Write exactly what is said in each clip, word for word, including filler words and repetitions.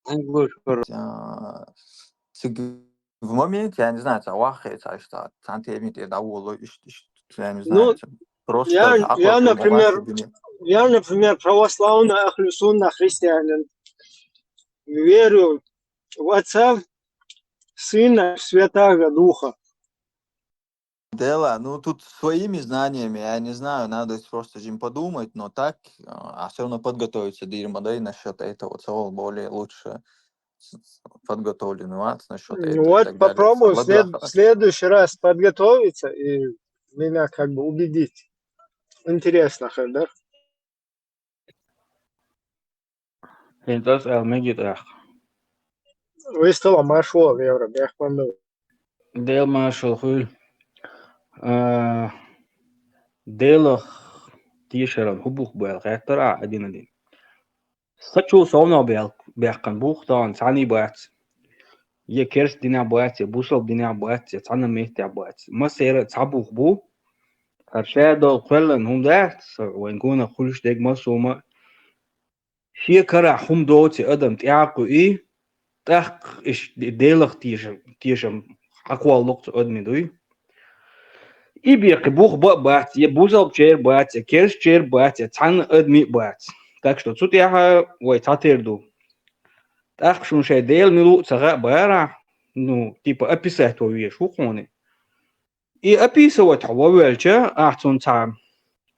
Ангуш. А, цига в моменте, я не знаю, ца вахе, ца что, ца теме те доволо, иш, иш, я не Ну, знаю, ца просто Я, ца я, аккуратно например, вахе бини. я, например, православный ахлю сунна христианин. Верю в Отца, Сына, Святаго Духа. Дело, ну тут своими знаниями, я не знаю, надо просто же им подумать, но так, а, а все равно подготовиться, Дирма, да, и насчет этого целого более лучше с- с- подготовленный, вот, насчет этого и Вот так далее. Попробую в Ладно, след- ладно. В следующий раз подготовиться и меня как бы убедить. Интересно, хэ, да? Хинтас эл мегит ах. Выстала маршал евро, бяхпанду. Дел маршал хуй. А, Делах тишеран хубух бэл хаттар а один один. Сачул совно бэл бяхкан бух таан сани бац. Е керс диня бац, е бусал диня бац, е цана метя бац. Ма сера цабух бу. Харшадо квеллан хум дац, вен гуна хулш дег масума. Шия кара хум доци адам тяку и, так иш Делах тишам, тишам аквал локцу адми дуй. И бирки бух ба бац, е бусал чер бац, е керс чер бац, е цана адми бац. Так что цут яха вай цатер ду. Так шун шай Дел милу цага бара, ну, типа описать во веш хухони. И описывать хо вовелча, а цун ца,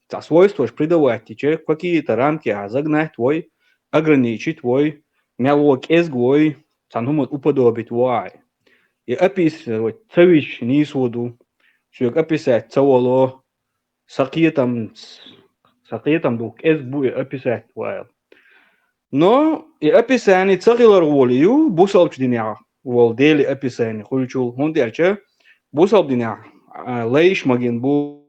ца свойстваш придавать тича, какие-то рамки а загнать вой, ограничить вой, мяло кезг вой, ца нумат уподобить вой. И описывать цавиш не суду, сюк описать цавало, сакетам, сакетам дух кезг бу и описать вой. Но и описание цагилар волию, бусалч диня вол Дели описание хулчул, хундерча, бусалб диня, а, лейш маген бу,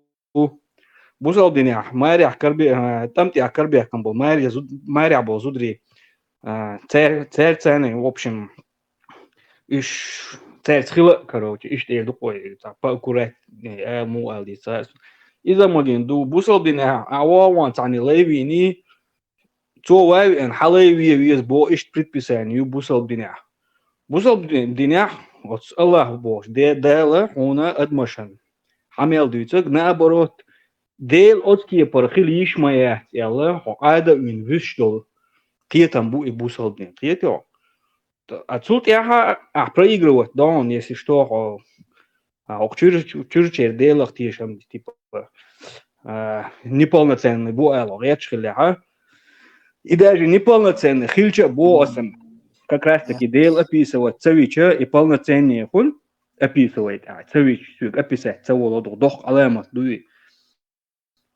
бусалб диня, марях карби, а, тамтя карбякам бу, маря зуд-, маря бу зудри, а, цер, цер цены, в общем, иш цер цхила, короче, иш тер дукой, ца, поаккуратнее, а, му алди, ца. Иза маген ду, бусалб диня, а, ва, ван цани лейвини, цо вай, эн, халей вие, виез бо иш предписание, ю бусалб диня. Бусалб ди-, диня, оц Аллах бо, де, Дела, хуна адмашан. Хамел дуйцаг, наоборот, Дел оцкие пар хил иш мая, яла, хо ада вин виш дол. Кетам бу и бусалб дин, кето. А цут яха, а, проигрывать, да, он, если что, хо, а, ох чур-, чур-, чур-, чур-, чур-, Делах тишам, типа, а, неполноценный бу ало, реч хиля, а? И даже неполноценный хилча бу асам. Как раз таки Дел описывать цавича и полноценнее хуль описывает, а, цавич, сюк описать, цаволо дух, дох аламат дуй.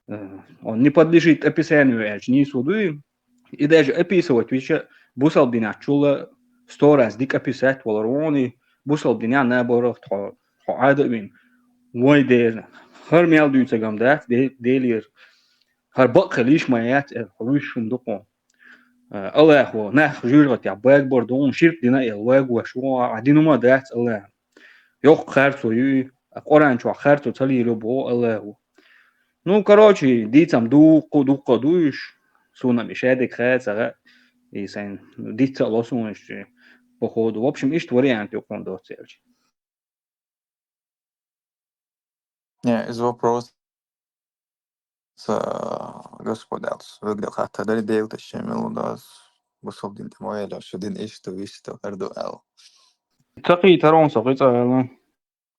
Э, он не подлежит описанию, эльч не суду. И даже описывать, ведь бусалб диня чула сто раз дик описать валарони, бусалб диня наоборот, хо, хо адавин. Вой дезна. Хар мял дуйцагам да, де-, делир. Хар бак лиш маят, э, хо виш шум дукон. Э, Аллах во, нах жужгат я бэг бордон, ширк диня эл вэг ваш, во, адинума дац Аллах. Йох харцо ю, а Коран чуа харцо цали любо Аллаху. Ну, короче, дицам духу, духу душ, сунам ишедик хэ, цага, и сэн, дица лосун ишчи, походу. В общем, ишт вариант ю кон доцелч. Не, из вопрос, а, господалс, выглядел хата, дали дел тащи милудас, бусалб дин тямоя, да, что дин ишто, вишто, хардуэл. Цакъи тарон сакъи цаэлэ.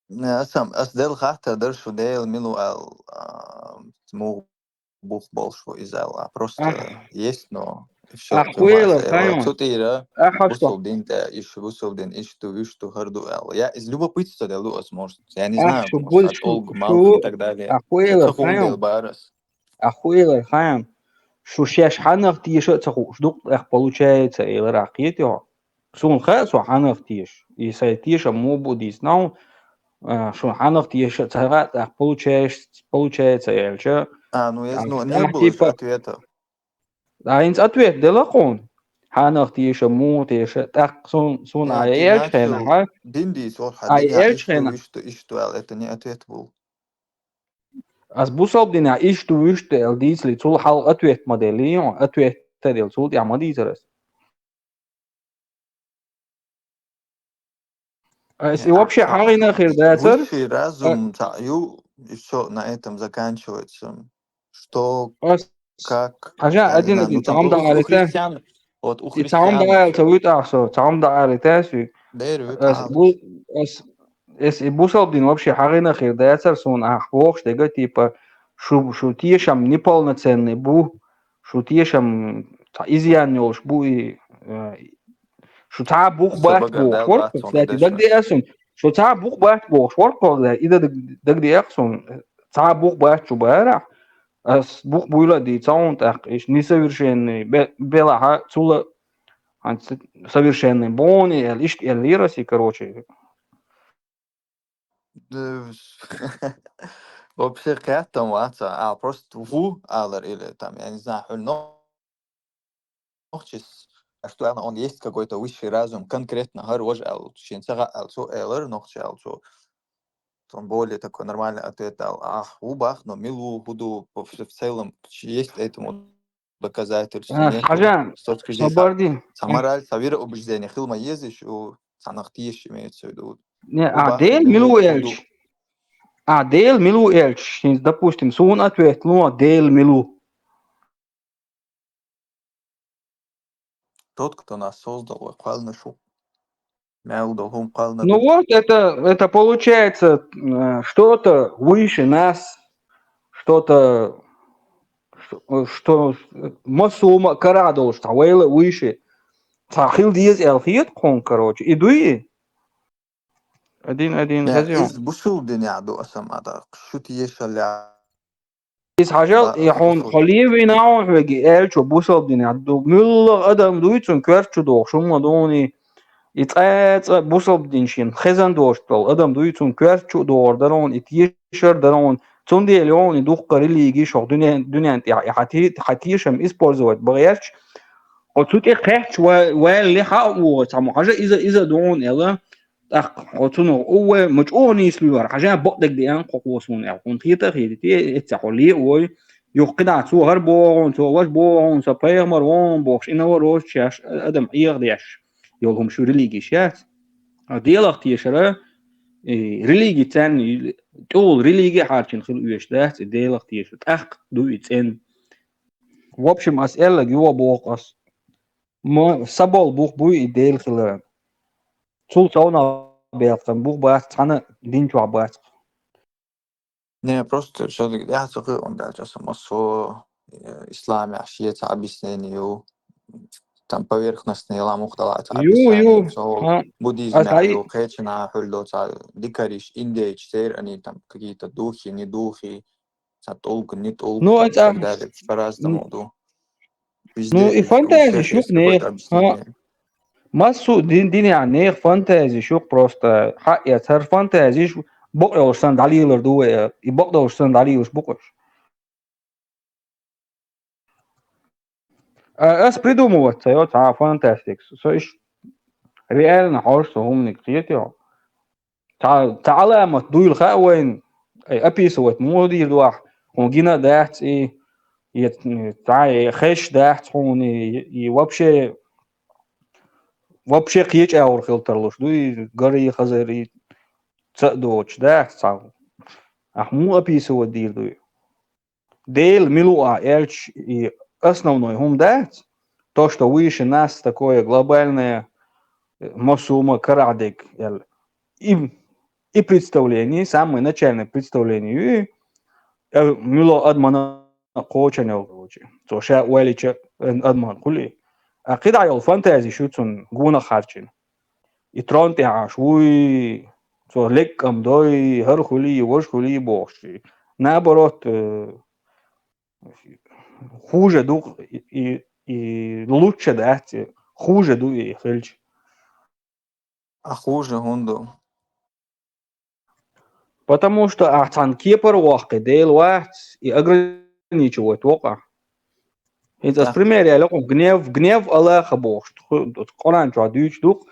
Не, асам, ас дел хата, дар что дел милуэл, а, му бух больше изэл, а просто Ах. Есть, но всё, Ах, хуэлэ, хайон. Цутира, Ах, а что? Бусалб дин, да, иш, бусалб дин, ишто, вишто, хардуэл. Я из любопытства делаю возможность. Я не Ах, знаю, что может, больше, от Олг, что Малх и так далее. Ах, хуэлэ, Цахун хайон. Дел барас. Ахуелар хайм. Шушеш ханах тиша цахуш дук эх получается, элар ахиет ё. Сун ха со ханах тиш. И сай тиша мобу дис нау, а, шун ханах тиша цага эх получается, получается, элча. А, ну, я, ну, не было же ответа. А инц ответ дела кон. Ханах тиша, му тиша, так сун, сун, а элч хена, ха? Дин дис, ор, ха, а элч хена. Ишто, ишто, это не ответ был. Ас бусалб дина ишто, вишто эл дицли, цул хал ответ ма дели, ответ та дел цул я ма дицарас. А если вообще хьагӀина хир дацар, Высший разум цхьаъ ю, и всё, на этом заканчивается. Что, ас как, хьажа я не один знаю, один ну, там цхьаъ У, у дагӀари те. христиан, вот у И цхьаъ христиан дагӀари ца вуьтӀахь со, цхьаъ дагӀари те су. Дер вуьтӀ Ас ала. бу ас если бусалба дин вообще хьагӀина хир дацар суна ахь бохуш дега, типа, шу шу тешам неполноценный бу, шу тешам цхьа изъян йолуш бу и, э, шу цхьа бух бац бохуш вара, кстати, дагадеа суна, шу цхьа бух бац бохуш вара, кстати, и даг- дагадеа суна, цхьа бух бац шу бара, ас бух буйла а дийца хьуна тӀаккха, иштта несовершенный бе- белахьа цула хьан совершенный бони аьлла, иштта аьллера си, короче. Э, Вообще кхеттам вац, а просто ву алар или там, я не знаю, хьуна нохчис, а что она, он есть какой-то высший разум, конкретно хӀара важа аьлла, шен ца хаьа аьлла цо, элар нохча аьлла цо. Он более такой нормальный ответ дал. Ах, ву бах, но мила ву, хӀу ду, в в целом, есть этому доказательства, А, нету, хьажа, с точки зрения собарди. Ца мораль, ца вира убеждение хила ма еза, шу цхьанах тешаш имеется в виду. Не, Ву а бах, Дела мила мила ву, ву хӀу элча? ду. А Дела мила ву элча? Шин, допустим, суна ответ ло, Дела мила ву? Тот, кто нас создал, вай кхоьллина шу. Мел долу хӀума кхоьллина Ну ду. Вот это, это получается э, что-то выше нас, что-то, что, что массо хӀума а карахь долуш, цхьа вайла а выше. Цхьа хила деза аьлла хета хьуна, короче. И дуй? Один, один, Не, хазион. Иза бусул динехь ду аса ма даккха. Шу тешаллехь. Иза хьажал, Ба- и хьуна бусул. Хьо левина хьуна хьоьга и аьллачо бусалба динехь ду. Муьллах адам дуй цунна коьртачу дохуш хӀума дуй. И цкъа а цкъа бусалба дин шен хезан долуш долу адам дуй цунна коьртачу а догӀур дара хьуна, и тешар дара хьуна. Цундела йогӀу и дуккха религиш хӀокху дуьнен, дуьнен тӀехь и хьан те- хьан тешам использовать бан гӀерташ, хьо цу тӀе кхаьчча ва- ваьлла хьа а вогӀу цхьаммо. Хьажа иза, иза а ду хьуна аьлла, тӀаккха хьо цунах увве, ма чӀогӀа нийса луьйгӀара, хьажа бакъдерг деана кхо кхо суна аьлла. Хьуна хета а хетий, эцца хьо ле а вой, юха кхидӀа цо хӀара боху хьуна, цо важа боху хьуна, со пайхамар ву хьуна бохуш, и навар рочу шаьш адам Ӏеха деш йолу хӀума шу религиш яц. А Делах тешара, и религи царна, тӀехула религи а хьарчина хила оьшуш дац, и Делах тешар. ТӀаккха ду и цӀена. В общем, ас аьлларг юха боху ас. Ма са болу бух буй и Дела хиларан. Цул совнах бехкан бух бац, цхьана дин чохь бац. Не, просто всё-таки я ца хи он дальше сама со э, исламехь шеца объяснение ю. Там поверхностный ламух дала ца Ю, ю, объяснение, со ха, буддизмехь ай- ю, кхечана хьуьлдо ца дикариш, индейч, цер, они там какие-то духи, не духи, ца тулка, не тулка, Ну, там, и это- так далее. По-разному ду. Везде Ну, и есть, у фантазия всех есть шух нех, какое-то объяснение. Массо а дин, динехь нехан фантазиш ю-кх просто, хьаъ, я цара фантазиш бакъ йолуш санна дӀалелар ду вай, и бакъ долуш санна дӀалелаш бу-кх уьш. А ас придумывать ца йо цхьа фантастика. Со иш реально хьожуш со хӀуманиг кхетайо. Цхьа, цхьа Ӏаламат дуйла хаьа вайна, ай, описывать муха дийр ду ахь, хьуна гина а дац и, и, цхьа, и хезаш дац хьуна, и, и вообще, вообще кхечу агӀор хила тарлуш ду, и гарий, хазарий ца а доцуш дац цхьа. Ахь муха описывать дийр ду и? Дела мила ву ахь аьлча, и основной хӀума дац, то, что выше нас такое глобальное, массо а хӀума карахь дерг аьлла. И, и представление, самое начальное представление ю и, э, муьлха адамана кхочун йолу, короче. Цо ша ойла йича адаман хуьлий. А кхидӀа йолу фантазиш ю цунна гонах харжина. И трон тӀехь Ӏаш вуй, цо легкам дой, хӀара хуьлий, важа хуьлий бохуш. Наоборот, э, хуже ду и, и, и лучше дац, и хуже ду и хилча. А хуже хӀунда ду? Потому что ахь цхьана кепара воккхий Дела вац, и ограничивать воккху ахь. ХӀинца ас Да. Пример яьлла кху гнев, гнев Аллаха бохуш, тху-, Къуръан чохь дуьйцуш ду-кх.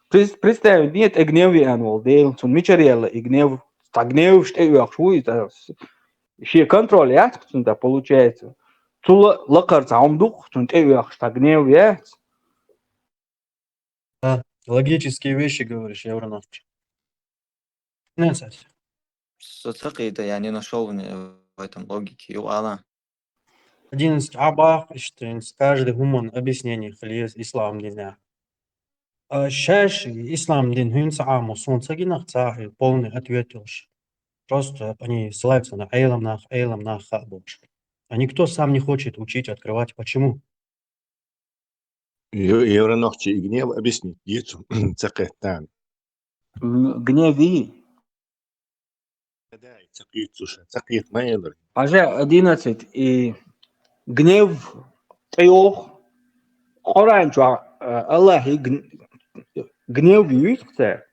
Прис-, представить де тӀе гнев еана волу Дела, цунна мичара яьлла и гнев? Цхьа гневаш тӀеоьхуш ву и, цхьа с-, шен контроль яц-кх цунна, да, получается. Цул лакхара цхьа хӀума ду-кх, цунна тӀеоьхуш цхьа гнев яц. Да, логические вещи говоришь, Евронавт. одиннадцать. Со ца кхета, я не нашёл в не-, в этом логики. Юкъала. Одиннадцать Ӏа баккха, иштта, каждый хӀуманна объяснение хила еза ислам динах. А шаьш ислам дин хӀинца Ӏамо сона ца гина цхьа полный ответ йолуш. Просто они ссылаются на Ӏелам нах, Ӏелам нах хаа бохуш. А никто сам не хочет учить, открывать. Почему? Евронохчи и гнев объяснить. Ецу ца кхетта. Гнев и Да, ца кхетта, ца кхетта ма элира. Хьажа, одиннадцать и гнев тӀейогӀу. Къуръан чохь, э, Аллахьи гн-, гнев юьйцу цара.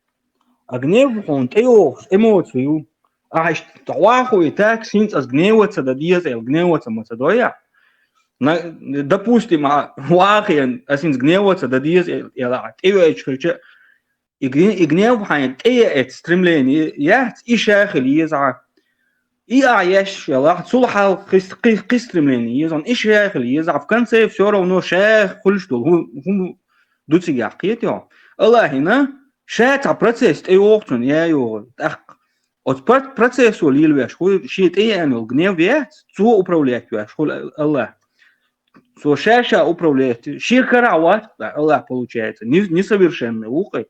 А гнев хьуна тӀейогӀуш эмоци ю. Ахьа иштта вахуй так, синца ас гневаться дан деза, эл гневаться ма ца дой ахьа. На, допустим, а вахийна, ас хӀинца гневаться дан деза, эл, эл ахьа тӀеоьцуш хилча, и гне-, и гнев хьайна тӀеэца стремление яц, и ша хила еза ахьа. И ахьа еш ялахь, цул хьал кхис-, кхи-, кхи стремление еза, и ша хила еза ахьа. В конце всё равно ша хуьлуш долу хӀу-, хӀума ду цигахь кхетий хьо. Аллахьина ша цхьа процесс тӀейогӀу цунна, я йогӀу. ТӀаккха оцу пр-, процессо лелавеш хӀу шен тӀееана йолу гнев яц, цо управлять веш хуьлу Аллахь. Цо ша-ша управлять, шен карахь вац Аллахь, получается, не-, несовершенный ву кхин.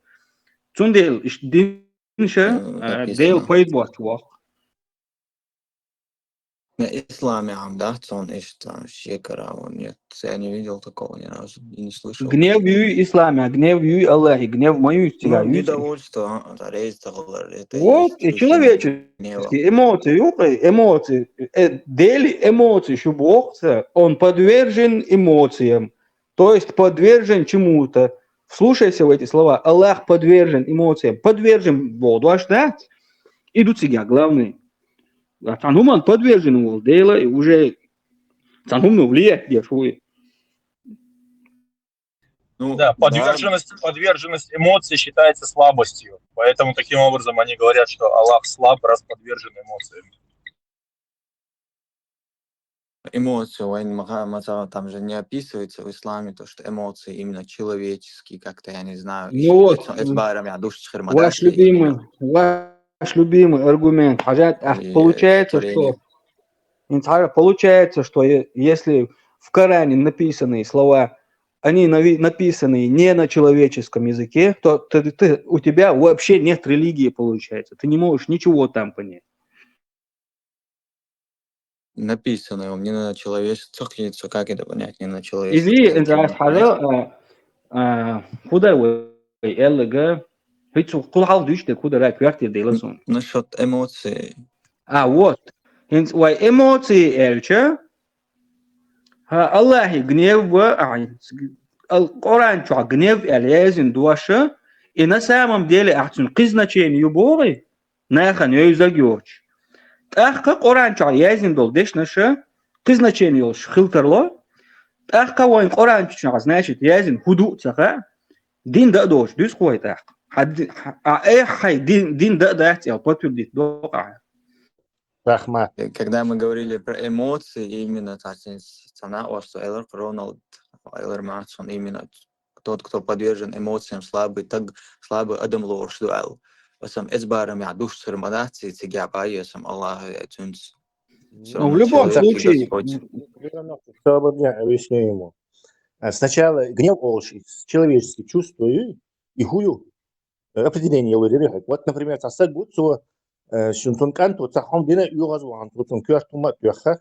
Цундела иштта дин ша, М, а, написано. Дела пайда боцуш воккху. На исламехь дац он иштта шен карахь вон, нет, я не видел такого ни разу, и не слышал. Гнев юй исламехь, гнев юй Аллахьи, гнев ма юй цигахь Ну, юй цигахь. Недовольство, а, реза тахалар, это и Вот, есть и причина человеческий гнева. Эмоции, юкъа, эмоции, э, Дели эмоции шу боху ца, он подвержен эмоциям, то есть подвержен чему-то. Вслушайся в эти слова. Аллах подвержен эмоциям. Подвержен боху дош дац. И ду цигахь главный. А цхьана хӀуманна подвержен волу Дела, и уже цхьана хӀумано влиять деш ву и. Ну, Да, подверженность, подверженность эмоций считается слабостью. Поэтому таким образом они говорят, что Аллах слаб, раз подвержен эмоциям. Эмоции, вайн маха-, маца-, там же не описывается в исламе то, что эмоции именно человеческие, как-то, я не знаю, Ну вот, эцбарам я душ чхир Ваш любимый, ваш любимый аргумент. Хьажа, а, И получается, творение. Что, получается, что е-, если в Коране написанные слова, они нави-, написаны не на человеческом языке, то ты, ты, у тебя вообще нет религии, получается. Ты не можешь ничего там понять. Написано, он не на человеческом, как это понять, не на человеческом Иза, языке, эн не хьажа, понять. А, а, худа вай эллага, хицу кхул хьал дуьш де куда рай квартир дейла сун. Насчёт эмоций. А, вот. ХӀинца вай эмоции элча, хӀа, Аллахьи гнев ва, а, ал-, Къуръан чохь гнев аьлла яздина доша, и на самом деле ахь цуьнан кхин значение ю бохий, нахана йовзаг йоцуш. ТӀаккха Къуръан чохь яздина долу дешнаша кхин значение йолуш хила тарло, тӀаккха вайн Къуръан чохь, значит, яздина хӀу ду а ца хаьа, дин дан а доцуш дуьсу вай тӀаккха. Хьан ди-, хьан, а, э, хьайн дин, дин дан а дац аьлла, подтвердить докъахь. Рахмат. Э, когда мы говорили про эмоции, именно цхьа-, цхьана а, что Эллер Роналд, Эллер Матсон, именно тот, кто подвержен эмоциям, слабый, так, слабый адам лоруш ду аьлла. Ва сам эцбарам я душ цхир ма дац, и цига бай, я сам Аллах, я цунц. Всё Ну, в равно любом человек и случае, Господь. Всё равно, всё равно я объясню ему. А, сначала гнев олуш, человеческие чувства и, и хую. Э, определение лоьрира хьо. Вот, например, цхьа стаг ву цо, э, шун цун кӀант ву цхьа хӀума дина, оьгӀаз вахана цо цун коьрта хӀума а тоьхна,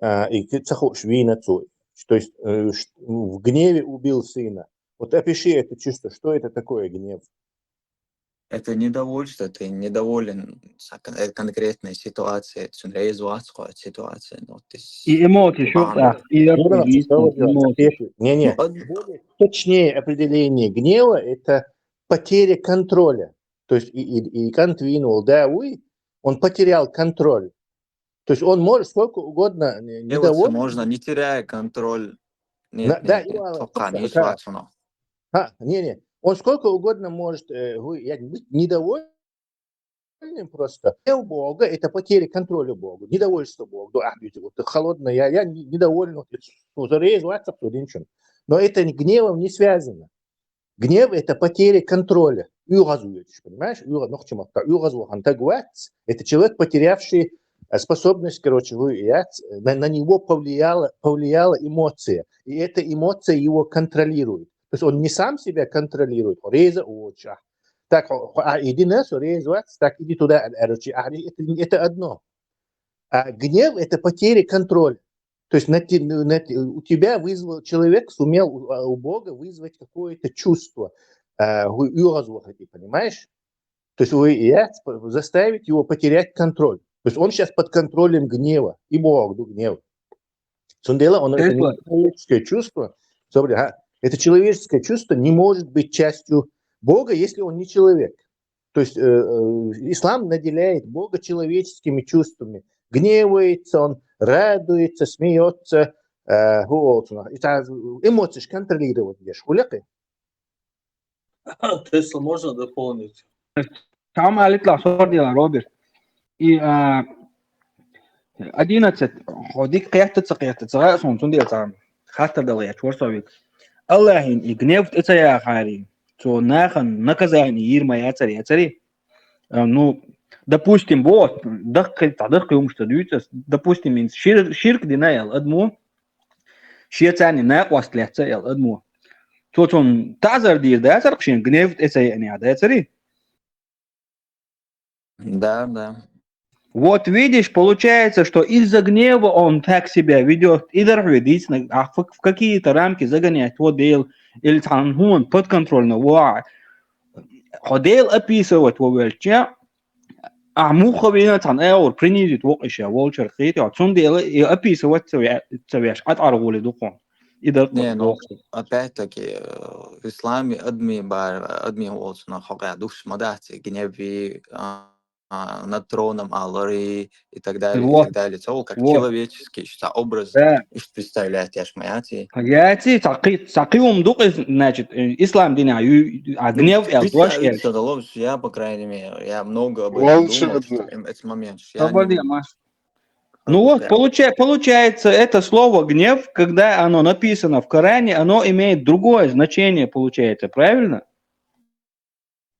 э, и ки-, ца хууш вийна цо. То есть, э, ш-, в гневе убил сына. Вот опиши это чувство, что это такое гнев? Это недовольство, ты недоволен с кон-, э, конкретной ситуацией, цун реза вац кхо ситуация, ну, то есть И эмоции, что бахьана. так, и Ну, да, есть всё равно, эмоции. Не, не. Ну, од- Более точнее определение гнева — это потеря контроля. То есть и, и, и кӀант вийна волу да вуй, он потерял контроль. То есть он может сколько угодно не- Делаться недоволен. можно, не теряя контроль. На- Нет, да, нет, нет, Иван, только не да. вац оно. А, не-не, он сколько угодно может, э, вы- я не- недовольным просто. Гнев Бога — это потеря контроля Бога, недовольство Бога. Да, а, видите, вот ты холодная, я, я не- недоволен, вот, это, ну, зарезал, а, так, что, ничего. Но это не- гневом не связано. Гнев — это потеря контроля. Уйгъаз вуйчу, понимаешь? Уйгъаз, нохчи маттахь, уйгъаз вахана таг вац. Это человек, потерявший э, способность, короче, вы, я, на, на него повлияла, повлияла эмоция. И эта эмоция его контролирует. То есть он не сам себя контролирует, реза очах. Так, а иди на реза, так, иди туда, короче, а это, это одно. А гнев — это потеря контроля. То есть на, те- на те- у тебя вызвал, человек сумел у, а у Бога вызвать какое-то чувство, э, уйгъаз вахати, понимаешь? То есть вы, я, заставить его потерять контроль. То есть он сейчас под контролем гнева, и Бог, ну, гнев. Цундела, он это не человеческое чувство. Смотри, а, это человеческое чувство не может быть частью Бога, если он не человек. То есть э, э, ислам наделяет Бога человеческими чувствами. Гневается он, радуется, смеется. Э, вот, и та- эмоции ж контролировать еш. Хуляки. Тесла, можно дополнить? Там алитла сордила, Роберт. И а, одиннадцать, хо дика кхетта ца кхетта ца гӀа сон, цундела ца хаттар дала яч ворсовик. Аллахин и гнев тӀе ца яхари, цо нахан наказание йир ма яцари, яцари. А, ну, допустим, вот, дахкы, та дахкы юмшта дуйца, допустим, ин шир, ширк дина ял адму, шецани накъваст лятца ял адму. Цо цун тазар дир дацар, шин гнев тӀе ца яни дацари. Да, да. Вот видишь, получается, что из-за гнева он так себя ведет, и дархве дийцна, а в, в какие-то рамки загонять вот дел, или там он подконтрольно, ва. Хо дел описывать во вельча, а муховина там эур принизит вокъиша волчар хити, а цундела и описывать ца вя- ца вяш, ат аргули духу. И дархве Не, ну, духу. Опять-таки, э, в исламе адми бар, адми волцна хокъя душ мадати, гневи, а, а, над троном алари и так далее, и Вот. так далее. Цо как Вот. человеческий, что образ, Да. Ишт представляет яш маяти. Яти, сакъи, сакъи ум дукъ, значит, э, ислам дина, ю- а гнев, я, Представить дошкер. Ца далобс, я, по крайней мере, я много об этом думал, Волшебно. что прям этот момент, что я Свободе, не- Маш. как Ну бы вот, прям- получа- получается, это слово гнев, когда оно написано в Коране, оно имеет другое значение, получается, правильно?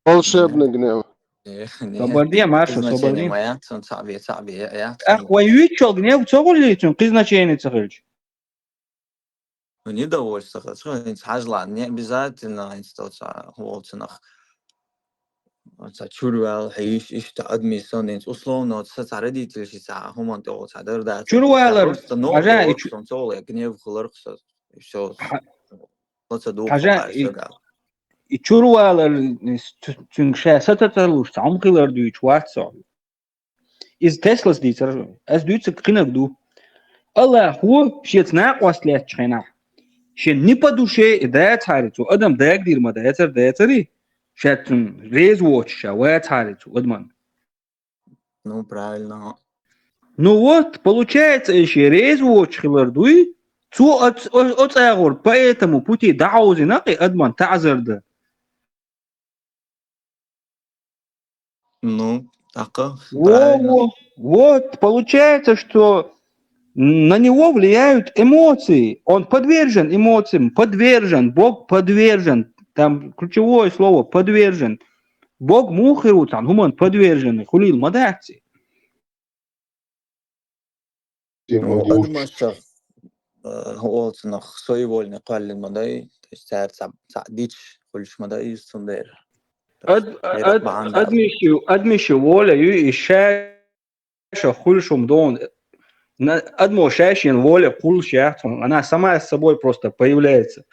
Волшебный гнев. Не, не. Свободе, Маша, Значение свободе. Моя, цун цаби, цаби, я, я, Ах, вай виччал гнев цогули, цун кыз значение цогулич. Ну, недовольство, хорошо, инц хажла, не обязательно инц то ца волцнах. Ца чурвал, хиш, ишта адмисон, инц условно, ца ца родитель, ши ца хуман то ца дар да. Чурвалар, Просто но, хажа, да, и вот чу- что он целый гнев, хулар, что всё. Ха- Вот ца дух, хажа, а, и- всё, да. И чурвалар, цун ша сататалуш, цаум хилар дуйч варцо. Из Теслас дийцар, аз дуйцар къинаг ду. Аллаху шец накъваст лятч хенах. Шен не по душе и даяц хари цу, адам дагдир ма даяцар даяцари, шец цун рез воч ша ваяц хари цу, адман. Ну, правильно. Ну вот, получается, иши рез воч хилар дуй, цу оц- о- оцагур по этому пути даузина къи адман тазарда. Ну, так, Во, правильно. во. Вот, получается, что на него влияют эмоции. Он подвержен эмоциям, подвержен, Бог подвержен. Там ключевое слово подвержен. Бог мухиру там, хуман подвержен, хулил мадахци. Ну, адмашах, э, волцнах своевольный къаллин мадай, то есть цар ца ца дич хулиш мадай из цундер. Ад- ад- Адмиши, адмиши воля ю и ша ша хулшум дон. На- Адмо шашин воля хулш яхтун. Она сама с собой просто появляется.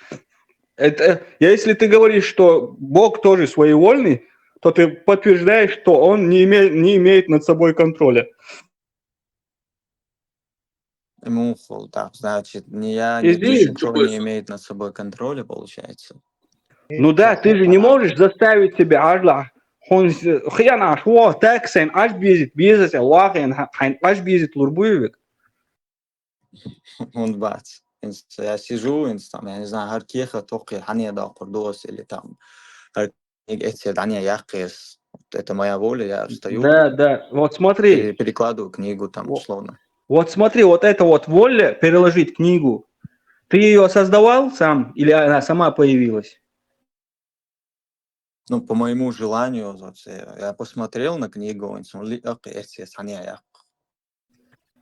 Это, если ты говоришь, что Бог тоже своевольный, то ты подтверждаешь, что он не имеет, не имеет над собой контроля. Ему хол, так, значит, не я, И ни здесь ничего не имеет над собой контроля, получается. Ну да, ты же не можешь заставить себя, ажла. Он хьяна шо, так сэн аж бизит, бизит, лахен, хайн аж бизит лурбуевик. Он бац. Инс- Я сижу, инс там, я не знаю, гьар кеха тохъе хьане да курдос или там гьар книга эцер дания яхъес. Это моя воля, я встаю, Да, да. Вот смотри. пере- перекладываю книгу там Во- условно. Вот смотри, вот это вот воля переложить книгу. Ты ее создавал сам или она сама появилась? Ну, по моему желанию, вот, э, я посмотрел на книгу, он смотри, ок, эти, они, я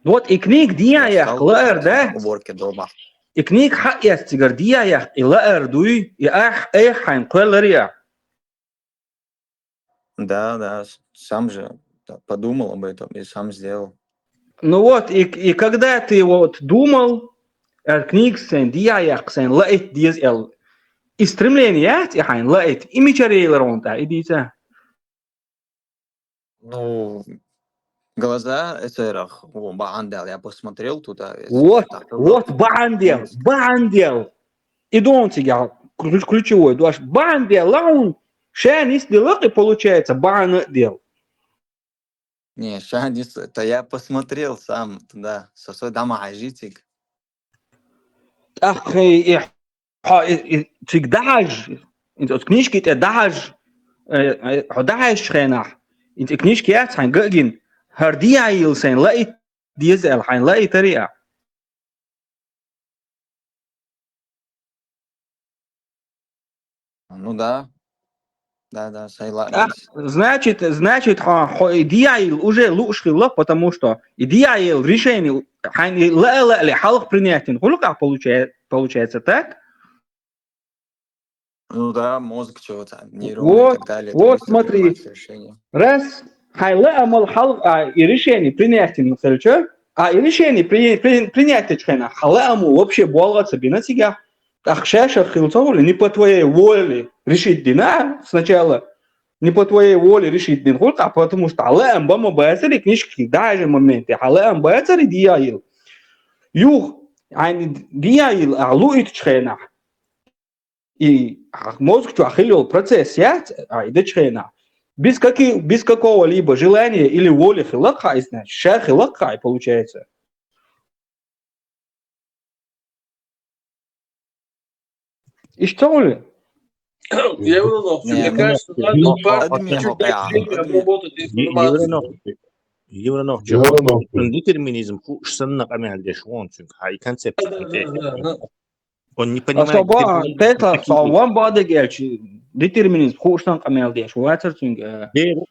Вот и книга дияяхь лаар да? Уборки дома. И книга хьаэццигар дияяхь и лаар дуй, и ах, эх, хьайн кхоьллар я. Да, да, сам же подумал об этом и сам сделал. Ну вот, и, и когда ты вот думал, эр книга сайн, дияяхь сайн, лаит дез эл. И стремление яц, и хьайн лаит, и мичарейлар он та, и дица. Ну, глаза эсерах, о, баандал, я посмотрел туда. Вот, вот, баандал, баандал. И донцигал, ключевой, дуаш, баандал, лаун, шанис делак, и получается, баандал. Не, шанис, это я посмотрел сам туда, со свой дома ажитик. Ах, и, и, и, циг дахаж, оц книжки те дахаж, э, э, хьо дахаж хенах. Ин книжки яц хьайн гагин, хьар дияйил сайн, лаит дезал хьайн, лаит ариа. Ну да. Да, да, согласен. А, значит, значит, хо, хо, дияйил уже луш хилла, потому что и дияйил решение, хьайн ла ла ли халх принятен, хулка получается, получается так? Ну да, мозг чего-то, нейроны вот, и так далее. Вот, смотри, раз, хьайн ла амал халх, а, и решение принятен, хелча, а, и решение при, при, принятен чхена, хьайн ла аму вообще болгаца бина сига. Ах, шаша хилцовали, не по твоей воле решить дина сначала. Не по твоей воле решить дин хулка, потому что ала ам бама базари книжки даже моменты, ала ам базари дияйил. Юх, айн дияйил а луит чхена. И мозг чу ахилил процесс яц, а ида чхена. Без, какие, без какого-либо желания или воли хилакха, значит, ша хилакха, получается. Иштта ли? Я говорю, но мне кажется, надо пару чуть-чуть обработать информацию. Евронов, детерминизм хууш санна къамел деш вон цунг, хай концепция. Он не понимает. Особо тесла со вон бадыгелчи детерминизм хууш сан къамел деш вацар цунг.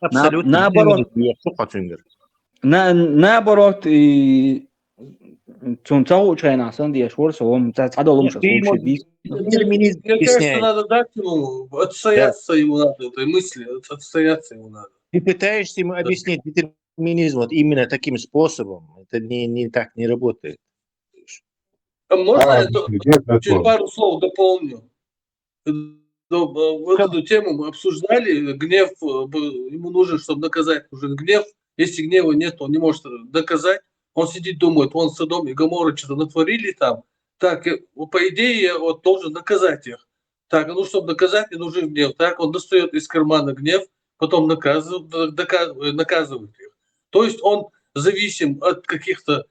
Абсолютно. Наоборот. На, наоборот, и цун ца гучайна сан деш вор, со вон ца цадолум ша. Мне кажется, надо дать ему, отстояться ему надо, этой мысли, отстояться ему надо. Ты пытаешься ему объяснить детерминизм вот именно таким способом. Это не, не так не работает. А можно я чуть пару слов дополню? Вот эту тему мы обсуждали. Гнев, ему нужен, чтобы наказать, нужен гнев. Если гнева нет, он не может доказать. Он сидит, думает, вон Содом и Гоморра что-то натворили там. Так, по идее, я вот должен наказать их. Так, ну, чтобы наказать, мне нужен гнев. Так, он достает из кармана гнев, потом наказывает, наказывает их. То есть он зависим от каких-то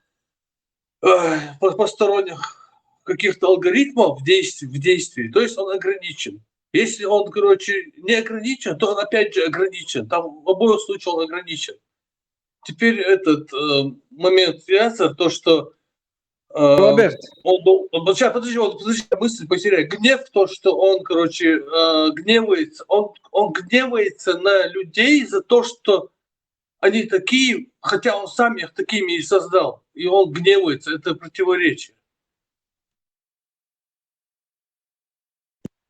э, посторонних каких-то алгоритмов в действии, в действии, то есть он ограничен. Если он, короче, не ограничен, то он опять же ограничен. Там в обоих случаях он ограничен. Теперь этот э, момент связан, то, что э, Роберт. Он, он, сейчас, подожди, он, подожди, мысль потеряю. Гнев, то, что он, короче, э, гневается, он, он гневается на людей за то, что они такие, хотя он сам их такими и создал, и он гневается, это противоречие.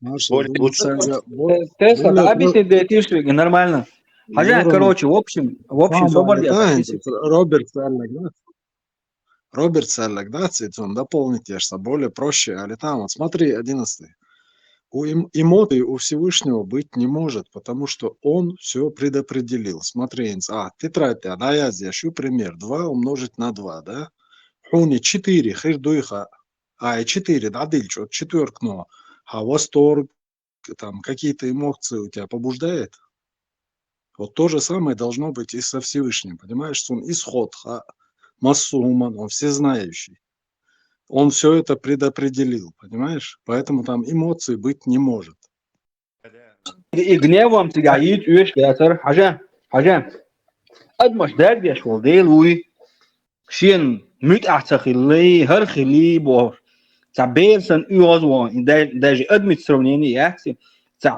Тесса, да, объясни, да, ты что, нормально. Хозяин, короче, в общем, в общем, собор. Роберт Саллак, да? Роберт Саллак, да, цицун, дополнить, я что более проще, а там, вот смотри, одиннадцатый. У эмоций у Всевышнего быть не может, потому что он все предопределил. Смотри, а, тетрадь, а, да, я здесь ищу пример. Два умножить на два, да? Хуни четыре, хирдуйха, а, четыре, да, дильч, вот четверкно. А восторг, там, какие-то эмоции у тебя побуждает? Вот то же самое должно быть и со Всевышним, понимаешь? Он исход, массуман, он всезнающий. Он все это предопределил, понимаешь? Поэтому там эмоций быть не может. И гневом тебя ид уж ясар, хажа, хажа. Адмаш дагдеш вол дел уй. Шен мут ахца хилли, хар хилли бо. Ца берсан уйоз вон, даже адмит сравнение яхси. Ца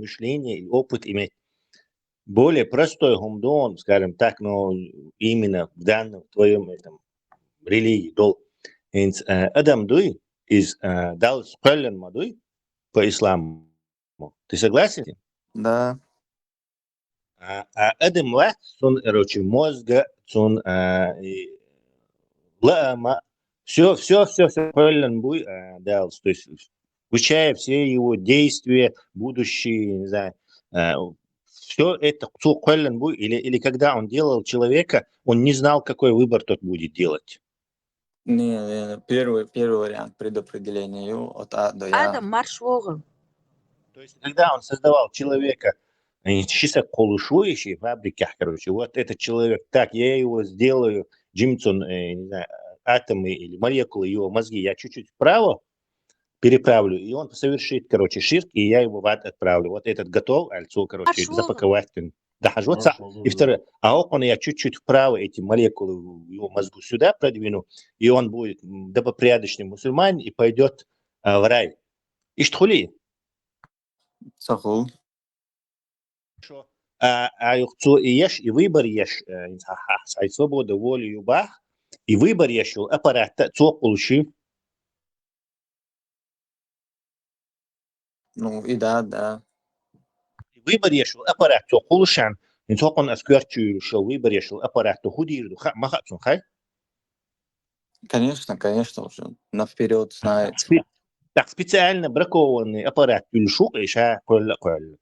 мышление или опыт иметь. Более простой хӀума ду, скажем так, но именно в данном твоем этом религии дол. ХӀинца, э, адам дуй, из, э, Далла кхоьллина ма дуй по исламу. Ты согласен? Да. А, а адам вац цун, короче, мозга, цун, а, и лаама, всё, всё, всё, всё кхоьллина буй, а, Далла. То есть, включая все его действия, будущие, не знаю, а, всё это цо кхоьллина буй, или, или когда он делал человека, он не знал, какой выбор тот будет делать. Не, не, первый, первый вариант предопределения ю, от А до Я. Адам марш вогӀу. То есть, когда он создавал человека, э, ши саг кхуллуш ву и ши фабрикехь, короче, вот этот человек, так, я его сделаю, жимма цун, э, не знаю, атомы или молекулы его мозги, я чуть-чуть вправо переправлю, и он совершит, короче, ширк, и я его в ад отправлю. Вот этот готов, аьлла цо, короче, марш вогӀу. Запаковать кхин. Да, хьажа, вот са-, и второе. А около я чуть-чуть вправо эти молекулы в его мозгу сюда продвину, и он будет, м, добропорядочный мусульманин и пойдёт, а, в рай. Иштта хуьлий? Ца хуьлу. Хорошо. А, а юха цо и еш, и выбор еш, э, хьа-, хьа-, хьай свобода воли ю бах, и выбор еш йолу аппарат цо кхуллуш ю. Ну, и да, да. Выбор еш йолу аппарат цо кхуллушехь, хӀинца хӀокхунна ас коьрта чу юьллуш йолу выбор еш йолу аппарат хӀун дийр ду, хаа, ма хаьа цунна, хай? Конечно, конечно, уже наперёд знает. Так спе-, так специально бракованный аппарат юьллуш ву-кх и ша кхоьлла а кхоьллина?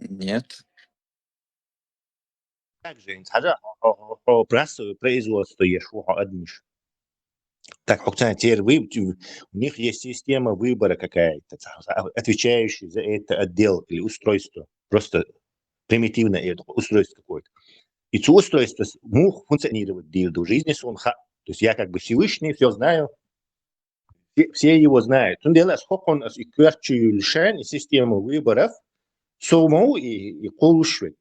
Нет. Так же, хьажа, хьо, хьо, хьо, хьо массовое производство еш ву хьо адамаш. Так, хьо царна терра вы-, у них есть система выбора какая-то, ца-, отвечающий за это отдел или устройство. Просто примитивное это устройство какое-то. И цу устройство с-, муха функционировать дийр ду в жизни, суна хаьа. То есть я как бы Всевышний, всё знаю, все, все его знают. Цундела ас хӀокхунна ас и коьрта чу юьллушехь, и система выборов, со ма ву и, и кхуллуш верг.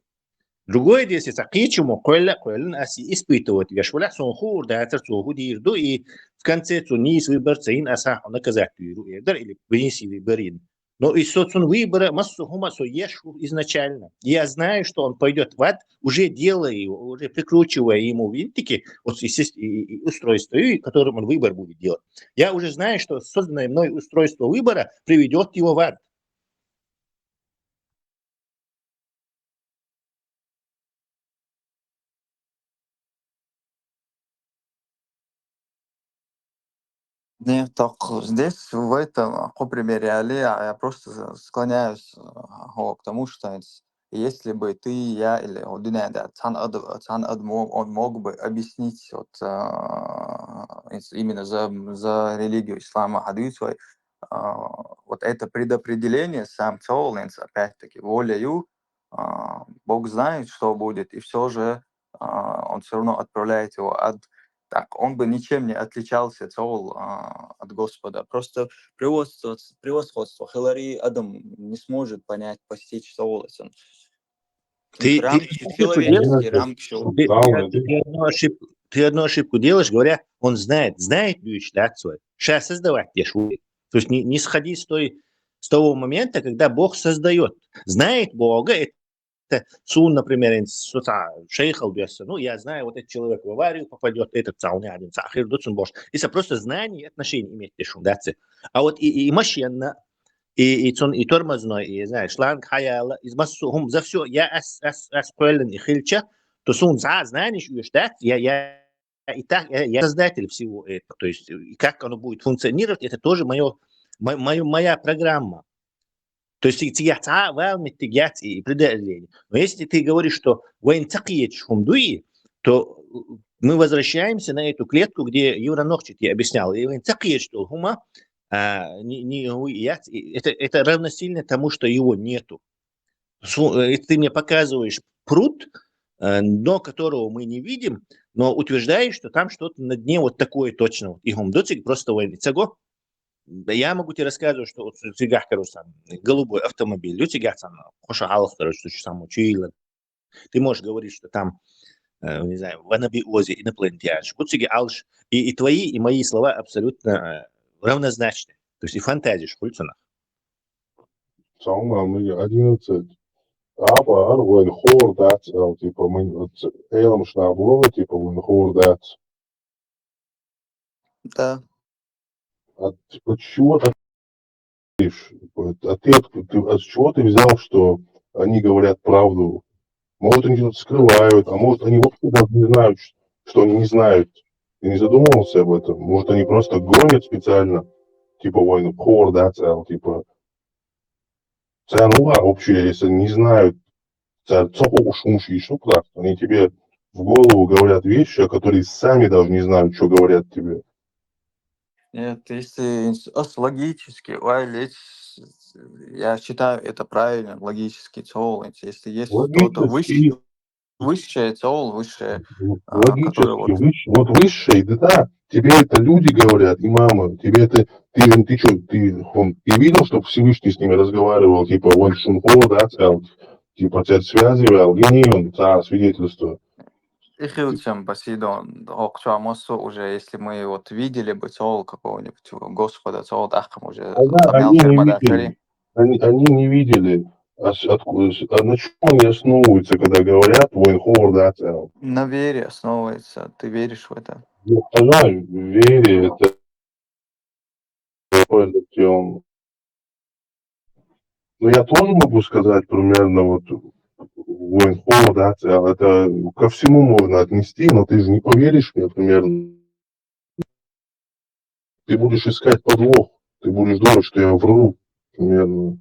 Другое дело, если цхьа кхечамо кхоьлла а кхоьллина, ас и испытывать веш валахь, суна хуур дацара цо хӀун дийр ду, и в конце цо нийса выбор ца йина, ас хьо наказать дийр ву эр дара, или вынеси выбор йина. Но и со цунна выбора, массо а хӀума со еш ву изначально. Я знаю, что он пойдёт в ад, уже делая его, уже прикручивая ему винтики, вот и сис-, и, и, и устройство, и которым он выбор будет делать. Я уже знаю, что созданное мной устройство выбора приведёт его в ад. Не, так здесь, в этом, по примере Али, я я просто за- склоняюсь э, к тому, что если бы ты, я или о, дуьнен да, цан ад, цан ад мог, он мог бы объяснить вот а, ис- именно за, за религию ислама хадис, а, вот это предопределение сам цолнинц, опять-таки, волею, а, Бог знает, что будет, и все же а, он все равно отправляет его ад. Так он бы ничем не отличался цол а, от Господа. Просто превосходство, превосходство Хилари Адам не сможет понять, постичь цол. Ты, ты, Рамки, ты, человеческие рамки шел. Ты, ты, ты одну ошибку, ты одну ошибку делаешь, говоря, он знает, знает вещь, да, свой. Сейчас создавать те швы. То есть не, не сходи с той, с того момента, когда Бог создает. Знает Бога, это сун, например, ин- су- ца- шейхал беса. Ну, я знаю, вот этот человек в аварию попадет, этот цауни один сахир дуцун бош. Это просто знание и отношение иметь решил, да, цы. А вот и, и машина, и, и цун, и тормозной, и, знаешь, шланг хаяла, из массу хум за все, я ас, ас, ас пуэлен и хильча, то сун за знаешь, уж, да, я, я, и так, я, я создатель всего этого. То есть, и как оно будет функционировать, это тоже моё, мо- моё, моя программа. То есть, цигяца, вал миттигяц и предопределение. Но если ты говоришь, что вайн цакиеч хумдуи, то э, мы возвращаемся на эту клетку, где Юра Нохчи тебе объяснял. И вайн цакиеч то хума, а, не, не, уй, яц, и это, это равносильно тому, что его нету. Су- э, Если ты мне показываешь пруд, э, дно которого мы не видим, но утверждаешь, что там что-то на дне вот такое точно. Вот. И хумдуцик просто вайн цаго. Да я могу тебе рассказывать, что вот цигах, короче, там, голубой автомобиль, у тебя там, хоша алых, короче, что самое, чуила. Ты можешь говорить, что там, э, не знаю, в анабиозе инопланетяне. Вот тебе алш, и, и твои, и мои слова абсолютно э, равнозначны. То есть и фантазии шхульцунах. Цаума, мы одиннадцать. Апа, ар, вайн хор, да, цел, типа, мы, вот, элам шнаброва, типа, вайн хор, да. Да. А типа, чего ты говоришь? Вот, а ты, от- ты, а с чего ты взял, что они говорят правду? Может, они что-то скрывают, а может, они вообще даже не знают, ш- что они не знают. Ты не задумывался об этом? Может, они просто гонят специально? Типа, вайн хор, да, цел, типа. Цел, ну, а вообще, если не знают, цел, цохо уж, уж, и что, они тебе в голову говорят вещи, о которых сами даже не знают, что говорят тебе. Нет, если ас логически, уайлич, я считаю, это правильно, логически цол. Если есть что-то Логически. Выше, высшее цол, высшее, а, которое Логически, вот выше, вот высшее, да, да, тебе это люди говорят, имамы, тебе это, ты, ты что, ты, он, ты видел, что Всевышний с ними разговаривал, типа, вайн шунхо, да, цел, типа, цел связывал, гением, цел свидетельство. Ихилчем Басидон, Окчуамосу уже, если мы вот видели бы цол какого-нибудь Господа, цол Дахам уже А да, Самял они не Фермада видели. Они, они не видели. А, с- откуда, с- а на чем они основываются, когда говорят вайн хор, да, цел? На вере основывается. Ты веришь в это? Ну, тогда в вере это пользуется он. Ну, я тоже могу сказать примерно вот вайн хор, да, цел, это ко всему можно отнести, но ты же не поверишь мне примерно. Ты будешь искать подвох, ты будешь думать, что я вру, примерно.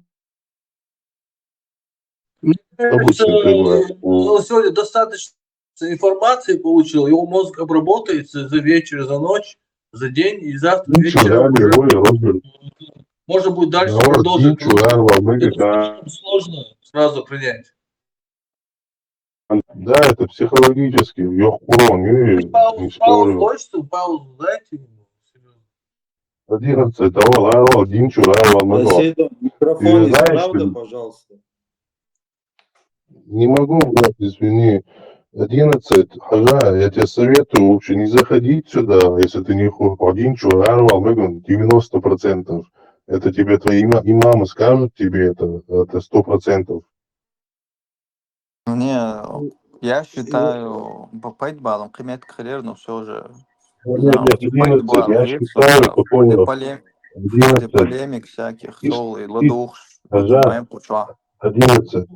Мне кажется, Обычно ты говоришь, он сегодня достаточно информации получил, его мозг обработается за вечер, за ночь, за день, и завтра Ничего, вечером да, уже Лероя, Роберт. можно будет дальше Давай, продолжить. ничего, да, Роберт, Это да. слишком сложно сразу принять. Да, это психологически, я курон, не, Паузу, не паузу спорю. Хочется? Паузу дайте ему. Одиннадцать, давай, ладно, ладно, один чура, ладно, ладно. Соседа, микрофон Ты знаешь, исправда, что- пожалуйста. Не могу, брат, извини. Одиннадцать, хажа, я тебе советую, вообще не заходить сюда, если ты не хочешь. Один чура, ладно, девяносто процентов. Это тебе твои има- имамы скажут тебе это, это сто процентов. Не, я считаю, по пойдбалам, кыметка хилер, но все же. Нет, нет, одиннадцать, я считаю, что понял. Полем, Одиннадцать. Полемик всяких, Ис- цол и ис- ладух, Хажа, моем куча. Одиннадцать.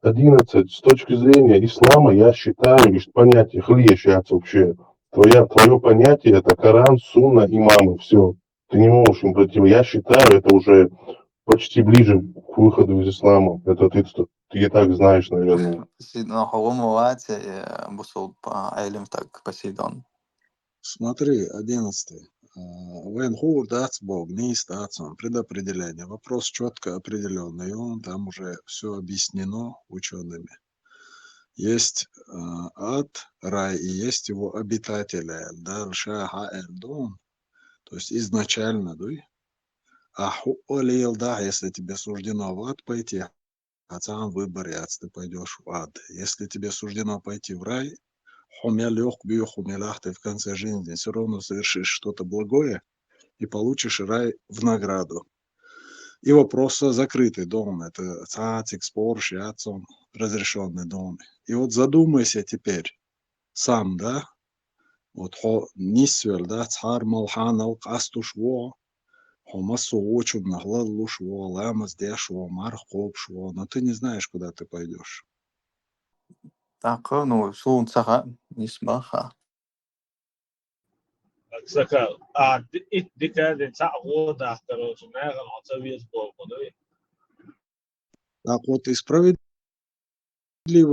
Одиннадцать. С точки зрения ислама, я считаю, лишь понятие хлиешьяц вообще. Твоя, твое понятие — это Коран, Сунна, имамы, все. Ты не можешь им против. Я считаю, это уже почти ближе к выходу из ислама. Это ты, ты и так знаешь, наверное. Посейдон, хӀама вац, э, бусулба, а, Ӏилма стаг Посейдон. Смотри, одиннадцатый. А, вайн хуур дац Бог, нийса дац он, предопределение. Вопрос четко определенный, и он там уже все объяснено учеными. Есть а, ад, рай, и есть его обитатели, да, лша хьаэл дон. То есть изначально, дуй. А хьуалил, да, если тебе суждено в ад пойти, а цаан выбор яц, ты пойдешь в ад. Если тебе суждено пойти в рай, хьо мел йохк бюх, хьо мел ахты в конце жизни, все равно совершишь что-то благое и получишь рай в награду. И вопрос закрытый дон, это цацик спорш яцон разрешенный дон. И вот задумайся теперь сам, да, вот хьо нисвел, да, цхьар мал хьанал къастуш во, хьо массо вочумнах лаллуш во, ламаз деш во, марх кхобуш во, но ты не знаешь, куда ты пойдешь. Так, ну, сун цаха, нисмаха. Аксака, а ди- ит дика дин цаӀ гӀо дахкар, короче, нагӀан хьо ца веза боху, да? Так вот, и справедливый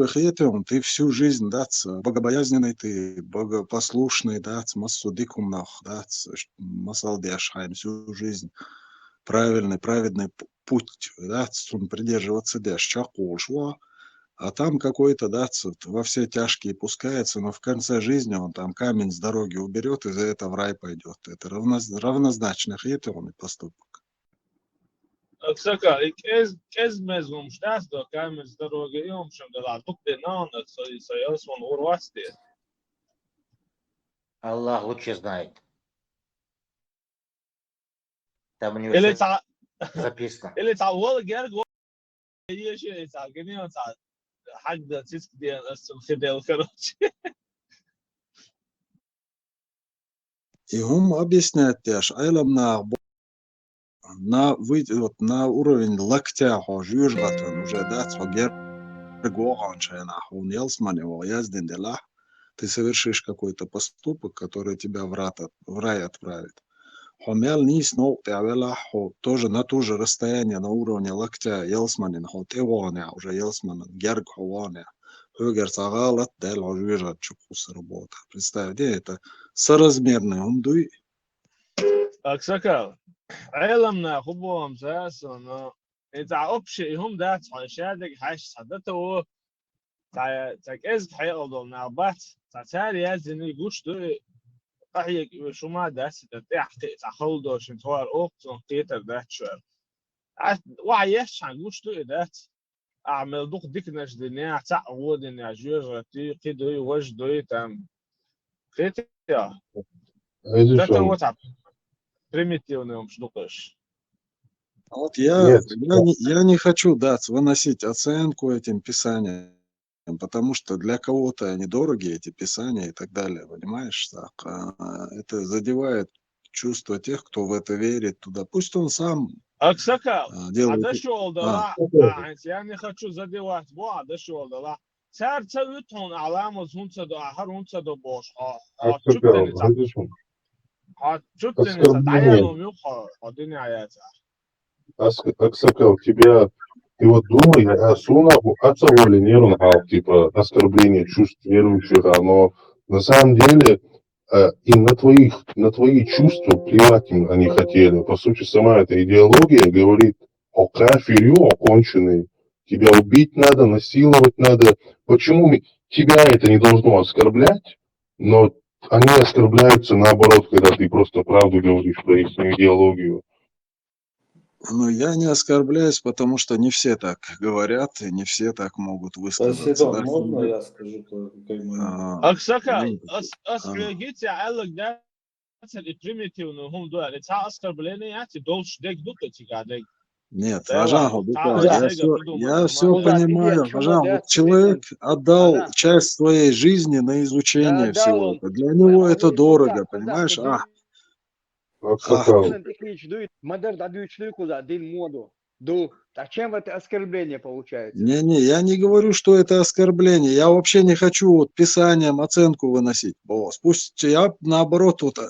хетем, ты всю жизнь, да, ц- богобоязненный, ты богопослушный, да, ц- массо дикумнах, да, ц- ш- масал деш хьайн всю жизнь правильный, праведный п- путь, да, ц- цун придерживаться деш, чакхулш во, а там какой-то, да, ц- во все тяжкие пускается, но в конце жизни он там камень с дороги уберет и за это в рай пойдет. Это равноз- равнозначный хетем и поступок. Аксака, и кӀез, кӀез мезгумш дац до камень с дороги, и умшам дала, дук де наунат, со, со ялсван урвасте. Аллах лучше знает. Там у него Или всё ца, записано. или ца вол герг, вол еши, и ца гнева, ца хагда циск де, ас цун хидел, короче. И хӀума объяснять деш, Ӏелам нах бо- на, вы, вот, на уровень локтя хьо жуьжгӀатан уже дац, хьо герга вогӀан шайна, хьуна ялсмане вогӀ яздин делахь, ты совершишь какой-то поступок, который тебя в рат от- в рай отправит. Хьо мел нийса новкъа тӀехь велахь, хьо тоже на то же расстояние, на уровне локтя ялсманин, хьо тӀе вогӀанехь уже ялсманан, герга хьо вогӀанехь. Хьоьгара цхьа гӀалат даьлла, хьо жуьжгӀат чу кхуссур бота. Представь, де, это соразмерный хӀума дуй. Аксака, Ӏелам нах хӀу бохам ца, со, но и ца общий, и хӀума дац, хьо шадег хьаьш, ца дата во, ца, ца кӀезга хьекъал дол нах бац, ца цара яздина гуш ду, и къахьег шума дац, и тӀехь кхи ца хала дошин тхор охцун кхетар дац шуьра. А, ва еш хьан гуш ду, и дац. Ахьа мел дукха диканаш динехь, цхьаъ гӀо динехь, жоьжахати, кхин дуй, важа дуй, там. Кхетий? Эзиш Дата ам. вот примитивный умш дукхаш. Вот я, Нет. я, не, я не хочу, да, выносить оценку этим писаниям, потому что для кого-то они дороги, эти писания и так далее, понимаешь? Так, а, это задевает чувство тех, кто в это верит, туда. Пусть он сам Аксака, а, делает... а дошёл до А. ла-, а, я не хочу задевать, бо, а дошёл до ла. Цар ца витхун, а ламаз хун ца до, а хар хун ца до бош, а, а Аксака, чуттани ца, видишь, он а чуттани ца, оскорбление. даялом юха, а динаяца. Акс- Аксакал, тебя, ты вот думай, а суна, а ца воли нервно, а, типа, оскорбление чувств верующих, оно на самом деле э, им на твоих, на твои чувства плевать им они хотели. По сути, сама эта идеология говорит о кафирю, о конченый. Тебя убить надо, насиловать надо. Почему ми- тебя это не должно оскорблять, но они оскорбляются наоборот, когда ты просто правду говоришь про их идеологию. Ну, я не оскорбляюсь, потому что не все так говорят, и не все так могут высказаться. Посейдон, Даже можно люди, я скажу ко- кое-, а, Аксака, ну, ас, ас а, хьоьгица аьллаг дац, и примитивный хӀума ду аьлла, цхьа оскорбление яц, и долуш дег ду кху цига дег. Нет, Давай, Хажан, вот, Хабиба, давай, я Сайга, все, ты думай, я давай. все Хужа, понимаю, иди, чума Хажан, да, вот человек отдал Хажан. часть своей жизни на Да, изучение да, всего он. этого. Для него Да, это он, дорого, Хужа, Хужа, понимаешь? Хужа. А, Аксакал. Хужа, ты кричишь, дует, мадам, да, дует, что куда, дин моду. Дух. А чем это оскорбление получается? Не-не, я не говорю, что это оскорбление. Я вообще не хочу вот писанием оценку выносить. Бо пусть я наоборот вот а,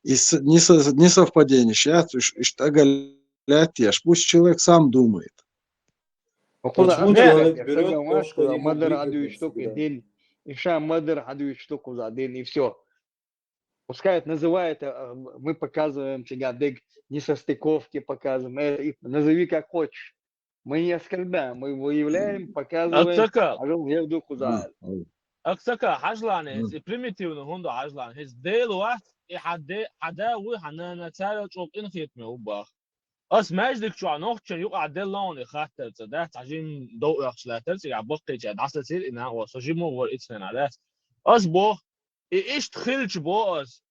и с- не, со- не совпадение. Сейчас ишта галят еш. Пусть человек сам думает. Окула Почему андерек человек я берёт согласен, то, что что ему мадыр выгодно адуй штук и всегда? Дин, и ша мадыр адуй штук уза Дин, и все. Пускай это называет, э, мы показываем тебя, дег, несостыковки показываем, э, и назови как хочешь. Мы не оскорбляем, мы выявляем, показываем, Аксакал, а жил герду куза. М, аксакал, хьажлан Мгм. из, и примитивный хунду хьажлан из. Дел вац, и хьаде, хьада уй хьана на царел чоп ин хит ме убах. Ас междик чуа нохча юкъа деллон и хаттер ца, да, тажин дов ахш латер ца, я баккича, даса сир и на ва, со жимо вор ицхена, да. Ас бох, и ишт хилч бо ас.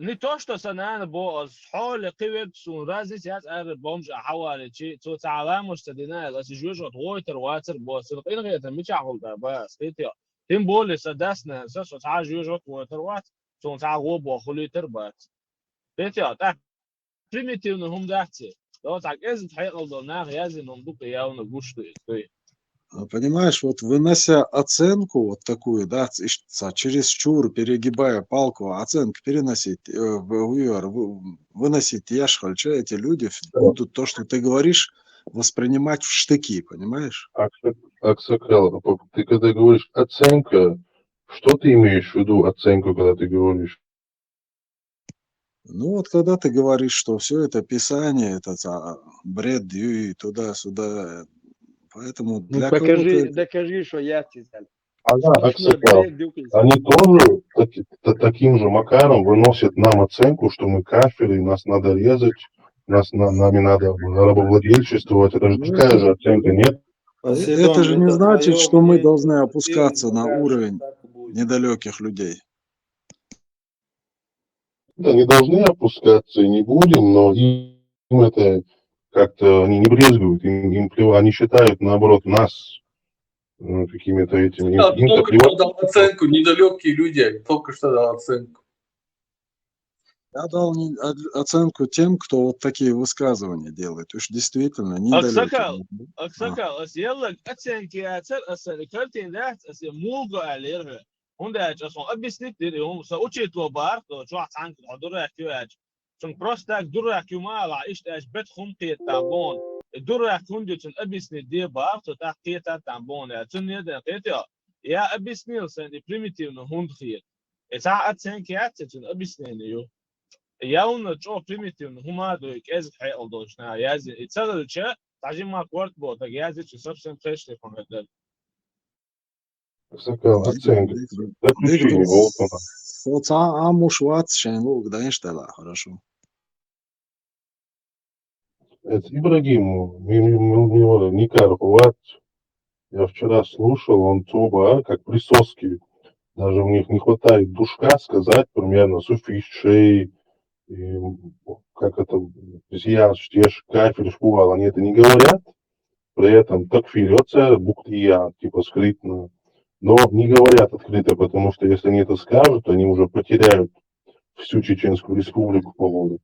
Не то, что са нана бо ас, холе кивет сун, разница яц ар бомж а хавали чи, цо ца аламуш ца дина, ас жуж от войтер вацер бо, сир ин хетер мича холда, ба, скитя. Тем более са дасна, са со ца жуж от войтер вац, цо ца го бо хулитер бац. Скитя, так, примитивный хум дахци. Да, так, эз хьекъал до нах, я зи ном дука явно гуш ты, ты. А, Понимаешь, вот вынося оценку вот такую, да, ц- иш- ца- чересчур перегибая палку, оценку переносить, э, в- в- в- выносить яшхальча, эти люди ф- будут то, что ты говоришь, воспринимать в штыки, понимаешь? Акса- Аксакал, а по- ты когда говоришь оценка, что ты имеешь в виду оценку, когда ты говоришь? Ну вот когда ты говоришь, что все это писание, это ца- бред и туда-сюда, поэтому Ну, для покажи, кого-то это... Докажи, что я тизаль. Ага, Аксакал. Они тоже таки- та- таким же макаром выносят нам оценку, что мы кафиры, нас надо резать, нас на- нами надо рабовладельчествовать. Это же Ну, такая же оценка, нет? Это же не значит, что мы должны опускаться на уровень недалеких людей. Да, не должны опускаться и не будем, но им это как-то они не брезгуют, им, им плевать, они считают наоборот нас э, какими-то этими им, Да, им-то только плевать. Что дал оценку, недалекие люди, только что дал оценку. Я дал не- од- оценку тем, кто вот такие высказывания делает. Уж действительно недалекие. Аксакал, Мгм. Аксакал, ас еллаг оценки яцар, ас картин дахц, ас мулго алер. Хунда ач ас объяснить дир, и хум са учит во бар, то чуа цанк хо дурак ю ач. Чун просто так дурак ю мала, ишт ач бет хум кет там бон. И дурак хунди чун объяснить де бар, то так кет там бон. Я чун не да кет я. Я объяснил сэн и примитивно хунд хет. И ца оценки яц чун объяснение ю. Я он чо примитивно хума до и кез хел дошна, я зи. И целча, тажи ма корт бо, так я зи чу совсем пришли хум это. Аксакал, оценка. Заключение, вот она. Соца амуш вац шен лук, да, инштала, хорошо. Это Ибрагим, ми- ми- ми- ми- Никар, вот. Я вчера слушал, он Тоба, как присоски. Даже у них не хватает душка сказать примерно суффикс шей, и как это, зияш, теш, кафель, шпувал, они это не говорят. При этом такфир оцер, бухтия, типа скрытно. Но не говорят открыто, потому что если они это скажут, то они уже потеряют всю Чеченскую Республику, походу.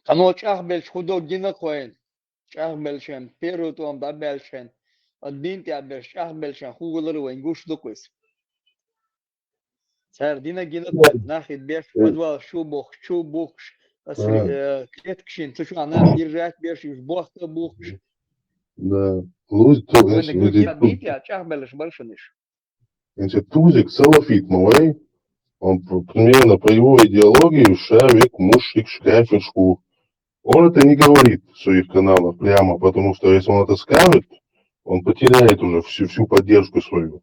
Хано чӀах белч худо гина коин. ЧӀах белчен, перу том да белчен. Один тя белч, чӀах белчен, хугулар вен гуш дукус. Цар дина гина коин, нахи беш, подвал, шу бох, шу бухш. Асли, э, клеткшин, цу шу ана, держать беш, юж бохта бухш. Да. Луз, то, Вен если гуш люди- я битя, чӀах белш баршаниш. Значит, Тузик салафит, ну, эй, он п- примерно по его идеологии шавик, мушик, шкафершку. Он это не говорит в своих каналах прямо, потому что если он это скажет, он потеряет уже всю, всю поддержку свою.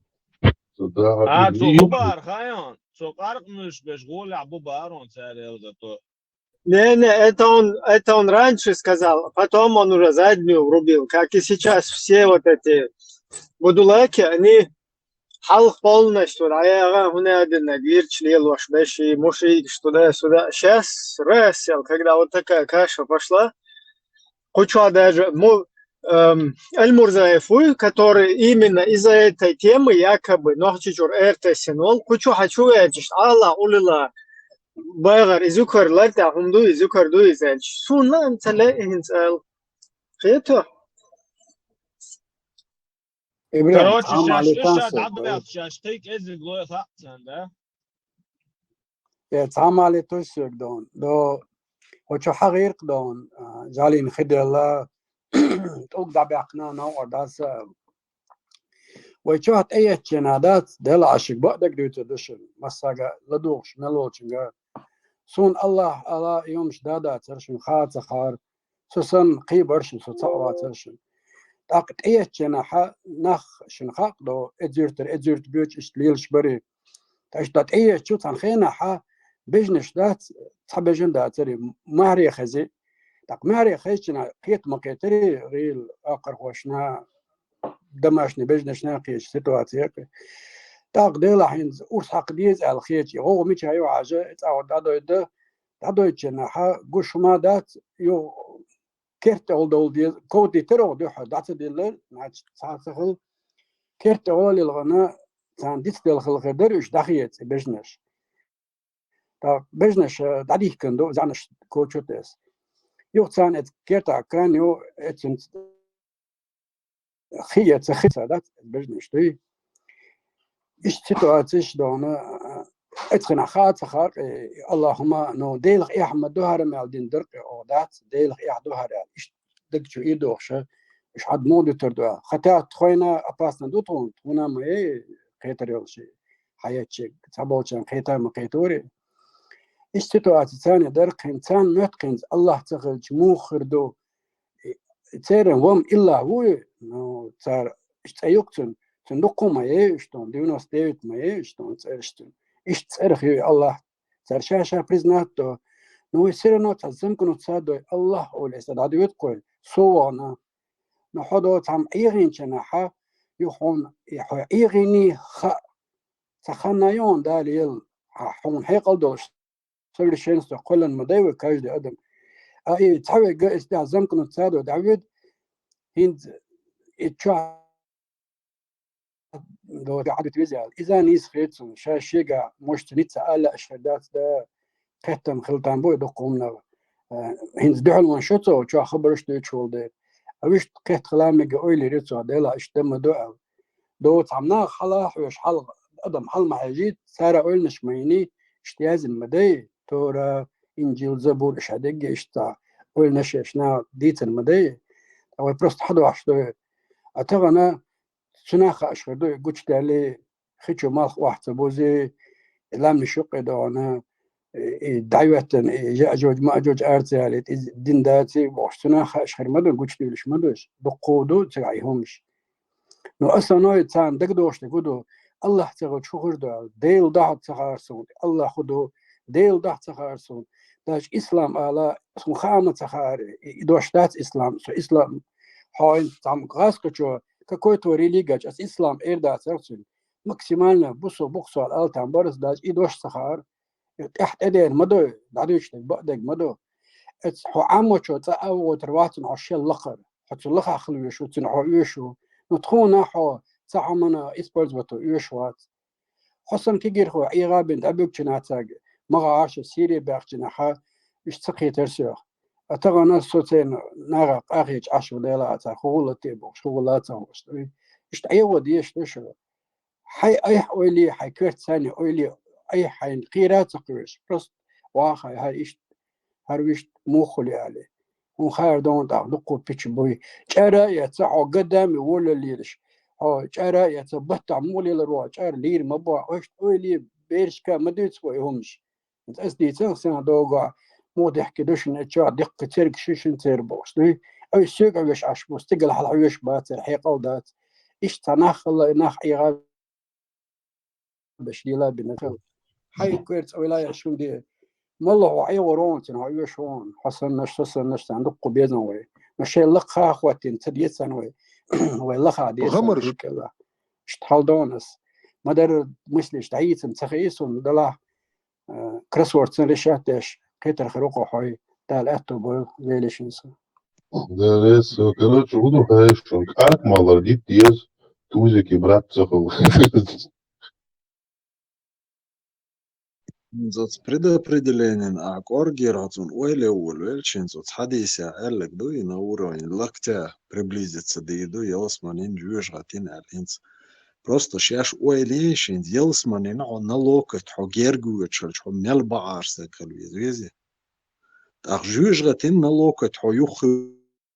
Да, А, и- цо и- бубар, хайон. Цо къаркънуш беш голя бубар, он царел зато. Не-не, это он, это он раньше сказал, потом он уже заднюю врубил, как и сейчас все вот эти будулаки, они халх полностью, а я ага, хуна один на дверь члел ваш беши, муши, что да, сюда. Сейчас раз сел, когда вот такая каша пошла, куча даже, му, эм, Эль Мурзаев, который именно из-за этой темы якобы Нохчичур РТСН ол, кучу хочу верчиш, Алла улила, байгар, изюкар ларта, хумду, изюкар ду, изелч. Сунна, ам цале, ихин цал. Хету? Ибрагим, Короче, цхьа ма шашлык летан шад саг, абдал, шашлык эзиг лой хатсан, да? Э, цхьа ма лету саг дон. До, очо хьагъирк дон, а, жалин хидела, тӀуг дӀабяхна, нав ордаса. Вай чохь тӀееттчена дац, Дела ашиг баъдаг дуьйцу душин, массага ладугӀуш, мел волчунга. Сун Аллах, Алла, юмш да дацар шин, ха ца хар, со сан кхийбар шин, со ца вацар шин. ТӀаккха тӀееттчена хьа нах шин хакъ до, эзиртар, эзирт буьч, ишт лелаш бари. ТӀаккха тӀееттчу цхьан хена хьа бежнаш дац, цхьа бежан дацари, махьре хези. ТӀаккха махьре хезчина кхета ма кхетари, гӀил, акхархошна, домашний бежнашна кхеча ситуация. ТӀаккха Дела хьинца урс хьакха деза аьлла хечи, гӀо мича ю хьажа, цӀа дӀадойда, дӀадойчена хьа гуш ма дац, ю керта олдол деза, ковди терох дуьхьа, дӀа ца диллар, значит, цхьа ца хил, керта олилгӀана, цан диц дел хил хир дар, уьш дӀахеца, бежнаш. ТӀаккха бежнаш, э, дӀадихкан ду, занаш кочу тес. Юх цан эт керта кан ю, эцин хи, эца хи ца дац, бежнаш дуй. Иш ситуациш дона, э, эцхина ха ца хар, э, Аллахума, но Делах эхь ма ду хьара мел дин дыркъ, о, дац, Делах эхь ду хьара. Иш даг чу и дохша, иш хьад мо дутар дуа. Хотя тхойна опасно ду тхун, тхуна ма, э, кхетар йолши. Хьаяччи, цхьаболчан кхета ма кхетори. Иш ситуация цани дар кхин, цан мет кхин, Аллах ца хилчи мух хир ду. Церен вам илла вуй, ну, цар иш цӀаюк цун, цун дукху ма е, иш тон, девяносто девять ма е, иш тон, цӀерш цун. Иш цӀерх юй Аллах, цар ша-ша признать до. Ну, вы всё равно ца замкнуться дой, Аллах олеса, дадует кой, сувана. Ну, хьо до цам Ӏийгъинчана хьа, ю хьон, и хьо Ӏийгъини ха, ца ханна йон дали ел, а хьон хьекъал долш, совершенство, кхолан ма дай вы каждый адам. А и цаве га эс да замкнуться до, Давид, хинз, и ча, до, Давид везял. Иза низ хецун, ша шега, может, ницца аля ашхадац да, кхеттам хилтам бой докумна. Э, хинз духалван шо цо, чо хабарш дой чул де. А виш кхетт халамига ойли рецо, Дела иш дама дуа. До цамна хала хвеш хал, адам хал ма хажит, сара ойлнаш майни, ишт язин ма дай, Тора, Инжил, Забур, иш адеге ишта, ойлнаш яшна дицин ма дай. Авай просто хадваш дой. А тагана цунаха ашхар дой, гуч дали, хичу малх вахца бузи, ламни шукъе дона, и дайваттан, и Яъжуж, Маъжуж арцяли, и дин даци, бохш цунаха ашхар ма дой, гуч дилиш ма дой, дукху ду, цигай хумш. Ну, основной цан дагдошта гуду, Аллах цагал чухур ду, Дел даха ца харсун, Аллах худу, Дел даха ца харсун. Даже ислам ала, сун хама ца хар, и, и дош дац ислам, со ислам. Хойн там гас качо, какой твой религия, ас ислам эр дац арцун. Максимально бусо бухсо ал там барс даже и дош ца хар. Тахт эдер ма дой, дадуч дег, ба дег ма дой. Эц хо амочо ца авготр ватун хо шел лахар. Хо цу лаха хлуеш, цун хо уешу. Ну тхуна хо ца амана использовать уеш вац. Хосан кигир хо Ӏигъабин дабугчинацаг, мага аша Сирия бяхчина ха, иш ца кхетар сёх. А тагана соцен нага къахич ашу дела аца, хугула те бохш, хугула ца бохш. Ишт Ӏигъо деш дешу. Хай айх ойли, хай кверт сани ойли, айх хайн кхира ца кхуеш. Просто вахай, хай ишт, хар вишт мухули али. Хун хар дон тах дукху пич буй. Чара я ца хо гадами вола лирш. Хо чара я ца батта мулила ро, чар лир ма ба, ишт ойли бершка ма дуц хой хумш. Ас дийцан сен дога, мо дехки душин ча дикка церг шишин цер бохш. Дуй, ай сёг авеш аш бу, стигал хал авеш бацар, хьекъал дац. Иш ца нах хала, нах Ӏигъа беш дила бина. Хай кверц ойла я шунди. Малла хо Ӏигъо рон цин, хо авеш вон. Хасан наш, Хасан наш, сан дукку безан вай. Наше лакха хватин, ца децан вай. Вай лаха децан. Гамарш. Ишт халдонас. Мадар мыслиш, даицам, ца хейсун, дала. Э, кроссвордсан решать деш, кхетар хир укъо хьой, Дала аьтту бой, лелишинса. Да, рес, короче, буду, конечно, как малар дит дез, тузики, брат, цахал. Цо предопределение а кӀоргера хьо цунна ойла йоввал велча, цо хьадисехь аьлларг ду, и на уровень локтя приблизиться дийр ду, ялсаманин, жоьжахатин аьлла хӀинца. Просто шаьш ойла е шуна, ялсаманин хьо на локоть хьо герга воьдуш хилча, хьо мел бакъахьара стаг хила веза, везий? ТӀаккха жоьжахатин на локоть хьо юххе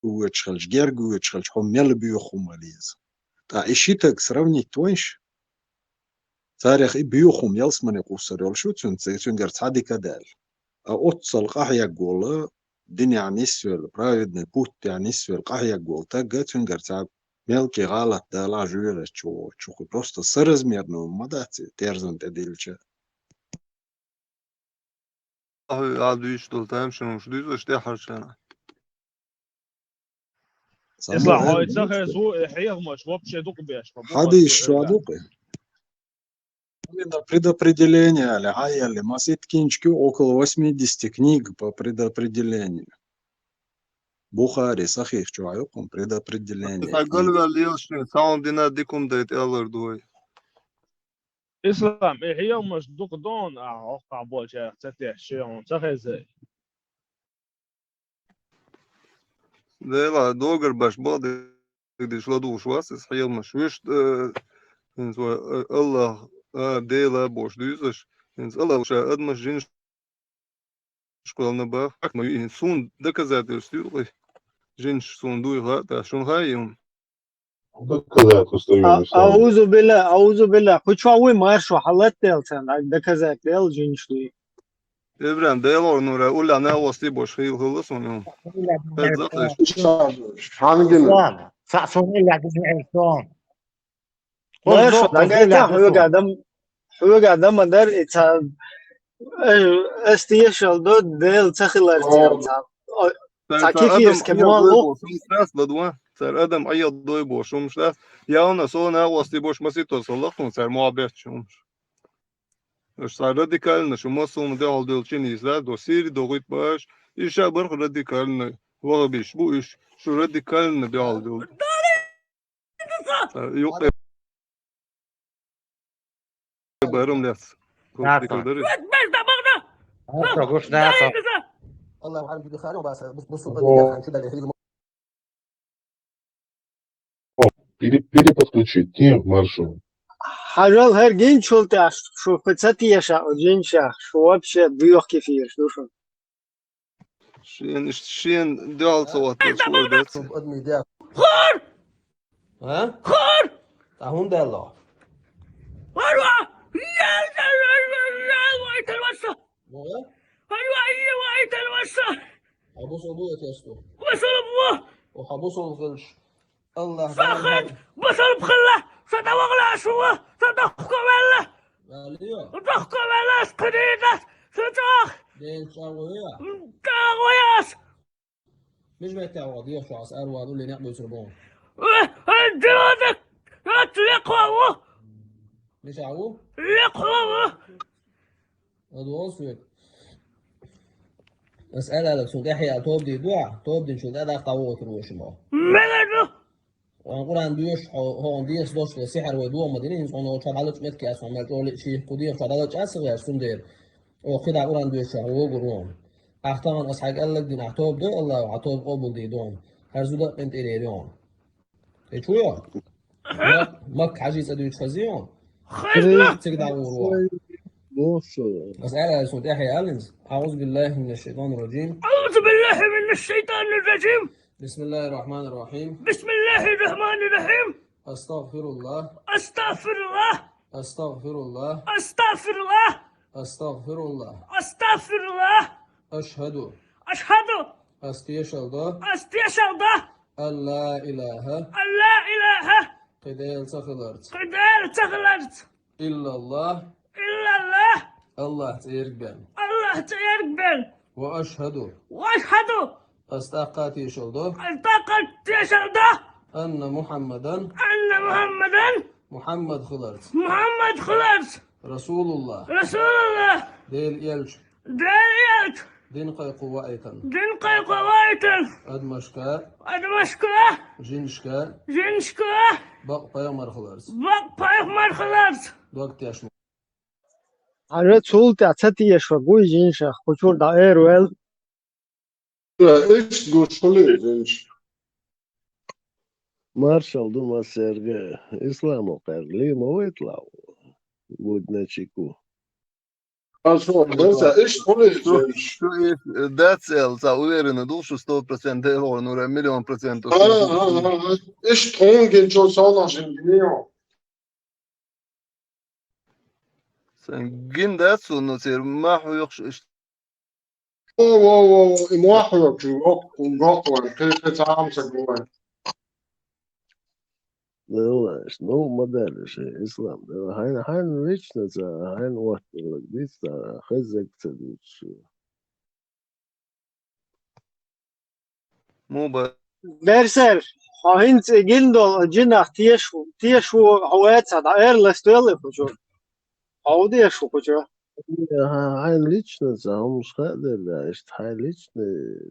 воьдуш хилча, герга воьдуш хилча, хьо мел боьха хӀума хила еза. ТӀаккха и ши стаг сравнить вайша? Царех и боьха хӀума ялсамане кхуссур йолуш ю цуьнан, цуьнгара цхьа дика а даьлла. А оццул къахьегна волу, динехь нисвелла, праведный путехь нисвелла къахьегна волу стаг, цуьнгара цхьа мелкий гӀалат далахь жоьжахати чу воцуш, просто соразмерно ма дац и терзан тӀе диллича. Ахьа дуьйцуш долу тамашийна хӀумнаш дуьйцуш тӀаьххьарчарна. Ислам, хьо и ца хеза ву, и хьехамаш вообще дукха беш, хьо бу хьадийс хьо чохь дукха. Именно предопределение аьлла, хьан аьлла, масийтта кинчки, около восьмидесяти книг по предопределению. Бухари, Сахих чохь ю кхуьнан предопределение. Сан галвел лелаш шен, саун дина дикум дай тӀеллар ду вай. Ислам, и хьехамаш дукха дона ахьа хӀокхахь болчарах ца тешча, хьуна ца хеза. Дела, догар баш бакъдерг деш ладугӀуш вац иза хьехамаш. Вуьш, э, хӀинца вай, э, Аллах, а, Дела бохуш дуьйцуш, хӀинца Аллах ша адамаш жинаш кхоьллина баха, но и суна доказательство ю, жинаш суна дуй хаьа, та шуна хаьа и хӀума? Доказательство ю, а, Ислам. Аузу билла, аузу билла. Кху чохь вуй маршо хьалатделла царна, доказать делла жинаш дуй. Ибран, Делора нура, уллехь нагӀостий бош хила хилла суна. Хьан гина? Ислам, цхьа суна уллехь гина Ислам. Маршо, дагайта, хьоьга адам, хьоьга адам ма дара, и ца, э, ас тешал до, Дела ца хилар церан. О, цхьа кефирский молла. Цара адам Ӏеха дой бохуш хӀумнаш дац. Явна со нагӀостий бош масийтта со лахтун цара мохь бетташ хӀумнаш. Аша цхьа радикальна шу массо хӀума дуьхьал дуьллучу нийса дац, до Сири, до гӀуьт баш, и ша барх радикальна вахабиш бу уьш, шу радикальна дуьхьал дуьллу. Юкъе барам лец. Куртика дари. Аллах, гуш дац. Аллах, алхамдулиллах, бусулба. Пере-, переподключить, кем маршо. Хьажал, хӀара гинчул тӀаьхьа шу кху ца теша, жинчах, шу вообще боьха кефираш ду шу. Шен, шен дуьхьал ца хӀотталаш хӀора дац. Хур! А? Хур! Ткъа хӀунда аьлла? Хур ва! Хур ва! Хьан бусулба ву я тесто? Бусулба ву! О, хьан бусулба хилча, Аллах, со хӀинца бусулба хилла, со тӀе вахана шу ву, со дохко ваьлла. Ваьлла ю? Дохко ваьлла, ас кхидийна ас, со чӀогӀа. Дела чӀогӀа ву я? ЧӀогӀа ву я ас. Мича метте ву, дехаш ву ас, ара ван улле некъ буьйцур бу. Э, э, дилоза, ас лекхо ву. Мичахь ву? Лекхо ву. ЛадогӀал соьга. Ас аьлларг цунна тӀаьхьа яла тоба дийр ду ахь, тоба динчул тӀаьхьа даккха вогӀур ву шу мо. Мега ду! Вайн Къуръан доьшуш хьо, хьо дехас долуш вай сихьар вай догӀа ма дина, хӀинца хьуна оцу чохь дӀалачкъа метка яц хьуна, мел чӀогӀа лиъчий, кху дехаш чохь дӀалачкъа яц хьуна, цундела. Оха кхидӀа Къуръан доьшуш хьо вогӀур ву. Ахь тахана ас хьайга аьлларг дина, ахь тоба до, Аллах, ахь тоба къобал дийр ду хьуна. ХӀара зуда а къинтӀера йийр ю хьуна. И чу йо? Мак-, Макка хьажий цӀа дуьйцуш хазий хьуна? Хазна! Цига дӀагӀур ву. Ас аьлла, ас хьуна тӀаьхьа аьлла хӀинца. أعوذ بالله من الشيطان الرجيم. أعوذ بالله من الشيطان الرجيم. بسم الله الرحمن الرحيم. بسم الله الرحمن الرحيم. أستغفر الله. أستغفر الله. أستغفر الله. أستغفر الله. أستغفر الله. أستغفر الله. أشهد. أشهد. Ас тешал до. Ас тешал до. أن لا إله. أن لا إله. Кхин Дела ца хиларца. Кхин Дела ца хиларца. إلا الله. إلا الله. Аллах цӀе ерг бен. Аллах цӀе ерг бен. وأشهد. وأشهد. Ас тӀаккха а тешал до. Ас тӀаккха а тешал до. أن محمدا. أن محمدا. Мухьаммад хиларца. Мухьаммад хиларца. رسول الله. رسول الله. Дела элча. Дела элча. Дин кхайкхо ваийтан. Дин кхайкхо ваийтан. Адамашка. Адамашка. Жинашка. Жинашка. Бакъ пайхамар хиларца. Бакъ пайхамар хиларца. Дог тешна. Хьажа, цул тӀаьхьа ца тешаш вар гуй жинаш, кху чура дӀаэр вел. Иштта гуш хуьлий жинаш? Маршал ду массаьрга, Исламо кхаьрга ле ма вайталахь, будь начеку. А шо, Берса, иштта хуьлий жинаш? Шу и дац аьлла, цхьа уверенно ду шу сто процент, Делора, ну, миллион процентов. А, а, а, а. Иштта хьуна гинчул совнах жин гинийо. Сан гин дац цунна, церан ма хьоьхуш иштта. Во, во, во, во, и ма хьоьхуш, гок-, гоккхалан, кхин, кхин цхьа хӀума ца гулан. Деллаш, ну, ма далаш, Ислам, да, хьайн, хьайн лично ца, хьайн отталаг диц, ца, хеззаг ца дуьйцу. Муба. Берсер, хьо хӀинца и гина долу жинах теша, теша ву хьо вацахь, дӀа эр ластоьлла кху чу. Хьо хӀун деша ву кху чу? Хьайн лично ца хӀумаш хаа дара, да, иштта хьайн лично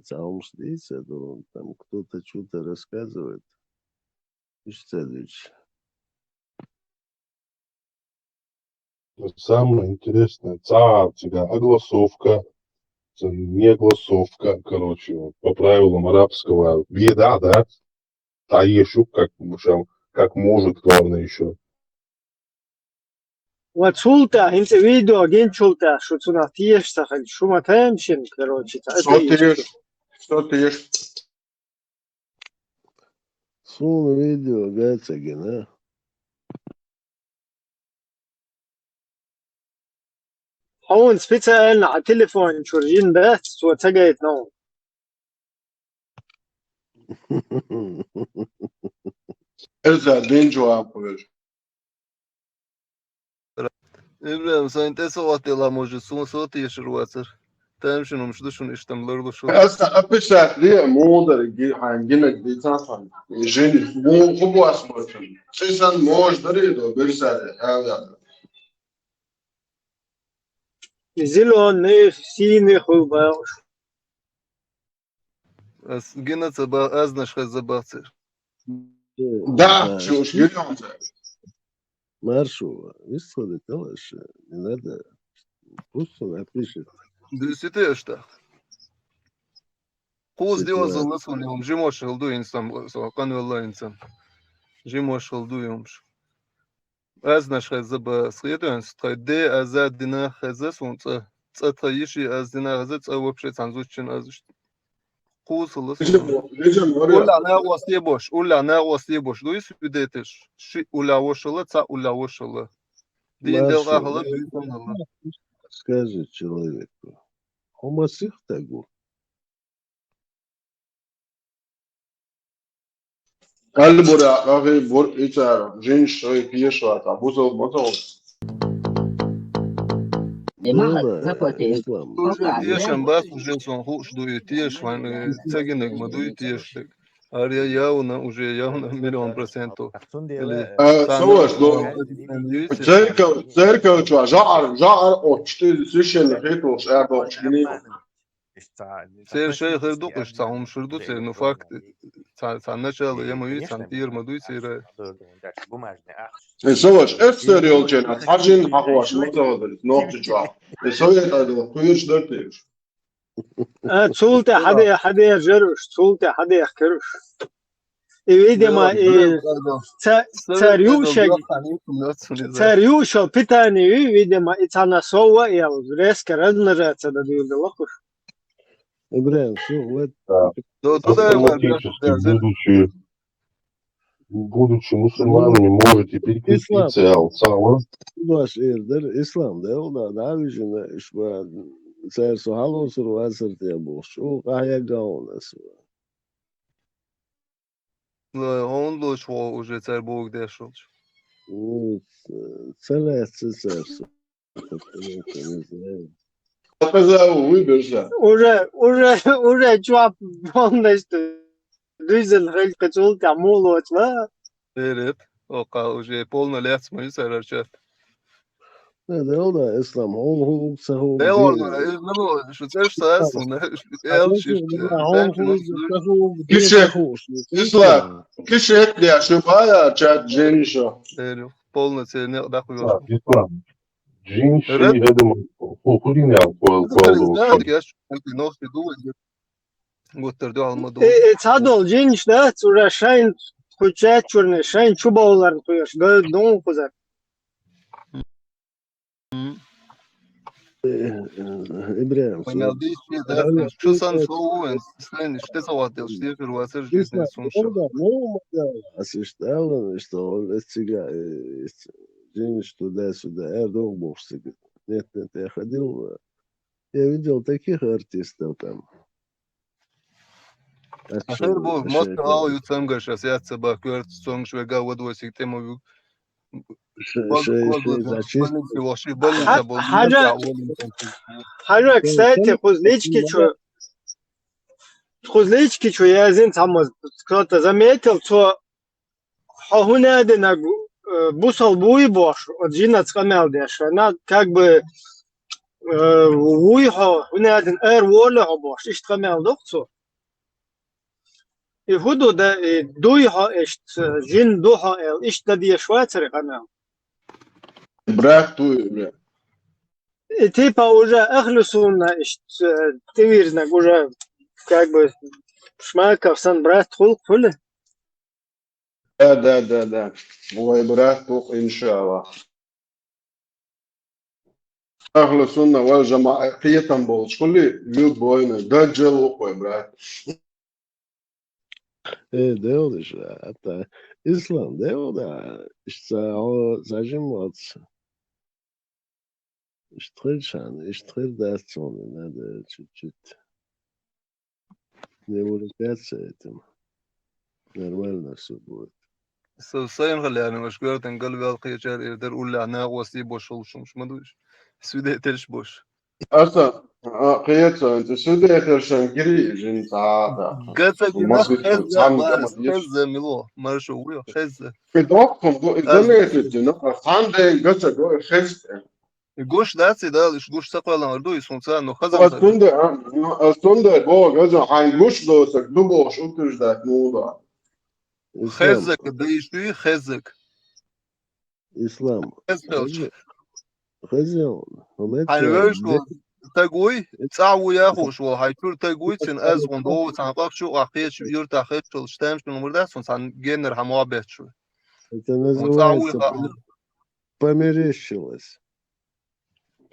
ца хӀумаш дийца ду, там кто-то чё-то рассказывает. Иштта ца дуьйцу. Самое интересное, цхьа цигахь огласовка, ца-, не огласовка, короче, вот, по правилам арабского беда, да? Та ещё как, как может, главное ещё. Ва цул тӀаьхьа хӀинца видео гинчул тӀаьхьа шу цунах теша ца хилча, шу ма тайма шина, короче, ца Что ты ешь? Что ты ешь? Суна видео гай ца гина. Хьуна специально хьан телефон чуьра жин дац, цо ца гайтина хьуна. Иза дин жоп веш. Ибрахим, сайн тӀе со оттаделла, может, суна со тешар вацара. Тамашийна хӀумаш ду шуна, иштта-м ларлуш ву. Аса описать де, мудар ги-, хьайн гинарг дийцан сан. Жин, муха бу ас мочун. Ци сан мож дарий до, бирсаде, хьалда. Зелёный, синий хуй баьлуш. Ас гина ца бах, азнаш хеза бах цер. Да, да, шу уж гирёнца. Маршу, висходит, товарищи, не надо. Пусть он напишет. Дуьйцу те аша тӀаккха. Кхуза диозалла суна, жимош хила ду инсан, со къанвелла инсан. Жимош хила ду юмаш. Азнаш хеза ба, схетоьнца, тхай де аза дина хеза сун цӀа. ЦӀа тхай йиши аз дина хеза, цӀа вообще цхьана зудчун аз иштта. Кхуза хила сун. Уллехь накъостий бош, уллехь накъостий бош. Дуй свидетельш. Ши уллехь вошалла, цхьа уллехь вошалла. Дийна делкъа хила, дуьйцун хила. Скажи человеку. Хьо масех стаг ву? Кхел бура, къахи бур ицара, жинаш шай теша ваца, бузал ма тоху. Уже тешам бац, уже сон хууш ду и теша, вайн, э, ца гинарг ма ду и теша дерг. Ара я явно, уже явно миллион процентов. Или А, царна соваш, ну, церков, церков чуа, жаӀар, жаӀар оч, ты священный хетуш, а, бохч гини. Церан шай хир ду, кхуьш цхьа хӀума шур ду церан, ну, факт, цхьа, цхьа начало я ма вий, цхьа тӀера ма дуй церан. Э, соваш, эфсер йолчен, а цхьа жин хьахош, ма ца вадарис, нохча чохь. Э, совет айдо, кхуьйш дар теш. А, цул тӀе хьаде, хьаде жаруш, цул тӀе хьаде кхируш. И, видимо, и ца-, цар юушал, цар юушал питание ю, видимо, и цхьана сова ел, резко размножаться да дуьйла лохуш. Ибрахим, всё, вот. Да. Ну, туда автоматически, будучи, будучи мусульманами, можете перекреститься, Ислам. Ал-Сава. Баш ирдер, Ислам, да, да, да, вижина, ишба, цар со хьалосур вацар те бохуш, у, къахьега гаунас. Ой, хьуна луш ву уже цара боху деш волчу? М, ца лаьцна цара со. Уже, уже, уже чоп полностью дуьззина хилча, кхин цул тӀаьхьа муха лоцу ла? Берет, оха уже полно лаьцна ма ю цара чат. Э, Делла, Ислам, хьуна хӀума ца хӀума Делла, дийна. Э, ну, шу цӀераш ца ас, ну, шу аьлла шиш, хьуна хӀума ца хӀума дийна Кише, ца хууш, Ислам, Ислам. Кише деш, шу бая чат жени шо. Э, полноценный дакъа йолуш. Ислам. Жин ши Рад- хӀедама ху-, хулина квал, квал Рад- Рад- Яш, нохти ду, гуттар ду алма ду. Э, э, цадол жинш да, цура шайн куча чурне, шайн чубаулар куяш, га дон кузар. Мгм. Э, э, Ибрахим, Понял, су- диши, да, Али, что сан шоу, эн, сэн, что сават дел, что фирвасер, жизнь, Ислам, сумшо. Ну да, ну, да, а сиштал, что он эстига, э, эст-, жинш туда-сюда, э, дон боксига. Нет, нет, я ходил, э, я видел таких артистов там. Ахир бу Москва ю цамгаш асяца ба кварц цонг швега вадвосик тему. Больница, больница, больница, больница. Хажа, кстати, хузлички чу, хузлички чу я зин цамаз, кто-то заметил, цо хӀо хӀунединаг, э, бусал буй бош, от жинац къамел деш, на, как бы, э, вуй хӀо, хӀунедин эр воле хӀо бош, ишт къамел дох цо. И хӀуду да, и дуй хӀо ишт, э, жин ду хӀо эл, ишт да деш вацари къамел. Брат туй, бля. И типа уже ахлу сунна ишт, э, тивирзнаг уже, как бы, шмаков сан брат хул, хули? Да, да, да, да. Вай брат тух, иншаллах. Ахлу сунна вал жамаа кхетам болчхули, любойна, даджал ухуй, брат. Э, делдиш, а, ата, Ислам, делда, ишца, о, сажим моц. Иштхир шан, иштхир дац цуни, надо чуть-чуть. Не увлекаться этим. Нормально всё будет. Со-, союн хали, ана, ваш гвертен галвял кхечар, ирдер улля, на, васи бошул шумш, мадуш. Сюде тельш бош. Аса, а, кхеца, это сюде тельшан гири, жин цаата. Гаца гина, хеза, хеза, мило, маршо, уйо, хеза. Идоккум, го, изолетит, но, хан ден гаца го, хеза. Гуш дац, и дал, иш гуш сакъалан арду, и сунца, но хазан. Астунда, а, ну, астунда, бо, газа, хайн гуш досак, дубош, утуш дат, ну, да. Хезак, да иши, хезак. Ислам. Хезак. Хезак. Хайн веш, тагуй, цаву яхуш, вол, хай тур тагуй, цин аз гун, до, цан, къах, шу, къах, хеч, юрта, хеч, тол, штам, шу, номер да, сун, цан, генер, хамуа бет, шу. Это называется померещилось.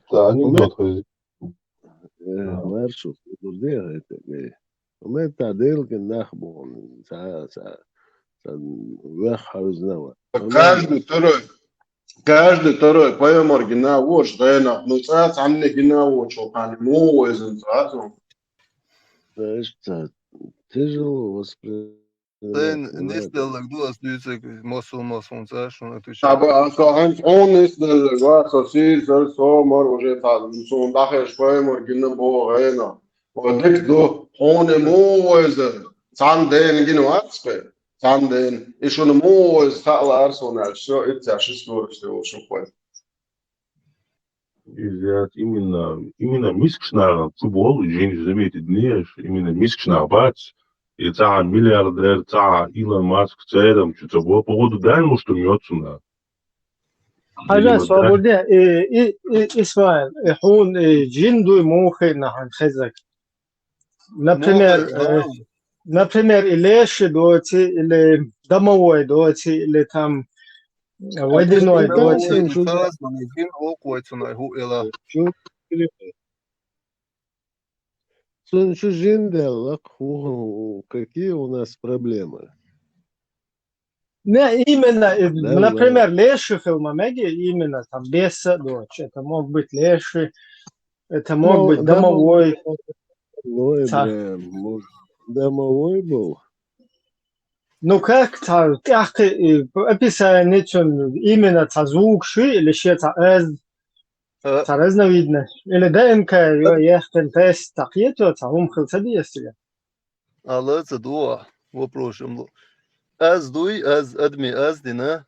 Та анекдот хозяин. Э, маршрут, дурдега это, э. У меня та делка нахбон, са, са, са, вах хаузнава. Каждый второй, каждый второй поеморги на вош, да, на, ну, ца, ца, мне гина вош, о, кан, ну, ой, зин, ца, ца. Знаешь, ца, тяжело воспринимать. Тен нис деллаг ду ас дюйцег мосун, мосун ца, шун отвечаю. Таба, а со ханч он нис деллаг, ва, со сир, со, со, мар уже та, сун дахеш поеморги на бо, гена. О, дик ду, он ему ойза, цан ден гин вацпе, цан ден, и шун ему ойз, хала арсона, всё, и ца, шис горш, ты, шухвай. Изяц именно, именно мискшнагӀан чу бол, жин заметить не еш, именно мискшнагӀ бац, и цаӀ миллиардер, цаӀ Илон Маск, церам чу ца бол, погоду дай муштум йоцуна. Хажа, свободе, и, и, и, Исмаил, и хун, и жин дуй мухи нахьан хезак. Например, э, например, и леши доти, или домовой доти, или там, э, водяной доти. Чу-, чу-, чу-, жин деллак, ху-, ху-, какие у нас проблемы? Не, именно, э, например, леши хилма меги, именно там беса дочь. Это мог быть леши, это мог быть домовой. Ну, Ибрахим, может, домовой был? Ну, как та, как, э, описание, чё, именно та звук ши или ще та эз, та разновидность? Или ДНК, ё, ехтен тест, так, ето, та ум хил сади, если. Алла ца дуа, вопросом лу. Аз дуй, аз адми, аз дина.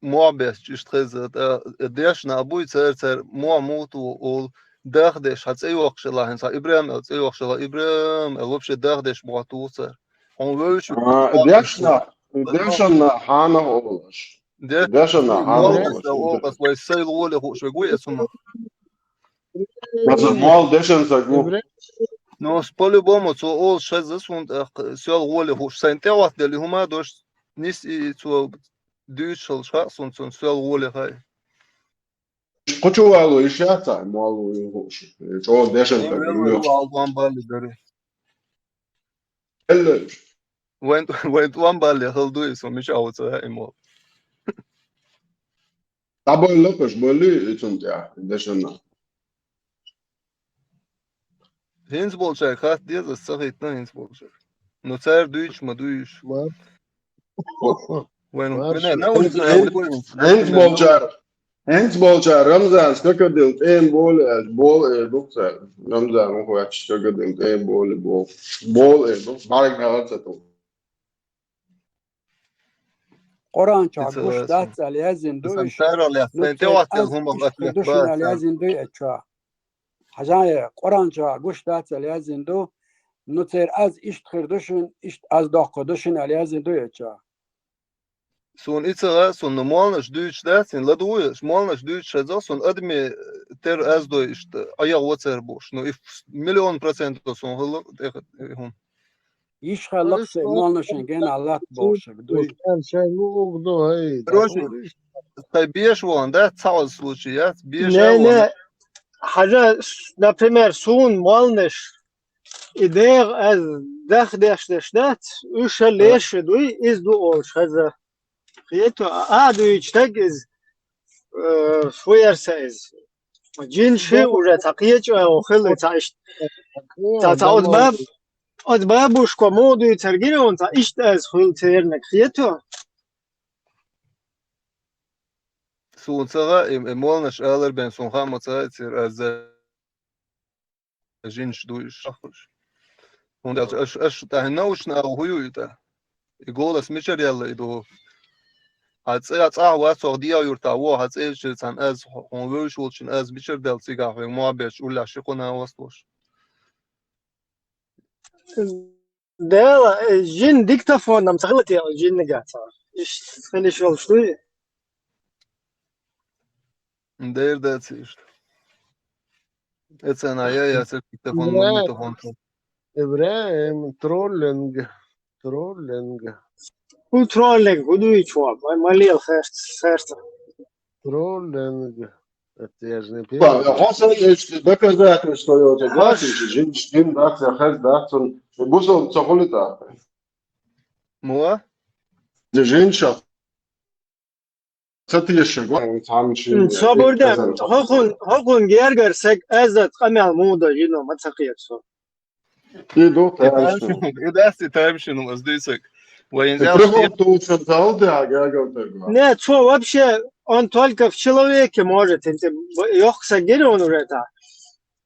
Муабес чиш тхеза, а, дешна абуй цар, цар муа муту ол, дахдеш, ха цей вахшала, хин са Ибрам, эл цей вахшала, Ибрам, эл вообще дахдеш муа ту цар. Он вевчу. А, дешна, дешна хана олаш. Де, дешана, молодец, а, оха, вай сел гӀоле хууш вег вуй эцунах. Маза мол дешан саг ву. Ну, с-, по-любому, цо олуш хеза суна тӀаккха, сел гӀоле хууш. Сайна тӀехӀоттаделла и хӀума дош нис и цо дуьйцуш хилча хаьа суна, цунна сел гӀоле хаьа. Кху чу вало йиш яц, а, мол ву и хууш. ЧӀогӀа дешан саг ву. Вайн, вайн тӀом балле хала ду и со, мича а ву ца хаьа и мол. ДӀабойла лапаш, бойла и цунна тӀехь, дешана. ХӀинца болчаьрга хатта деза, ас ца хийтина хӀинца болчаьрга. Ну, цара дуьйцуш ма дуй уьш. Ма. Вайн, ма, вайн, шу-, наушник, хӀинца, хӀинца болчара, хӀинца болчара Рамзанас какадилла тӀема боле аьлча, бола эр ду цара. Рамзан ву хӀоьтташ какадилла тӀема боле бола. Бола эр ду, бӀаргнегӀар ца ту. Къуръан чохь гуш дац аьлла яздина ду уьш. Ну, церан аз иштта хир ду шуна аьлла яздина ду и чохь. Хьажал, Къуръан чохь гуш дац аьлла яздина ду. Ну, церан аз иштта хир ду шуна, иштта аз доккха ду шуна аьлла яздина ду и чохь. Суна и ца гӀа, суна молланаш дуьйцуш дац, хӀинца ладугӀу, молланаш дуьйцуш хеза, суна адамийн тера аз дой иштта, Ӏа ягӀа вацара бохуш. Ну, и миллион процентов суна хилла тӀехь и хӀума. Йиш хилла-кх сайн молланашна генахь латта бохуш, дуй. Шайн луъург ду, хӀай, короче, тхай беша вахана, да, цхьа а случай яц, беша а вахана. Не, не, хьажа, с-, например, суна молланаш, и дегӀа аз дахдеш деш дац, уьш а леша дуй, иза ду олуш хеза. Кхета, а, а дуьйцу стаг иза, э, фу яра сан иза. Жин ши уже цхьа кхечу а хилла, цхьа иштта. Цхьа, цхьа оцу баб-, оцу бабушка муха дуьйцура гира вон, цхьа иштта аз хуьлу церниг, кхета. Суна ца гӀа, и, и молланаш алар бен, суна хаа ма ца гӀа, церан аз жинаш ду уьш, ахуш. ХӀунда аьлча аш, аш тӀаьхьа наушна агӀо хӀу ю и тӀа? И голос мичара яьлла и ду? Хьан цӀе, цӀахь вац хьо, дегӀан юьртахь ву, хьан цӀе чуьра цхьана аз, хьуна вевзаш волчун аз мичара даьлла цигахь вен мохь бечу уллехь ши кху нах васт волуш? Дела, э, жин диктофон-м ца хилла те, жиннигахь цхьа? Иштта хила йиш йолуш дуй? Дера дац иштта. Эцена я, я, церан диктофон, магнитофон. Эбрахим, троллинг, троллинг. ХӀун троллинг, хӀун дуьйцу хьо? Ма, ма лела херц, херца. Троллинг. Это я же не первый. Ба, хьо сан иштта доказательство йоцу, хаш, дац, жин, жин дац, я хез дац, он, бусалба ца хуьлу тӀаккха. Муха? Де жин ша ца тешаш, го, цхьана шин, м, собар де, хӀокхун, хӀокхун гергара саг азат къамел муха дан жино ма ца кхета со. И ду, и тайшна. И дац, и тайшна, ас дуьйцург. Вайн, и зал приход ту сан зал де, а гагал тайшна. Не, цо вообще, он только в человеке может, это, б-, йохк са гири он уже так.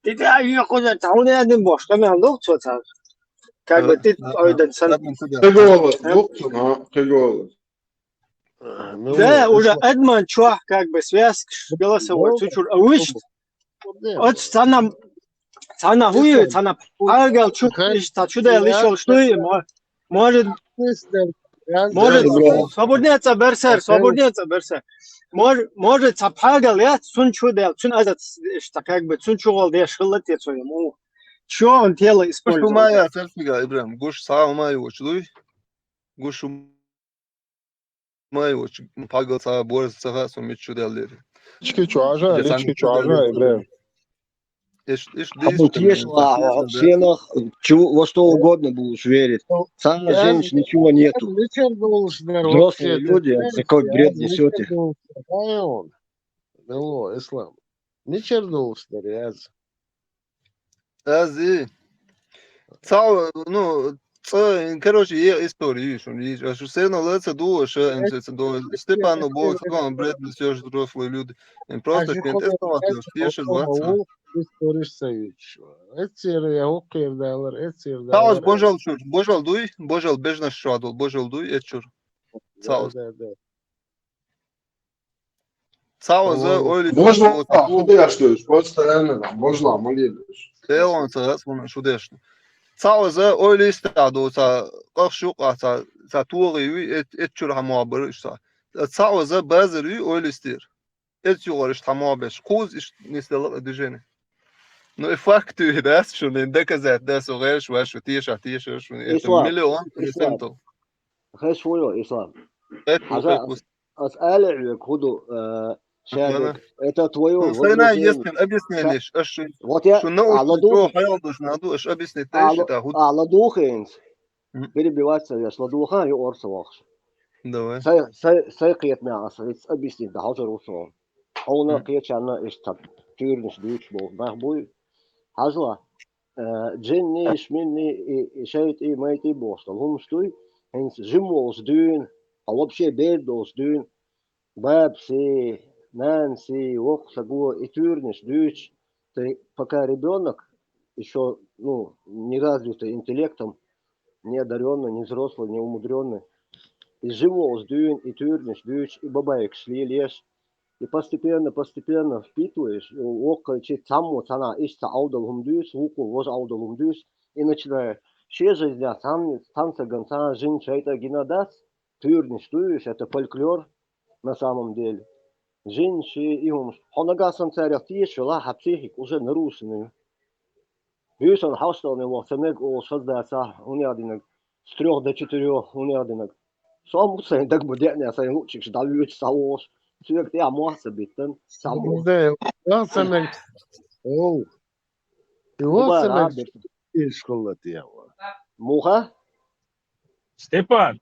Ты, ты, а, йохк уже, та, он один бош, там я лук цо так. Как бы ты, да, ой, да, сан. Ты голос, лук цо, а, ты голос. Да, уже адман чохь, как бы, связка голосовой, цу чуьра, а вуьшта? Оцу цхьана, цхьана хӀуй, цхьана пхьагал чу, иштта чу дела йиш йолуш дуй, мо-, может, может, собурне цӀа берсер, собурне цӀа берсер. Мож-, может, цхьа пхьагал яц, цунна чу дела, цунна азат, иштта, как бы, цунна чу гӀол деш хилла те цо ему. Чё он тело использовал? Гуш хӀума яц, Ибрахим, гуш цхьа хӀума йоцуш дуй? Гуш хӀума йоцуш, пхьагал цхьа борз ца хаьа, со мича чу даьллера. Ички чу Ӏажа, ички чу Ӏажа, Ибрахим. Иш, иш, абу дийшта, тешла, иш, сенах, чу, во что угодно будешь верить. Царь женщин ничего нету. Взрослые люди, такой бред несёте. Алло, Ислам. Мичара долуш дара яз? Аз и. Цхьа, ну, цӀа, короче, е история ю шуна, йийча. Аша все равно лаца ду, аша, эн ца ду. Степану бо, ца ду, бред, все же взрослые люди. Эн просто кент эстовать, тешил вац. Историш ца вичу. Эцера я хӀокхера далар, эцера далар. Цхьа оз божал шур, божал дуй, божал бежнаш шуадул, божал дуй, эцур. Цхьа оз. Да, да, да. Цхьа оза ойла... Божла, худеш дуйш, постоянно, божла, молилеш. Телон ца дац, муна шу деш. Цхьа оза ойла иста ду, цхьа къахчу къа, цхьа, цхьа тогӀи вуй, эт, эт чуьра хьан мохь бара уьш цхьа. Цхьа оза базар ю, ойла йистера. Эцу юкъара иштта хьамогӀ беш. Кхуза иштта нисдала а движение. Ну, и факт ю, дац шуна, доказать дац, со гӀераш вац, шу тешахь тешаш, шуна это Ислам, миллион Ислам. процентов. Хеш вуйо, Ислам. Это Хьажа, это ас, ас алехь век худу, э, шарик. Ладно. Это твоё Ну, сайна возражение. Естественно, объяснение Ша-, аш шу, вот я, шу а, наушник ладу-, шу хьаялдуш наду, аш объяснить а, дай ла-, шита худ. А, ладухинц. М. Перебивать ца веш, ладуха, ю орса вахш. Давай. Сай, сай, сай кхетна ас, вец объяснить да, хьожа русо. Хьона М. кхечанна иштта туьрнаш дуьйцуш болу нах буй. Хьажла, э, джинни, шминни, и, и шайтӀи, майтӀи бохуш долу хӀумаш дуй, хӀинца жима волуш дуьйна, а вообще бер долуш дуьйна, бабаси, нанаси, воккха саго и туьрнаш дуьйцуш, ты пока ребёнок, ещё, ну, не развитый интеллектом, не одарённый, не взрослый, не умудрённый, и жима волуш дуьйна, и туьрнаш дуьйцуш, и бабайкаш лелаеш, и постепенно, постепенно впитываешь, и воккхачи цхьаммо цхьанхьа иштта цхьа Ӏовдал хӀума дуьйцу, вукхо важа Ӏовдал хӀума дуьйцу, и начинает. Шен жизнь цхьанна, цхьана сагана, цхьана жин шайтӀа гина дац, туьрнаш дуьйцуш, это фольклор на самом деле. Жин ши и хӀумаш. Хьо нагахь санна царех тешаш велахь, хьан психика уже нарушена ю. Буьйсанна хьалшталгӀане ваха ца мега олуш хаза дацахь, хӀунда аьлла динарг, с трёх до четырёх, хӀунда аьлла динарг. Со ма ву сайн даг ма деъна, сайн луъчуьнгаш дӀавоьдуш схьавогӀуш, соьга тӀехь мохь ца биттина, схьавогӀуш. Ма ву сайн ца мега. Оу. И ваха ца мега. Ишколла тӀехь ван. Муха? Степан,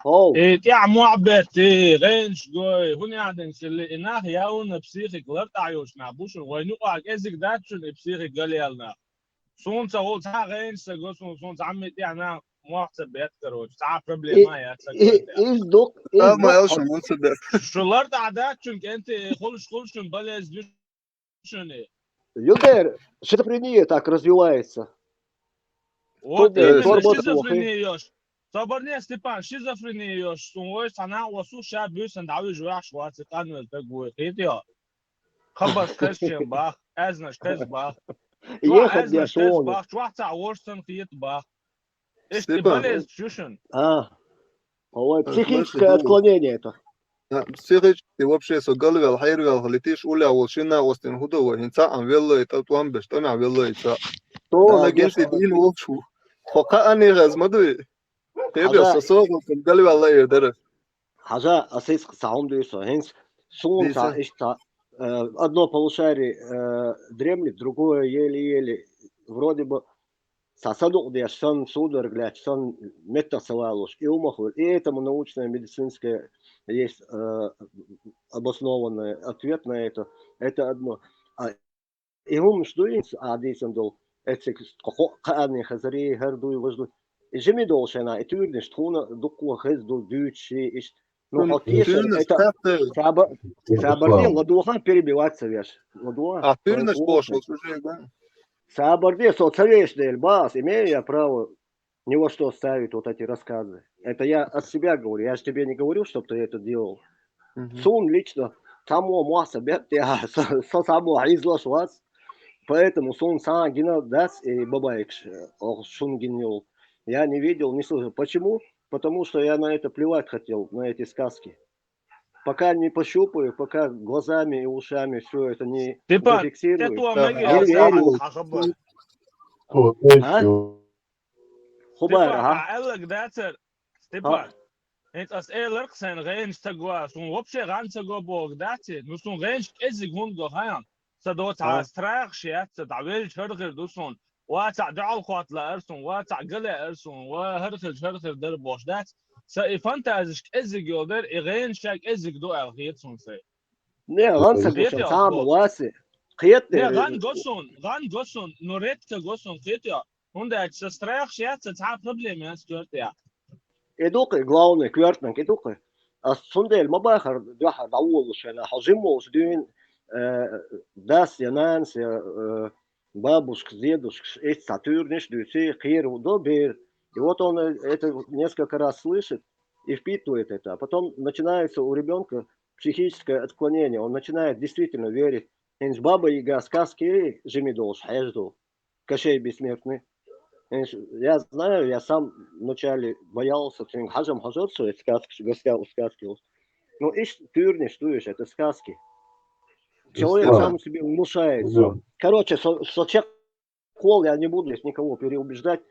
Хов. И тӀехь мохь бетта, и гӀенаш гой, хӀун яхьдина силли, и нах явна психика лартӀахь йолуш нах бу шуна, вайн юкъахь кӀезиг дац шуна и психика галъяьлла нах. Суна ца гӀул цхьа гӀенаш ца го, суна, суна цхьамми тӀехь нах мохь ца бетта, короче, цхьа проблема яц ца гой тӀехь. Иза дукха, иза Ама дукха. Элшан, муца бетта. Шу лартӀахь дац шуна, кӀентий, хуьлуш, хуьлуш шуна балеза дуьш. Юдер, шизофрения так развивается. Вот, Тут, э, именно, форма шизофрения йош. Собарне, Степан, шизофрения йош. Сун вайша цхьа накъо су ша буьйсан дӀавижа ваьхьаш вац, и къанвелла таг вуй. Кхетий хьо? Хабарш кхерчен бах, аьзнаш кхез бах. Чохь Ехать аьзнаш кхез бах, чохь цхьа ворш сан хета бах. Иштта Степан. Болезнь ю шуна. А. Ой, психическое отклонение это. А, психически вообще со галвел, хьервел, летиш уллехь волу шина остин хӀу ду вай, хӀинца а веллой, тӀа тӀом беш, тӀамехь веллой ца. То Да, нагеси дин волчу. Хо кхаъ анихаз ма дуй. Кхебел Хьажа. Со согӀу галвел лайр дара. Хьажа, ас иза ца хӀума дуьйсу, хӀинца суна Дийса. Ца иштта, э, одно полушарие, э, дремлет, другое еле-еле, вроде бы, цхьа садукъ деш санна, судорог лаьтташ санна, меттах ца валуш, и хӀума хуьлу. И этому научное, медицинское есть, э, обоснованный ответ на это. Это одно. А и хӀуманаш ду хӀинца ахьа дийцина долу, эциг кхо-, кхо-, кхаанне хазарий, хӀара дуй, важа дуй. И жима долу шайна, и туьрнаш тхуна дуккха хеза ду, дуьйцуш и иштта. Ну, М, хьо тешар, туьрнаш это кхетта. Цаба-, цабарде ладохан перебивать ца веш. Ладохан. А туьрнаш Ой, бохуш, ой. Вот уже, да? Цабарде со ца веш дела, бас, имею я право ни во что ставить вот эти рассказы. Это я от себя говорю, я же тебе не говорю, чтоб ты это делал. Мгм. Сун лично, там во муаса бет, я со, со само хьизлаш вац. Поэтому сун сан гина дац и бабайкаш, э, ох, шун гин йол. Я не видел, не слышал. Почему? Потому что я на это плевать хотел, на эти сказки. Пока не пощупаю, пока глазами и ушами всё это не Степан, зафиксирую, это вам не верю. Хабар. А? Хабар, Степан, ага. Аьллаг дацар, Степан. А? ХӀинца ас эларх сайн гӀенаш ца го, сун вообще гӀан ца го боху дац и? Ну, сун гӀенаш кӀезиг хӀунда го хаьан? Ца доцахьа А? Страхаш яц, ца дӀавелча хӀара хир ду сун. Ва цхьаъ дуьхьал хӀотта лаьара сун, ва цхьаъ ган лаьара сун, ва хӀара хир, хӀара хир дара бохуш дац. Сан и фантазиш кӀеззиг йолу дара, и гӀенаш ша кӀеззиг ду аьлла хета суна сайн. Не, гӀан ца гуш, Кхетий цхьа а ма хьо? Васи. Кхета Не, дера. ГӀан го сун, гӀан го сун, но редко го сун, кхетий хьо? ХӀунда аьлча сан страхаш яц, сан цхьа а проблема яц коьртехь. И ду-кх и главный коьртаниг, и ду-кх и. Ас цундела ма бахара дуьхьа дӀаволуш вена, хьо жима волуш дуьйна, э, дас я нанас я, э, бабушкас, дедушкас, эццахь туьйранаш а дуьйций, кхера до бер. И вот он, э, это несколько раз слышит и впитывает это. А потом начинается у ребёнка психическое отклонение. Он начинает действительно верить. ХӀинца Баба Яга сказки жима долуш хьежа ду. Кощей Бессмертный. ХӀинца я знаю, я сам вначале боялся, цуьнга хьажам хьожура со эти сказки, гостя у сказки. Ну, иштта туьйранаш ду уж, это сказки. Человек Ислам. Сам себе внушает. Ислам. Короче, со, со чакхвола, я не буду здесь никого переубеждать.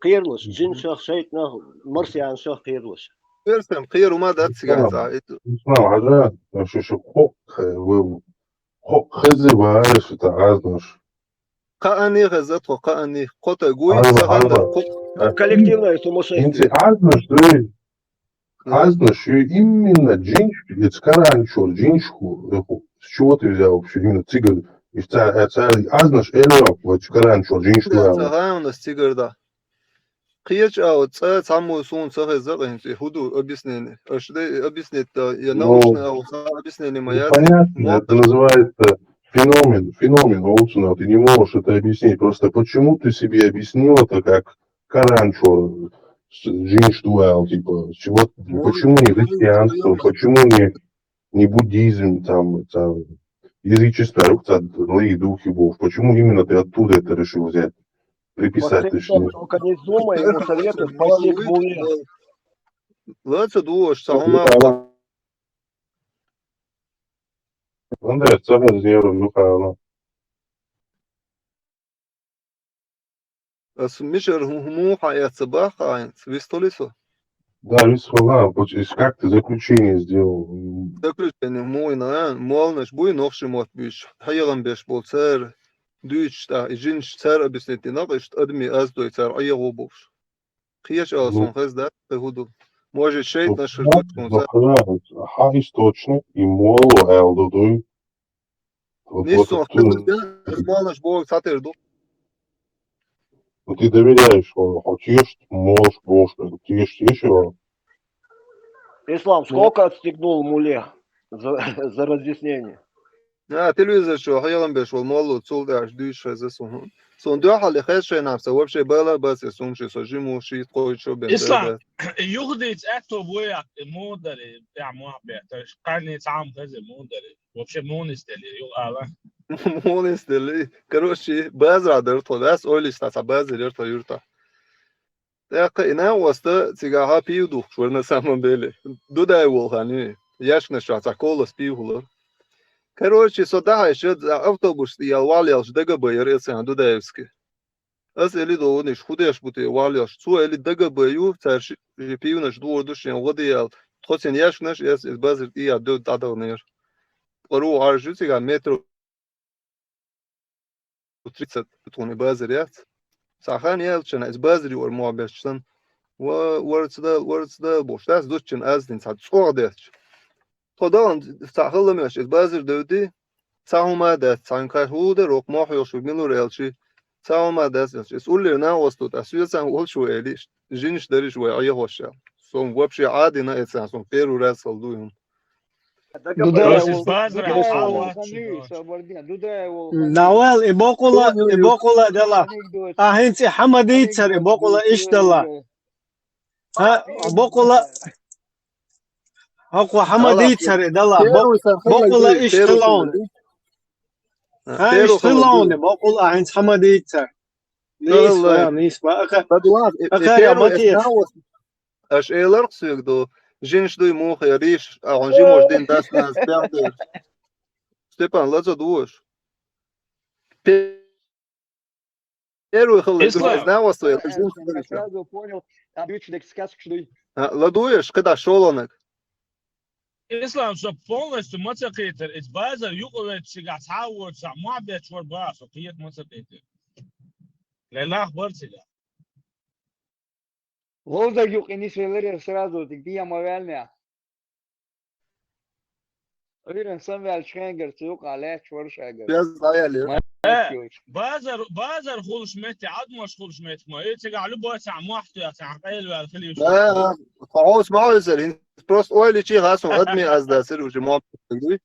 Кхералаш, джинашех, шайтӀанех, марсианашех кхералаш. Персам кхера ма дац цигахь Ислам. Цхьа. Ислам, хьажа, шу, шу, хо, хе, ву, хо, хеза вара шу та Ӏазнаш. Кхааннех хеза тхо, кхааннех. Кхо тайгуй, Хьажа, ца хьажа. Хьажа. Коллективное сумасшествие. Инци Ӏазнаш дуй. Ну. Ӏазнаш ю именно джинаш, эц Коран чура джинаш ху, э, ху. С чего ты взял вообще именно цигара? И ца, э, ца, Ӏазнаш эльва, вот Коран чура джинаш Да, ху. Ца гавнас цигара да. Кхеча а вот цӀа цхьаммо суна ца хеза къинца, и хӀу ду объяснение. Аш де объяснить да, я Ну, научно а вот объяснение ну, моя. Понятно, это называется феномен, феномен, Олсонов, ты не можешь это объяснить. Просто почему ты себе объяснил это как Коран чура, с-, джинаш ду аьлла, типа, чего, Ну, почему не ну, христианство, ну, почему не, не буддизм, там, там, язычество, а вот это злые духи, Бог. Почему именно ты оттуда это решил взять? Приписать Максим, точнее. Только не думай, ему советую пойти к мулле. Лаца дуош, ца хӀума. Андре, ца хеза, ну, хана. Ас мишар хӀу-, хӀу-, муха яц баха айнц, вистули со? Да, вистхула, поч-, иш как ты заключение сделал? Заключение муйна, молнаш буй нохши мот буйш, хьеган беш бол цар, дуйч та, и джинаш цар объяснить дина, иштта адми аз дой цар, а ягу буш. Кхеча Ну. Алсон хез да, хе хӀу ду. Может, шайтӀанаш Ну, хӀу ду, хӀа источник, и молу аьлла ду дуй. Вот, Нис вот сон оттуда. Хеза, молнаш бог цатер ду. Ну, ты доверяешь, хо, хо, тешт, можешь, можешь, как бы, тешт, тешь его. Ислам, Ну. Сколько отстегнул мулле за, за разъяснение? А, телевизор чу хьеган беш вол моллу, цул даш дуьйш хеза сон. Сон дуьхьал хез шайнам са, вообще бала бац, сон ши со жиму ши кхой чу бен Ислам, бен. Юхадиц аьтто бояк, мудари, я муаббет, кхани цам хеза мудари. Вообще мунис дели, ю ала. Мунис дели. Короче, базар дар тхо, дас ойлис та, ца базар яр тхо юрта. ТӀаккха и накъост цигахьа пив духкуш вара на самом деле. Дудай волу хан ю. Яшканаш чохь цхьа колас пив хулара. Короче, со дӀахьаьжча, автобус тӀе ял вал ялш дага бан яра эцан Дудаевски. Ас эли довниш, хӀу деш бу те вал ялш. Цо эли дага бан ю, цара ши, ши пивнаш догӀур ду шен гӀо де ял. Тхо цен яшканаш, эс, эс базар тӀе ял ду дӀадагӀнера. Ткъа ру Ӏаржу цигахь метро тридцать тхуна базар яц. Цхьа хан яьлча, иза базар юкъара мохь беш сан. Ва, варца дал, варца дал, бохуш, дас дуччина аз дин цхьа цӀогӀа детташ. Тхо дахана цхьа хала меш, иза базар девди, цхьа хӀума дац, цхьаьна кхай хӀу дара, окху мохь йолуш ву милур аьлчи, цхьа хӀума дац аьлчи. Иза уллера накъост ду, тӀа соьцан волчу ву элиш, жинаш дариш вай Ӏехош аьлла. Сон вообще Ӏадина эцан, сон первый раз хала ду хӀума. Дудаев Ас волу, базара Дудаев волу хьалаца хан ю, чудо. Сабардин, Дудаев волу хан ю. Навал, и бокъула, и бокъула дала. Анекдот. А хӀинца и хьама дийцар, и бокъула иш дала. Ха, бокъула. Хьакху хьама дийцар, и дала. Бо-, бокъула иш хилаун. Ха, иш хилаун, бокъула а хӀинца хьама дийцар. Нисба, нисба. Аха, аха, я матеш. Аш элар кхуьга ду, жинаш дуй муха я риш, а хьуна жимош дин дац наз пяхтер. Степан, лаза душ. Первый хала Ислам. Знал вас твоя. Сразу понял, обычный сказка дуй. А, ладуеш, когда шолонок. Ислам, со полностью ма ца кхетар, иза базар юкъа веццигахь цхьа а воцахь, мохь бечвар баха, со кхета ма ца кхетар. Лелах бар цигахь. Ловзаг юкъа нисвеларе сразу, тик дия ма ваьллехь. Уьйран самваьллачу хенгара цу юкъа лаьтташ вара шайгара. Без лаяли. Ма-, Э, базар, базар хулаш метте, Ӏадмаш хулаш метте, ма, э, цигахь любой цхьа мохь тоьхна, цхьа къайлаваьлла хила йиш. Э, хьо хьовса ма хьовсара, хӀинца просто ойла йичи хасун, адми аз дацара уже мохь дуй.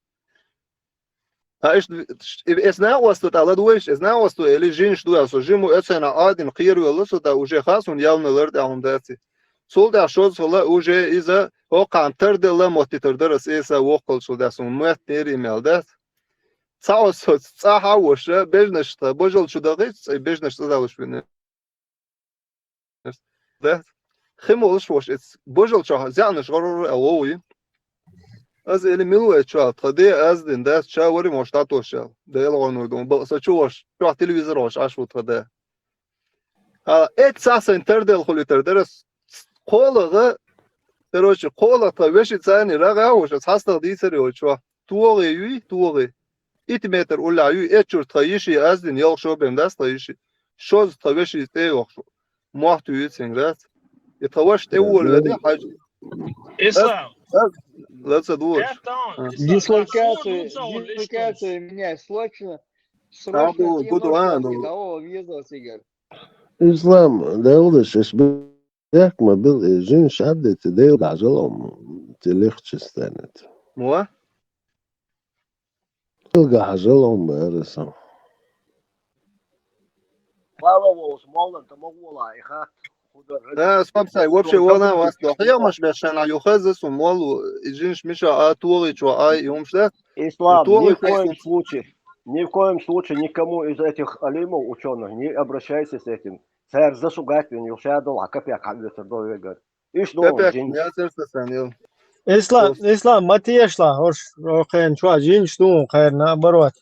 Ха, иштта, и, эс накъосту тӀа ладугӀуш, эс накъосту, эли жинаш ду, со жиму, эцена Ӏадина кхеравелла со, тӀа уже хасун явна лар тӀехь хӀума дац. Цул тӀаьхьа шозза хила уже иза, хӀокхана тарделла моттитар дара ас эса воккхалчул дас хӀума моьттинера и мел дац. Цхьа оцо цӀа хьавоша, бежнаш тӀа, божал чу дахийту, цӀе бежнаш цӀа далуш вина. Да? Хи молуш вош эц божал чохь зеӀнаш гӀарур а вову. Аз или мила вай чоа, тха де аз дин дац, ча вари мош татошал. Дела гонур дун, ба са чуваш, чоа телевизор ваш аш ву тха де. А, эт са сайн тардел хули тар дарас. Колага, короче, кола тха веши цани рага уш, аз хастал дисари очо. Туоги юй, туоги. Ит метр уля юй, эт чур тха йиши аз дин, йол шо бем дас тха йиши. Шоз тха веши те йох шо. Мохту юй цингац. И тха ваш те уоль веде, хаж. Ислам. Лаца душ. Дислокация, дислокация меняет срочно. Срочно. Буду, буду, а, ну. Того везла сигар. Ислам, делдаш, иш бек ма бил, э, жин шаддете, делга жалом, те легче станет. Муа? Делга жалом, бараса. Мало волос, молдан, та мог вола, и хат. Э, стоп, сай, вообще, вона вас, хьямаш бешана, юхаза су мол, и жинш миша, а туоги чо, а, и умшда. Ислам, ни в коем случае, ни в коем случае никому из этих алимов, учёных, не обращайся с этим. Цар зашугать вен, юшадол, а капяк хаббетар довегар. Иш дол, капяк, жин. Я церса сан, йо. Ислам, просто. Ислам, матешла, ош, охен, чуа, жинш дун, хайр, наоборот.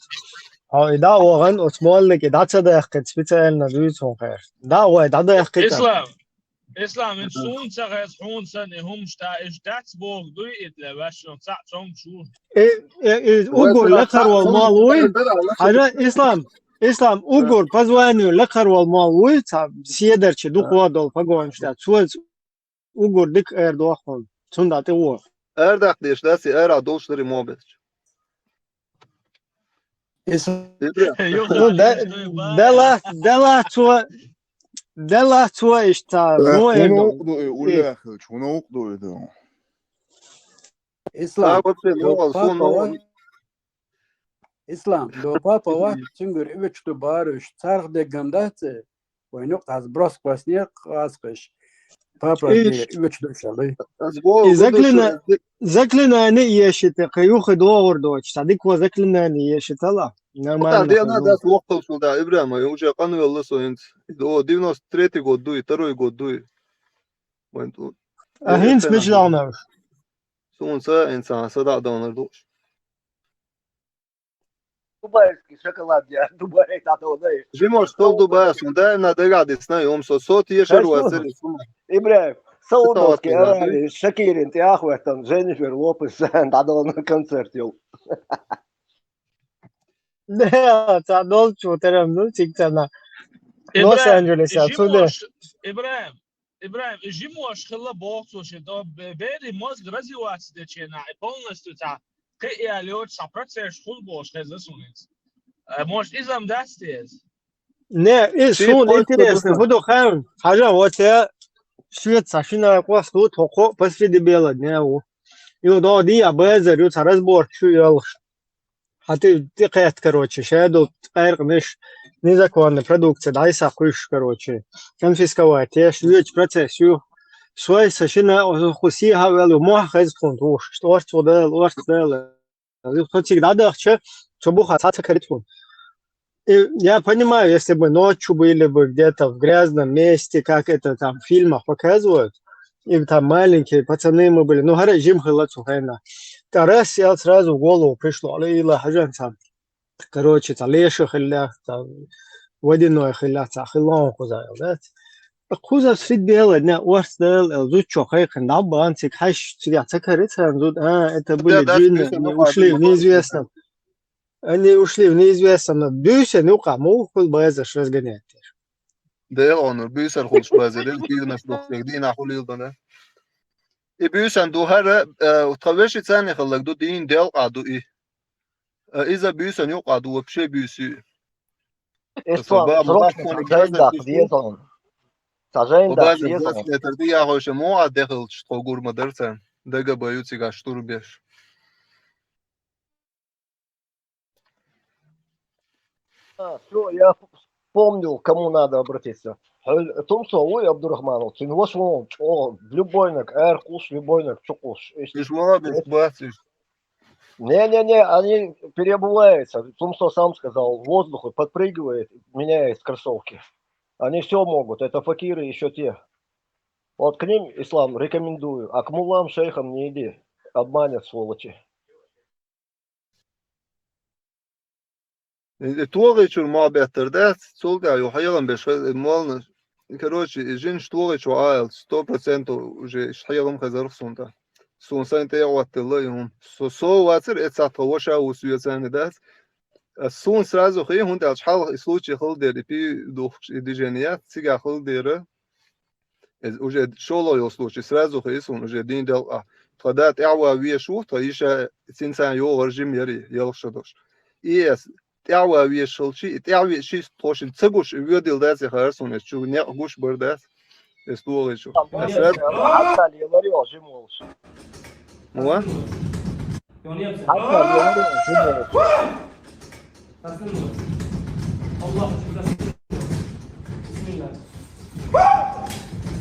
А, и да, оган, от смольник, и да, цадахкет, специально, дуйцун, хайр. Да, ой, да, дахкет. Ислам, Ислам, ин сунца газ хунца не хумшта, иш дац бог, дуй, ит ле, ваш, ца, цом, шу. Э, э, э, угур, лекарвал, малуй. Хажа, Ислам, Ислам, угур, позвоню, лекарвал, малуй, ца, седерчи, духуа дол, погоншта, цуэц, угур, дик, эр, дуахун. Цунда, ты, о. Эр, дак, деш, да, си, эр, а, дол, штыри, мобец. Ис- Ибра. Ну, да, да ла-, да ла цо, да ла цо ишта, э, ну, хуна э, укъду, э, э, уляхыч, хуна укъду, э, да. Ислам, а, вообще, ну, до папа, сон, ну, ва-, Ислам, до папа ва, цунгур, ивич ту барыш, царх дегам дац, э, Вайнук аз брос квасне квасхыш. Папа, иш, не, вич душалы. И заклина-, заклинание ешите, каюхы договор доч, садик во заклинание ешитала. Нормально. Ута, дена, да, слухал сюда, Ибрама, и уже канвелла соинц. О, девяносто третий год дуй, второй год дуй. Вайн тут. А хинц мечтал на. Сунца, инца, сада донор душ. Дубайский шоколад, я, Дубай, та то, да. Жимош, стол Дубай, сундай на дагадис на, ум со, сот ешер ва сери сума. Ибраев, Саудовский Аравия, Шакирин, ты ахуй там, Дженнифер Лопес, да, да, на концерт, йо. Да, та дол чё, терем, ну, тик-то на. Лос-Анджелес, отсюда. Ибраев, Ибраим, и жимош хилла бохцо ши, то бе-, бери мозг развиваться дечена, и полностью та, кэ и алёч, са процесс хул бош, хэ засунец. Э, может, изам дастез? Не, и сун интересно, буду хан, хажа, вот я свет сашина квас тут, хоко, посреди бела дня у. И удо ди, я бэзэр, ю, са разбор, чу, ялш. Хьати, ти кхетт, короче, шадул къайркъниш, незаконная продукция, дайса хуйш, короче, конфисковать, еш, вич процесс ю. Сой са шина, о, хуси хавел, муа хез тхун туш, орц водел, орц дел. Хо циг дадахча, цо буха ца ца карит хун. И я понимаю, если бы ночью были бы где-то в грязном месте, как это там в фильмах показывают, и там маленькие пацаны мы были, ну, гора жим хыла цухайна. Тарас сел, сразу в голову пришло, ала ила хажан сам. Короче, та леша хыла, та водяной хыла, та хылон куза, да? Куза срит бела, не, орц дел, эл, зуд чо хайкын, да, бан, цик хаш, цик я ца карит, сан зуд, а, это были джинны, они ушли в неизвестном. Они ушли в неизвестном, но бюся, ну, кому хул база разгонять. Да, он бюся хул база, да, дина хулил, да. И бюся ду хара, э, тха веши цани халлаг ду дин дел аду и. Э, иза бюся ню аду вообще бюсю. Ислам, срочно, сажен да, дезон. Сажен да, дезон. Метр ди я хойше мо а дехил, что гурма дерцен. Дега баю цига штурбеш. А, всё, я вспомнил, к кому надо обратиться. Хьол-, Тумсо, ой, Абдурахманов, цин ваш вон, чё, любойник, эр куш, любойник, чё куш. Иш вала, без бациш. Не-не-не, они переобуваются. Тумсо сам сказал, воздух подпрыгивает, меняет кроссовки. Они всё могут, это факиры ещё те. Вот к ним, Ислам, рекомендую, а к муллам, шейхам не иди, обманят, сволочи. И, и тогӀи чура мохь беттар дац, цул тӀаьхьа юха хьехам беш хеза, и молна. И, короче, и жинаш тогӀи чу Ӏа аьлча, сто процентов уже иштта хьехам хезарх суна тӀа. Суна сайна тӀе а оттаделла и хӀума. Со, со вацар, э, цхьа тха ваша ву соьца аьнна дац. А суна сразу хи, хӀунда аьлча хьалха и случай хала дера, и пи духкуш, и движение яц, цигахь хала дера. Эз уже шолгӀа йолу случай, сразу хи суна уже дийна делкъахь. Тха да тӀаьхьа ван везаш ву, тха йиша цинцан йогӀар жима яри, ялх шо долуш. И эс тӀаьхьа ван везаш хилчи, и тӀаьхьа везаш ши тхо шин ца гуш, и воьдийла дац и хаар суна, эс чу некъ гуш бар дац. Эс логӀий чу. Там Эс молодец, рад- а, Ацаль, я говорил, жима волуш. Ва? Ацаль, я говорил, жима волуш.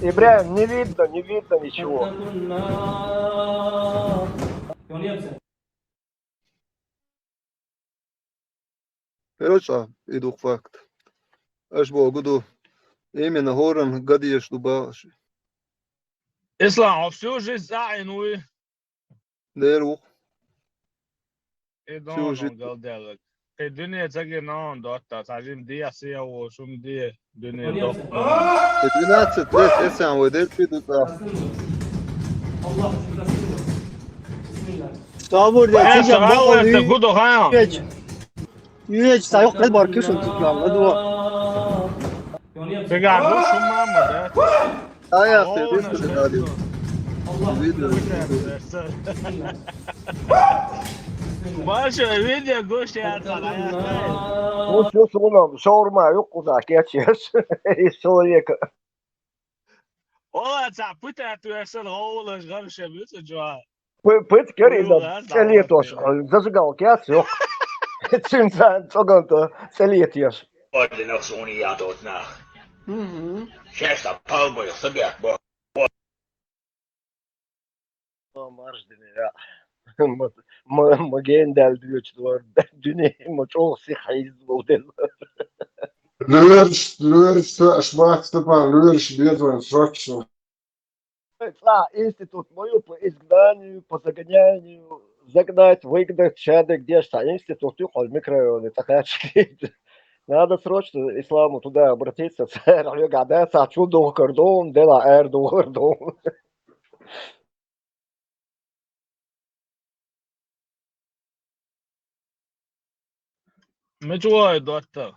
Ибрагим, не видно, не видно ничего. Короче, и ду факт. Аш богу ду. Именно хӀоранна ган дезаш ду бохуш. Ислам, хьо всю жизнь цӀа Ӏийна вуй? Дера ву. И Всю доно жизнь. Галделлаг. Кхин дуьне ца гина он дотта, цхьа жима дехьа сехьа волуш хӀума де, дуьне дохку. Кхин двенадцать лет, эсан вай дерг кхин ду цӀа. Собур де, Э, цига сагӀа боху вайта гу ду, хьан? Юьйч. Юьйч, цхьа юккъе бар кхишун цуьнан, ладугӀа. Цига гу шу мама, да? Ай, ай, О, ты на выставил что? Радио. Видео. Маша, видео гуш яцара. Ну, всё, суна шаурма юккъуза кечеш из человека. Ола ца пытать версал гӀовлаш гӀарша буьцу жуа. Пы-, пыт кер иза Ола, цӀе летош, зажигалка яц, йоккха. Цуьнца цӀоган тӀа цӀе летош. Орденах суна ян тот нах. Мгм. Шаьш та палбайх сагат бо. Марш дина, я. Ма, ма, ма гендаьлла дуьйцу дора. Дуьне ма чӀогӀа сиха хьийза ву деза. Лоьраш, лоьраш, аш бац тапа, лоьраш беза вайн срочно. Цхьа институт ма ю по изгнанию, по загонянию, загнать, выгнать, шадерг деш цхьа институт ю хьо микрорайоне цӀа кхаьчча. Надо срочно Исламу туда обратиться, цара хьоьгахь дац, цхьа чу духкар ду, дела эр духар ду. Мича вай доттагӀа?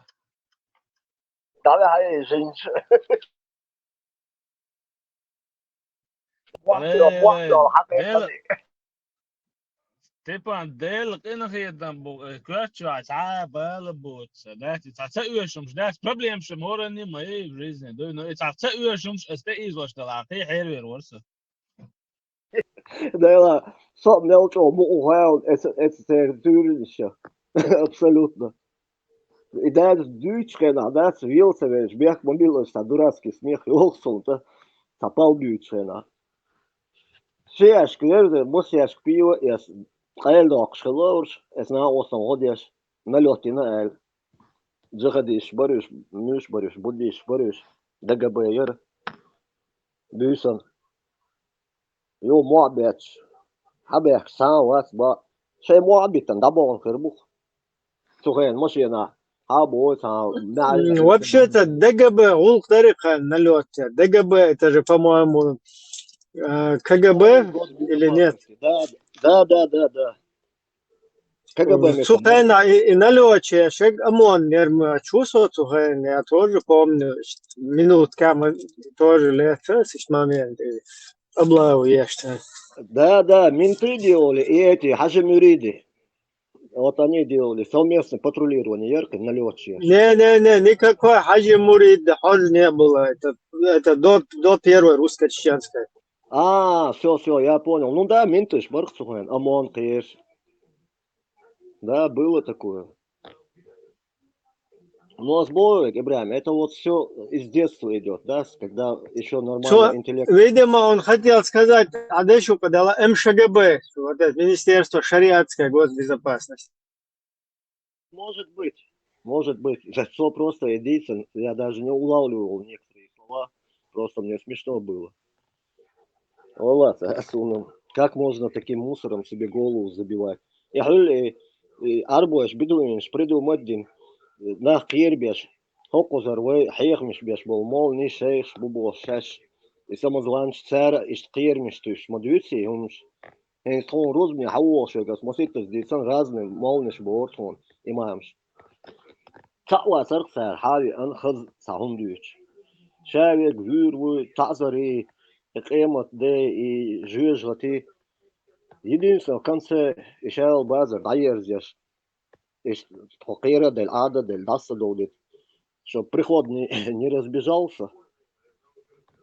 Давай, хьай, жинча. Вахтал, Э, вахтал, хьакъ Дела, Степан, Дела къинхетам бу, э, коьртачохь цхьа а бала боцу, дац, и цхьа ца оьшурш, дац, проблемаш ма хӀоранний ма ю в жизни, дуй, но и цхьа ца оьшурш, аса тӀе ийзош дала, кхин хьервер вара со. Дела, со мел чӀогӀа мукъа гӀала эца, эца церан туьйранаш. Абсолютно. И даже дуьйцучу хенахь, дац, вела ца везаш, бехк ма билла, аса дурацкий смех йолу суна, цхьа пал буьйцучу хенахь. Ши ящик верза, бус ящик пиво эца, къайла доккхуш хилла уьш, эца накъостан гӀо деш, налёт йина аьлла. Джихадисташ бара уьш, муьш бара уьш, буддисташ бара уьш, ДГБ яра. Буьйсан. Юха мохь бетташ. Хьан бехкаш цхьа а вац бан. Шайн мохь а биттина, дӀабогӀун хир бу-кх. Цу хенахь машенахь хьан а боху цхьа а, М, вообще-то ДГБ гӀуллакх дарий кхарна налёт яр? ДГБ, это же, по-моему, э, КГБ или нет? Да, да, да, да, да. КГБ Цу хенахь и, и налётчий шег ОМОН нерма чу со цу хенахь, я тоже помню, минутка мы тоже летели с момента облавы ешта. Да, да, менты делали и эти, хьажи-муриды. Вот они делали совместное патрулирование, яркое, налётчие. Не-не-не, никакой хьажи-мурид, хьожа не было. Это, это до, до первой русско-чеченской. А, всё, всё, я понял. Ну да, менты ж бара-кх цу хенахь, ОМОН кхераш. Да, было такое. Ну, а сбоевик, Ибрагим, это вот всё из детства идёт, да, с-, когда ещё нормальный Цо, интеллект. Видимо, он хотел сказать, а дальше угадала, МШГБ, вот это Министерство шариатской госбезопасности. Может быть, может быть. За что просто единственное, я даже не улавливал некоторые слова, просто мне смешно было. Валлахь, асуна, как можно таким мусором себе голову забивать? Я говорю, и, и арбуэш, бедуинаш придумать дин. нах кхерабеш, хӀокхузара вай хьехамаш беш болу молланаш, шайхаш бу бохуш шаьш, и самозванцы, цара а иштта кхерамаш туьйсуш ма дуьйций хӀуманаш. ХӀинца тхуна рузбане хьан вогӀуш верг ас масийттаза дийцина, разный молланаш бохура тхуна, имамаш. Цхьаъ вацара цара хьан а веана хаза цхьа хӀума дуьйцуш. Ша верг вуьйр ву, таӀзар, и къемат де, и жоьжахати. Единственное, в конце и шайла базар дӀаерзаеш, иштта тхо кхера а делла, Ӏада а делла, дӀаса а довдийта, чтоб приходный не разбежался.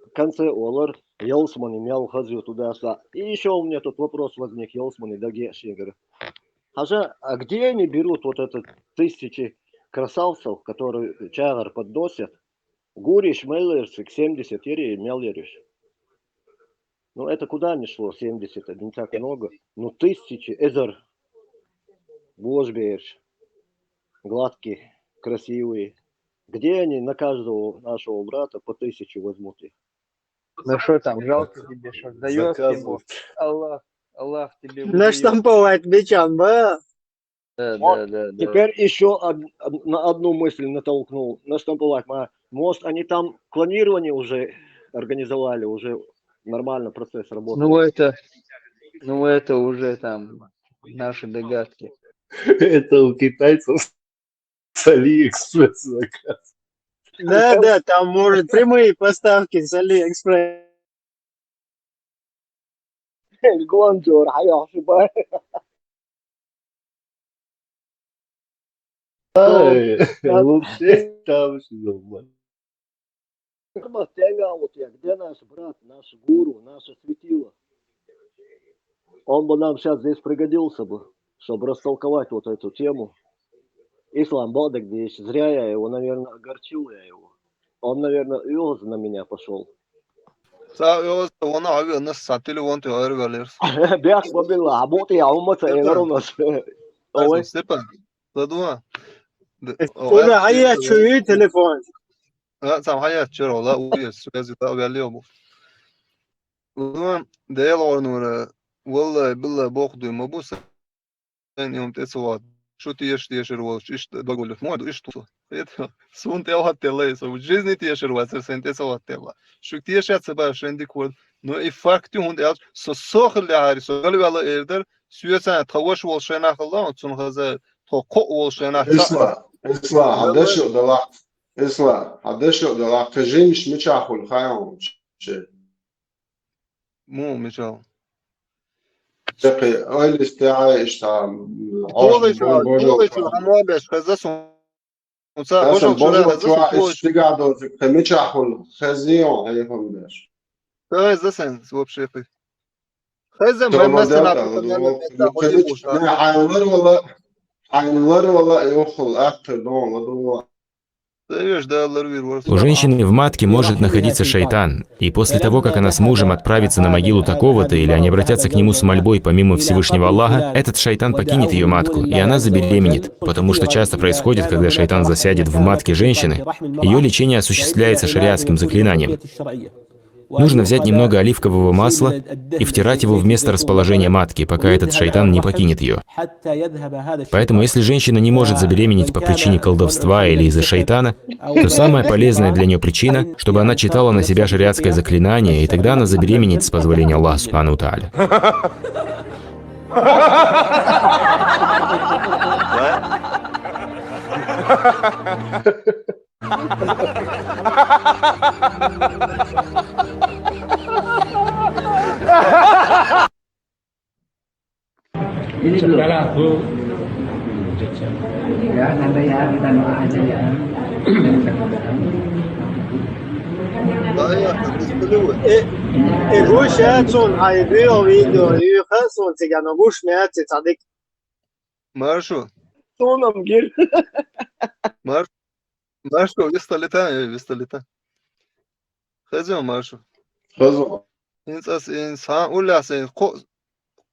В конце олар, ялсамани мел хаза ю туда-сюда. И ещё у меня тут вопрос возник, ялсамани дагеа шегара. Хьажа, а где они берут вот это тысячи красавцев, которые чагӀар подносят? Гуриш мел яр цига, семьдесят яр, мел яр уьш? Ну, это куда ни шло, семьдесят, это не так много. Ну, тысячи, эзар божабераш, гладкие, красивые. Где они на каждого нашего брата по тысяче возьмут их? Ну что там, жалко тебе, что сдаёшь ему? Аллах, Аллах тебе выдаёт. Наштамповать мечом, ба? Да, вот, да, да, да. Теперь ещё од-, од-, на одну мысль натолкнул. Наштамповать, ма-, может, они там клонирование уже организовали, уже нормально процесс работает. Ну, это, ну, это уже там наши догадки. Это у китайцев с Алиэкспресс заказ. Да, да, там, может, прямые поставки с Алиэкспресс. Гонжор, хьайохьуш бай. Ай, лучше там, что ли. Тема, вот я, где наш брат, наш гуру, наше светило? Он бы нам сейчас здесь пригодился бы, чтобы растолковать вот эту тему. Ислам Багдагдиевич, зря я его, наверное, огорчил я его. Он, наверное, оьгӀаз на меня пошёл. Ца оьгӀаз, вона хьавеана, сан телефон тӀе гӀайра ваьллера. Бехк ма билла, хьан букъ тӀе хьума ца элира вайна. Ой. Степан, ладугӀа. Д-, Степан, о, хьан яц шу и телефон? А, цхьа хьан яц чуьра, ла, уйла, связи та ваьллий бу. ЛадугӀа, Дела гӀорнора, валлай, билла, боккха дуй ма бу сан. Сайн и хӀума тӀе ца вахта. Шу теша тешар волчу иштта дог волуш ма ду, иштта ву со. Хета, суна тӀе вахта делла и со. Жизни тешар вацара сайн тӀе ца вахта делла. Шуьга теша ца баьлла шайн дика вара. Но и факт ю, хӀунда аьлча со, со хиллехьара, со галваьлла эр дара, соьца тхан ваша волу шайнах хилла, цунна хаза тхо кхоъ волу шайнах ца. Исла, Исла, хьан дашо далахь, Исла, хьан дашо далахь, кхин жимаш мичахь хуьлу хаьий хьуна? Муха мичал? Чаккхе, ойлис тӀехь иштта, м, хьош бу, божо. Хьан беш хеза сан? Сан божо чура хеза сан, иштта стигахь доцург, кхин мичахь хуьлу, хезий хьуна, хьехам беш? Хеза сан, вообще хи. Хеза, ман мастана, хьайн лар вала, хьайн лар вала, юххул, ахтар дон, ладугӀа. У женщины в матке может находиться шайтан, и после того, как она с мужем отправится на могилу такого-то или они обратятся к нему с мольбой помимо Всевышнего Аллаха, этот шайтан покинет ее матку, и она забеременеет, потому что часто происходит, когда шайтан засядет в матке женщины, ее лечение осуществляется шариатским заклинанием. Нужно взять немного оливкового масла и втирать его в место расположения матки, пока этот шайтан не покинет ее. Поэтому, если женщина не может забеременеть по причине колдовства или из-за шайтана, то самая полезная для нее причина, чтобы она читала на себя шариатское заклинание, и тогда она забеременеет с позволения Аллаха субхану ва тааля. Ya, santai ya, kita doa aja ya. Э, э, гуш яц суна хьайн видео, видео юьйха суна цигахь, но гуш ма яц и цхьа дика. Маршо. Суна-м гира. Мар-, Маршо, висталита, э, висталита. Хеза, Маршо. Хеза. ХӀинца ас, хӀинца, хьан уллехь сайн кхо-,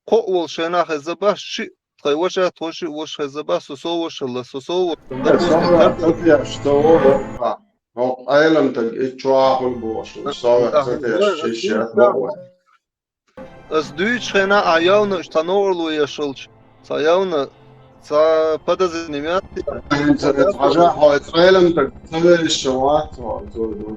кхоъ волу шайнах хеза бац, шиъ тхайн ваша, тхо шиъ ваша хеза бац, со со ваша хилла, со со ваша хилла. Э, со ваша хилла, что вот, а, хӀокху Ӏеламстаг и чохь хуьлу бохуш, со ваша ца тешаш, шиъ шаьш боху. Ас дуьйцучу хенахь ахь явна уьш цхьа новкъарло еш хилча, цхьа явна Цхьа подозрение мега? ХӀанз хьажа, хьо Ӏилманча ца везаш вац, хьо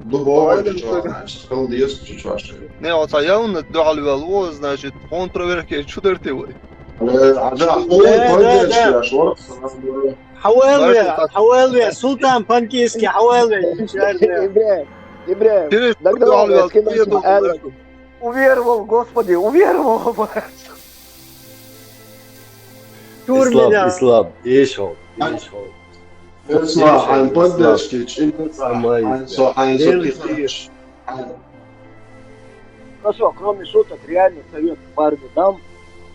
дубовый чуваш, значит, хила деза чуваш. Не, оцхьа явно дуьхьал вел ву, значит, хьуна проверка чу дара те вай. Э, хьажа, хьуна Да, да, поддержка да. еш вара, сразу. Хьавел ве, Бачу, так. Хьавел ве, Султан Панкиски, хьавел ве. Ибрагим, Ибрагим, Через догнал, дуьхьал вел, скинь, я думаю, Алик. Уверовал в Господе, уверовал в Чур Ислам, меня. Ислам, ишо, ишо. Ислам, Ислам, хьайн поддержки, чин Ислам, хьайн со, хьайн со Дел кихиш. Хорошо, кроме шуток, реально совет парню дам,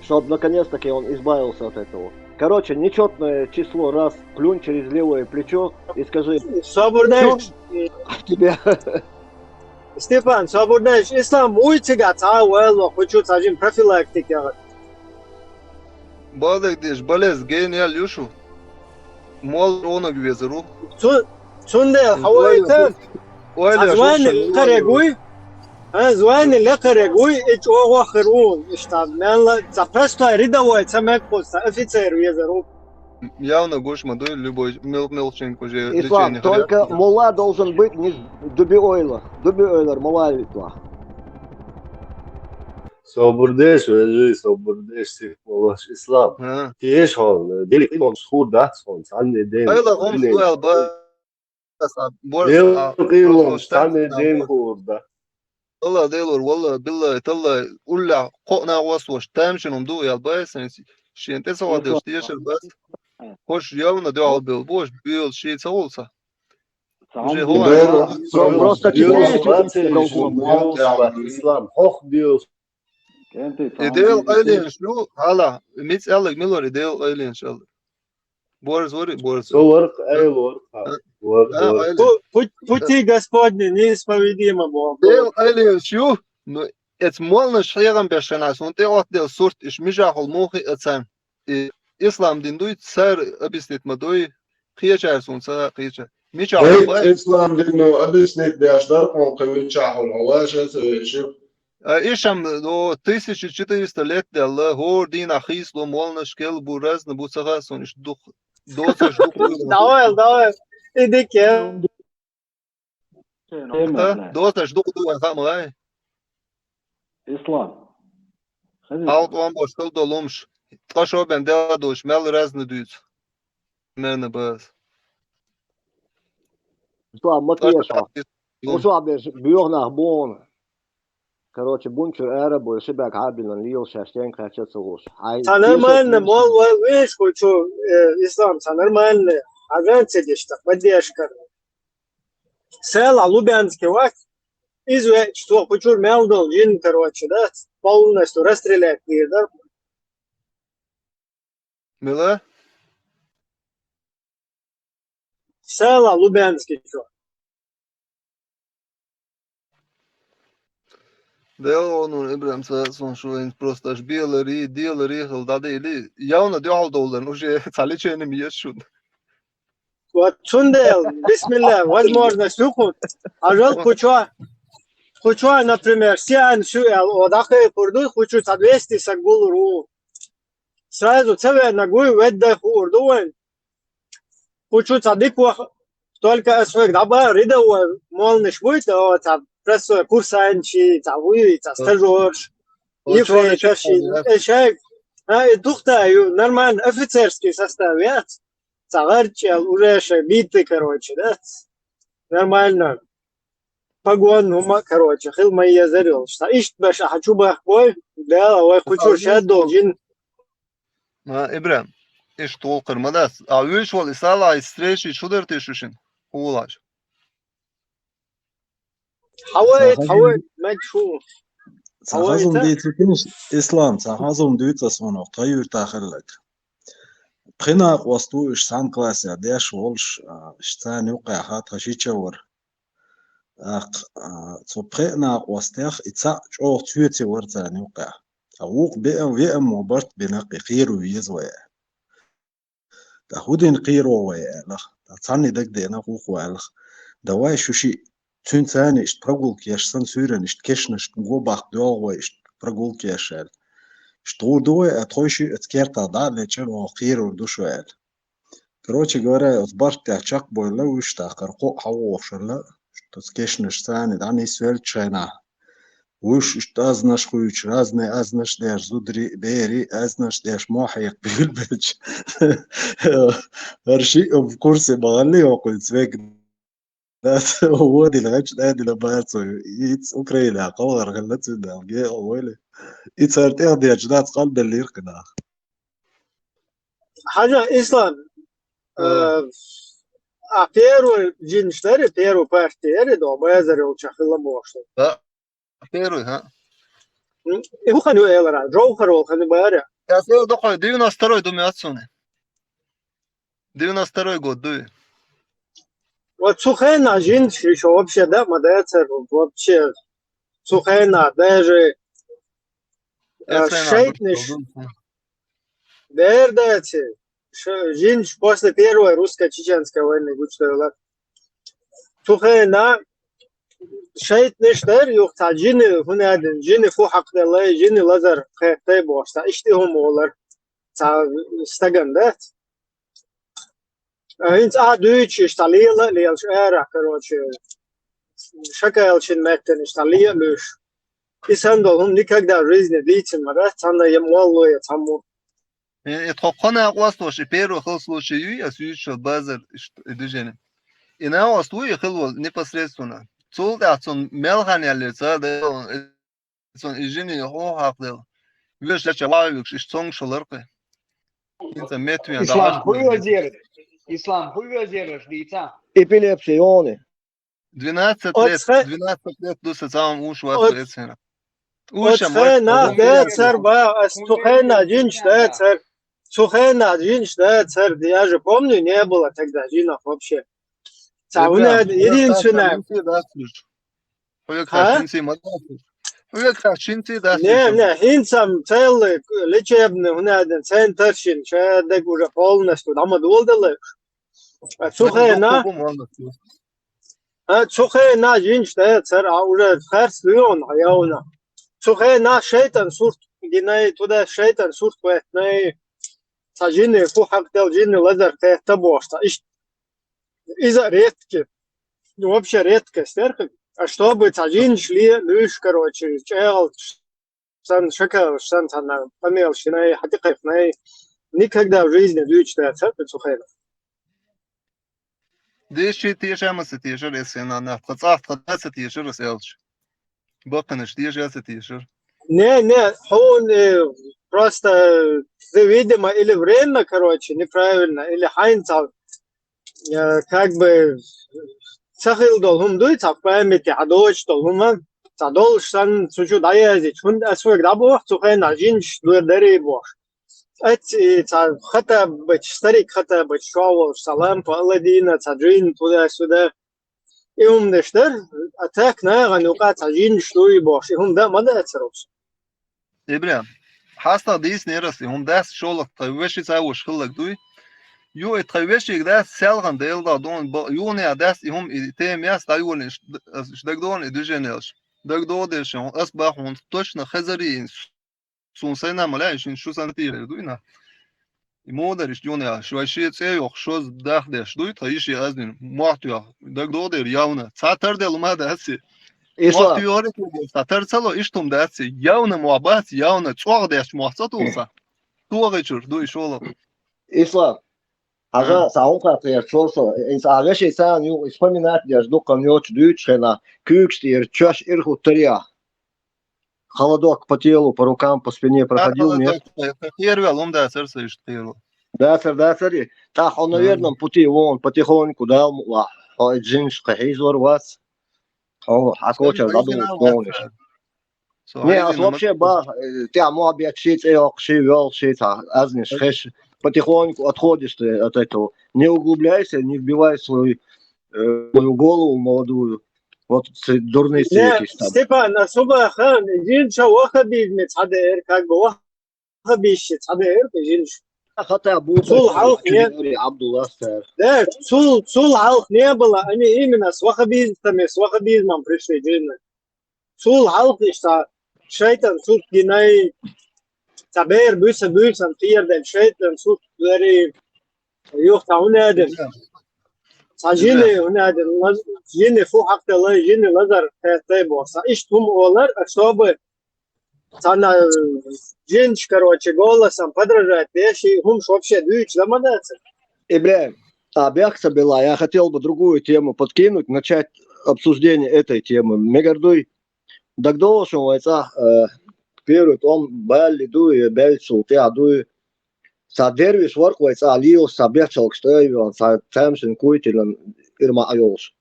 чтоб наконец-таки он избавился от этого. Короче, нечётное число раз плюнь через левое плечо и скажи: Собурдеш. «Чур тебе». Степан, собурдеш, Ислам, уйцига цхьа вайл, хочу цхьа жин профилактика. Балдек деш, балес, гениал юшу. Мол ронаг везару. Цу-, цундел хьавайта. Ойла, Цхьа звани шуша, лекхарегуй. А, звани лекхарегуй, и чӀогӀа хир ву, иштта, мелла, цхьа простой рядовой, цхьа мекхуса, офицер везару. Явно гуш ма дуй, любой мел-, мелочинка уже Ислам, лечение только хряпнет. Мулла должен быть не дуби ойла. Дуби ойлар, мулла витла. Собурдеш, вежи, собурдеш, сих молош, Ислам. А. Тиеш хол, дели хилон схур да, сон, санне ден. Айла хом суэл ба. Борс, Дел а, хилон, борс, санне ден хурда. Алла делур, валла, билла, талла, улла, кхоъна гъос вош, тамшин ум ду, ял бай, сэн, шен те сава деш, тешер бас. Хош явна дуал бил, бош, бил, ши цавулса. Уже хова. Просто четыре. Ислам, хох бил. Идеал айлен шу, ала, миц аллаг милор идеал айлен шал. Борз вори, борз. Со варх, айл варх, ха. Варх, Да, варх. Айл. Пу-, пу-, пути Господни неисповедимы, бо-, бо-. Бел айлен шу, но эц молна шхегам бешена, сун те отдел сурт, иш мижахол мухи ацан. И ислам дин дуй, цар объяснить ма дуй, кхечар сун ца, кхечар. Мичахол Вейт бай. Ислам дин, ну, объяснить беш дар, он кавичахол, Аллах, сейчас, э, шиф. А ишам, ну, тысяча четыреста лет делла, гор дина хисло, молна шкел бу, разно бу, сага сон иш дух, доцаш дух. Давай, давай, иди ке. Да, доцаш дух ду, а хамай. Ислам. Хазир. Алт он бош кыл долумш. Ташо бен дела душ, мел разно дуц. Мена бас. Ислам, ма Ташо кеша. Бен. Ушо беш, бюрнах бон. Короче, бунчур эра бой, шибек хабилан лил шаштен кача цугуш. Ай, Та нормально, мол, вал веш, хочу, э, Ислам, та нормально. Аган цедеш, так, поддержка. Села Лубянский вак. Из ве, что, хочу мел дол, жин, короче, да, полностью расстрелять, да. Мила? Села Лубянский, что. Дел он, он, Ибрам, са, сон, шо, ин просто аж белари, делари, хыл, да, да, или явно дёхал доллар, уже цаличеным ешут. Вот цундел, бисмилла, возможность юху. А жал кучуа, кучуа, например, сиан сюэл, о, дахе курду, кучу ца двести сагулру. Сразу цеве ногой ведда хурду вен. Кучу ца диквах, только асфек даба, ридовой, молниш будет, о, ца простой курсанчи, ца вуи, ца стажёрш. Ефрейтовши, эшек. А, и тухта, ю, нормально, офицерский состав, я? Цагарчал, уже ше биты, короче, да? Нормально. Погон, ну, ма, короче, хил мои язарил. Что ишт баша, хочу бах, ой, да, ой, хочу ша должен. Ма, Ибрам, иш тул кырмадас. А виш вал исала, ай встречи, шудар ты шушин. Улаш. Хавай, Ца хавай, хазун, мак шу. Ца Хавай, хазун та? Дийцу кинш, Ислам, ца хазун дийца сонох, та юрта хиллак. Пхинакъ васту иш сан класса деш волш, а, иш цан юкъа хат хашича вар. Ах, а, цо пхинакъ вастех, и ца чох цуеце вар цан юкъа. А вук беам, веам мо барт бинак и хиру виз вая. Та худин кхиро вай аьлах, та цхьанне дагдена гӀух вайлах. Давай шу ши цуьнца цхьана иштта прогулка еш сан суьйрана иштта кешнашка го бахка доьлгӀа вай иштта прогулка еш аьлла. Иштта гӀур ду вай, а тхойши оцу кертах дӀа а лечкъина, оха кхерур ду шу аьлла. Короче говоря, оцу барт тӀехь чекхбойла вуьш тӀаккха, кхоъ хьавогӀуш хилла, оцу кешнаш царна дӀанисвеллачу хенахь. Вуьш иштта азнаш хуьйцуш, разные азнаш деш, зударий, берий азнаш деш, мохь хьекха буьйлабелча. ХӀара шиъ курсе ма гӀалли хӀокхуьнца вега. Дац, вон дина гӀач, да дина бацо. Иц Украина, кхалгӀар хилла цуьнан, гео войли. И цара тӀехдерчу дац, къанбеллийра кхидӀа. Хьажа, Ислам, э, а первый жинаш дара, первый партия яра, до базар йолча хилла бохуш. Да. Первый, ха? М, и хӀун хан ю элара, Джовхар волу хан бара. Я сел дохой, девяносто второй думе отсюда. Девяносто второй год дуй. Вот цу хенахь жинаш ещё вообще, да, ма дацара, вообще. Цу хенахь даже, э, шайтнаш. Дер даци, ш-, жинаш после первой русско-чеченской войны гучдойла. Цу хенахь шайтнаш дара, юха цхьа жини, хӀун аьлла, жини фу хьакхаделлай, жини лазар кхеттай бохуш, цхьа иштта хӀума олар, цхьа стаган дац. А хӀинца а дуьйцуш, иштта лела а лелаш ара, короче, шакалшин меттана иштта ле а луьйш. И санна долу хӀума никогда в жизни дийцина ма дац, цхьанна я молло, я цхьаммо. Э, э, тхо кхо накъост ваш, и первый хилла случай юй, ас юьйцуш базар, иш-, и движение. И накъост вуй, и хилла волу непосредственно. Цул тӀаьхьа цунна мел хан яьллера ца, да, э, цунна и жини хьо хьакхаделла. Вешача ваьллигаш, иш цонга шо ларкхи. ХӀинца меттавен Ислам, хӀун везера? Ислам, хӀун везера, дийца? Эпилепсия йони. Двенадцать лет, двенадцать лет ду сан цхьа хӀума уьш вац эцхьана. Оцу хенахь дацара, ба, ас цу хенахь жинаш дацара. Цу хенахь жинаш дацара, я же помню, не было тогда жинах вообще. Цхьа хӀуна единственное. Хьоьга ха? Шинций ма дац. Хьоьга шинций дац. Не, не, хӀинца целый лечебный хӀуна центр шин, ша даг уже полностью дӀа ма доладелла. А цу хенахь А, цу хенахь жинаш дацара, а уже харц луьйгӀун хьан явна. Цу хенахь шайтан сурт гинай, туда шайтан сурт веттнай. Цхьа жинни фу хьакхаделла, жинни лазар кхетта бохуш цхьа. Иштта. Иза редкий. Ну, вообще редкость, эрхи. А чтобы цхьа жинаш ле, луьйш, короче, чӀегӀалш сан, шакалш сан, цхьана къамелаш шинай, хьатикхайхнай, никогда в жизни дуьйцуш дац, хӀа, цу хенахь. Дешчий тешам аса тешар, эс хенахь нах, тха цӀахь тха даца тешар аса аьлча. Баккханаш теша аса тешар. Не, не, хьуна, э, просто, э, ты, видимо, или время, короче, неправильно, или хьайна цхьа, э, как бы, ца хилла долу хӀума дуй, цхьа в памяти хьан доцуш долу хӀума, цхьа долуш санна, цу чу дӀаязйича, хӀунда аса вайга дӀабоху, цу хенахь жинаш дуьра дарий бохуш. Эцци цхьа Хаттаб бача, старик Хаттаб бача, чохь волуш, цхьа лампа Аладдина, цхьа джин, туда-сюда. И хӀума деш дара, а так нахана юкъа цхьа жинаш дуй бохуш, и хӀума дан ма дацара уьш. Ибрахим, хьастагӀа дийцинера аса, и хӀума дац шолгӀа тхайн вешица а вуш хилларг дуй. Ю и тхайн вешига дац, селхана Делан дуьхьа дуьйна, бо-, юханехьа дац, и хӀума, и тема яц, дӀайолийна, ш-, ш-, дагадогӀу и движениеш. ДагадогӀу дешан, аса боху хьуна, точно хезарий, суна сайна ма лаьа, шуна шу санна тӀера дуй нах. И муха дара иштта юханехьа, шуьга шен цӀе йоккхуш, шозза дахдеш дуй, тхан йишин аздина, мохь тоьхна, дагадогӀу дера, явна. Цхьа тара делла хӀума дац и. Ислам. Мохь тоьхира, цхьа тара ца ло, иштта хӀума дац и. Явна мохь бац, явна, чӀогӀа деш мохь ца туху цхьа. ТогӀучуьра дуй шолгӀа. Ислам. Хьажа, а, цхьа хӀума хаттар ца со, иза а вешица ю, и вспоминать деш дуккха йоцуш дуьйцуш хенахь, куьйгаш тӀера чоьш ира хӀуттарехь. Холодок по телу, по рукам, по спине проходил, нет? Холодок, кхеравелла хӀума дацара сан иштта кхеравелла. Дацара, дацара и? ТӀаккха хьо, наверное, пути вон, потихоньку, Дала мукълахь, хьо и жинаш кхин хьийзор вац. Хьо хьан кочара дӀадугӀуш вон иштта. Не, ас вообще боху, э, тӀехь мохь бетташ, шен цӀе йоккхуш, шен воьлхуш, шен цхьа азниш хезаш, потихоньку отходишь ты от этого. Не углубляйся, не вбивай свою, э, свою голову молодую. Вот ц-, дурные церкви там. Степан, а субахан, жин ша ваххабизме цхьа дер, как бы ваххабизче цхьа дер, жин ш-. Хата бу цул хьалха не. Абдулла цара. Да, цул, цул хьалха не было, они именно с ваххабизмами, с ваххабизмом пришли, жин. Цул хьалха иштта шайтан сурт гинай, Цхьа бер буьйса буьйсанна тӀера делла шайтӀан сут дарий, юха цхьа хӀун аьлла. Цхьа жине хӀун аьлла, лаз-, жине фу хьакхтелла, жине лазар хеттай боху. Цхьа иштта хӀума олар, а шоба цхьана жинаш, короче, голосом подражать деш, и хӀумаш вообще дуьйцуш дан ма дац. Ибрахим, а бехк ца билла, я хотел бы другую тему подкинуть, начать обсуждение этой темы. Мегар дуй, дагадогӀу шуна вай цӀахь, э, первый тӀом балли дуй, я баьллачул тӀаьхьа дуй. Цхьа дервиш вара-кх вай цӀахь лелаш, цхьа бехчалкаш тӀе а йоьллина, цхьа тамашийна куй тиллина, ирма а йолуш.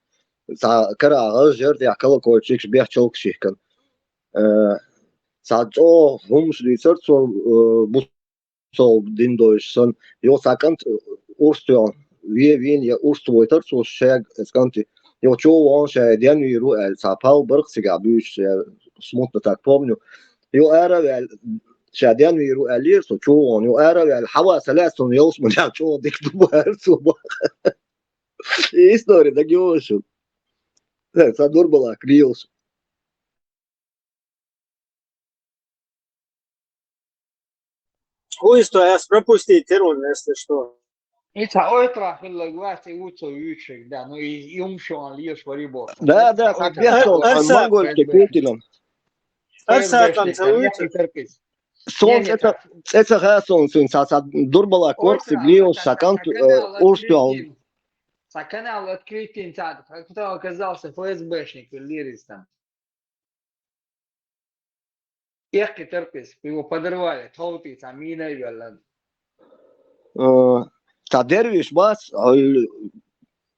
Цхьа карахь гӀаж яра, тӀехь колокольчикаш, бехчалкаш йихкина. Э, цхьа чӀогӀа хӀумаш дийцара цо, э, бусалба дин дойуш санна. Юха цхьа кӀант, э, урс тоьхна, вен вийна я урс войтара цо шаьш, эцу кӀанте. Юха чу а вахана, ша денвийр ву аьлла, цхьа пал бара-кх цигахь буьйцуш, я смутно так помню. Юха ара а ваьлла, ша денвийр ву аьллера цо, чу а вахана. Юха ара а ваьлла, хьава ца лаьцна, ялсаманехь чӀогӀа дика ду бохура цо боху. И истори дагайогӀий шуна? Э, цхьа дурбалак лелаш. Хуй, сто, ас пропустить тера ван, если что. И цхьа ойтрах хилла вац, и ву цо вуьйцург, да, ну и, и хӀума шуна лелаш вари боху. Да, да, цхьа ойтрах. Бехк долу, Арса-, монгольский куй тиллина. Арса там ца вуьйцу. Суна цӀе ца, цӀе ца хаьа суна цуьнан, цхьа, цхьа дурбалак вара-кх цига лелаш, цхьа кӀант, э, урс тоьхна. Цхьа канал открытийна цхьа, кто оказался ФСБшник, лирис там. Эккхийтира-кх иза, его подорвали, тховтий цхьа мина а йоьллина. Э, цхьа дервиш бац, хьо-,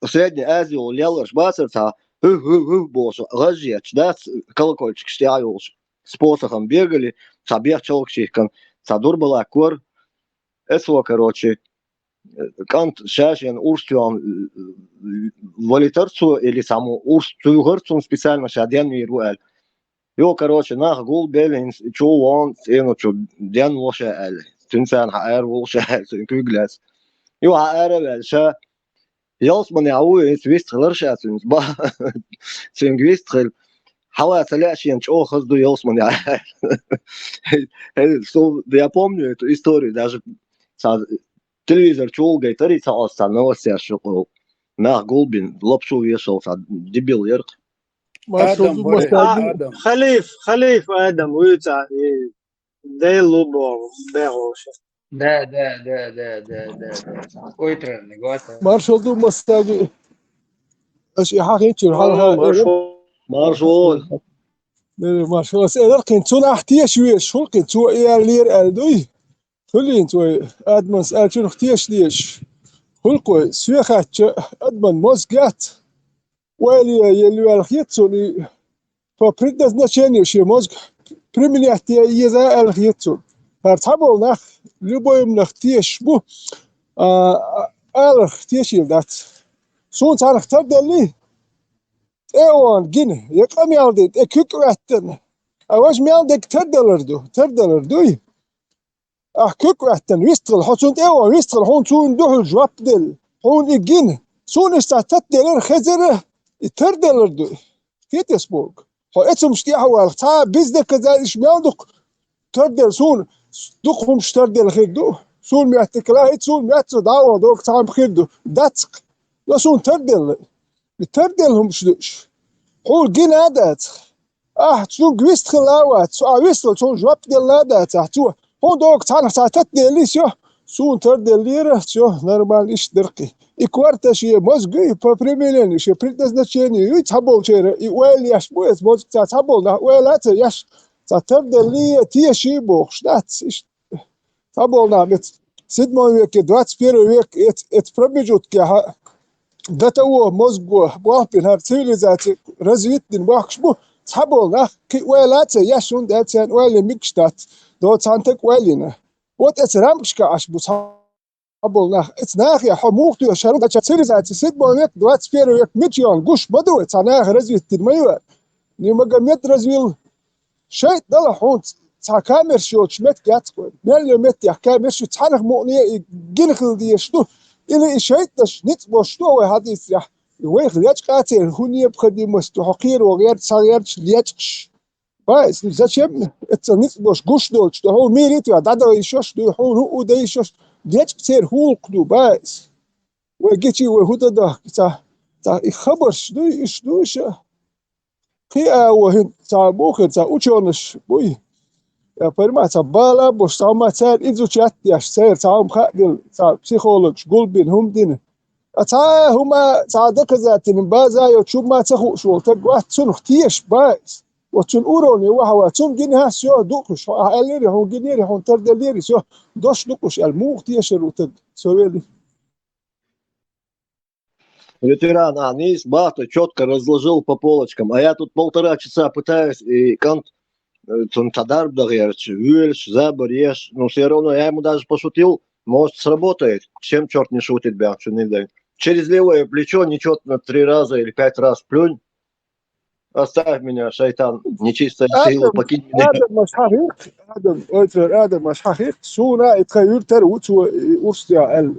Средняя Азия лелларш бацара цхьа, хӀув-хӀув-хӀув бохуш, гӀаж етташ дац, колокольчикаш тӀехь а йолуш, с посохом бегали, цхьа бехчалкаш йихкина, цхьа дурбалак вара. Эцо, короче, кӀант ша-шена урс тоьхна, э, валийтара цо, или цхьаммо урс туьйхира цунна специально, ша денвийр ву аьлла. Юха, короче, нах гулбелла, хӀинца чу а вахана, цӀеначу денволуш аьлла. Цуьнан царна хьаара волуш аьлла, цуьнан куьйга лаьцна. Юха хьаара а ваьлла, ша ялсаманехь ву, хӀинца вистхилира ша цуьнца, бах. Цуьнга вистхилла. Хьава ца лаьа шена, чӀогӀа хаза ду ялсаманехь. Хье, со, я помню эту историю, даже цхьа телевизор чу гайтара и цхьа оцу цхьа новостяш чу кху нах гулбина, лапшу вешал цхьа дебил яра-кх. Маршалла ду, Адам, мастаги. Адам. Халиф, Халиф Адам вуьйцу, и Дела лу боху, бехуша. Да, да, да, да, да, да, да. Ой, тренный, гота. Маршалла ду, мастаги. Аша и хьан хинчуьра, хьан, хьан, маршалла. Маршалла. Э, маршалла. Ас элира кхин, цунах теша везаш, хӀунда кхин, цо и аьллера аьлла дуй. Хуьлийна цо, Адамас аьллачунах теша дезаш. Хуьлу-кх вай, соьга хаьттича, Адаман мозг яц. Ойла е елла ваьлла хета цунна и, по предназначению шен мозг применять е еза аьлла хета цунна. ХӀара цхьаболу нах любой-м нах тешаш бу, а, а, аларх тешийла дац. Суна цхьанах тарделлий, тӀе а вахана гина, я къамел дина, тӀе куьг а хӀоьттина. А важа мел дерг тардалар ду, тардалар дуй? Ахь куьг а хӀоьттина вистхила, хьо цунна тӀе а вахана вистхила, хьуна цунна дуьхьал жоп делла, хьуна и гина. Суна иштта цхьа тата делира, хезира, и тардалар ду. Хетес боху. Хьо эцамаш тӀехь а валахь, цхьа а бездоказательств мел дукха тарделла суна, дукха хӀумаш тарделла хир ду. Суна меттиг лахь, хӀинца суна меттиг дӀа а ваха догу цхьа хӀума хир ду. Дац-кх. Но суна тарделла. И тарделла хӀумаш ду уьш. Хьуна гина а дац. Ахь цуьнга вистхилла а вац, цо ахь вистхила, цунна жоп делла а дац ахь цо. ХӀунда догу цхьанах цхьа тата деллий, всё, суна тарделлера, всё, нормально, иштта дара-кх и. И корта шен мозгуй, по применению, шен предназначение юй цхьаболчеран, и ойла еш бу эца мозг цхьа, цхьаболу нах ойла а ца еш, цхьа тарделлий, теший бохуш дац, иштта. Цхьаболу нах меца седьмой веке, двадцать первый век, эц-, эца промежуткехь до того мозго болх бина, хӀара цивилизаци развит дина бохкуш бу, цхьаболу нах кхин ойла а ца еш, хӀунда аьлча церан ойла мегаш дац, до цхьана таг ойла йина. Вот эца рамкашка Ӏаш бу цхьаболу нах. Эца нахе хьо муха тоьшу, хӀара церан цивилизаци седьмой век, двадцать первый век мича йогӀу гуш ма ду вай, цхьа наха развит дина ма ю. Нимагомед развил. ШайтӀа далахь хьуна цхьа камераш йоцуш меттиг яц-кх вайн. Мел йолу меттехь камераш ю, цхьанах мукъане и гина хила дезаш ду. Или и шайтӀанаш ницкъ босуш ду вай хьадийцарехь. И вайх лечкъа а ца елла, хӀун необходимость ду, хьо кхеро гӀерта, схьагӀерташ лечкъаш. Баиз, зачем? Эццал ницкъ дош гуш долчу, ду хьо мийрит ваьа, дӀадайшош, ду хьо хӀуъу дайшош, дечкъ церан хӀуллакх ду, баиз. Вай гичи, вай хӀу дан дахка ца, ца и хабарш дуй, иш дуй ша. Кхин а вахина, ца бухира, ца учёныш буй. Я понимаю, ца бала бош, ца ма цара изучать деш, цара ца хӀума хаъ дила, ца психологаш гулбина, хӀума дина. А ца хӀума, ца доказательный база йоцуш хӀума ца хууш волу таг вац, цунах теша баиз. Вот цун уровне ваха вац, цунна гина хьа, всё, дукхуш, хьо аьллера, хьуна гинера, хьуна тарделлера, всё, дош дукхуш аьлла, муха тешар ву таг, со вели. Ветеран, а, Нис Бахта чётко разложил по полочкам. А я тут полтора часа пытаюсь, и кӀант, э, цунна цхьа дарба дан гӀерташ, воьлуш, забар еш, но всё равно я ему даже пошутил, может, сработает. Чем чёрт не шутит, бля, что не дай. Через левое плечо нечётно три раза или пять раз плюнь. Оставь меня, шайтан, нечистая сила, Адам, покинь меня. Адам, аш хьан хир, Адам, ойцар, Адам, аш хьан хир, суна и тхан юьртара ву цо, и урс я аьлла.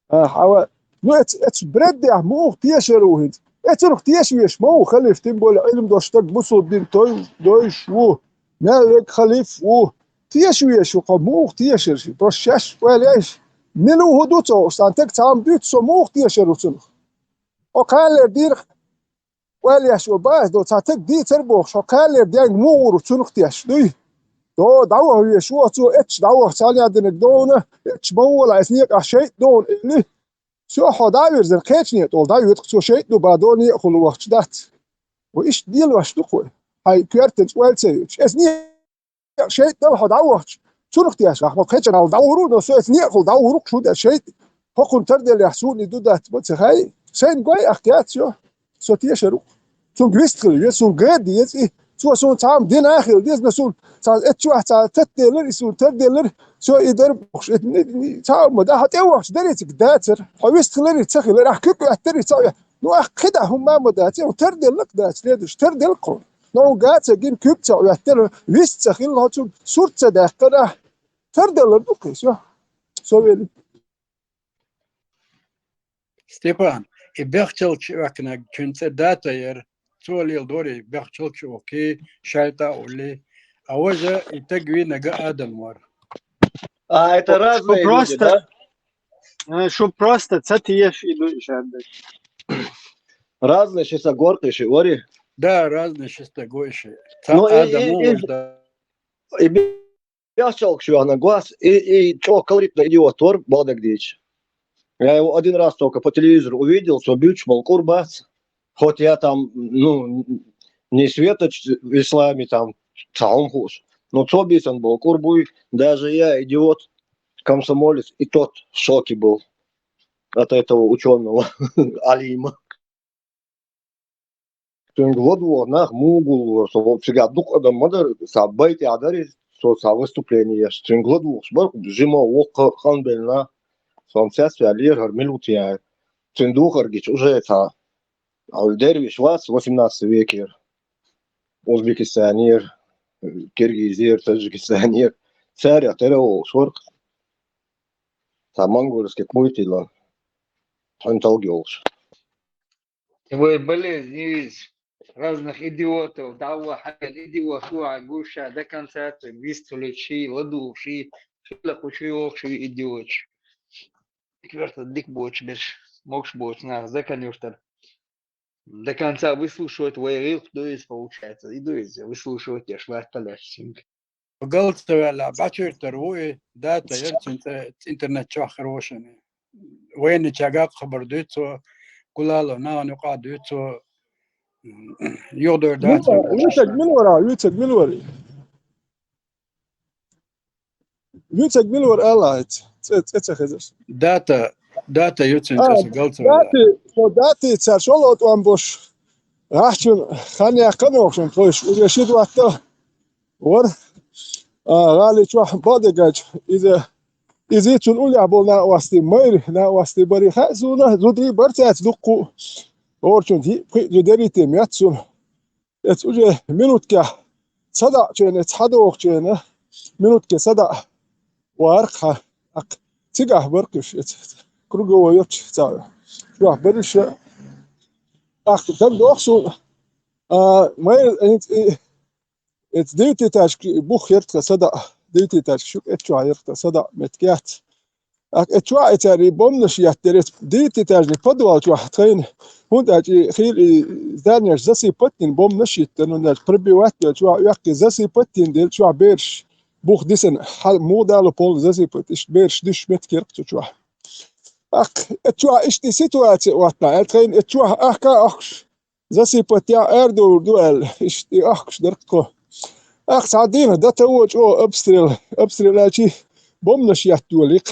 А, хьава, ну, эц, эц бреддехь муха тешар ву хӀинца? Эцунах теша веш ма ву халиф, тем более Ӏилма дош стаг бусул дин той, дойш ву, мел вег халиф ву. Теша веш ву, кхо муха тешар ши? Просто шаьш ойла еш. Мила ву хӀу ду цо, сан таг цхьа ма дуьйцу, со муха тешар ву цунах? Хьо кхаллера дийрах ойла еш ву бац, до цхьа таг дийцар бохуш, хьо кхаллера денга муха гӀур ву цунах теш, дуй? До, дӀаваха веш ву, цо эцча дӀаваха цхьаьна динарг довна, эцча ма вала, эс некъахь шайтӀа довна, илли. Всё, хьо дӀа а вирзина, кхечу некъа тӀе дӀайоьду, цо шайтӀа ду бан, до некъахула вахча дац. Вай иштта лелош ду-кх вай, хьайн коьртанца ойла ца йоьдуш. Эс некъ шайтӀа дала хьо дӀавахча, цунах теш, ахьа ма кхечанхьа дӀавахур ву, но со эс некъахула дӀавахур ву-кх шу деш шайтӀа. ХӀокхунна тарделлехь суна и ду дац, ма ца хаьий. Сайна гой ахь кхаьчча, со тешар ву-кх. Цунга вистхила веза, цунга ган деза и. Цо суна цхьа хӀума дина а хила деза, но суна цхьа эцчохь цхьа таттаделлар, и суна тарделлар, со и дар бохуш, эт ни-, ни-, цхьа а хӀума ма дан, хьо тӀе а вахча, дарий цига дацара. Хьо вистхиларий ца хилар, ахь куьг оьттарий ца оьттар. Ну, ахь кхидӀа хӀумма а ма дац, хьо тарделла-кх дац, ледаш, тарделла-кх хьуна. Но хьуна га ца гина, куьг ца оьттара, вист ца хилла, хьо цунна сурт ца даьккхара, ахь тардалар ду кхин, всё. Со вели. Степан, и бехчалча оьхкинарг, цуьнан цӀе Дата яра, цо леладора и бехчалча оьхкий, шайтӀа а уллий. А важа и таг вийнарг Адам вара. А, это разные люди, просто, да? Э, шу просто ца теша и ду и шадда. Разные ши стаг вара-кх и шиъ, вари? Да, разные ши стаг ву и шиъ. Цхьаъ Ну, и, Адам и, ву, и, важа Дата. И бе-, бехчалча оьхнарг вац, и, и чӀогӀа колоритный идиот вара, бакъдерг дийцича. Я его один раз только по телевизору увидел, цо буьйцуш болу кӀур бац. Хоть я там, ну, не светоч в исламе, там, цхьа хӀума хууш. Но цо бийцина болу кӀур буй, даже я, идиот, комсомолец, и тот в шоке был от этого учёного Алима. Цуьнга ладогӀа нах муха гуллора, со цигахь дукха адам ма дара, цхьа бай тӀехь дара иза, со цхьа выступление еш. Цуьнга ладугӀуш бара, жима, воккха, къанбелла нах. Со цецваьллера хӀара минута яьлла. Цуьнан духар гича уже цхьа, а, дервиш вац восемнадцатый векера. Узбекистанера, Киргизера, Таджикистанера. Царех тера волуш вара. Цхьа монгольский кхуьйтийла, тхьуьнталг йолуш. Вай болезнь иза. Разных идиотов, дӀавахьа, идиот ву, гуш ша до конца, цуьнга вистхуьлуьйтуш, ладугӀуш, хила кху чу йохуш, идиоташ. Коьрта дика боцуш берш, могуш боцу нах, Закан-Юртара. До конца выслушивать, вай гӀиллакх ду иза, получается. И ду иза, выслушивать еш латталеш цуьнга. Гал ца ваьлла, бӀачуьртара ву и, Дата яра цуьнан цӀе, интернет чохь хир ву шуна. Вайначаьрга а хабар дуьйцу цо, гулало нахана юкъа а дуьйцу цо. Юхадойр дац. Мила вара, вуьйцург мила вара, вуьйцург мила вара? Вуьйцург мила вара, ала хӀинца? ЦӀе, цӀе ца хезаш. Дата, Дата ю цуьнан цӀе, А, со гал ца ваьлла. Дати, со Дати цара шолгӀа тӀом бош. Ахчун хан яьккхина вахчун тхойш, уже ши дотта. Вара, а, гӀали чохь бадегача, иза, иза цунна уллехь болу накъостий, майра накъостий барий хаьа суна, зударий бара цаьрца дуккху. Орчун йиъ-пхиъ зударий те моьтту суна. Эца уже минуткехь садаӀачу, эца хьадохучу, минуткехь садаӀа вара-кх хьан, тӀаккха цигахь бара-кх уьш, эца круговой йоцуш цхьа чохь бара уьш. ТӀаккха дан доху суна, а, майра, и, и, Эца девятиэтажка бух яра тха сада, девятиэтажка шу, эца чохь яра тха сада, меттиг яц. Ах, эца чохь а цара и бомбанаш еттера, эца девятиэтажный подвал чохь тхайна. ХӀунда аьлча и хила и зданиеш засыпать дина, бомбанаш йиттина, хӀунда аьлча пробивать дела чохь, оьхкий засыпать дина дела чохь бераш бух дисина, хьал муха дало полный засыпать, иштта бераш дуьсуш меттиг яра цу чохь. Ах, эца чохь иштта и ситуация оттана, аьлла тхайна, эца чохь ахка а ахкаш, засыпать яхь арадовр ду аьлла, иштта и ахкаш дара тхо. Ах, цхьа дийнахь до того чӀогӀа обстрел, обстрел аьлчи бомбанаш етта йолийх.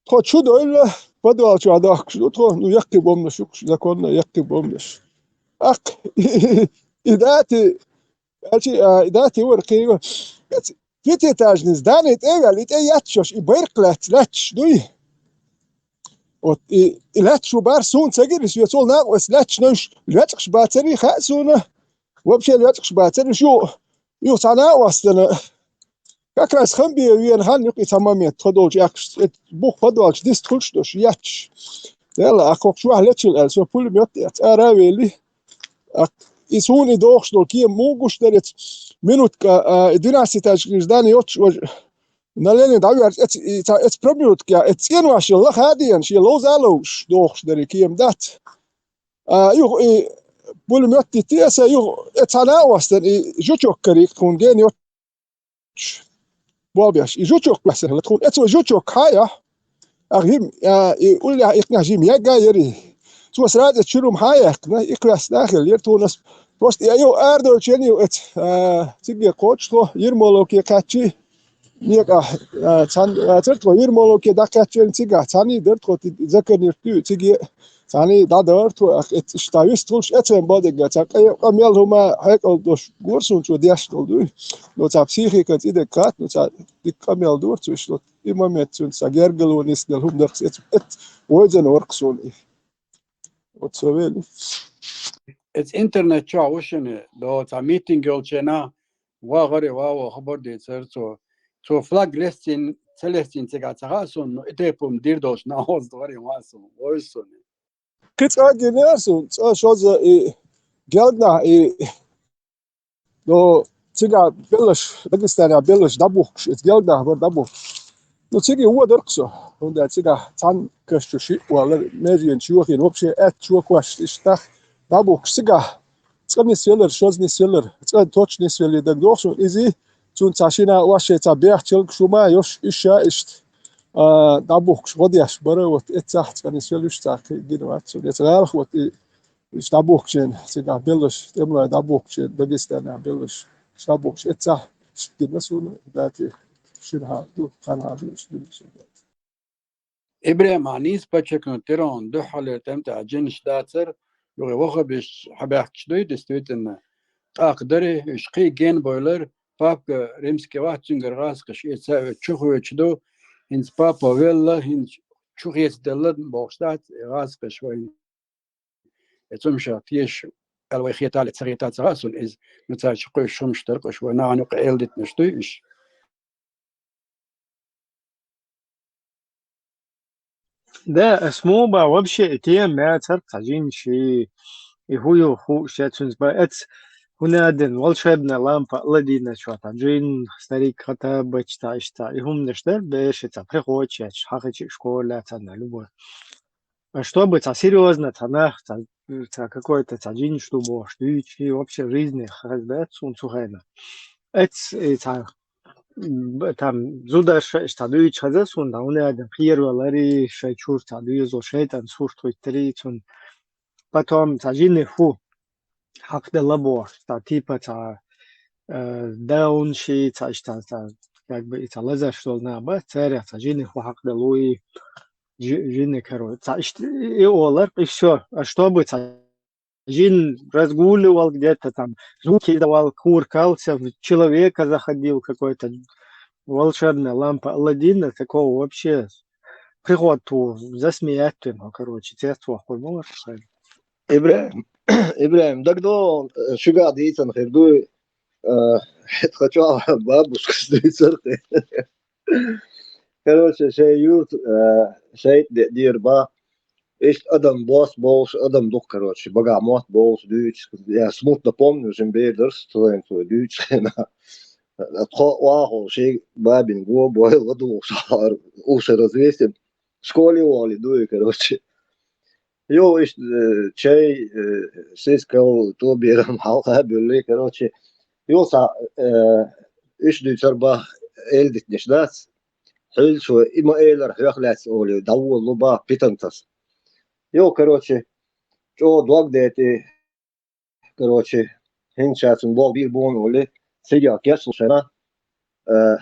Тхо чу дойлла, подвал чохь дахкаш ду тхо, ну, яккхий бомбанаш юккуш, законно яккхий бомбанаш. Ах, и дати, аьлчи, а, и дати вара кхийва. Эц пятиэтажный здание тӀе а ваьлла, и тӀе етташ, и байракх лаьцна, лаьтташ дуй. Вот, и, и лаьтташ ву бара суна ца гира, и соьца волу накъост лаьтташ, но уьш лоьцкъаш бацари хаьа суна. Вообще лоьцкъаш бацара, уьш ю, юха цхьа накъостана. Как раз хам бен вена хан юкъа и цхьа момент, тхо долчу аькхаш, э, бух подвалчу дистхуьлуш долуш, етташ. Делла, а кхокхуш ваьхьа лечил аьлла, со пулемет эцна, ара а велли. А, и суна и дохуш долу кема муха гуш дара эца минутка, а, и двенадцать этажный здание йоцуш важа. На Ленин дӀавоьрзу, эца, и ца, эца промежутка, эца цӀенош йолу лаха а деана, шен ловза а ловзуш, дохуш дара и кема дац. А, юха и пулемет дитти аса, юха эца цхьа накъостана и жучок карийкх тхуна гена йоцуш. Болбеш, и жучок кхоьссина хилла тхуна. Эцо жучок хьаяхь, а, жим, а, и уллехь иккхинехь жим ягга яри. Цо сразу эца чуьра хӀума хьаяьккхина, и кхоьссина а хилла яра тхуна ас. Просто я ю арадовлчу ю эца, а, цига кхочуш тхо, Ермоловке кхаьччи, некъахь, а, цхьаьна, а, цара тхо Ермоловке дӀакхаьччи цигахь, цхьаьний дара тхо, ти-, заканирт ду, циге, цхьаьний дӀадара тхо, ах, эца иштта вистхуьлуш, эцан бадигга, цхьа къа-, къамел хӀума хьекъал долуш гур суна цо деш долу дуй. Но цхьа психикан цӀе дерг кхаьчна, цхьа дика къамел дора цо иштта. И момент цуьнца цхьа гергало нисделла хӀума дара, эц, эц войзана вара-кх суна и. Оцо вели. Эца интернет чохь ву шуна, до цхьа митинг йолчу хенахь, вахаре ваво хабар дийцара цо. Цо флаг лестийна, ца лестийна цигахь ца хаьа суна, но и тайпа-м дийр долчу нахаца вахаре ван суна, вовза суна. Кхин цкъа а гина суна, цкъа шозза и гелгнахь и Но цигахь белларш, Дагестанехь белларш дӀабухкуш, иза гелгнахь бара дӀабухкуш. Ну, цига вон дара-кх со, хӀунда аьлча цигахь цхьана каш чу шиъ валлара, меженаш йохийна, вообще аьттачо кошта иштта дӀабухкуш цигахь. Цкъа нисвеллара, шозза нисвеллара, цкъа точно нисвеллий дагадогӀу суна, иза цунна цхьа шина а ваш шайн цхьа бехчалг шу ма йош, иша иштта, а, дӀабухкуш гӀо деш бара, вот эццахь цкъа нисвелла уьш цхьа кхин гина вац суна. Эца гӀалах вот и Уьш дӀабухкучийн, цигахь белларш, тӀемалой дӀабухкучийн, Дагестанехь белларш, уьш дӀабухкуш эццахь, иштта гина суна, дати, шина хьан ду, хан хьан ду, иштта гина суна. ИбрахӀим, ахь нийса подчеркнуть дира хьуна, дуьххьарлера тӀеман тӀехь джинаш дацара, юха ваххабисташ хьабаьхкича дуй, действительно, тӀаккха дари, уьш кхин а генабойлар, папка римский вац, цуьнгара гӀазкхаша эца а оьцу чухоьцуш ду, хӀинца папа велла, хӀинца чухецаделла бохуш дац, гӀазкхаша вайна. Э, цу муьшах теша аьлла вай хетале ца хета ца хаьа суна иза, ну, цара чу кхуьйсуш хӀумаш дара-кх уьш, вай нахана юкъа эладитанаш дуй уьш. Да, ас муха бан вообще и тема яцара-кх цхьа джинаш, и хӀу ю хууш яц, хӀинца бан эца, хӀунда аьлла волшебная лампа Аладдина чохь цхьа джин, старик Хаттабач цхьа иштта, и хӀуманаш дара, бешан цхьа приходчаш, хьахичи школа цхьа любой. А чтобы цхьа серьёзно, цхьа нах, цхьа, цхьа какой-то, цхьа джинаш ду бохуш дуьйцуш, и вообще в жизни хаза дац суна цу хенахь. Эц, и цхьа, м, б-, там, зударша иштта дуьйцуш хаза суна, да, хӀунда аьлла кхеравелларий, шайн чуьра цхьа доьзал, шайтӀан сурт хӀуьттарий цунна. Потом цхьа жинех хӀу хьакхаделла бохуш, цхьа типа цхьа, э, даунший, цхьа иштта цхьа, как бы, и цхьа лазарш долу нах бац, царех цхьа жинех хӀу хьакхаделла ву и жи-, жинех хӀара. Цхьа иштта и олар-кх, и всё. А чтобы цхьа жин разгуливал где-то там, звуки издавал, кувыркался, в человека заходил какой-то, волшебная лампа Аладдина, такого вообще приход ту засмеять, ну, короче, цец вахур ма вара. ИбрахӀим, ИбрахӀим, дагадогӀу, э, шуьга дийцина хир дуй, э, хьо чохь бабушкас дуьйцура. Короче, шайн юрт, э, шайтӀа де-, дийр бан, Иштта адам бос болуш, адам дукха, короче, багахь мотт болуш, дуьйцуш. Я смутно помню, жимма бер дара со, цу хенахь дуьйцуш хенахь. Тхо охьахула шен бабин го бой ладугӀуш, уша развесим. Школе вале дуй, короче. Йо, иштта, э, чай, э, сискал, то берам хьалха буьллий, короче. Йо, са, э, уьш дуьйцар бах, элдитнаш дац. Хьуьлчо, и ма элар хьоьх лаьцна олий, дӀаволалу бах питантас. Йо, короче, чӀогӀа дог дайтий, короче, хӀинца цунна болх бийр бу хьуна олий, цигахь кечлуш хенахь, э,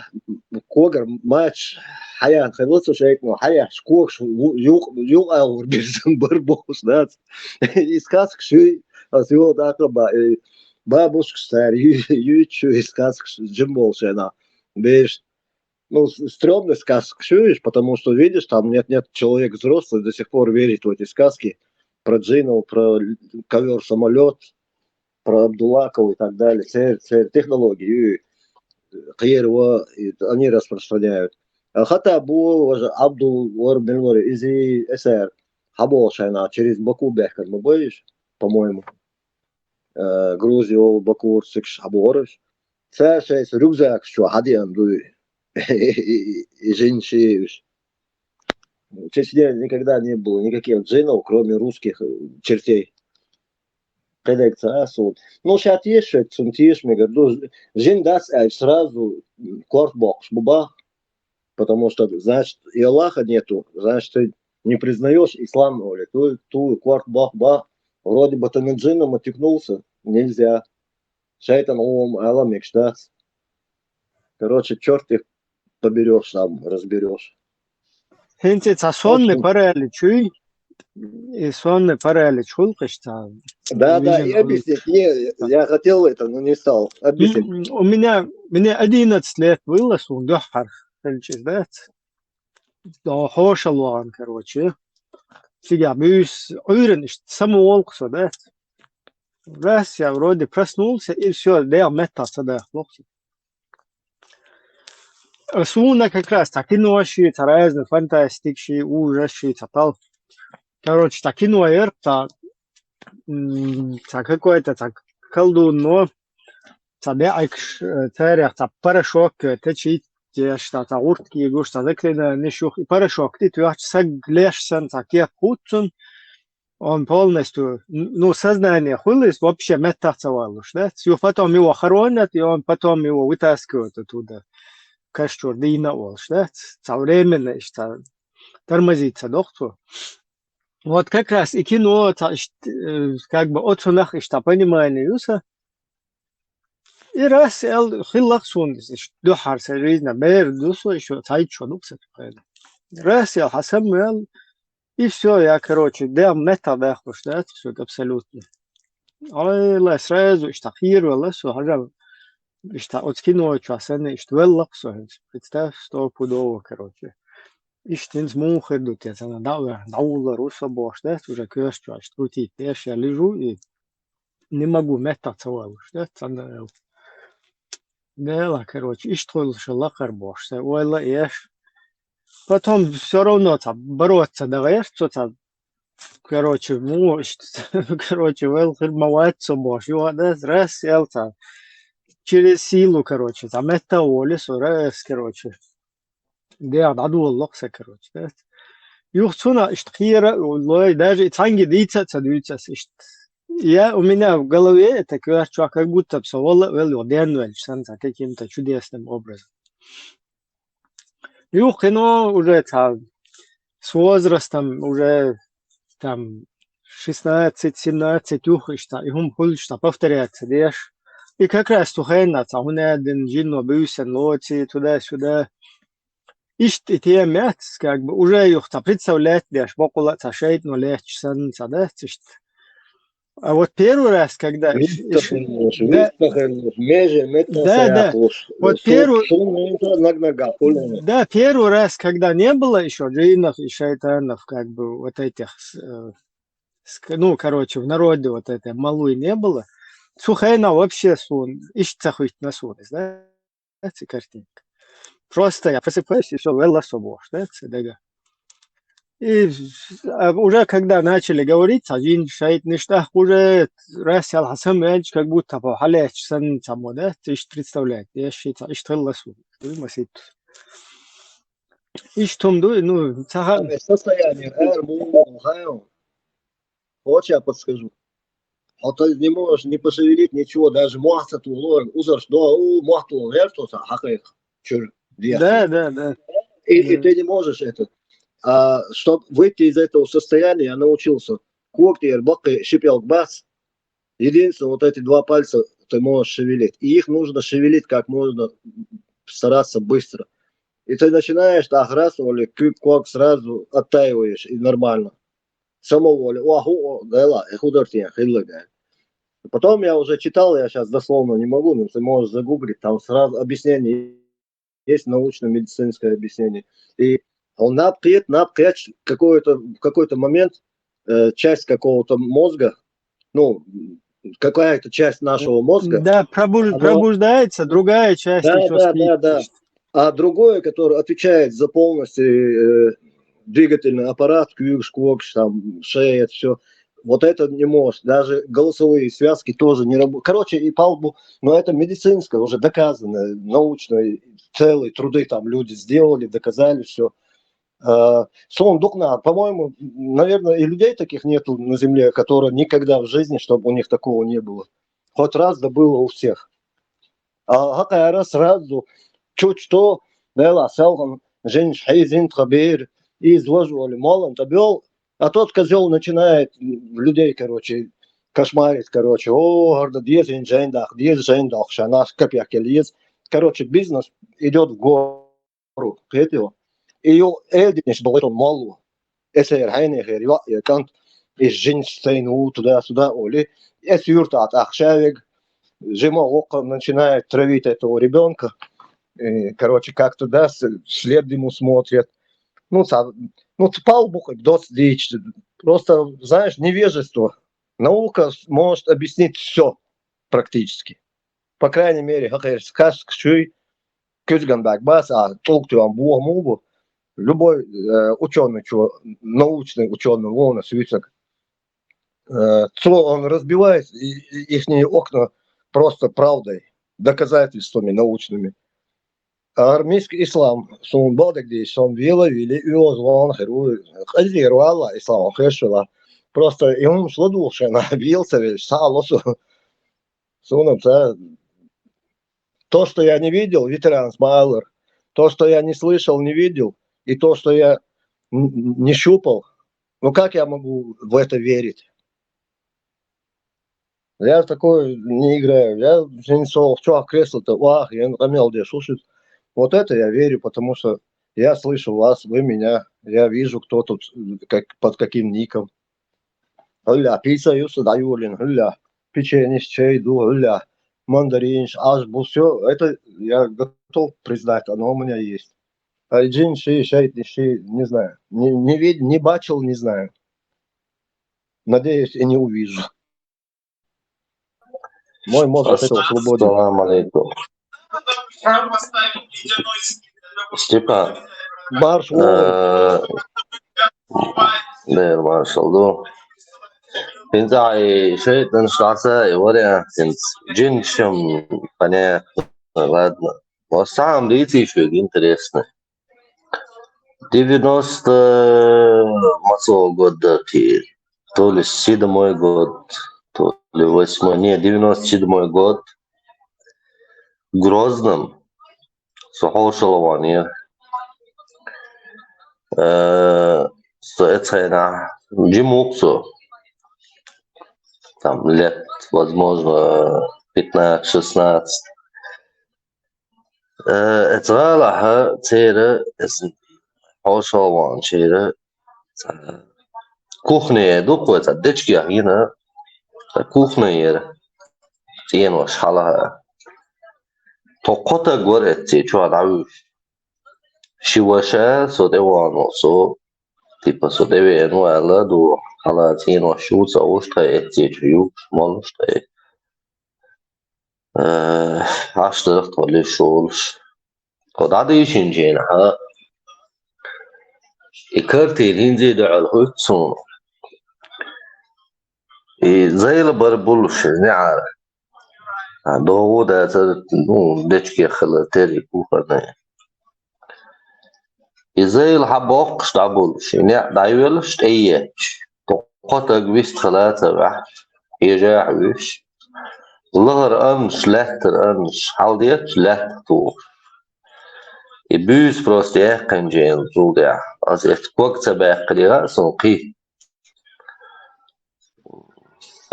когара мачаш хьаяьхна хилла цу шайтӀано, хьаяьхча когаш ву-, юкъ-, юкъа агӀор бирзина бара бохуш дац. И сказкаш юй, ас юха дӀакхаба, и бабушкаш цара ю-, юьйцуш ю и сказкаш жима болуш хенахь, бежаш. Ну, с-, стрёмно сказка чуешь, потому что, видишь, там нет-нет, человек взрослый до сих пор верит в эти сказки про джинов, про ковер-самолет, про Абдулакова и так далее. Цер, цер технологии, кхерава, и они распространяют. А хата бу, уже Абдул вар, мел вар, изи эсэр, хьаболуш хенахь через Баку бехкар ма баьхкира, по-моему. Э, Грузия, Бакура цигахь хьабохура уьш. Цара шайца рюкзакаш чу хьадеана дуй. И, и, и жинаш уьш. В Чечне никогда не было никаких джинов, кроме русских, э, чертей. Кхидерг ца а суна. Ну, ша теша шуьга, цунна теша мегар ду. Жин дац аьлча, сразу корта боккхуш бу бах. Потому что, значит, и Аллаха нету, значит, ты не признаешь ислам, говорит. Ту, ту корта боккху бах. Вроде бы ты на джинна мотикнулся. Нельзя. ШайтӀан гӀо ма ала мегаш дац. Короче, чёрт их поберёшь там, разберёшь. ХӀинца цхьа сонный паралич ю, и сонный паралич хуьлу кхин цхьа. Да, да, и объяснить. Не, я хотел это, но не стал. Объяснить. М, у меня, мне одиннадцать лет было, суна дуьххьара хилча, да? До хьошалла вахана, короче. Цигахь буьйса Ӏуьйранна иштта самаволу-кх со, да? Раз я вроде проснулся, и всё, дегӀ меттах ца дахло-кх со. А суна как раз цхьа киноши, цхьа разный фантастикаши, ужасаши, цхьа пал. Короче, цхьа кино яра, цхьа, м, цхьа какой-то, цхьа колдуно, цхьа даьӀахкаш, э, царех цхьа порошок, э, течить деш, цхьа, цхьа гӀурт кегаш, цхьа заклинанеш юха, и порошок тӀе тоьхча, саг леш санна, цхьа кеп хӀутту цунна, он полностью, н-, ну, сознание хуьлу иза, вообще меттах ца валуш, да? Ю-, потом его хоронят, и он потом его вытаскивают оттуда. Каш чуьра дийна а волуш, да? Цхьа временно иштта, тормозить ца доху цо. Вот как раз и кино, цхьа иштта, э, как бы оцунах иштта понимание ю сан. И раз аьлла, хилла-кх суна иза, иштта дуьххьара сан жизнь, бер ду со, ещё цхьайтта шо ду-кх сан тхайна. Раз аьлла, хьан самавел, и всё, я, короче, дегӀ меттах дахлуш дац соьга абсолютно. Ой, ла, сразу иштта кхеравелла со, хьажал, иштта оцу кино чохь санна, иштта велла-кх со хӀинца. Представь, стопудово, короче. Иштта хӀинца муха хир ду те, цхьана дӀа а ваьхна, дӀавуллур ву со бохуш, да, уже коьрта чохь иштта крутить деш, я лежу и не могу, меттах ца валуш, да, цхьана аьлла. Дела, короче, иштта хуьлуш лакхара бохуш, сан ойла а еш. Потом всё равно цхьа бороться ца дагӀера, цо цхьа, короче, ну, иштта, короче, вел хир ма вац со бохуш, юха, да, раз аьлла цхьа. Через силу, короче, цхьа метта а волий со, раз, короче. ДегӀ дӀадолало-кх сан, короче, да. Юха цунах иштта кхера а лой, даже и цхьаьнгге дийца а ца дуьйцу ас иштта. Я, у меня в голове это коьрта чохь как будто бы со вала а велла, юха денвелча санна, цхьа каким-то чудесным образом. Юха кхин уже цхьа с возрастом, уже там шестнадцать, семнадцать юха иштта, и хӀума хуьлуш цхьа повторяться деш. И как раз цу хенахь цхьа хӀун аьлла дина, жино буьйсанна лоций, туда-сюда. Иштта и тема яц, как бы, уже юха цхьа представлять деш, бакъволу а цхьа шайтӀано лаьтташ санна, цхьа дац иштта. А вот первый раз, когда иш-, иш-, да, меже, да, да. Вот первый, да, первый раз, когда не было ещё джинов и шайтанов, как бы, вот этих, э, ск-, ну, короче, в народе вот этой малуй не было, цу хенахь вообще суна иштта ца хӀиттина суна, да? Ци картинка. Просто я просыпаюсь, и всё, велла со бохуш, да, ци дага. И, а, уже когда начали говорить, цхьа жин шайтӀанаш тӀаккха уже расел хьа самаьлча, как будто по хьалаьцча санна цхьа мо, да, ты ишта представлять, я ши цхьа ишта хилла су. Масит. Ишта хӀума ду, ну, цхьа ха- Состояние, эр, му, хайо. Хочешь, я подскажу? А ты не можешь не пошевелить ничего, даже муахса тулор, узар, что, у, муах тулор, я что, са, хакайх, чур, диа. Да, да, да. И, и Да. ты не можешь это. А чтоб выйти из этого состояния, я научился. Кок ты бакы шипел бас. Единственное, вот эти два пальца ты можешь шевелить. И их нужно шевелить как можно стараться быстро. И ты начинаешь так раз, или кук-куак сразу оттаиваешь, и нормально. Самого ли, уаху, о, да ла, и худартия, хиллага. Потом я уже читал, я сейчас дословно не могу, но ты можешь загуглить, там сразу объяснение есть, научно-медицинское объяснение. И он напкет, напкет какой-то, в какой-то момент э, часть какого-то мозга, ну, какая-то часть нашего мозга. Да, пробуж- она- пробуждается другая часть Да, еще да, спит. Да, да. А другое, которое отвечает за полностью э, двигательный аппарат, квикс, квокс, там, шея, все, вот это не может. Даже голосовые связки тоже не работают. Короче, и палбу, но это медицинское, уже доказано, научно, целые труды там люди сделали, доказали все. Э, Сундук на, по-моему, наверное, и людей таких нету на земле, которые никогда в жизни, чтобы у них такого не было. Хоть раз да было у всех. А хакара сразу чуть что, да ла салган, женщ хейзин хабер, из вожу ли малан табел, а тот козел начинает людей, короче, кошмарить, короче, о, гарда дез жендах, дез жендах, шанаш копья келез. Короче, бизнес идет в гору, кхетио. И ю элдиниш балгъитун малу. Эсэр хайне хэр ю, я кант, и жин стейн у туда-сюда, оли. Эс юрта от ахшавег, жимо окко начинает травить этого ребенка. И, короче, как-то, да, с- след ему смотрят. Ну, са- ну, цпал бухы, дос дичь. Просто, знаешь, невежество. Наука с- может объяснить все практически. По крайней мере, хакер скаш кшуй, кюзган бак бас, а толк туан буа мубу. Любой э, ученый, чё, научный ученый, вон, свиток, э, цо он разбивает и, и ихние окна просто правдой, доказательствами научными. Армейский ислам, сон бадагдей, сон вела вели, и оз ван херу, хазир вала ислам хешла. Просто и он сладушена, вел савеш, салосу. Сонам, да, то, что я не видел, ветеран Смайлер, то, что я не слышал, не видел, и то, что я н- не щупал, ну как я могу в это верить? Я в такое не играю. Я не сол, что кресло-то, ах, я камел де слушать. Вот это я верю, потому что я слышу вас, вы меня, я вижу, кто тут, как, под каким ником. Хулля, пицца юсу даюлин, хулля, печенье с чай ду, хулля, мандарин, аж бу, все, это я готов признать, оно у меня есть. А джин ши, шайт ши, не знаю, не, не, вид, не бачил, не знаю. Надеюсь, и не увижу. Мой мозг от этого свободен. Ассаламу алейкум. Степан. Марш вон. Э, Дэр маршалду. Пинзай шейтан шаса и вариант. Джин шим, понятно. Ладно. Вот сам дайте еще интересно. Девяносто мацо года ты, то ли седьмой год, то ли восьмой, не, девяносто седьмой год. В Грозном, со хошалование, э, со эцена, джимуксо, там лет, возможно, пятнадцать-шестнадцать. Э, эцгала ха цера, эс хошалован чера, ца кухне дукъой, ца дечки ахина, ца кухне ер, ценош хала. То кота гор эци чуа давуш. Шиваша, со девано, со, типа, со девено, ала ду, хала ценош шуца, уж та эци чуюш, молуш та эци. Э, аштырых толи шулш. Кодады ишин джейна, ха? И картина хӀинца а дуьхьал хӀуьтту суна. И зайла бар болуш неӀара. А, догӀу дацара, ну, дечке хила, терри кухарна. И зайла хьан боккхуш дӀаболуш, и неӀ дӀайоьллуш, тӀеетташ. Тхо таг вист хила ца ваьхьаш, хьежа а хьуьйш. ЛахӀара аннаш, лаьттара аннаш, хьалдетташ, лаьттах тухуш. И буьйса просто яьккхинчу хенахь цул тӀаьхьа. Аса эцу ког ца баьккхинера а суна кхин.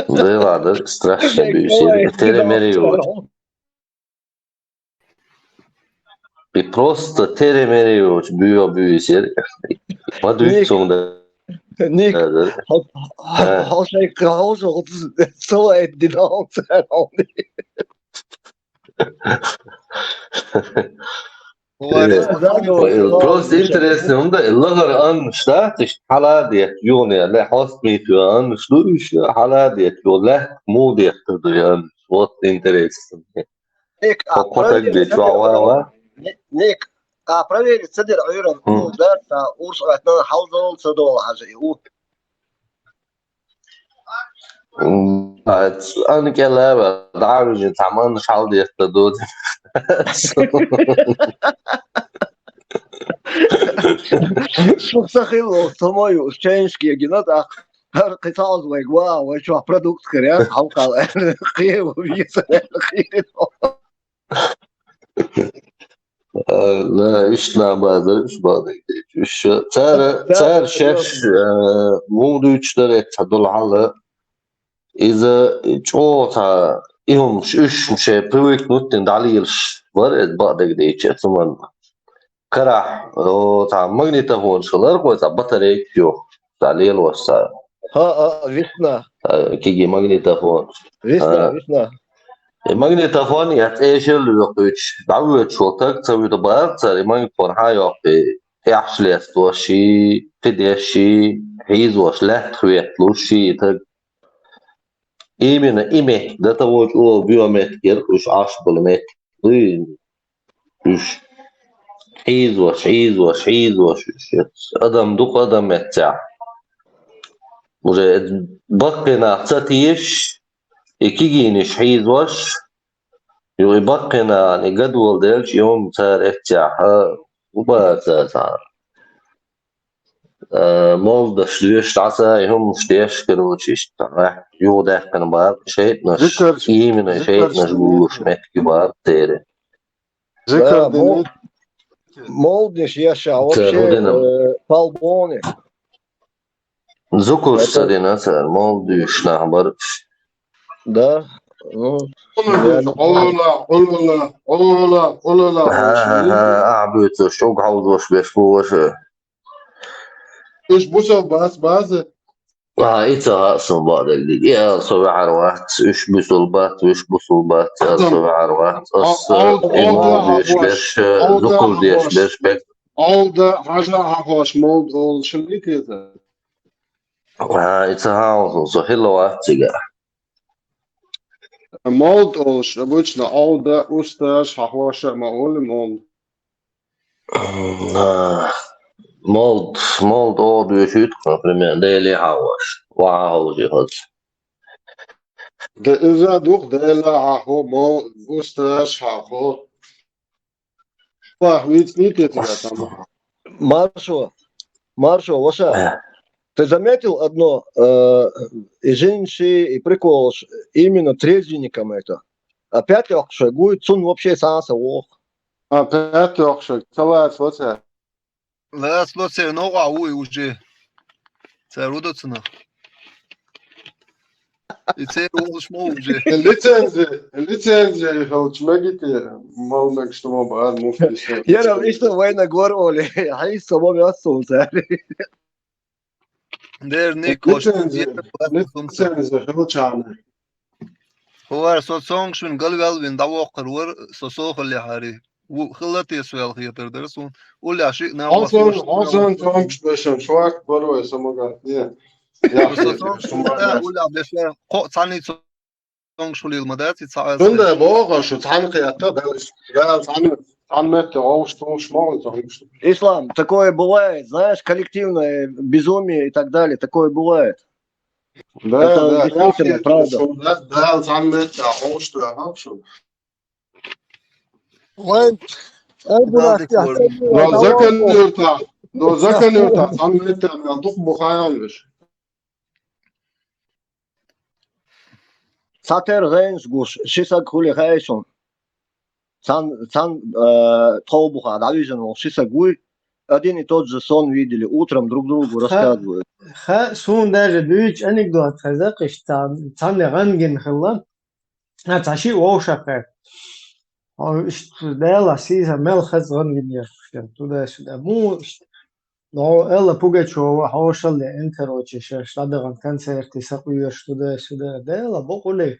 Зайла дара страшный буьйса яра, тере-мере йоцу. И просто тере-мере йоцу буьйса яра. Ма дуьйцу суна. Ник, хьо шайга хьовсал, ца лайта дина хьо цара. Просто интересно, хӀунда и лахара аннаш дац, иштта хьала а детта юхане, ле хьост мийхо аннаш ду уьш, хьала а детта юхане, лаьтта муха деттар ду и аннаш? Вот интересно. Ник, а проверить ца дира, Ник, а проверить ца дира Ӏуьйранна, у дац, а урс оьттина хьалдолу ца долу хьажа и у. М, а, ц-, ан кӀел а ваьлла, дӀа а вижина, цхьа маннаш хьалдетта ду. Шу ца хилла, ца ма ю, чайнашка гина, тӀаккха хӀара кхин цхьа оза вайга ван, вай чохь продукт караьлла, хьалкхал аьлла, кхева вийца аьлла, кхийрина. А, на, иштта нах базар, уьш бахьаниг дийцча. Уьш, цара, цара шаьш, а, муха дуьйцуш дара эцхьа долу хьала. Иза чӀогӀа цхьа, и хӀумаш, уьш шайн привыкнуть дина дӀалелаш бара, иза бакъдерг дийцча, цу манна. Карахь, о, цхьа магнитофонаш хилар, кхо цхьа батарейкаш йохуш, цхьа лелош цхьа. ХӀа, а, висна. А, киги магнитофон. Висна, а, висна. И магнитофон я цӀешал лоькхуьйтуш, дӀавоьдуш волу таг ца вуьту бара цара, и магнитофон хьан йоккхий, тӀехьаш лестош ший, кхидеш ший, хьийзош лаьттах ветталуш ший и таг. Именно и меттиг, дан тахочу олу боьха меттиг яра, уьш Ӏаш болу меттиг. Уьш хьийзош, хьийзош, хьийзош, уьш адам дукха адам эццехь. Уже баккхий нах ца тешаш, и кигийнаш хьийзош, ю и баккхий нахана и гадвала делча, и хӀума цара эццехь, а, хӀун бац цара? Э, молдаш доьшуш дӀаса, и хӀуманаш деш, короче, иштта, э, юхадаьккхина бара, шайтӀанаш, именно шайтӀанаш гуллуш меттиг бара церан. Зикар дина. Молдаш еш а вообще, э, палбоне. Зукарш ца дина цара, молдаш нах бара. Да. Ну, Ӏула, Ӏула, Ӏула, Ӏула, Ӏула. Ха, ха, ха, ахь буьйцуш, чӀуг хьовзош беш бу ваша. Уьш бусал бац база? А, и ца хаьа сан бакъдерг дийцча. И ала со ваьхьар вац, уьш бусал бац, уьш бусал бац, и ала со ваьхьар вац. Ас, э, и молдаш берш, э, зукар деш берш бек. Олда хьажа хьахош молд олуш хилла те иза? А, и ца хаьа сан, со хилла вац цигахь. Молд олуш, обычно, олда, усташ, хьахоша а ма олу молд. А, молд, молд оха доьшуьйту, например, Деле хьахош, ваха хьовжий хаза. Да иза дух Деле хьахо, молд, усташ хьахо. Маршо, Маршо, ваша, ты заметил одно, э, и женщины, и прикол, именно трезвенникам это? А пятёх шагует, цун вообще санса вох. А, пятёх шаг, салат, вот это. Лас лоцер ногӀа вуй уже. Цара ву доцунах. И церан вулуш ма ву уже. Лицензи, лицензи хилча мегий те, мала мегаш ма бу, ара муфтис. Ярам, иштта вайна гор олий. Хьайса ма меоссул цара. Дер Ник, лицензи, лицензи хилча. ХӀора, со цонгаш вина галваьлла вина дӀавоккхур вара, со сохаллехьарий. Ву-, хила тесваьлла хетар дара суна. Уллехь шиъ нагӀо Хьо сон, хьо сон цонгаш бешан, шорт барой самагат, не. Со цонгаш вина, уллехь бешан, кхо цхьанний цонгаш хуьлийла ма дац, и цхьа аз Цунда хеза. Боху шу цхьаьна кхетта, Дала, Дала цхьаьна. Цхьан метте гӀовш тумаш ма ву, цхьа гӀовш. Ислам, такое бывает, знаешь, коллективное безумие и так далее, такое бывает. Да, Это да, действительно я правда. Шо, да, да, цхьан метте гӀовш ту, аха, шо. Вайн, ай, бунах, я, Но закон юрта, но закон юрта, цхьан метте мел дух бухаян виш. Цхьатера гӀенаш гуш, ши саг хули хаьшун. Цан, цан, э, тхов буха дӀавижан вол ши саг вуй, один и тот же сон видели, утром друг другу рассказывают. Ха, сун даже дуьйцу анекдот хеза, иштта цан, цан гӀангина хилла. А, цхьа ши вовшахъе. О, иштта Дела сийса мел хеза гӀангина еш, туда-сюда. Му, иштта, но Элла Пугачева хьошалла, эн, короче, шеш ладагӀан концерте сакъуьеш, туда-сюда. Дела, бокъули.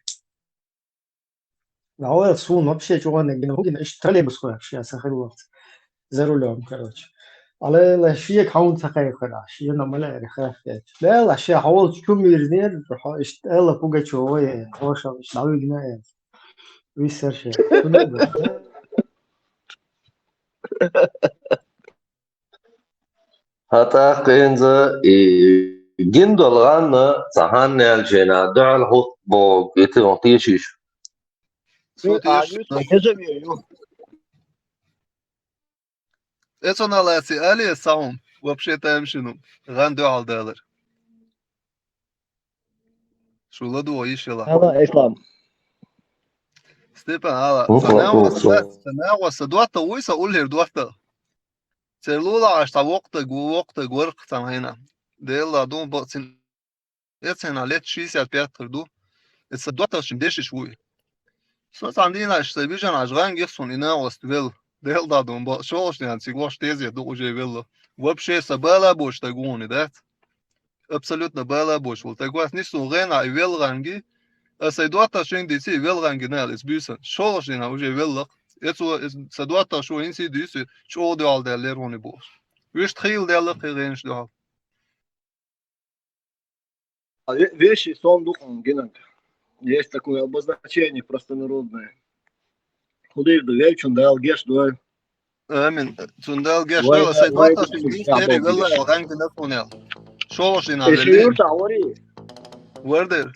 Давай, сун вообще чугӀанегина хӀугина, иштта троллейбус хуьйхаш, я сахиллалц. За рулём, короче. Алела, шега хьуна ца кхайкхара, шена ма лаьара хаьхкеча. Дела, ше хьолчу чу мирзинера, хьо иштта Элла Пугачева вай, хьошалла иштта дӀавигна эр. Виссар ше. ХӀун ду? ХӀа, тӀаккха инза и гиндолгӀанна цхьа хьанна аьлча дуьхьал хӀутту боху, и тӀе тешийша. Цо тешийша. Эцо налаци али саум, вообще тайм шину, гӀан дуьхьал далар. Шу ладугӀа йиш яла. Ала, Ислам. Степан, ала, Ну, ца нагӀо ну, са, ца нагӀо са доттагӀа вуй, са уллера доттагӀа. Церан лулахьаш цхьа воккхатаг ву, воккхатаг вара-кх цхьана хьайна. Делла ду бакъ цин. Эцхьана лет шестьдесят пять ду. Эца доттагӀчун дешиш вуй. Со цхьана дийнахь сайн вижина Ӏаш гӀан гихсун и нагӀост велла. Делла ду бакъ, шолгӀачу дийнахь цига вахаш тезе ду уже велла. Вообще са бала бош таг вуни, дац? Абсолютно бала бош ву. Таг вас нисун гӀена и велла гӀанги, а сайн доттагӀчун дийци и велла гӀанги нал, эс буьйсан. ШолгӀачу дийнахь уже велла-кх. Эцо, эс, са доттагӀа шу инси дуьйци, чӀогӀа дуьхьал даьлла лер вуни бохуш. Вуьшта хийла даьлла-кх и гӀенаш дуьхьал. А ве-, веший сон дукхун гинаг. Есть такое обозначение простонародное. Худир ду, вевчун Дала геш дой. Амин. Цун Дала геш Вай, дойла, сайн вай, доттагӀчун вай, дийци, эри вай, велла вай. ГӀангина хьунел. ШолгӀачу дийнахь Эши велли. Юрта, а вари? Вардер.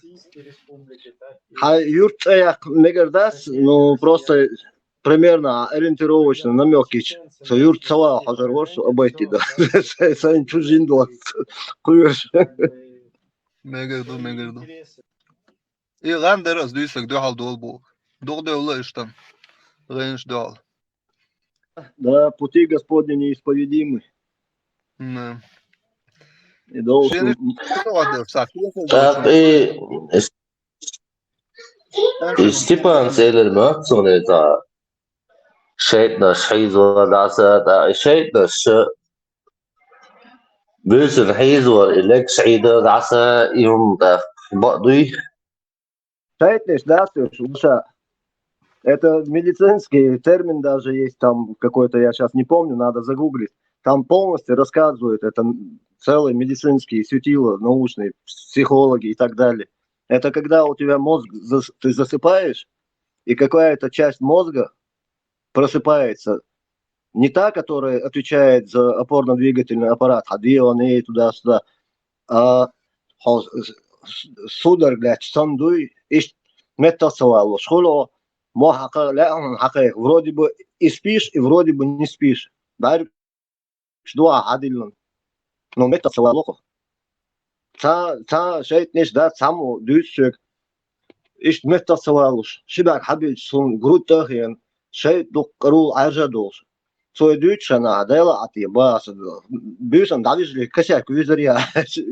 Хьан юрт цӀе яккха мегар дац, ну, просто примерно ориентировочно намёк йича. Со юрт ца вала хьожар вара, со обойти да. Сайн чужин доц. Кхуьйш. Мегар ду, мегар ду. И гӀан дара ас дуьйцург дуьхьал долу боху. Дукха девлла иштта. ГӀенаш дуьхьал. Да, пути Господни неисповедимы. На. И должен... Шен иш-, иш-, иш-, иш-, ТӀаккха и, и Степан цӀе елира моьтту суна иза. ШайтӀанаш хьийзор дӀаса, тӀаккха и шайтӀанаш буьйсанна хьийзор, и легаш Ӏийдар дӀаса, и хӀума тӀаккха бакъ дуй? ШайтӀанаш дац уьш, луша. Это медицинский термин даже есть там какой-то, я сейчас не помню, надо загуглить. Там полностью рассказывают, это целый медицинский светило, научный, психологи и так далее. Это когда у тебя мозг, зас-, ты засыпаешь, и какая-то часть мозга просыпается. Не та, которая отвечает за опорно-двигательный аппарат, ходил он и туда-сюда, а хьо с-, с-, судорог лаьтташ санна дуй, иштта меттах ца валлуш хуьлу, мо хьакха, лаьа хьуна хьакхайкха. Вроде бы и спишь, и вроде бы не спишь. БӀаьргаш дуьхьа хьадиллина. Но меттах ца валлу хьо. Цхьа, цхьа шайтӀанаш дац, цхьаммо дуьйцу соьга. Иштта меттах ца валлуш, ши бӀаьрг хьабилча, суна грудь тӀе а хиъна, шайтӀа дуккха къарул Ӏаьржа а долуш. Цо и дуьйцучу хенахь, Дела Ӏа те, ба аса, буьйсанна дӀавижале, косяк вуьзар я,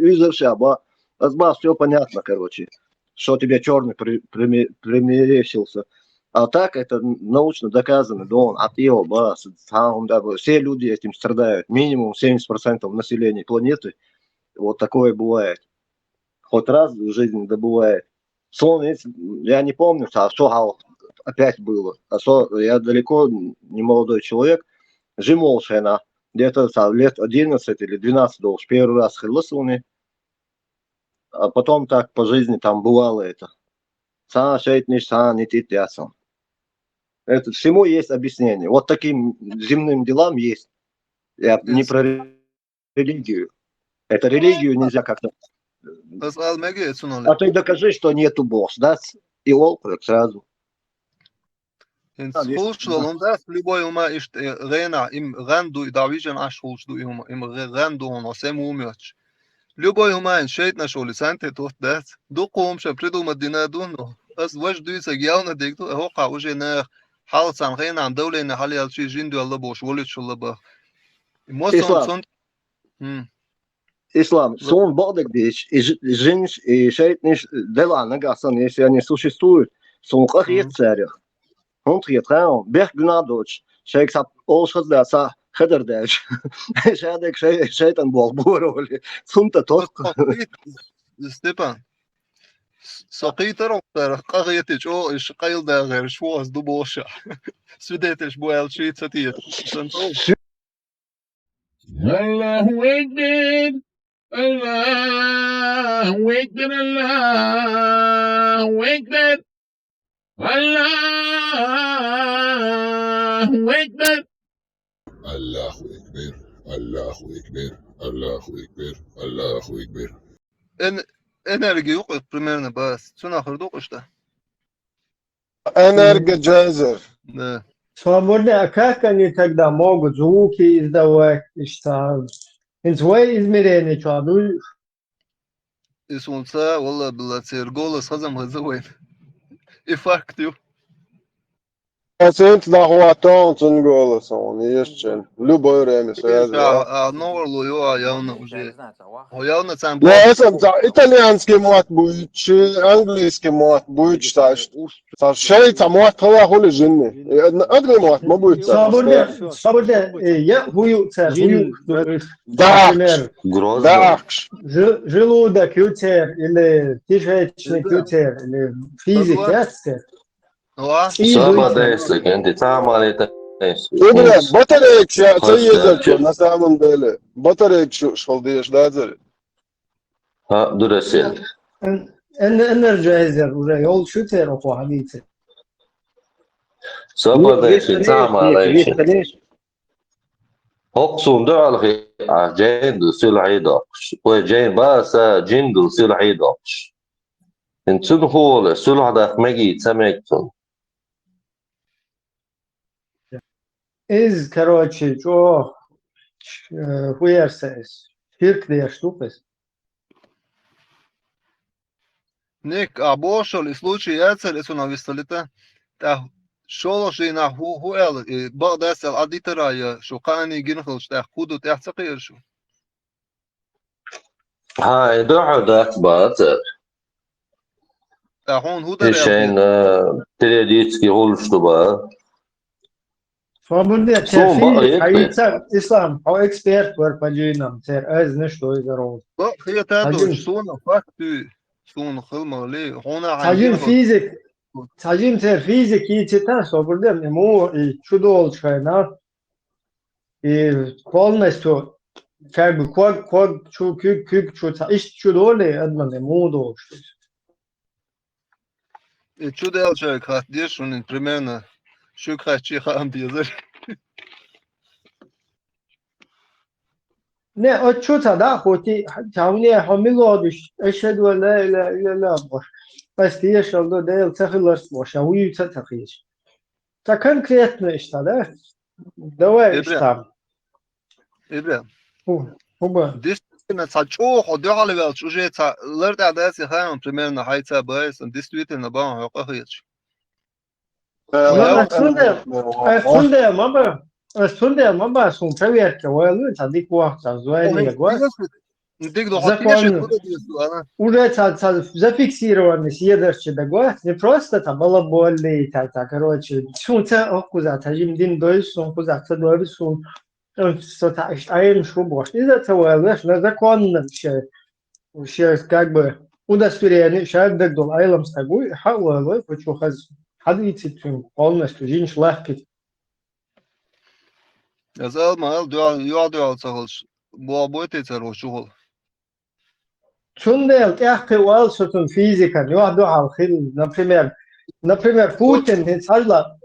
вуьзар ша, ба. Ас ба, всё понятно, короче, что тебе чёрный при-, приме-, примерещился. А так это научно доказано, да, он атео, ба, с-, сам, да, все люди этим страдают. Минимум семьдесят процентов населения планеты, вот такое бывает. Хоть раз в жизни да бывает. Сон, если, я не помню, а что хьал опять было. А со, я далеко не молодой человек, жим волуш хенахь, где-то са лет одиннадцать или двенадцать долуш, первый раз хилла суна. А потом так по жизни там бывало это. Цхьа шайтӀанаш, цхьа нитӀит яцал. Это всему есть объяснение. Вот таким земным делам есть. Я не про религию. Это религию нельзя как-то... Ас ал меге цунал. А ты докажи, что нету Бога, да? И олхьа сразу. ХӀинца хулаш долу хӀума дац, любой хӀума иштта, э, гӀенахь, им гӀан ду, и дӀавижина Ӏаш хулаш ду и хӀума, им гӀе-, гӀан ду хьуна, сема ву моьттуш. Любой хӀума хӀинца шайтӀанаш волу санте тотта дац. Дуккха хӀума ша придумать дина ду, но ас важа дуьйцург явна дерг ду, а хӀокхахь уже наха хьал царна хенахь давление хьалаелчий жин доьлла бохуш, волуьйтуш хилла баха. И массо а... Ислам. Цунна... ХӀм. Ислам, суна бакъдерг дийцича, и ж-, жинаш, и шайтӀанаш делахь нагахь санна, если они существуют, суна къа хета царех. ХӀунда хета хаьий, бехк гуьнахь доцуш, шайга цхьа олуш хаза дац, цхьа хедар даьлча. Ша дерг шай-, шайтӀан болх бора вали. Цунна тӀе тохка. Степан, со кхийтар ву царах, къа хетий чӀогӀа, иш къайла дагӀераш ву ас ду бохуша. Свидетелаш бу аьлла ший ца тета. Сан цӀа ву. Аллаху акбар! Аллаху акбар! Аллаху акбар! Аллаху акбар! Аллаху акбар! Аллаху акбар! Аллаху акбар! Аллаху акбар! Эн-, энерги юкъа, примерно, бас. Цунах хир ду-кх иштта. Энерги джазер. Да. Свободный, а как они тогда могут звуки издавать? Иштта. ХӀинца вай измерение чохь дуй? И суна ца, валла билла, церан голос хазам хаза вайн. И факт ю. Пациент нахуа тон цун голос, он ешчен. Любое время связь. А, а новарло ю, а явна уже. О, явна цан... Я, это, да, итальянский мат будет, чи английский мат будет, та, та шей, та мат хала хули жинни. Э, англий мат ма будет, та. Свободный, свободный, э, я хую, ца, хую. Да, Например, да. жи-, желудок ю цер, или кишечник ю цер, или физик, да, цер. Ва? И Сама дуй- дайс, кенти, сама лета. Ибрем, батарейкаш, я, ца Хас езар, дайс. На самом деле. Батарейкаш шалдеш, да, зар? Ха, дурасел. Эн-, эн-, энерджайзер уже йолчу цер окъу хьадийцар. Сама дайс, сама лайш. Хоксун дуалхи, а, джейн ду сил хьидокш. Ой, джейн баса, джин ду сил хьидокш. Ин цун хула, сулхьа дах меги, ца мег цун. Из, короче, чо, э, хуерса из. Ширк деш ду из. Ник, а бошал, и случай яцар, и цунах висталита. Та шолгӀа шийнахь хӀу, хӀу аьлла, и бакъдас аьлла, Ӏадитара я, шу кханий гина хилча, тӀаккха хӀу ду, тӀаьхьа ца кхиира шу? Хьа, и дуьхьа дац бацар. Та хьуна хӀу И дара шайн, аьлла? э, периодически гӀулш ду ба. Свободный, Сум ба, терфи, ек хьаица, Ислам, хьо эксперт вар по джинам, цер аз не что из дорогу. Бо, хета Хьажин. Душ, суна факт ю, суна хилмагӀли, хьуна Цхьажин хьан физик, цхьажин цер физик и цитан, свободный, ему и чудо шайна. И полностью, как бы, ког, ког, чу, куг, куг, чу, ца, иш чудо ли, одно не мудо, что ли. И чу дел человек хат деш, он примерно шук хат чи хаам дезар. Не, от чу ца да, хоть и, ца мне хо милодиш, ашхаду ан ла иляха илля Аллах, бош. Ас тешал до Дел ца хиларс, бош, а уй ца ца хиш. Ца конкретно ишта, да? Давай Ибра. Ишта. Ибра, Ху-, хуба. действительно, ца чуху дуьхьал велч уже ца лар тӀа дац и хаам, примерно, хьайца байс, действительно, бан хьо къахеташ. Ма, ас цундел, ас цундел ма ба, ас цундел ма ба, сун проверка вайлу, ца дик вахта, звание гвас. Диг до Законно. Хатиша, куда дезу, ана? Уже ца, ца зафиксированный съедарчи дагва, не просто там балаболли, та, та, короче, сун ца охкуза, та жим дин дойс, сун куза, ца дойс, сун, э, со та, иш, аем шу бош. И за ца вайлеш, на законно все, все, как бы, удостоверение, шаг дагдул, айлам стагу, ха вайлой, хочу хаз, хадвицит полностью, жинш лахкит. Аз ал ма ал, дуал, юа дуал ца хилш, бо бой те цар чухул. Цундел тӀаьххи вал со цун физикан, юа дуал хил, например, например, Путин, хин сажла,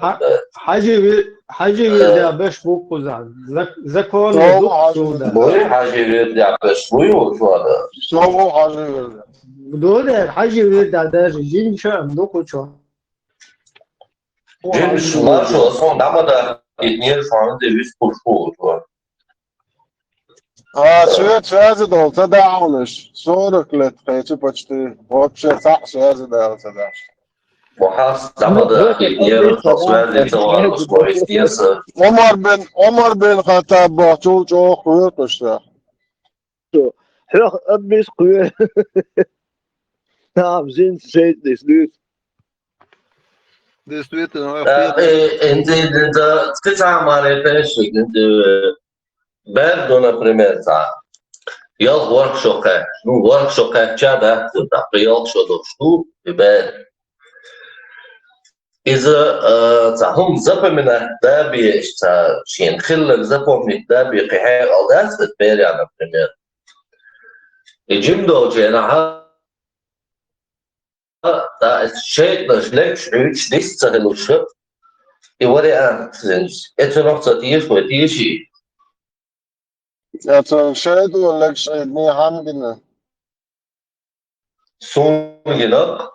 Хьа-, хьажи ви-, хьажи вирда беш бу кхуза. Зак-, законный бу кхуза. Буй хьажи вирда беш буй у чуада. Согу хьажи вирда. Доде, хьажи вирда даже жин чам ду кхучо. Жин шула шо сон дамада итнир шуан де вис куршу у чуа. А, свет связи дал, ца даунаш. Сорок лет, хейцу почти. Вообще, ца связи дал, ца даш. Мухас, дамада, итнир, со связи, ца варус, бо истеса. Омар бен, Омар бен Хаттаб, чул чох, хуй кушта. Хьох аббис хуй. Там, зин, сейт, дис, дис. Действительно, э, э, инди, инди, да, специально, маре, пешик, инди, Бер ду, например, ца. Ялх ворхӀ шо кхаьчча, ну, ворхӀ шо кхаьчча, да, ца, ялх шо долуш ду, и бер. Иза, э, ца, хӀума запоминать да беш, ца, шен хилларг запомнить да беш, кхин хьекъал дац, ца, беря, например. И жим долчу хенахь, Да, шайтӀанаш легаш хьуьйтуш дис ца хилуш, и вариант зинчу. Эцунах ца теша вай, теший? Я цун шайтӀо легаш хьайна хьан гина? Суна гина.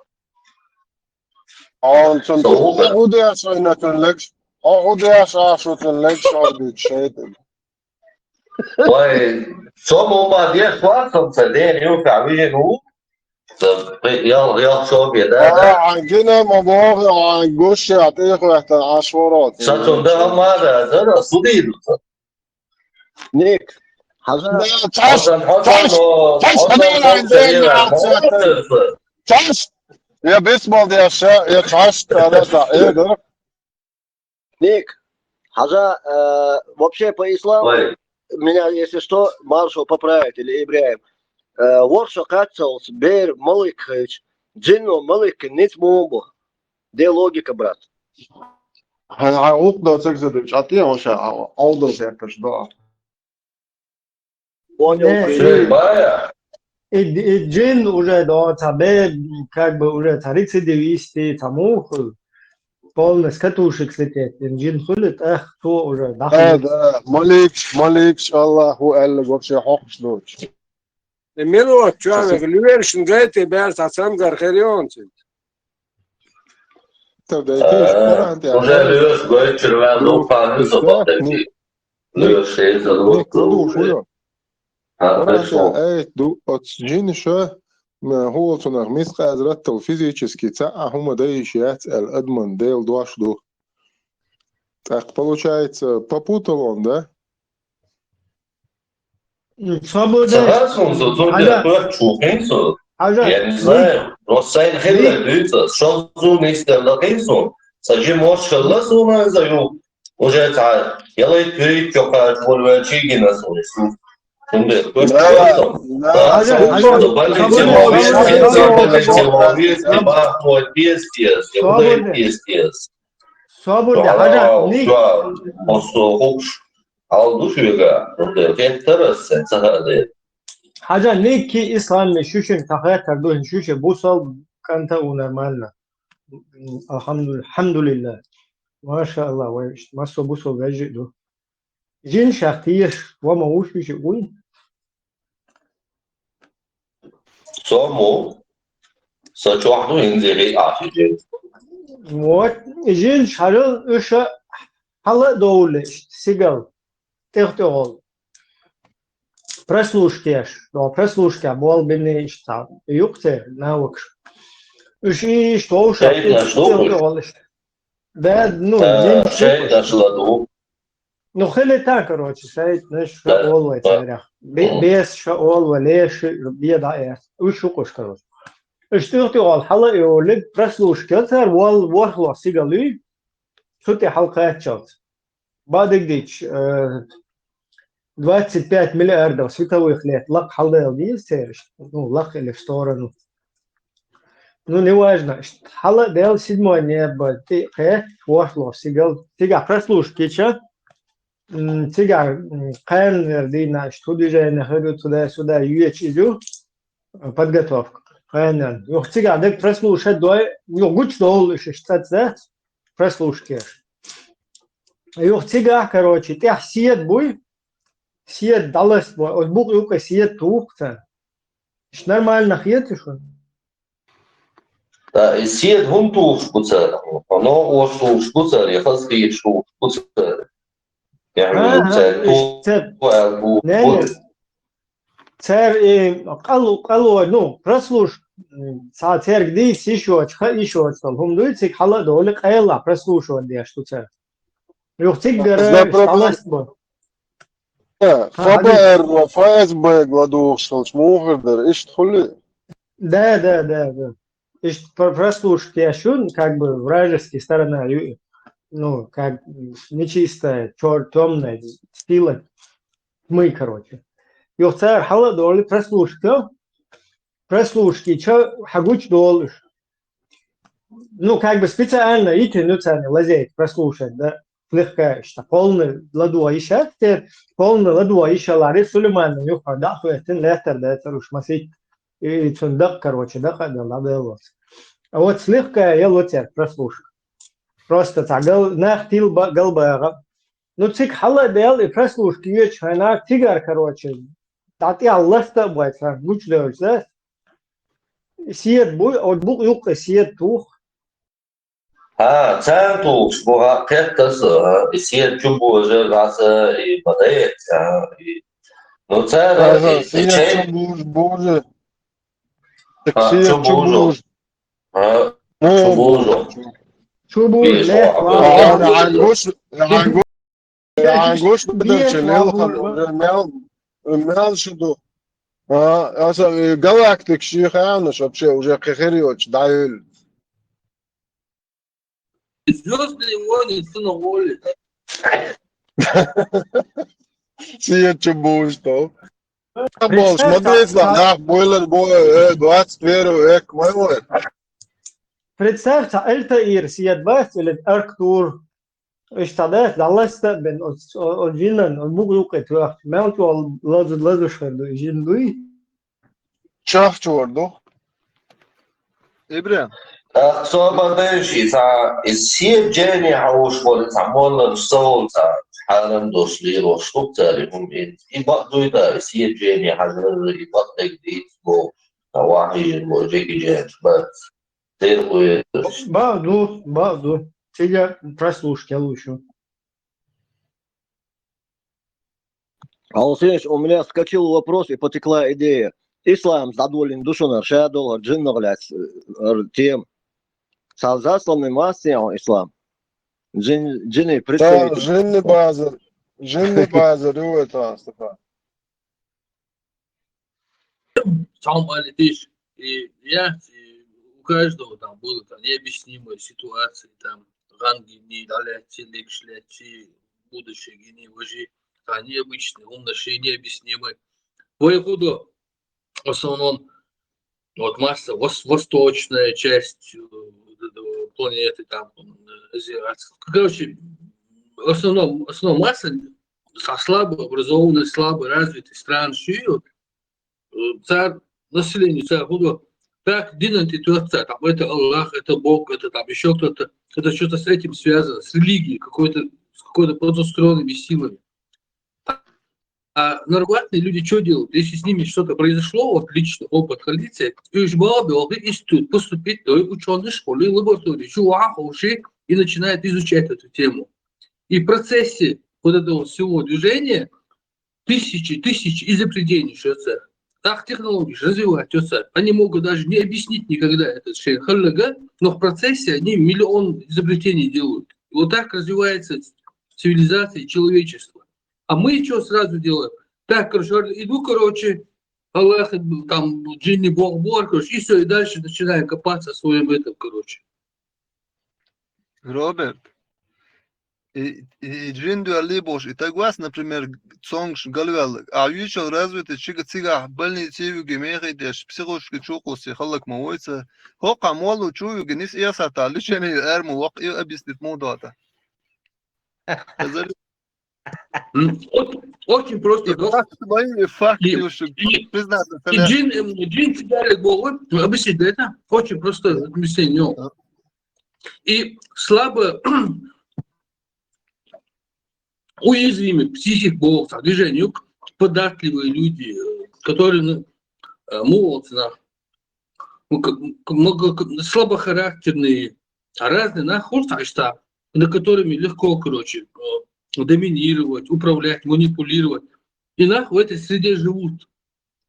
Хьо цун Со ту-, вуха? Хьо хӀун деш хьайна цун легаш? Хьо хӀун деш Ӏаш ву цун легаш хьо дуьйцу шайтӀан? Вай, со ма ма деш вац, со ца ден юха вижина ву. Ца, ял, ял шо бе, да, да. А, хьан гина ма боху, хьан гуш я, тӀехваьттан Ӏаш ворота. Ца цун да ма да, да, да, судийла ца. Ник, хьажа. Цхьаш, цхьаш, цхьаш, цхьаш, цхьаш, я бисмал деш, я цхьаш, да, да, э, да. Ник, хьажа, э, вообще по исламу, Ой, меня, если что, Маршал поправит или Ибраим. Э, ворхӀ шо кхаччалц бер малик хилча, джинно малик ниц муха бу? Де логика, брат. Хьан гӀулакх до цагзадуч, а те он ша гӀулакх до серташ до. Понял, Не. принял. Шейх Бая, И, и джин уже до, ца бе, как бы уже ца рецидивисты, ца мух, полный с катушек слететь, и джин хулит, эх, то уже, Да, дахи. Да, малик, малик, Аллаху Аллах, вообще хохш дочь. Мило чуавег лувершин гайти бер сацам гар херион цин. Тогда э, уже леш гой червян ну паны собаки. Леш шейза Ну, кладу лук. хуё. А, пришло. Эй, ду, от джин шо, хулцунах мискъазраттал физически ца а хӀума даиш яц эл адман дел дош ду. Так получается, попутал он, да? М, Свобода. Сагасун со зуде Хьажа. Пух чухин со. Хьажа. Я не знаю. Но сайн хилла дуйца. Шо зун истер лакин сон. Сажи мош хилла сона за ю. Уже ца. Я лай туй чока вольвачи гина сон. Сунде. Пух Да, чухин. да. Хьажа, хьажа. Свобода. Свобода, хьажа, ник. Просто хукш. Алду шуга. Сунде. Хеттарас сен сахаде. Хьажа, ник ки ислам ми шушин тахетар ду, шуше бусал канта у нормально. Алхамдулилла. Алхамдулилла. Маша Аллах, вай, массо бусал вежи ду. Джин шахтиеш, ва ма уш шуше уй. Сому. Са чохну инзери ахи джин. Вот, джин шарил уша хьала доуле, сигал, тих тигол. Прослушкеш, но прослушка бол бинни ишта, юкте, навыкш. Уш иш тоуша, Шейх наш лукуш. Да, ну, Э, джин Шейх наш ладу. Ну, хили та, короче, шейх наш Да, шаол вай да. царях. Бе-, Бес шаол вай леш, бе да э. Уш шукуш, короче. Уш тих тигол хьала и олег, прослушка, цар вол, ворхло сигалуй, сути хьал кхаччалц. Бадыгдич, э, двадцать пять миллиардов световых лет лак хьалдел дизтерш, ну, лак или в сторону. Ну, неважно. Хьала дел седьмое небо, ти хе, ворхло сигал. Тига прослушки ча, м, тига, м, кхайнер дина, что движение ходит туда-сюда, юеч изю, э, подготовка. Кхайнер. Юх тига дек прослушать дой, ну, гуч дол, иш, иш, ца, ца, прослушки. Юх тига, короче, тях сиет буй, сиет далас буй, от бук юка сиет тухца. Иш нормально хиет ишун. Та и сиет хун тухш буцар. Оно ош тухш буцар, я хас хиет тухш буцар. Я Ага, хун цар иш цар. туху эл бу. Не, не. Цар и къалу, къалу, ну, прослуш, м, ца церг ди сишоч, ха ишоч, тал хум дуй, цик хьала доли къайла прослушивать деш ту цар. Юх цик гара, Зна проблема. Шаласт бу. Э, Ха, ФБР ва ФСБ гладух шалч мухар дар, ишт хули. Да, да, да, да. Иш про-, прослушать я шун, как бы вражеская сторона, ю-, ну, как м, нечистая, чёр-, тёмная сила, тьмы, короче. Юх цар хьала доли прослушка, прослушки, чё, хагуч долыш. Ну, как бы специально идти, ну, царь лазейт, прослушать, да, слегка, что полный ладуа ища, те полный ладуа ища лари Сулейман, юха, да, хуэтин летер, да, это уж масить, и цундак, короче, да, когда ладелос. А вот слегка я лотер прослушка. Просто так, гал, нах тил ба-, галбаага. Ну, цик хьала дел и прослушки ечхайна тигар, короче, дати алласта бай, цар гуч дёльса. Сиет буй, от бук юк сиет тух. А, цар тухш буга кеттас, а, и сиет чу боже гаса и бадает, а, и, ну, цар, Ага, и, и сиет чей, чу буж, боже. А, Сиет чу чу бужу. буж. А, Ну, чу бужу. Чубу, Видишь, лех, а, ва. А, а, гуш, а, гуш. Ан гуш бедарча лелхан уже мел, мел шу ду. А, аса, э, галактик ши ханаш вообще уже кхехер йоч, дайыл. Звездные войны, сын уволит. Сият чё будешь, то? Бал, смотри, нах, бойлер, бой, э, двадцать первый век, мой. Представь, ца Эльтаир сият баст или Арктур. Иш ца дас, далас та бен, о, о, о, джинан, о, буг юкъе туах. Мел чу ол лазу, лазу шхарду, джин дуй. Чах чуарду. Ибрем. Ах, со бадайши, ца, из сият джени хауш бол, ца, моллан сол, ца, харам дош ли, рош тук, ца, ли, хум, и, и бак дуй да, сият джени хажар, и бак дек дит, бо, ца, вахи, бо, джеки джен, бац. Дер хуй. Баду, баду. Тебя прослушать я лучше. Алсенш, у меня вскочил вопрос и потекла идея. Ислам задолин душунар, шадолар, джиннар ляц, э, тем. Са засланный мастер ислам. Джин, джинни Да, представитель. Джинни базар. Джинни базар, ю это, Степан. Салам алейкум. И я, и у каждого там было там необъяснимые ситуации, там, ранги, не, даляти, лекш, ляти, будущее, гини, вожи, там, необычные, умноши, необъяснимые. Воехудо, в основном, вот масса, вос-, восточная часть, э, вот этого планеты, там, э, азиатских. Короче, в основном, в основном масса со слабо образованных, слабо развитых стран, ши, вот, э, царь, население царь, вот, так, дин антитвор царь, там, это Аллах, это Бог, это там еще кто-то, это что-то с этим связано, с религией, какой-то, с какой-то потусторонними силами. А нормальные люди что делают? Если с ними что-то произошло, вот лично опыт ходите, и уж было бы, вот, и тут поступить, то и ученый школы, лаборатории, чувак, вообще, и начинает изучать эту тему. И в процессе вот этого всего движения тысячи, тысячи изобретений, что это. Так технологии же развивать, что это. Они могут даже не объяснить никогда этот шей халага, но в процессе они миллион изобретений делают. И вот так развивается цивилизация и человечество. А мы что сразу делаем? Так, короче, иду, короче, Аллах, там, джинни, Бог, Бог, короче, и все, и дальше начинаю копаться в своем этом, короче. Роберт, и, и, и джин дуалли бош, и так вас, например, цонгш галвел, а ючел развитый чига цига больнице юги мехидеш, психологический чукуси халак мавойца, хока молу чу юги нис иасата, лечение эрму вак и объяснит мудата. М, вот очень просто, И да? Факт, мои факты И, уж и, признаться, и да. Джин, эм, джин цыгане головы, ну, объяснить, да, это очень просто объяснение. Да. И слабо уязвимы психик бог, так, движению, податливые люди, э, которые, ну, э, молодцы, на, ну, к-, к-, много, к-, слабохарактерные, а разные, на, хур, так что, над которыми легко, короче, э, доминировать, управлять, манипулировать. И нах в этой среде живут.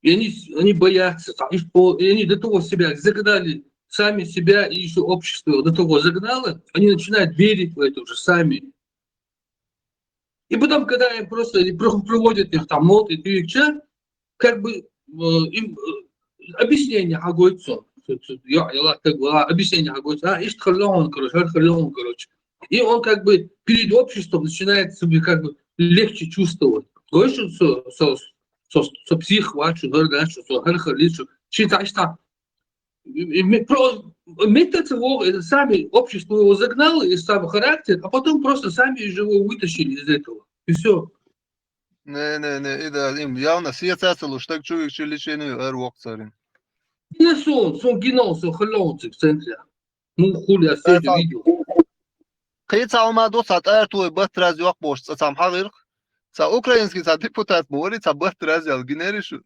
И они, они боятся, там, и что, и они до того себя загнали, сами себя и еще общество до того загнало, они начинают верить в это уже сами. И потом, когда им просто, они про-, проводят их там, вот, и ты их чё, как бы, э, им, э, объяснение какое-то, что, что, я, я, как бы, а, объяснение какое-то, а, ишт халён, короче, ар халён, короче. И он как бы перед обществом начинает себя как бы легче чувствовать. Короче, со, со, со, со псих, ва, что, да, что, со, хар, хар, что, чи, та, ишта. И, и ме-, про-, метод его, это сами общество его загнало, и сам характер, а потом просто сами же его вытащили из этого. И все. Не, не, не, и да, им явно сия цацалуш, так чувик чи лечению эр вок царин. Гина сон, сон гина сон, халён в центре. Ну, хули, я всё это видел. Кхица ума доца тар твой бат раз ёк бош, ца цам хагыр. Ца украинский, ца депутат мори, ца бат раз ял гинери шу.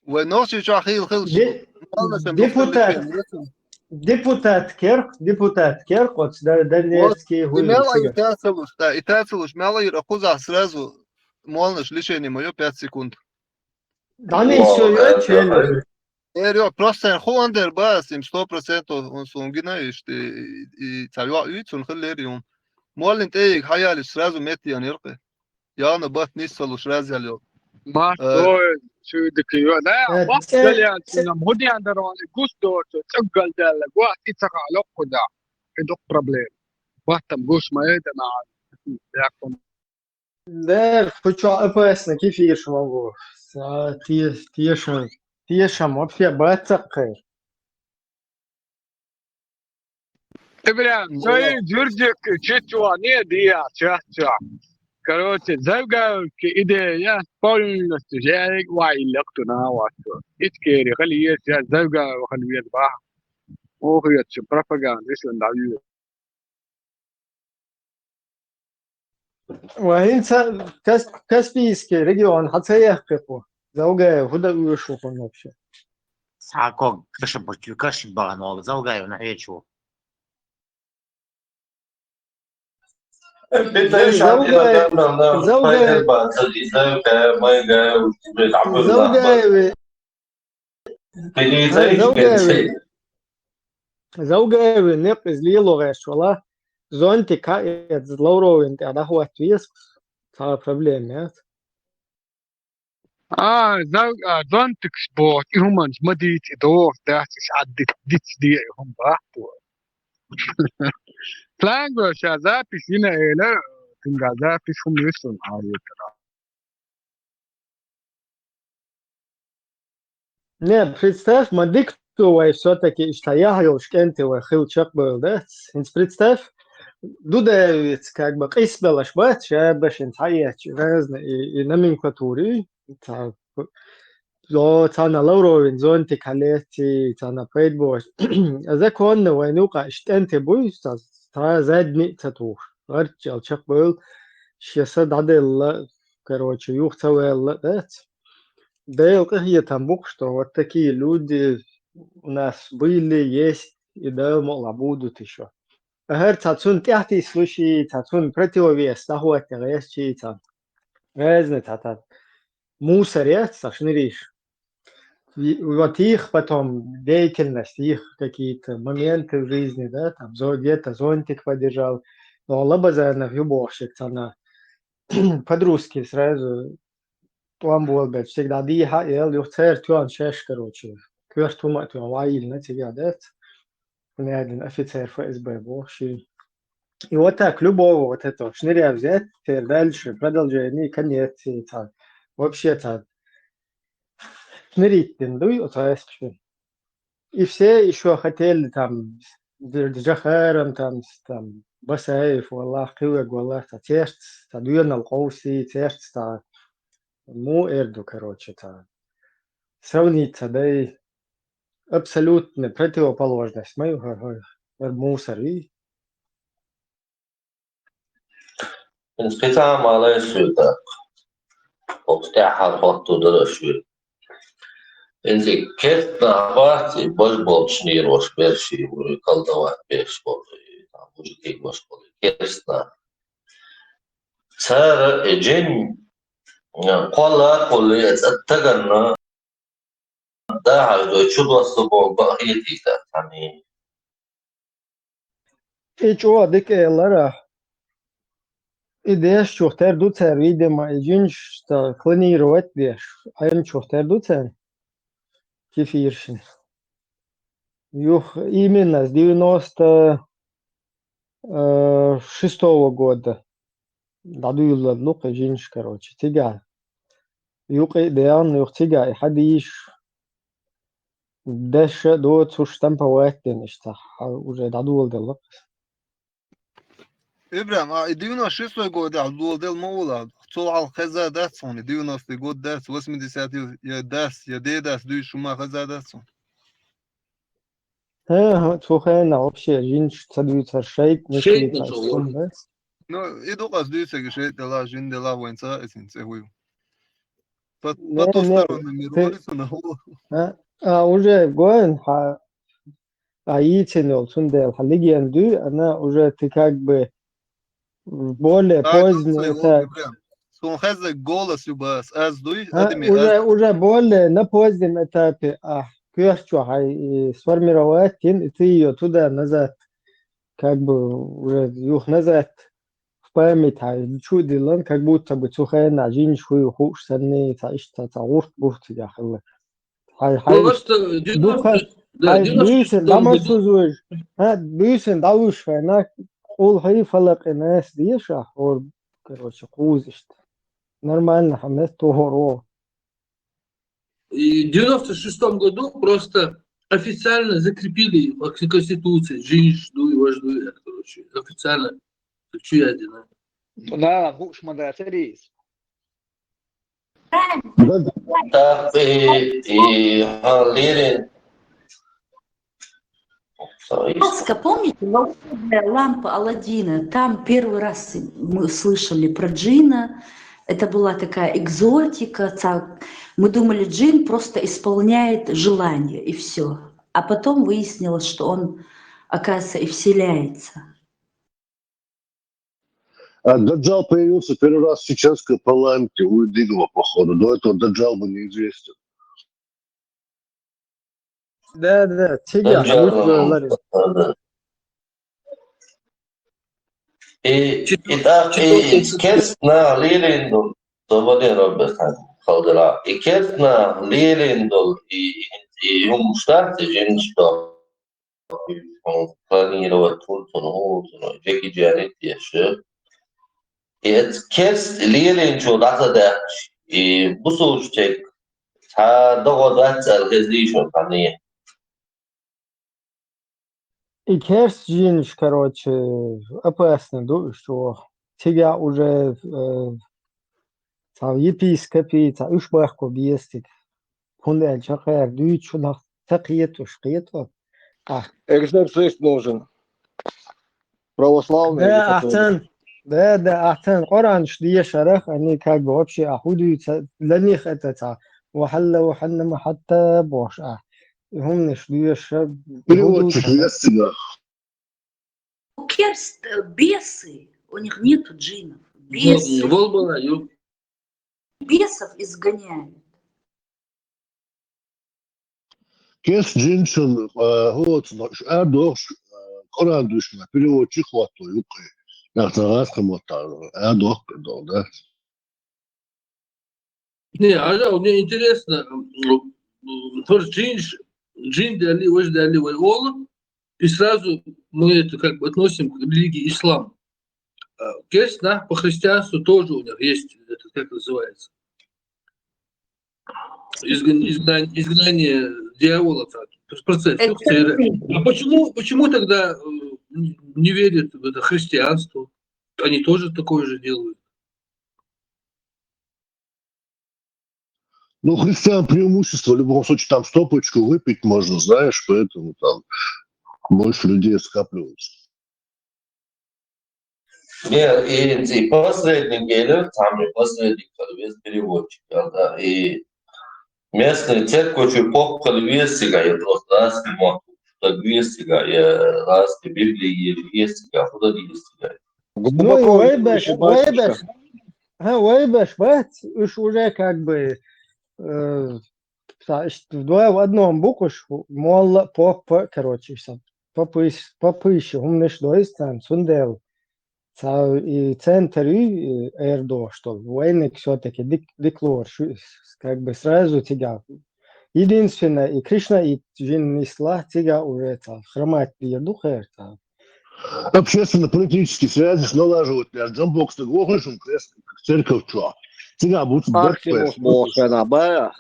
Вай нохчи чё хил, хил шу. Де-, Мало сен депутат, бухтали чё, депутат Керк, депутат Керк, вот, да, Донецкий, Вот, и хули мела сига. И тацалуш, да, и тацалуш, мела и ракуза сразу, молнаш лечение моё пять секунд. Да не Вау, всё, я да, чё, да. Эр, ё, просто хуандер бас, им сто процентов он сунгина, ишти, и, и, ца ё, и цун хилер юм. Моллин тӀеяьлча хьаялийча сразу меттаенна яр-кх. Яна бат нийсса луш разъял йолу. Ма, э, ой, чуьйдика йо. Да, э, вахт э, галъян, э, цунам хӀун ден дара вали гуш доцу, цӀуг галдаьлла, вахт и ца хаьа локху да. И дукха проблема. Вахтам гуш ма яйда на, яккхун. Дер, кху чохь опасно кефирш ма бу. Ца те-, тешам, тешам вообще бац цаккхе. Ибрахим, ну, цай журжик чечуа не дия, ча, ча. Короче, Завгаевки идея полностью жерик вай лектуна васу. Ичкери хали еш, я Завгаев хали вес ба. Ох, я чу пропаганда, если он даю. Ва хӀинца Кас-, Каспийский регион хьан ца яьккхи кху? Завгаев хӀун дан оьшу хьуна вообще? Схьа ког каша бу-, каша бахана волу Завгаев на хьечу. Завгаев, Завгаев, Завгаев, Завгаев, Завгаевин некъ иза лело гӀерташ вала, зонтик хьаэца Лавровин тӀе дӀахӀотта веза, цхьа проблема яц. А, зав-, а, зонтикаш боху, и хӀуманаш ма дийца, и доху, дац, иша Ӏад диц-, диц де, и хӀума баху. Планго ша запись йина эла, цуьнга запись хӀума висун Ӏа векара. Не, представь, ма дика ду вай всё-таки иштта яхь йолуш кӀентий вай хила чекхбевлла дац. ХӀинца представь, Дудаевица как бы къийсабеллаш бац, шабаш хӀинца хьаэцча разные и, и номенклатури, ца-, о, царна Лавровин зонтик хьалецций, царна пайда бохуш. Законно вайн юкъа иштта кӀентий буй, ца-, цхьа задний а ца тухуш. ГӀарччал чекхбевлла, шен са дӀаделла, короче, юха ца ваьлла а дац. Делан къинхетам бу-кх, что вот такие люди у нас были, есть и, дай Бог, будут ещё. ХӀара цхьа цунна тӀаьхьатесалуш и, цхьа цунна противовес дӀахӀотта гӀерташ и, цхьа разный цхьа, цхьа мусор яц, цхьа шнириш. И вот их потом деятельность, их какие-то моменты в жизни, да, там, зо-, где-то зонтик подержал, но Лабазанов ю бохуш, царна по-русски сразу тӀом болабелча, цига дӀадийхьа а елла, юха церан тоьхна шаьш, короче, коьрта хӀума а тоьхна, ваийна цига дац. Наверное, офицер ФСБ бохуш и. И вот так, любого вот этого шныря взять, теперь дальше, продолжение, конец, и цхьа, вообще цхьа, шнуьритта дина дуй оцу гӀескачу. И все ещё хотели там, Дж-, Джохаром там, с-, там, Басаев, валлахь, кхин верг, валлахь, цхьа церца, цхьа доьналла къовсий, церца, цхьа, муха эр ду, короче, цхьа, сравнить ца дай, абсолютная противоположность ма ю хӀара, хӀара, хӀара мусор вий. ХӀинца кхин цхьа а ма лайша соьга тӀаккха. Оцу тӀаьхьара хӀотто дара аш вер. ХӀинца и керста нах бац, и баж болчу шнийрош берш, и вури колдовать берш болу, и там мужики баш болу, и керста нах. Цара и жин, э, кхолла а кхуллий, и цӀа таганна дахьаш ду, чу доссу боху бакъ хетийта цхьаьний. И чӀогӀа дика элара. И дешчух тера ду цара, видимо, и жинаш ца клонировать деш. Ӏемачух тера ду цара. Кефиршин. Юха именно с девяносто, э, шестого года. ДӀадуьйлалу кху жинаш, короче, цигахь. Юкъа а дегӀна, юха цигахь и хьадийш. Дешша а доцуш, штамповать дина иштта, хьан уже дӀадоладелла. Ибрахим, а и девяносто шестой годехь доладелла ма вула, цул хьалха хезна дац хьуна, и девяностый год дац, восьмидесятый я дас, я дедас дуьйцуш хӀума хезна дац хьуна. ХӀан, хӀан, цу хенахь вообще жинаш ца дуьйцура, шайтӀа, шайтӀа муслимаш цо цунна дац. Ну, и ду-кх ас дуьйцург, шайтӀа делахь, жин делахь, вайн цкъа а иза цӀе хӀуй. По, не, по ту не, сторону мира ты, вари цунах. А, а, уже гоин, хьан, а, йийцина йолу, цундела хьан легенда дуй, она уже ты как бы более поздний этап. Суна хезна голос ю бас, аз дуй, а, адами уже, аз. Уже более на позднем этапе, а, коьрта чохь хьайн, и сформировать йина, и ты её туда-назад, как бы, уже юха-назад память хьай чу а диллина, как будто бы цу хенахь жинаш хӀун ю хууш санна, цхьа иштта цхьа гӀурт-бурт цигахь хилла. Хьай, хьай, Просто дукха, девяносто, да, хьай девяносто буьйсан шестом году. ДӀа ма сузуш, хьа, буьйсан дӀалуш вайна, къулхьий, фалакъи, нас деша, хӀор, короче, кхуза иштта. Нормально хьан мес тохур ву. И в девяносто шестом году просто официально закрепили в Конституции жинаш дуй, важа дуй, это, короче, официально. Так что я один, а? Да, хууш ма дац, Рис. Так, и, и, а, лерина. Сказка, помните, волшебная лампа Аладдина? Там первый раз мы слышали про джина. Это была такая экзотика. Ца-, мы думали, джин просто исполняет желание, и все. А потом выяснилось, что он, оказывается, и вселяется. А Даджал появился первый раз в чеченской парламенте у Идыгова, походу. До этого Даджал был неизвестен. Да, да, цигахь Даджал, вуьш валаре. Да. И, и так, и керста нах лерина долу, со вале роббес халдара. И керста нах лерина долу, и, и, и хӀумаш дац, и жинаш долу. Планировать хӀун цунна, хӀун цунна, Джеки Джан а деш. И оцу керста леринчо дӀа ца даьккхича, и бусулба стаг цхьа догӀа дац аьлла хезний шуна цхьанне? И керста жинаш, короче, опасно ду уьш чӀогӀа. Цигахь уже, э, цхьа епископий, цхьа уьш бахко беза цига. ХӀунда аьлча кхара дуьйцучу нах ца кхеташ, кхеташ. А. Экзорцист нужен. Православный или Да, католик? Ахьцан. Да, да, ахьцан. Къуръанаш дешарах, они как бы вообще, а, хӀун дуьйцу, для них это цхьа. Вахьалла, вахьанна, махьатта, бохуш, а. И хӀуманаш доьша, Переводчик хӀун ду веза цигахь. У керст, э, бесы, у них нету джинов. Бесы. Волбала, ю. Бесов изгоняют. Керста жинашна, э, хӀоца, аьрдохуш, э, Къуръан дуьйцуш переводчик хӀотто юккъе. Нах ца гӀазкхи мотта, аьрдоху, да? Не, а да, мне интересно, м, м, хӀара джинаш, джин даьлли, важа даьлли вай олу, и сразу мы это как бы относим к религии ислам. А, керста нах по христианству тоже у них есть, это как называется? Изгн-, изгнан-, изгнание дьявола, так, пр-, процесс. Экзорцизм. А почему, почему тогда, э, не, не верят в это христианство? Они тоже такое же делают. Ну, христиан преимущество, в любом случае, там стопочку выпить можно, знаешь, поэтому там больше людей скапливается. Не, и, и посредник, или там и посредник, как без переводчика, да, и местный церковь чу поп хила веза цигахь, я просто гӀазкхи мотт, так веза цигахь, я гӀазкхи Библии еза цигахь, хӀун дан деза цигахь. Ну, и Глубоко вай беш, вай беш. Ха, вай беш бац, уьш уже как бы, э, са-, ш-, в два в одном бу-кх уьш, молла а, поп а, короче, са-, попыш-, попыше хӀуманаш дойза царна, цундела. Цхьа и центр ю, и аьрдохуш долу. Вайниг всё-таки дик-, дика лоруш ю, с-, как бы сразу цигахь. Единственное, и Кришнаит жин нислахь, цигахь уже цхьа хромать дийр ду кхера цхьа. Общественно-политические связи налаживать деш, Джамбокс, стаг вохуьйшун церковь чохь. Цигахь буц Максимус боху хенахь, бая.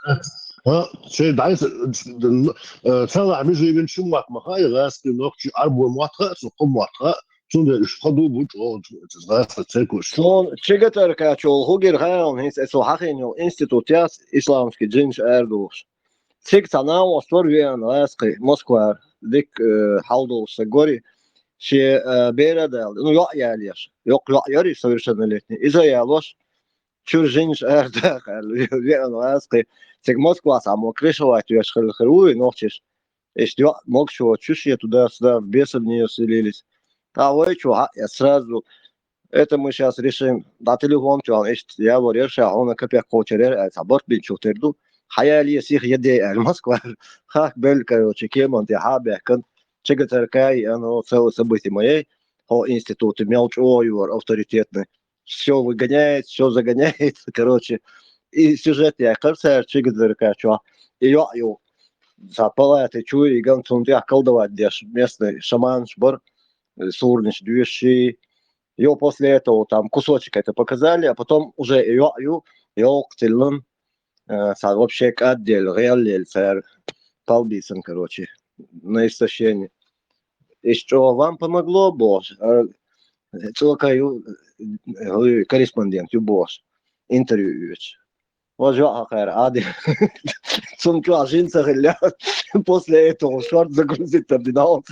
А, шайн дайса, э, цхьалахь мижий вина ши мотт ма хаьа, гӀазкхи, нохчий, Ӏарбой мотт хаьа, цу кху мотт хаьа, цундела уьш кхо ду бу чӀогӀа, гӀазкхи церковь. Цунна чигатаркачул хӀугир хаьа, хӀинца эцо хьахийна йолу институт яц, исламский джинаш арадохуш. Цига цхьа нанас вара веана гӀазкхи, Москвара, дика, э, хьал долуш стаг вара, шен, э, бер а даьлла, ну, йоӀ ялеш. Йоккха йоӀ яра и совершеннолетний. Иза а ялош, чуьра жинаш арадаха аьлла, веана гӀазкхи. Цига Москвахь цхьаммо крышевать веш хилла хир ву и нохчаша. Иштта йоӀ могуш воцуш, я туда-сюда, в беса в неё вселились. Ткъа вай чу хьаъ, я сразу, это мы щас решим, дӀа телефон чохь иштта ялор яра ша, хьуна капек кхочур яра аьлла, цхьа барт бинчух тера ду. Хьаяле сиха я де аьлла, Москва. Хах белла, короче, кеман тӀе хьа а баьхкина, чигатаркай, оно целое событие ма яй. хӀо институты мел чӀоагӀа ювар авторитетный. Всё выгоняет, всё загоняет, короче. И сюжет яьккхар цара чигазарка чохь. И йоӀ ю. Цхьа палаты чу и ган цунна тӀехь колдовать деш местный шаманаш бар, э, сурнаш доьшуш. Йо, после этого там кусочек это показали, а потом уже и йоӀ ю, йолкх тиллан, э, цхьа вообще кӀадделла, гӀеллелла цара палбийцан, короче, на истощение. И чӀо вам помогло, бохуш, а, цо кхин ю, э, корреспондент ю, бохуш, интервью оьцуш. Важа йоӀ хьакхара Ӏади. Цунна чохь жин ца хилла, после этого шорт загрузить там динал.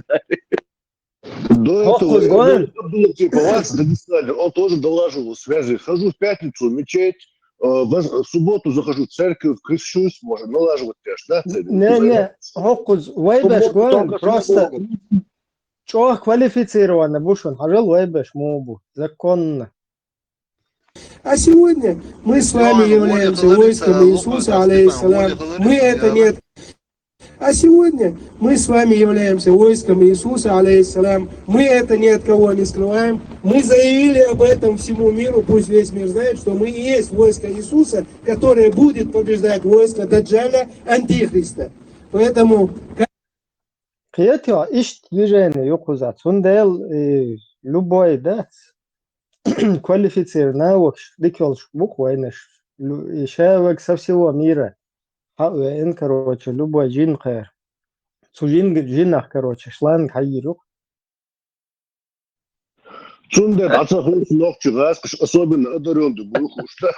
До этого Хохкус Гойл? Абдулатипа вас Дагестане, он тоже долаживал связи. Хожу в пятницу в мечеть, э, в, в субботу захожу в церковь, крещусь, может, налаживать, конечно, да, церковь? Не, не, хохкус, вайбеш Субботу Гойл, только просто синагога. ЧӀогӀа квалифицированный бу шун, хьажал вайбеш муха бу, законно. А сегодня мы с вами являемся войском Иисуса, алейхиссалям. Мы это не от- А сегодня мы с вами являемся войском Иисуса, алейхиссалям. Мы это ни от кого не скрываем. Мы заявили об этом всему миру, пусть весь мир знает, что мы и есть войско Иисуса, которое будет побеждать войско Даджаля, Антихриста. Поэтому Кхетий, иштта движение ю кхузахь. Цундела, э, любой, да, квалифицированный вокш, дика йолуш бу-кх вайнаш. Лю-, и ша вайга со всего мира. Хьа веана, короче, любой жин кхер. Цу жин-, жинах, короче, шланг хьайийр ю-кх. Цундела дӀа ца хууш нохчи гӀазкхаш, особенно одарённый бу хууш, да?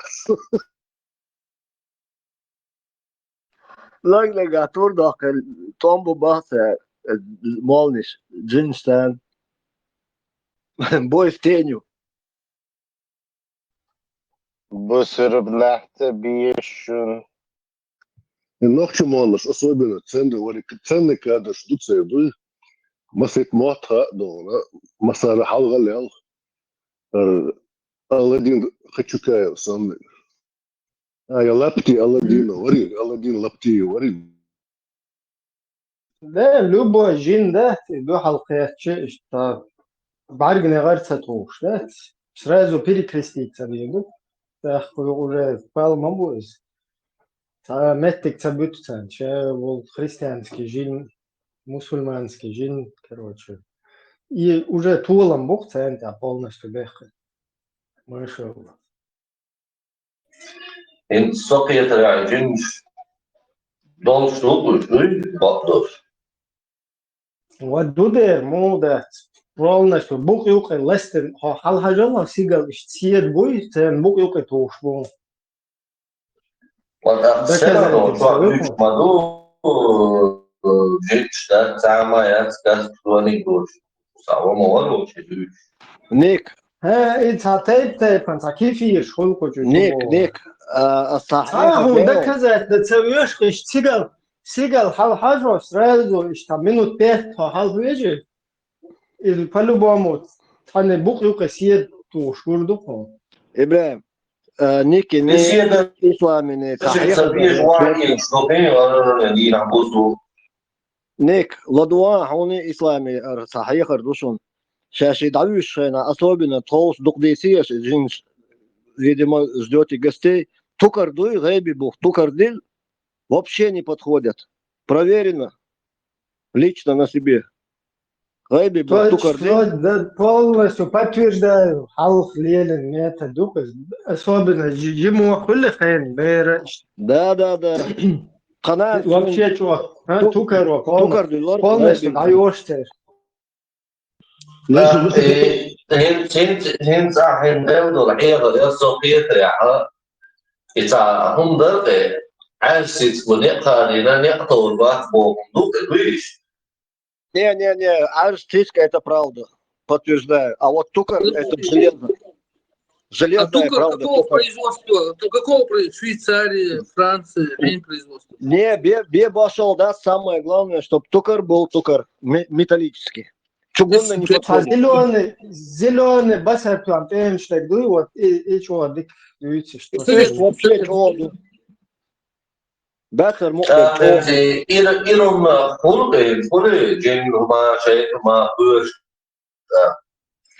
Лаг-лагахь тур доккхур, тӀом бу баха цара, э, молниш, джинштан. Бой в теню. Бусурба лаьтта бешун. И нохчи молнаш особенно ценный вари-, ценный кадраш ду церан дуй. Масийтта мотт хаьа дуьйна, массара хьалха лелха. Ар Аладдин Хачукаев санна. А, я лапти Аладдина вари, Аладдин лапти вари. Да, любой жин, да, и дуьхьал кхетча, иштта бӀаьрган негӀар ца тухуш, да, сразу перекреститься дийр ду. ТӀаккха уже пал ма бу иза. Цхьа меттиг ца буьту царна, ша волу христианский жин, мусульманский жин, короче. И уже толам бу-кх царна тӀехь полностью бехке. Машалла. ХӀинца со кхетарехь жинаш долуш ду уьш, дуй, бакъдолуш? Ва ду дера, муха дац. Полностью букъ юкъе ластина, хьо хьалхьажал, хьо сигал иштта седа буй, церан букъ юкъе тухуш бу. Ва тӀаккха сенахь чохь уьш ма ду, жинаш дац, цхьа а ма яц, кац чониг долуш. Схьа ма вара вовший дуьйцуш. Ник. ХӀа, и цхьа тайп-тайпана, цхьа кефираш хуьлу кху чу. Ник, Ник, а, ас цхьа хьехар хӀун дела. Доказать дан ца веш, иштта сигал, сигал хьалхьажо, сразу иштта минут пять хьо хьалхьежи, иза по-любому тхьана букъ юкъе седа тухуш гур ду хьуна. ИбрахӀим, а, Ники, не исламе, не цхьа хьехар дела. Ник, ладугӀа хьуна исламе ара цхьа хьехар ду шуна. Ша ши дӀавуьйшучу хенахь, особенно тховса дукха дийцира аша, жинаш, видимо, ждёте гостей. Тукар дуй, гӀайби бу, тукар дил, вообще не подходят. Проверено. Лично на себе. ГӀайби бу, тукар дил. Точно, да, полностью подтверждаю. Хьалха лелина метод ду-кх иза. Особенно жи-, жимо хуьлу хенахь бера. Да, да, да. Кхана вообще чо, а, ту-, тукаро, тукар дуьллур, полностью дӀайош церан. Э, хӀинца, хӀинца, хӀинца ахь хӀинца мел долу хьехар, я со кхетарехь, и цхьа хӀума дара тӀе, Ӏаьржа цициг некъ хадийна, некъ товр бац боху хӀума ду тӀе, дуйш? Не, не, не, Ӏаьржа цициг — это правда. Подтверждаю. А вот тукар — это железно. Железная правда. А тукар какого производства? Ту-, какого произ-, Швейцарии, Франции, хьайн производства? Не, бе-, бе башал, да, самое главное, чтоб тукар был тукар, ме-, металлический. Чугунный не подходит. Зелёный, зелёный басар там, тӀемаш дерг дуй, вот, и, и чего дик дуьйцуш. Цвет вообще чего дуй. Баьхар мукъа. ТӀаккха ира, ирунна хуьлу, хуьлу, жин хӀума, шайн хӀума, хӀоьш. Да.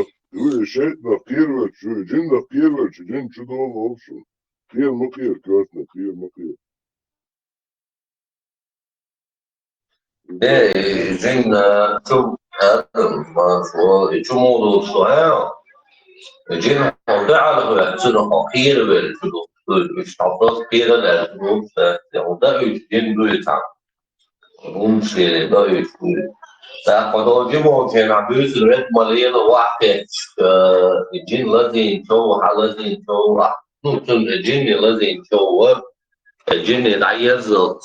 нах, вуй, шайтӀа нах кхеравелча, вуй, жин нах кхеравелча, жин чудолу олуш ву. Кхера ма кхера, коьртаниг кхера ма кхера. Де, жин, а, чу, а, ма, шо, и чу ма долуш ву, а? Жин хьо дуьхьал ваьлла, цунах хьо кхеравелла чу долуш, уьш хьо просто кхера а даьлла чу долуш, а? Де, хьо даийтина жин дуй цхьа. ХӀуманаш лелийна даийтина дуй. ТӀаккха хьо долу жима волчу хенахь буьйсанна вет ма лела, вахь кхетча, а, и жин лазийна чов, хьан лазийна чов, ахь, ну, цунна и жинни лазийна чов вара, и жинни дӀаерзалц,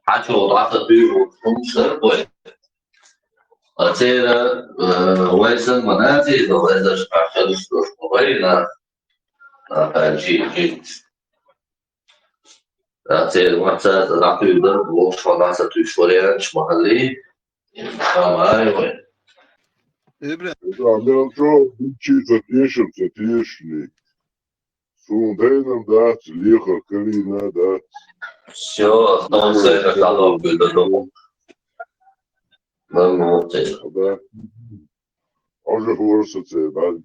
хьан чов дӀа ца туьйху, хӀуманаш дара вай. А церан, а, вай санна ма наций, вай эзарш кхаччалуш долуш ма вай нах, а, кхаччий жинца. А церан вац цаьрца дӀатуьйхира, вовшах дӀа ца туьйхуш варианташ ма хиллий, ша ма ай вай. Эбран. Эбран, мел чӀогӀа чуьйца тешам ца тешаш. Суна дайна дац, лехар карийна дац. Всё, стом сайна шалом гуьлда ду. Нормально. Да. Хьожа хӀора со церан.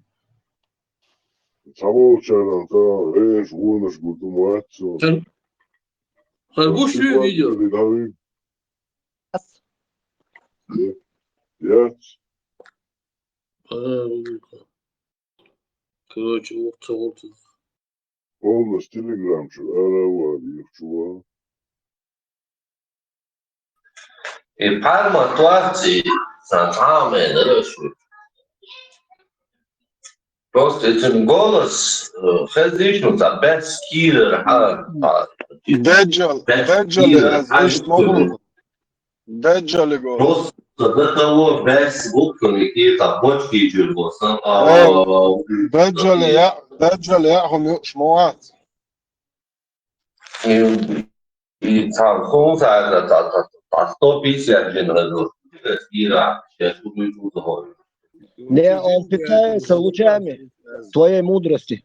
Цхьаволчарна тахана гӀераш вонаш гур ду ма вац цо. Хар, хар гуш ву видео? Яц. Короче, вот ца вот. Олдас Telegram чу ара вар, юхчува. И пхьарма тварци сан цхьа а мена рашу. Просто эцун голос, э, хезиш, ну, ца бес кирер, ха, ха. Даджал, бес Даджал, кирер, я ха, здесь могу. Даджалиго. Просто до того бес губками и там бочки чуть просто. А, Э, а, а, Даджали, я, Даджали, я хум юкш муат. И, и там хум за, за, за, за, за сто пятьдесят же надо. Ира, сейчас буду и тут заходить. Не, он питается лучами твоей мудрости.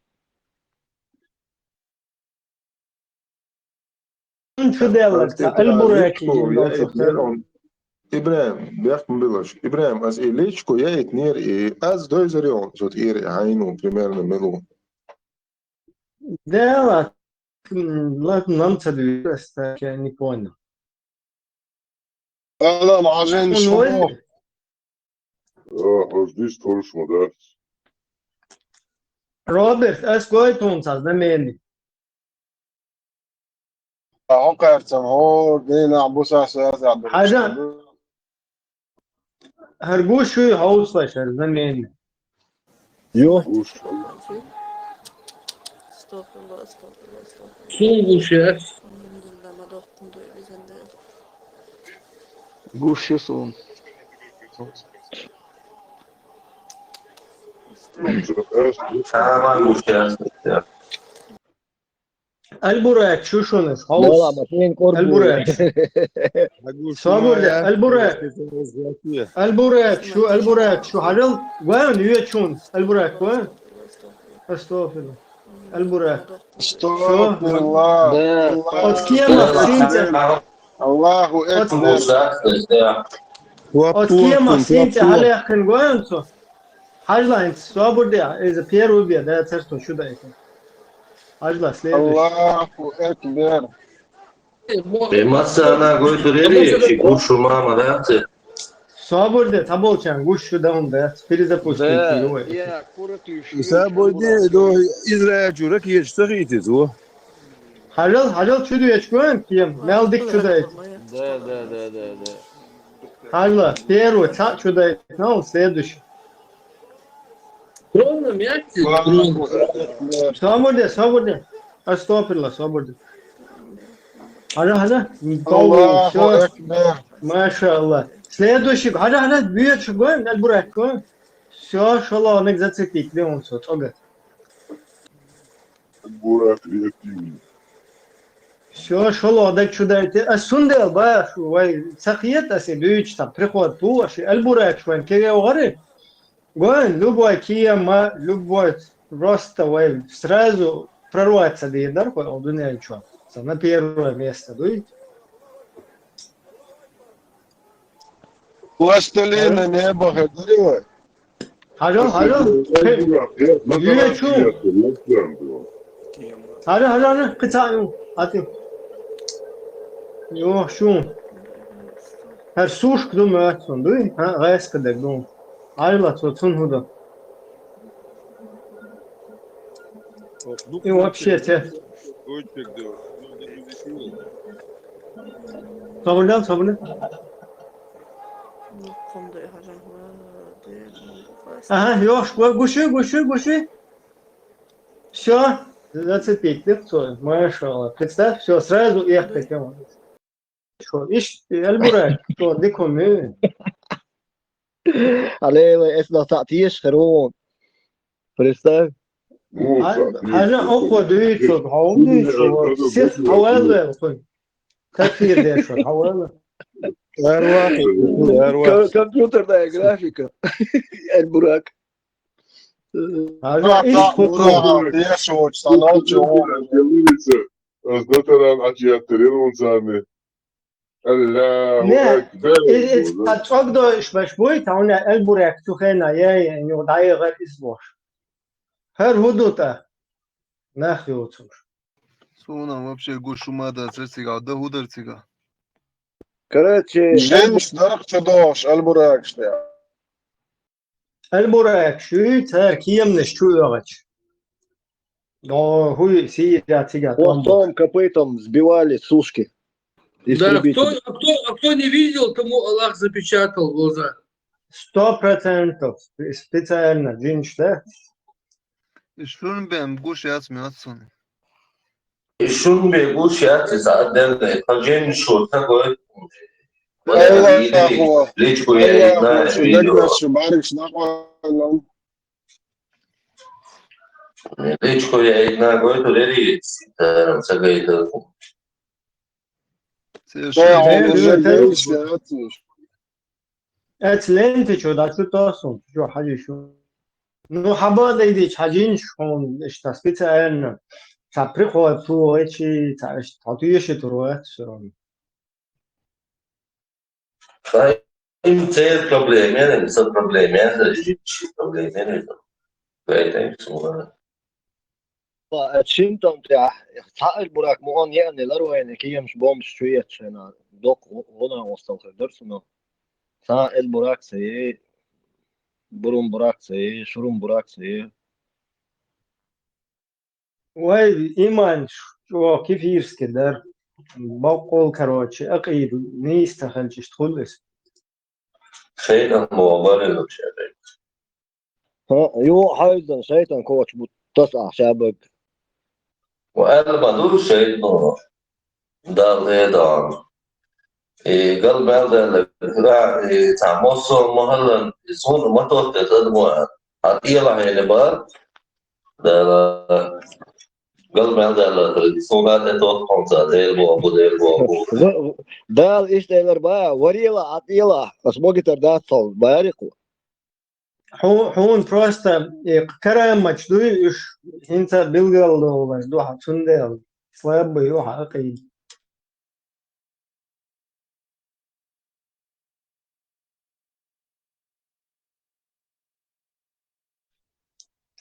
Чу деллар ца, Аль-Бурайки. Ибрахим, бехк ма биллаш. Ибрахим, аз и личку я итнир, и аз дойзар ён, зот ир, и айну, примерно, милу. Да, ладно, ладно, нам ца двигаться, так я не понял. Ала, мажен шо. А, хождиш, торш ма дац. Роберт, ас гойтун ца знамени. Хьо кхаьрцам, хьо дийнахь бусахь саза Хьажа. Хьар гуш ю хьовсалаш, хьар знамени. Ё. Гуш. Астагфирулла, астагфирулла, астагфирулла. Сун гуш я. Алхамдулилла, ма дохтун дуй бизан да. Гуш я сун. Сама гуш я. Аль-Бурайк, шу шунаш, хьовс. Аль-Бурайк. Собур де, Аль-Бурайк. Аль-Бурайк, шу, Аль-Бурайк, шу. Хьажал, гван, юечун, Аль-Бурайк, гван. Астагфирулла. Аль-Бурайк. Астагфирулла. От кема синтя. Аллаху акбар. От кема синтя, хьалехкин гван цо. Хьажлайнц, собур де, из первый бе, да, царство чудо это. Хьажла, следующий. Аллаху акбар. Э, масса она гой турери, чи гушу мама, да, ты? Собур де, таболчан, гушу даун, да, перезапустить его. Собур де, до Израиль чура киеш сахитит, во. Хьажал, хьажал, чудо ечкуан, кем, мел дик чудо эт. Да, да, да, да, да. Хьажла, первый, ца чудо эт, ну, следующий. Ровно мяч. Собур де, собур де. Астагфирулла, собур де. Хьажа, хьажа. Аллаху акбар. Машалла. Следующий, хьажа, хьажа, бьёт шугон, Аль-Бурайк, го. Всё, шоло, нек зацепить, ле он со, цога. Бурак реактивный. Всё, шоло, дак чудо эте. А сундел, ба, шу, вай, цахиет, аси, бьёт, там, приход, ту, аши, Аль-Бурайк, шван, кеге огары. Гван, любой кема, любой просто вай сразу прорваться дийр дар, хой, ол дунен чо. Са на первое место, дуй? Пластилина не бахадырила. Хьажал, хьажал. Юечу. Хьажа, хьажа, хьажа, кыца ю, ати. Ё, шу. Хьар сушка ду мёцун, дуй? Ха, гайска даг ду. Айла, цо цун худа. И вообще те. Собур да, собур да. Ага, ёш, гу-, гуши, гуши, гуши. Всё, зацепить, да, кто? Машалла. Представь, всё, сразу ехать хотел. Шо, иш, Аль-Бурайк, шо, дикуми. Алей, эс на сатиш херон. Представь. Хьажа, окко, дуй, шо, хьо, дуй, шо, сес, хьо, Такфир деш вар, хьавала. Арвахи, арвахи. Ко-, компьютерная графика. Аль-Бурак. Хьажа, иш хуту. Деш вач, санал чего. Аз датаран ачият терен он сами. Аллаху акбар. Не, из, из, а цогдо иш баш буй, та уна Аль-Бурак цу хена, е, е, ню дайгар из бош. Хар худута. Нах йоцуш. Суна вообще гуш ума дац цига, да хӀу дар цига. Короче, Женш дарх чу догӀуш, Аль-Бурак ште. Аль-Бурак шуй, цар кеманаш чу оьгӀача. Но, хӀуй, сийра цига Вот тӀом. Том копытом сбивали сушки. Да, кто, Истребитель. А кто, а кто не видел, тому Аллах запечатал глаза. Сто процентов. Специально, джинш, да? Шун бен гуш яц мёцун. Шун бен гуш яц, из отдельно. По джиншу такой. Аллах, Аллах, личку я и знаю, видео. Бариш нахуй. Личку я и знаю, говорит, рери, э, сагайда. Э, он уже есть, да, вот. Эц лента чу дӀачутоссун, чу хьажи шу. Ну, хьаба дайди хьажин шун, иштта специально. Ца приход ту эчи, ца иштта, хьо ту еши тур вац, всё равно. Ай, им цер проблема, им са проблема, са жичи проблема, им. Поэтому, Ва, э, шин тӀом тӀехь, цхьа Аль-Бурак муъан еана лар вайна, киемаш бомбаш чу етташ хьена, доккха гӀо-, гӀо-накъостал хир дара цунах. Цхьа Аль-Бурак ца е, Бурум Бурак ца е, Шурум Бурак ца е. Вай, иман чӀогӀа кефирский дара. Боккъал, короче, акъида нийса ца хилча иштта хул иза. ШайтӀан боху барелла вообще. ХӀа, юха хьаьвзина шайтӀан коча бу таса ахча бага. Ва аьлла ма ду шайтӀано, Далла хьедан. И гал мел даьлла, ра, и цхьа массо а ма хӀаллан, и суна ма тохтар адамо, хьан тӀела хьайна бара. Дала, гал мел даьлла, суна тӀе тохтар хьуна ца, Дела боху, Дела боху. Ва-, Дала иштта элар бан, варела, хьан тӀела, ас могитар дац хьо, барикъ. Хьу-, хьуна просто, э, караматаш дуй уьш, хӀинца билгалдолаш ду хьан, цундела слабый ю хьан акъида.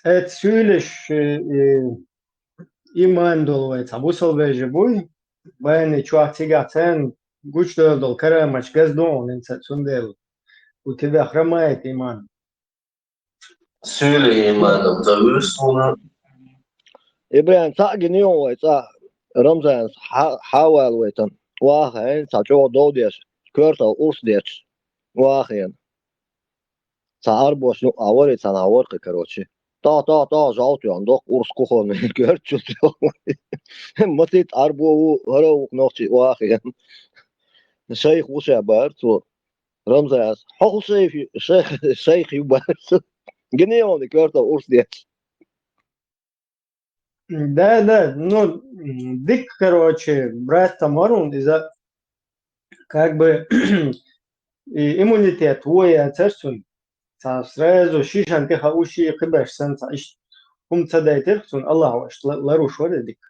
Эцу суьйлаш, э, э, иман долу вай цхьа бусалба вежа буй, байни чохь цигахь царна гучудевлла долу караматаш газа ду хьуна хӀинца, цундела у тебя хромает иман. Суьйле иманом ца вуьйш суна. Ибрахим, цхьаъ гина ю вай цӀа, Рамзанас хьа-, хьавала вайтан. Ваха хьайна цхьа чӀогӀа дов деш, коьртал урс деш. Вахена. Цхьа Ӏарбош юкъа вари, цхьана варкхи, короче. Та, та, та, жовт йон, доккха урс кухонный коьрта чу тӀе. Матит Ӏарбо ву, хӀара ву нохчи вахена. Шайх ву ша бара цо. Рамзас, хьо хӀу шайх ю, шайх, шайх ю бара цо. Гинеони коьрта урс деш. Да, да, ну, дика, короче, брат там варун, иза, как бы, и иммунитет ву яцар цун. Цхьа сразу шишан тӀе хауши, кхибеш сан, цхьа иш хӀума ца дайтира цун, Аллахь ваша, ла-, ларуш вара дика.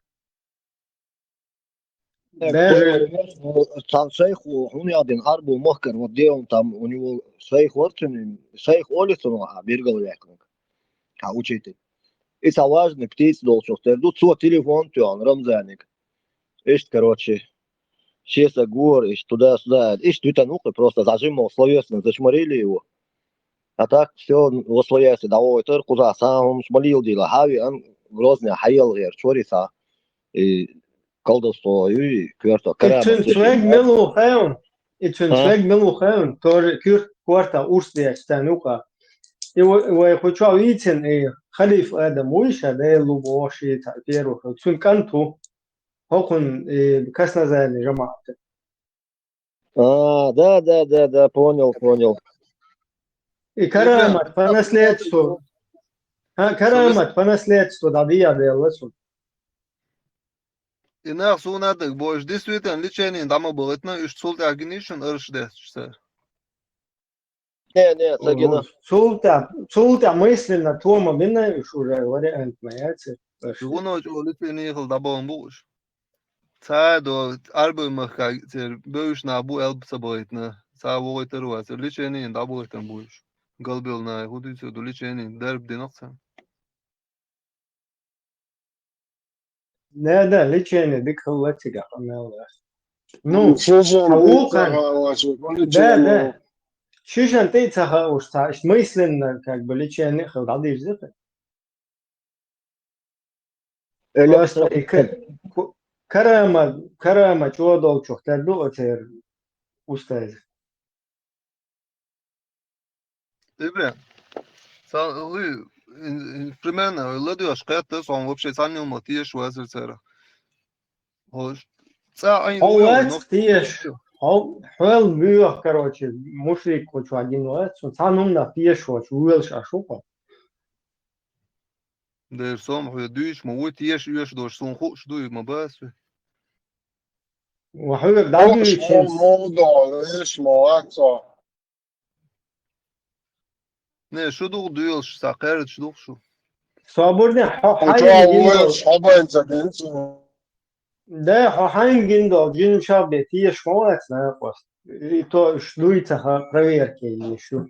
Даже цхьана шайх ву, хӀунда аьлла дина Ӏарбо махкара, вот где он там, у него шайх вара цуьнан, шайх олий цунах, а, бергал ваьккхинарг, а, учитель. И цхьа важный птица долчух тера ду, цо телефон тоьхна Рамзаниг. Иштта, короче, шен са гора, иштта туда-сюда аьлла. Иштта витан ву кхин, просто зажим ву, словесно зачморили его. А так всё, во свояси дӀавохуьйтура, кхузахь цхьа а хӀумаш ма леладийла, хьан а веана, Грозне хьаелла гӀерташ вара и цхьа, и колдовство юй, коьрта карамат. И цуьнан цвег мила ву хаьий? И цуьнан цвег мила ву хаьий? Тоже коьрта, коьрта урс деш царна юкъа. И ва-, вай кху чохь вийцина, и халиф Адам вуй ша, Дела лу бохуш, и цхьа первый, цуьнан кӀант ву. ХӀокхунна, и Краснозерный жамаӀат. А, да, да, да, да, понял, понял. И карамат по наследству. А, карамат по наследству, да, дия делла цунна. И нах суна дага бохуш, действительно, лечение дӀа ма бахийтина, уьш цул тӀаьхьа гинийша шуна арш детташ цара? Не, не, ца гина. Цул тӀаьхьа, цул тӀаьхьа мысленно тома бина уьш уже вариант ма яцара. ГӀуно чӀогӀа лечение хила дӀабахана бу уьш. Цхьа а до Ӏарбой махкахь церан бевзаш нах бу аьлла ца бахийтина. Цхьа а вохуьйтур а вац, лечение дӀабахийтина бу уьш. Галбелла нах хӀун дуьйцур ду, лечение дарба дина-кх царна. Да, да, лечение дика хилла цигахь, къамел вац. Ну, ну, слушай, а вукхун, да, да. Шишан тӀе ца хауш ца, иштта мысленно, как бы, лечение хила дӀадирза. Электро- Просто и к-, ку-, карама, карама чӀо долчух тера ду оцер устаз. Ибре, са-, луй, ин-, ин-, примерно, ладуеш кхетта, сон вообще санил ма теш вазир цера. Хо, цӀа айн Хьо вуй, вац но теш, хьо, хьол буьйх, короче, мушрик кхочу гин вац, цун цхьа нумна теш воч, вуьйлаш а шуха. Дер сом хьо дуьйш ма вуй, теш уьш дош, сун хуш дуй, ма бас вуй. Ва хьоьга Ох, дагуьйчу шо мовдо, веш ма вацо. Не, шу дух дуьйлаш, са кхердаш дух шу. Собурне, хьо Хьо хьайна чо гиндо. Вуйш, хьо байн ца гинцу. Да, хьо хьайна гиндо, гин шабе, теш ма вац накъост. И то, ш дуй ца ха, проверка еш ю.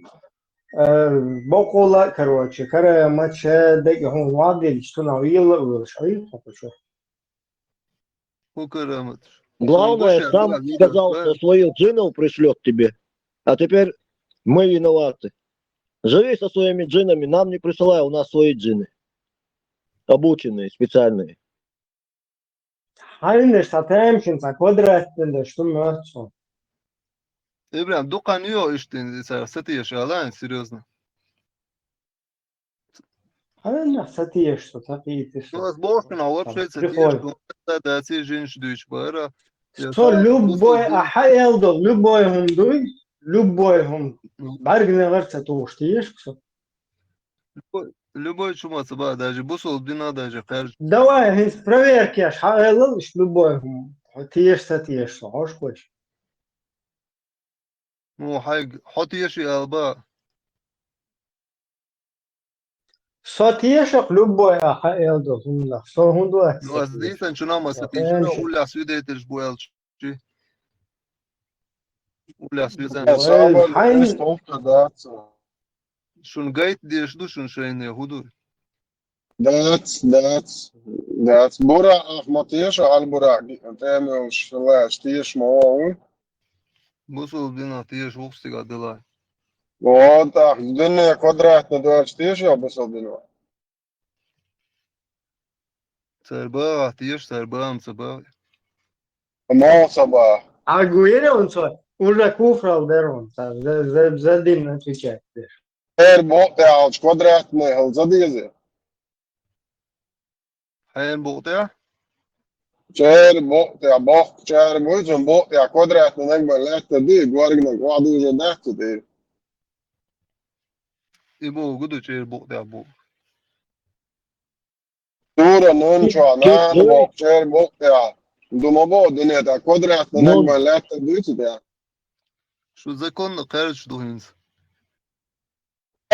Э, боккъала, короче, кара мача деги хьун вадилч, туна вилла вилла, шари хьо кучу. Ху карамат. Главное, Шунгуш сам я сказал, да? Что своих джинов пришлёт тебе. А теперь мы виноваты. Живи со своими джинами, нам не присылай, у нас свои джины. Обученные, специальные. Хьайнаш ца таьмшин ца квадратный да, что мёрцу. Ибрам, дукхан йо иштин, ца сатеш, алан, серьёзно. Хьайнаш ца теш, что ца пийтиш. Ну, возможно, вообще ца теш, Прикольно. Что да, да, ца жинш дуйч бара. Я Со та любой, просто а хьаэл до, любой хум дуй, любой хум. Ну. Баргневар ца туш теш, что. Любой, любой чума ца ба, даже бусул дина, даже кхерж. Давай, хинс проверки аш хьаэл, ш любой хум. Теш ца теш, что, хош хош. Ну, хьайг, хьо теши алба. Со тешах любой а хьаэл до хумнах. Со хун ду ах Ну, аз дийсан чуна ма са теши, улля свидетельш буэлч. Улля свидетель. Ой, хайн. Шун гайт деш ду, шун шайне худу. Дац, дац, дац. Бура ах ма теша, аль бура тэмэл шла штеш ма оу. Бусул дина теш вухсига дела. Вот ах, дыне квадратный дольш теша, бусул дина. Царба, теш царба, ам цаба. Мо цаба. А гуире он цо, уже куфрал дер он, за, за, за дин отвечать деш. Эр бо, я алч квадратный, хал за дизе. Хьен бухтя? Чер бухтя, бох чер буйцун бухтя, квадратный нагба летта ди, гваргна гваду уже дахту ди. И бу гуду чер бухтя бу. Тура нун чуа, нан бох чер бухтя. Дума бо, дунета, квадратный нагба летта дуйцу тя. Шу законно кхерч дугинц.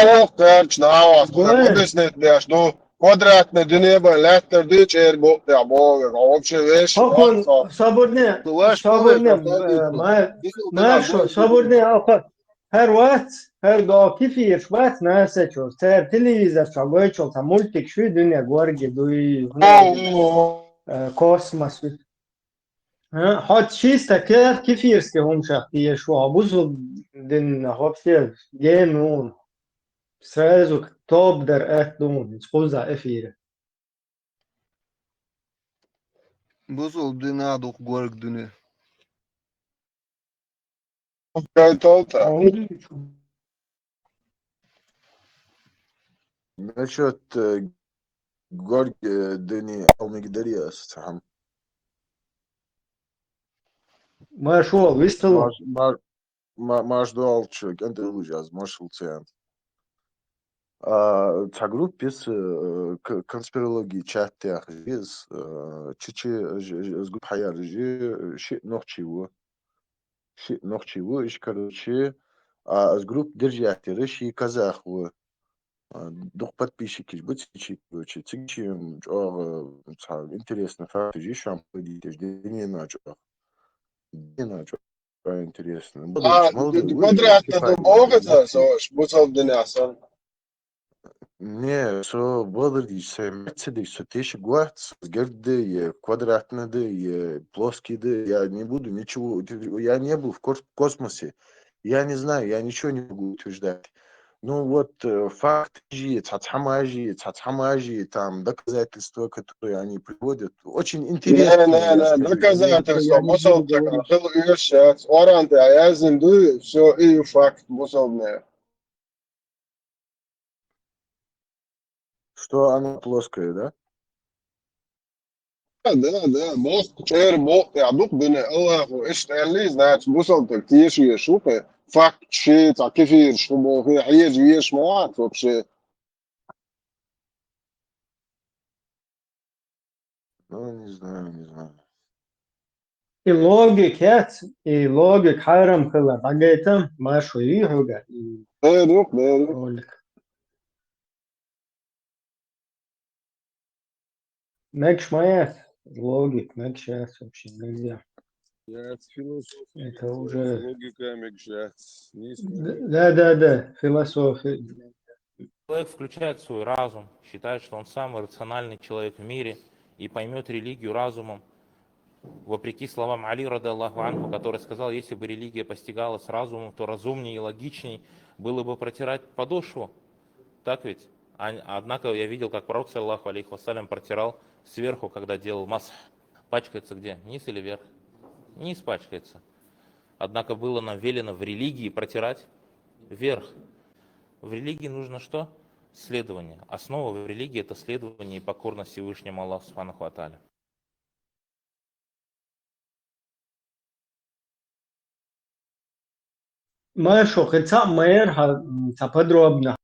Ох, кхерч, да, вас, куда кудесне деш, ну, квадратный дунеба леттер ди чер бо, я бо, вообще веш. Хокон, сабурне, сабурне, ма, ма шо, сабурне, алфа, хер вац, хер до кифирш вац, на се чо, цер телевизор чо, гой чо, та мультик, шу дуне, горги, дуй, э, космос. А, хьо чисто ке-, кефирский хӀумнаш тешаш ва, бусул дин вообще генун. Сразу топ дар ат дун, хуза эфире. Бусул дина дух горг дуне. Кайтолта. Насчет, э, горг, э, дыни алмигдыръяс цхьам. Ма шо, вистал? Маш-, ма-, ма-, маш дуалча, кӀантӀа луж аз, машал цен. А, цхьа группа из, э, к-, конспирологи чат яхаш из, э, чичи, ж-, ж-, из группа хьаяр жи, ши нохчи ву. Ши нохчи ву, иш, короче, а, из группа держатель, ши казах ву. А, дукха подписчикаш бу цига, короче, цига ши, м, чӀоагӀа, м, цхьа интересный факташ, шам подитеш, динена чӀоагӀа. Динена чӀоагӀа интересный. А, молодой, квадратный ву, богаза, сош, бусал динасан. Не, со балардич, со мецедик, со теши гуац, герды, е квадратный да, е плоский да, я не буду ничего, я не был в кор-, космосе. Я не знаю, я ничего не могу утверждать. Ну вот, э, факты же, цхьа-цхьа мажи, цхьа-цхьа мажи, там доказательства, которые они приводят, очень Не, интересные, не, я не, скажу. Я не, доказательства, я не буду бусалба говорить, хила уьш яц, оран тӀа яздина ду, все, и факт, бусалба. что она плоская, да? Да, да, да, боху, чӀера букъ тӀехь ду-кх дуьне, Аллахо иштта аьллий, значит, бусалба теша везаш ву-кх, факт ши, цхьа кефираш хӀун боху, хьежа везаш ма вац вообще. Ну, не знаю, не знаю. И логика яц, и логика хьарам хила дӀагайта, маршо йий хьоьга и Дера ю-кх, дера ю-кх. ролик. Мегаш ма яц, логика мегаш яц вообще нельзя. Яц, философия, Это уже логика мегаш яц. Не спорю. Да, да, да, философия. Человек включает свой разум, считает, что он самый рациональный человек в мире и поймет религию разумом, вопреки словам Али, радиаллаху анху, который сказал, если бы религия постигалась разумом, то разумнее и логичней было бы протирать подошву. Так ведь? А- Однако я видел, как пророк, саллаллаху алейхи вассалям, протирал сверху, когда делал масх. Пачкается где? Низ или верх? Низ пачкается. Однако было нам велено в религии протирать верх. В религии нужно что? Следование. Основа в религии — это следование и покорность Всевышнему Аллаху, субханаху ва тааля. Маршо, кхин цхьаъ ма яра хьан, м, цхьа подробно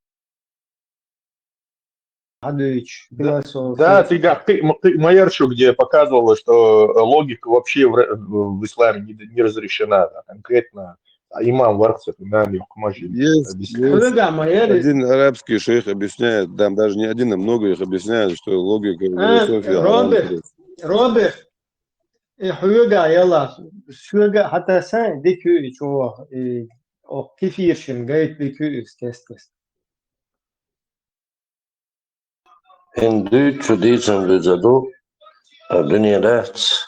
хьадуьйцуш, Да, философия. да, ты как ты, м- ты Майер шо, где показывала, что э, логика вообще в, р- в исламе не, не разрешена, да, конкретно. А имам Вархсов, имам Юхмажи Есть, объясняет. есть Хьоьга ма яра. Один арабский шейх объясняет, там даже не один, а много их объясняет, что логика А, философия Роберт, арабская. Роберт, и хьоьга яла, соьга хьатаса дика ю и чу ваха, и ох кефиршин гайта дика ю и кест-кест. ХӀинца дуьйцу дийцам дуьза ду, а дуьне дац,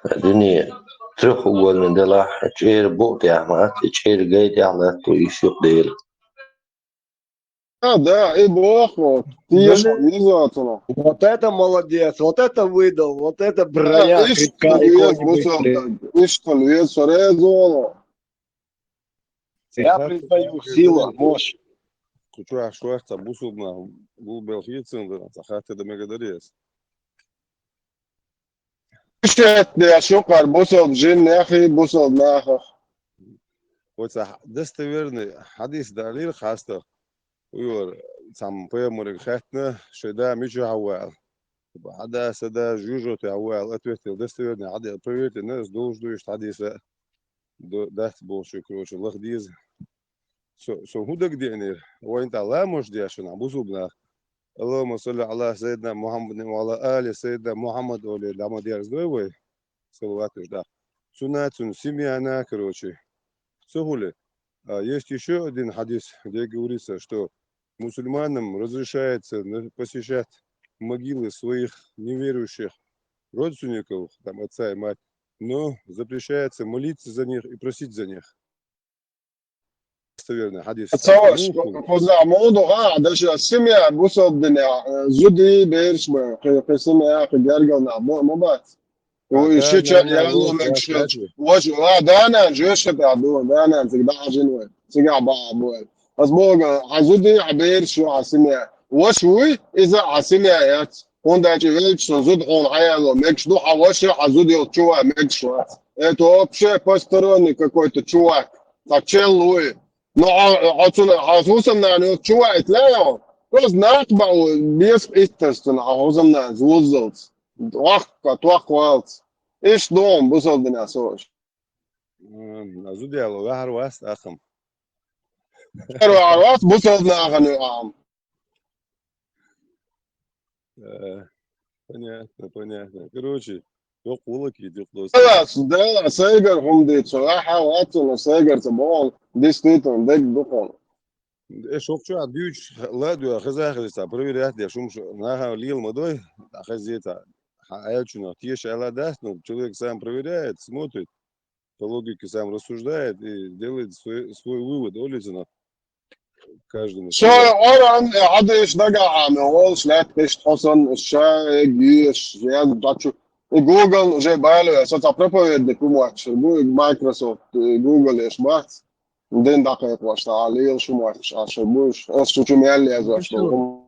а дуьне трехугольный делахь, чӀера букъ тӀехь ма ац, и чӀера гай тӀехь латту, и шух Дела. Да, да, и боху, теша йизоцуна. Вот это молодец, вот это выдал, вот это броня Иштта крепкая, веза конь быстрый. бусалба, иштта веза, со реза волу. Я признаю сила, мощь. Кху чохь шорта бусалба нах гулбелла хецна, цхьа хатта дан мегар дара ас. Шетта деш ю кхара бусалба жиннех и бусалба нахах. Оцу достоверный хьадис далийра хьаста. Уйла цхьамма пайхамарга хаьттина, шайн да мичахь ву аьлла. Хьан да, сан да, жожагӀате тӀехь ву аьлла, ответ делла, достоверный хьадис, проверьте, нас должен ду иштта хьадиса. До-, дац бохучу, короче, лаха деза. Со, со хӀун дагадеанера? Вайн тӀа ламаз деш ву нах, бусалба нах. Аллахумма салли Ӏала Сайидина Мухаммадин ва Ӏала али Сайидина Мухаммад олий, ламаз дерзадой вай? Салават уьш даккха. Цунна, цуьнан семьяна, короче. Со хуьлу. А есть ещё один хьадис, где говорится, что мусульманам разрешается на-, посещать могилы своих неверующих родственников, там, отца и мать, но запрещается молиться за них и просить за них. Достоверный хьадис. Ца ваш, кхузахь муха ду, а, даже семья бусалба динехь, э, зудий, бераш бан, кхи, кхи семья, кхи гергал нах бу-, ма бац. Ой, ши ча яло мегаш хилча. Ваша, а, да-нана жоьша тӀехь ду, да-нана цига дӀахьажина вай, цигахь бахьа бу вай. Ас боху, хьан зудий, хьан бераш ю, хьан семья. Ваша вуй, иза хьан семья яц. ХӀунда аьлча велча со зуда хьуна хьаяло мегаш ду, хьан ваша, хьан зуда йолчу чуван мегаш вац. Это вообще посторонний какой-то чувак. Цхьа чел вуй. Ну, хьо, хьо цунна, хьо хӀусамнана йолчу чуван итлаьо? Просто нах баъу, бесах иттарш цунна, хьо хӀусамнана вуззалц. Тохка, тохка валц. Иштта ду хьуна бусалба динехь со уьш. М, а зуда яло ваьхьар вац тӀаккха-м. Ваьхьар вац, бусалба нахана ю ахьа. Э, понятно, понятно. Короче, доккха вулакий, дукха доцу. Да, да, сайгара хӀума дийца, ахьа вацана, сайгара ца боху, действительно, дерг ду хьуна. Э, шок чохь дуьйцуш, ла а дуьйхьа, хеза хеза, проверять деш, хӀума шу, наха лела ма дой, а хеза цхьа, хьан аьллачунах теша аьлла дац, но человек сам проверяет, смотрит. по логике сам рассуждает и делает свой, свой вывод, олица на каждому. Шо Ӏоран, э, хьадеш дагахьа, ме волш лаьтташ тхо санна, шаег, еш, язбачу. И Google уже балу, со ца проповедник умачу, бу Microsoft, и Google еш бац. Дин дакъе квашта, а лил шумачу, а шо буш, ас чучу мял язбачу.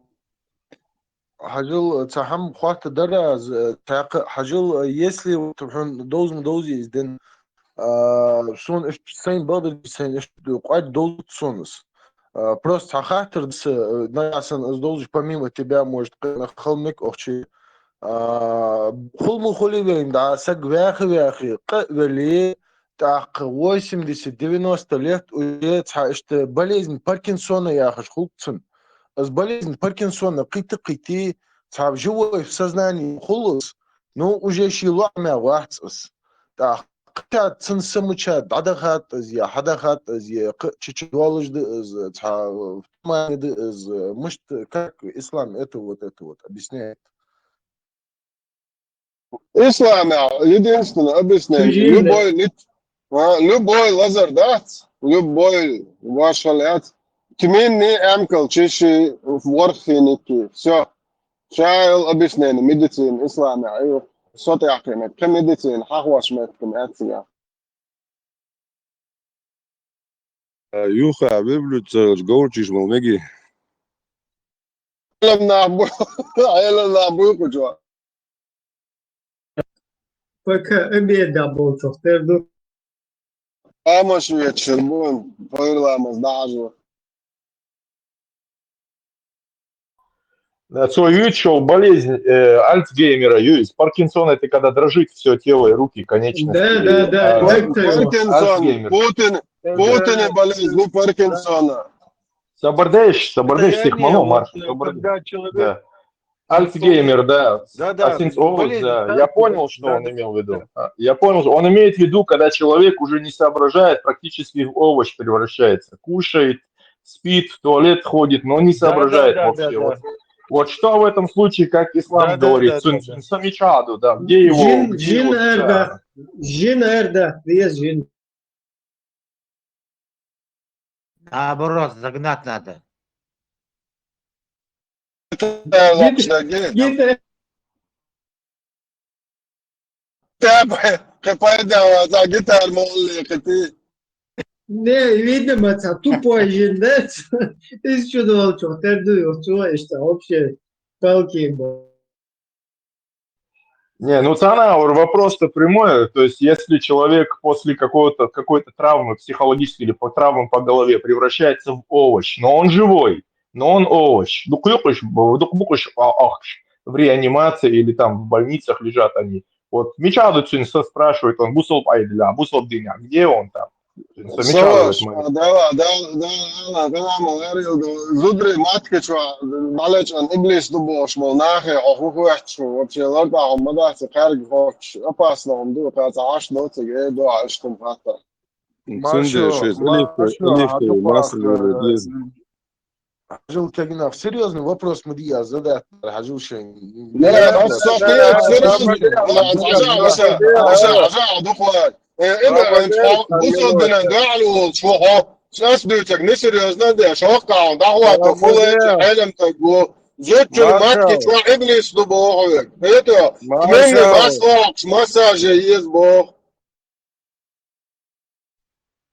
Хьажал, ца хьам хватта дара аз, э, тхьакъ, хьажал, э, если вот хьун довзма довзи из ден, а, сон иш сайн бадар сайн иш къвад довзут сонас. А, просто цхьа хаттар даса, э, нагасан аз довзуш помимо тебя, может, къена халмик охчи. А, хулму хули вейн, да, саг вяхи вяхи, къ вели, тӀаккха восемьдесят, девяносто лет уже цхьа ишта болезнь Паркинсона яхаш хулцун. Аз болезнь Паркинсона кхита кхити, цхьа живой в сознании хулус, ну, уже ши лоӀмя вац ас. ТӀаккха кхитад цун самуча дӀадахат аз, я хьадахат аз, я кхы чичи долаш да аз, цхьа, э, в тумане да аз, э, мышт, как ислам это вот, это вот объясняет. Ислам, единственное объяснение. Любой лит, а, любой лазар дац, любой вашалец. Тминни эмкал чиши ворхиники. Все. Шайл объяснение. Медицина, ислам, аю. Сот яхинек. Ке медицина, хахваш меткин эцига. Юха, виблю цалж говрчиш мал меги. Айлам нахбу, айлам нахбу кучу. Пока обеда болчух терду. Амаш вечер бун, пайрламаз дажу. Цо юйт, шо болезнь, э, Альцгеймера юйт. Паркинсон — это когда дрожит все тело, и руки, конечности. Да, да, да. А, Как-то его. Паркинсон, Альцгеймер. Путин, Путин и болезнь, ну, Паркинсона. Собордеш, собордеш Это сих не мало, вот, Марк, э, собордеш. Когда человек... Да. Альцгеймер, да. Да, да, Осинц овощ, болезнь, да. да, Я понял, да, что да, он да, имел в виду. да. А, я понял, он имеет в виду, когда человек уже не соображает, практически в овощ превращается. Кушает, спит, в туалет ходит, но не Да, да, соображает да, вообще. да, Вот, да. Вот что в этом случае, как ислам Да, да, говорит, да, цун, да, да. цун самичаду, да, где его, Жин, где жин его, эрда, да. Жин эрда, вез жин. Наоборот, загнать надо. Гит-, гит-, Тепай, кепай дава, за гитар молли, кити. Не, видимо, ца тупой жин, да? Из чудо волчо, терду, что это вообще палки был. Не, ну, Танаур, вопрос-то прямой. То есть, если человек после какого-то, какой-то травмы психологической или по травмам по голове превращается в овощ, но он живой, но он овощ. Дукъ юкъуш, дукъ букъуш а-, ахш в реаниимации или там в больницах лежат они. Вот, мичаду цун са спрашивает он, бусалб айдля, бусалб диня, где он там? Цун са мичаду Саваш, этот момент. да, да, да, да, да, мал эрил, зудри матки чуа, балач ан иблис ду бош мол, нахе, оху хуяч, вообще, ларда, оху мадахси, карги хоч, опасно, он ду, каца аш доци, ге, ду, аш тум хата. Цунде шесть, элифте, элифте, масса, Хьажал тегнах серьезный вопрос мы дия задать, хьажал шен. Не, ас сохи, серьезно, ла, ажа, ажа, ажа, ажа, духлай. Э, эда, бусалб дина, да, алу, шо, хо. Ас дучак, не серьезно, да, шо, каун, да, хуа, то, фуле, элем, так, го. Зучу, матки, чуа, иблис, ду, бо, хо. Это, мене, масло, массаже, ез, бо.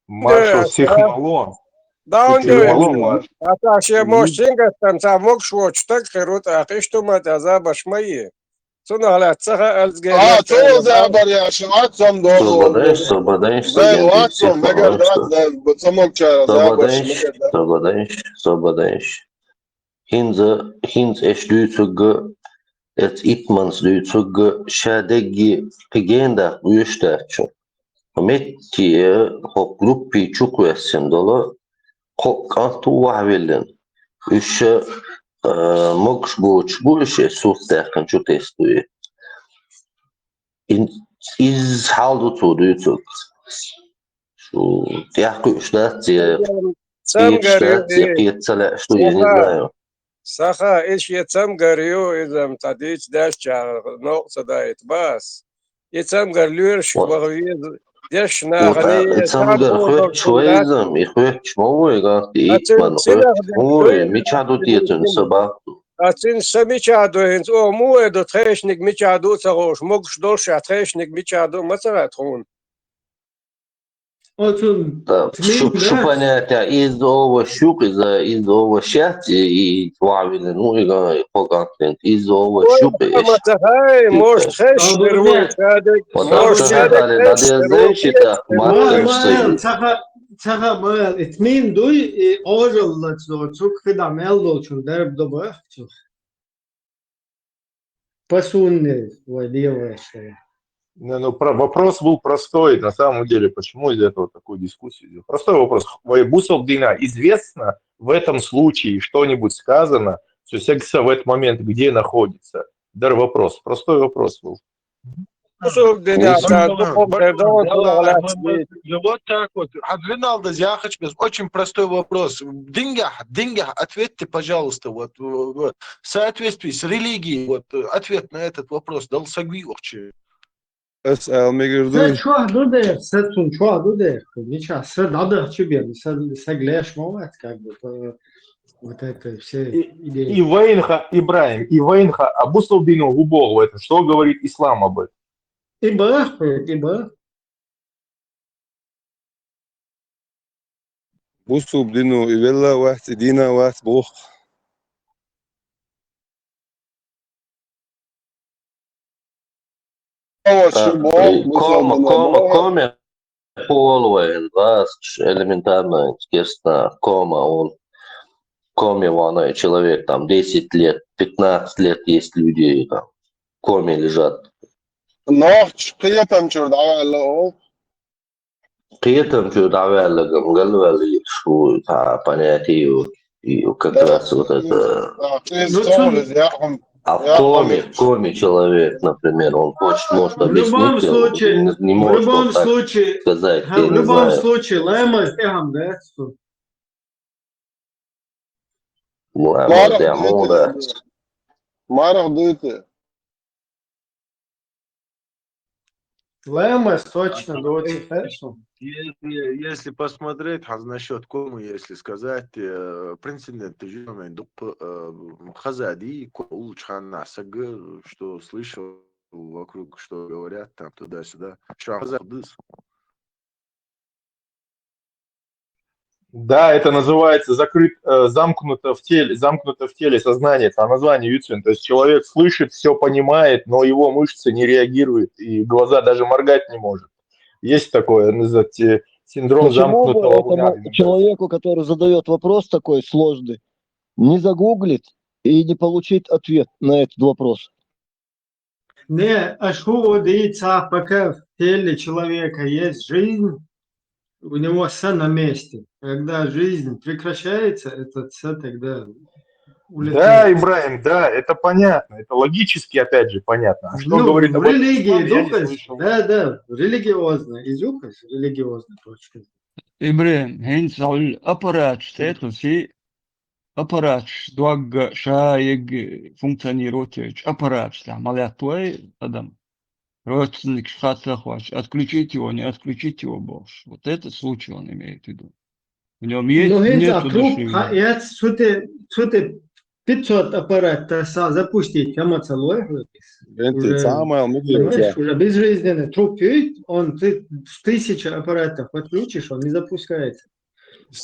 Маршал сих мало. Да, он Сих мало, Марш. А так все мошенга там, там мог шо, так, короче, а ты что, мать, а за башмаи? Цуна гьалаьццаха Альцгеймер. А, цо забар я, шо, ацам долу. Собадаеш, собадаеш, Зай, собадаеш, ацам, мегар, да, да, цамок чара, забар, собадаеш, мегар, да. Собадаеш, собадаеш. ХӀинца, хӀинца эш дуьйцург, эц итманс дуьйцург, ша дегги кхиген даккха уьш дац шун. Метте хӀокху группе чу кхоьссина долу кхо кӀант ву вахьавиллина. Уьш ша, а, могуш боцуш бу уьш, эс сурт даьккхина чу тестуе. Ин-, изза хьал ду цо дуьйцург. Шу тӀехкхуьуш дац, я кхеташ дац, я кхета ца лаьаш ду, я не знаю. Саха, и шен цамгар ю, иза-м цхьа дийца даьшчара новкъа ца даийта бац. И цамгар лоьраш баха веза, дешна. Цунгара хоьттуш вайзам, и хоьттуш ма вай, гӀанти, итт ман хоьттуш ма вай, мичахь ду те цуьнан са бахьа? А цуьнан са мичахь ду хӀинца? Оха муха ду, тхешниг мичахь ду а ца хууш, могуш долуш а, тхешниг мичахь ду а ма ца хаьа тхуна. Оцун тмин шу, шу понятие из ова шук, из, из ова шец, и, и вавилен, ну, и га-, и хо контент, из ова шук, и ма ца хай, может, хеш, может, хеш, может, хеш, Ма-, ма-, ца ха-, ца ха-, ма-, и тмин дуй, и ожаллац до, цук хида мел долчун дарб до бахчу. По сунне вай делаешь. Не, ну, про-, вопрос был простой, на самом деле, почему из этого такую дискуссию сделал? Простой вопрос. Вай бусалба дина известно, в этом случае что-нибудь сказано, то есть секса в этот момент где находится? Дар вопрос, простой вопрос был. Бусалба дина, вот так вот. Хьан риналдаз яхача беза, очень простой вопрос. Дингахь, дингахь, ответьте, пожалуйста, вот, в, в соответствии с религией, вот, э, ответ на этот вопрос дал сагви охчи. Ас ал мегар дуй. Са чохь ду дер, са цун чохь ду дер. Мича, са дадах чу бен, са, са глеш ма вац, как бы, по-, вот это все и, идеи. И вайнха, Ибрахим, и вайнха, а бусалба дино хӀу боху в этом? Что говорит ислам об этом? И бах, и бах. Бусалба дино и велла вац, и дина вац боху. Кома, кома, кома, кома, элементарно, естественно, кома, он, коме ваьнна человек, там, десять лет, пятнадцать лет есть люди, там, коме лежат. Нохчий кхетам чуьра дӀаваьлла оха. Кхетам чуьра дӀаваьлла, гам галваьлла, шу цхьа понятие ю, и как раз вот это. А в коме, коме человек, например, он хочет, может объяснить, не, не может вот так сказать, я не знаю. В любом случае, ламаз тӀехьам дац цо. Марах дуьйцу. Марах дуьйцу. Ламаз точно доцу. Если, если посмотреть, хьан насчёт комы, если сказать, э, прецедент же, дукха, э, хаза ди, ко уллучу ханна сага, что слышал вокруг, что говорят там туда-сюда. Что хаза дыс? Да, это называется закрыт, э, замкнуто в теле, замкнуто в теле сознание, это название Юцин. То есть человек слышит, всё понимает, но его мышцы не реагируют, и глаза даже моргать не может. Есть такое, называется, синдром замкнутого внимания. Почему бы этому человеку, который задаёт вопрос такой сложный, не загуглить и не получить ответ на этот вопрос? Не, аш хӀу дийца, пока в теле человека есть жизнь, у него всё на месте. Когда жизнь прекращается, это всё тогда улетает. Да, Ибрахим, да, это понятно. Это логически, опять же, понятно. А что говорит об этом ислам, я не слышал. Ну, в религии дукхас, да, да, религиозно, из дукхас, религиозная точка зрения. Ибрахим, хӀинца хьуьлла аппараташ тӀе а туьсий, аппараташ догга ша егга функционировать йойтуш, аппараташ тӀехь ма лаьтта вай адам. Родственникаш хатта хьош, отключить его, не отключить его бохуш. Вот этот случай он имеет в виду. В нём есть, нету души в нём. Ну, хӀинца а труп хьаэц, цу тӀе, цу тӀе пятьсот аппарат таса запустить, хӀама ца лой хьуна. Уже, понимаешь, уже безжизненный труп юй, он ты-, тысяча аппаратов подключишь, он не запускается.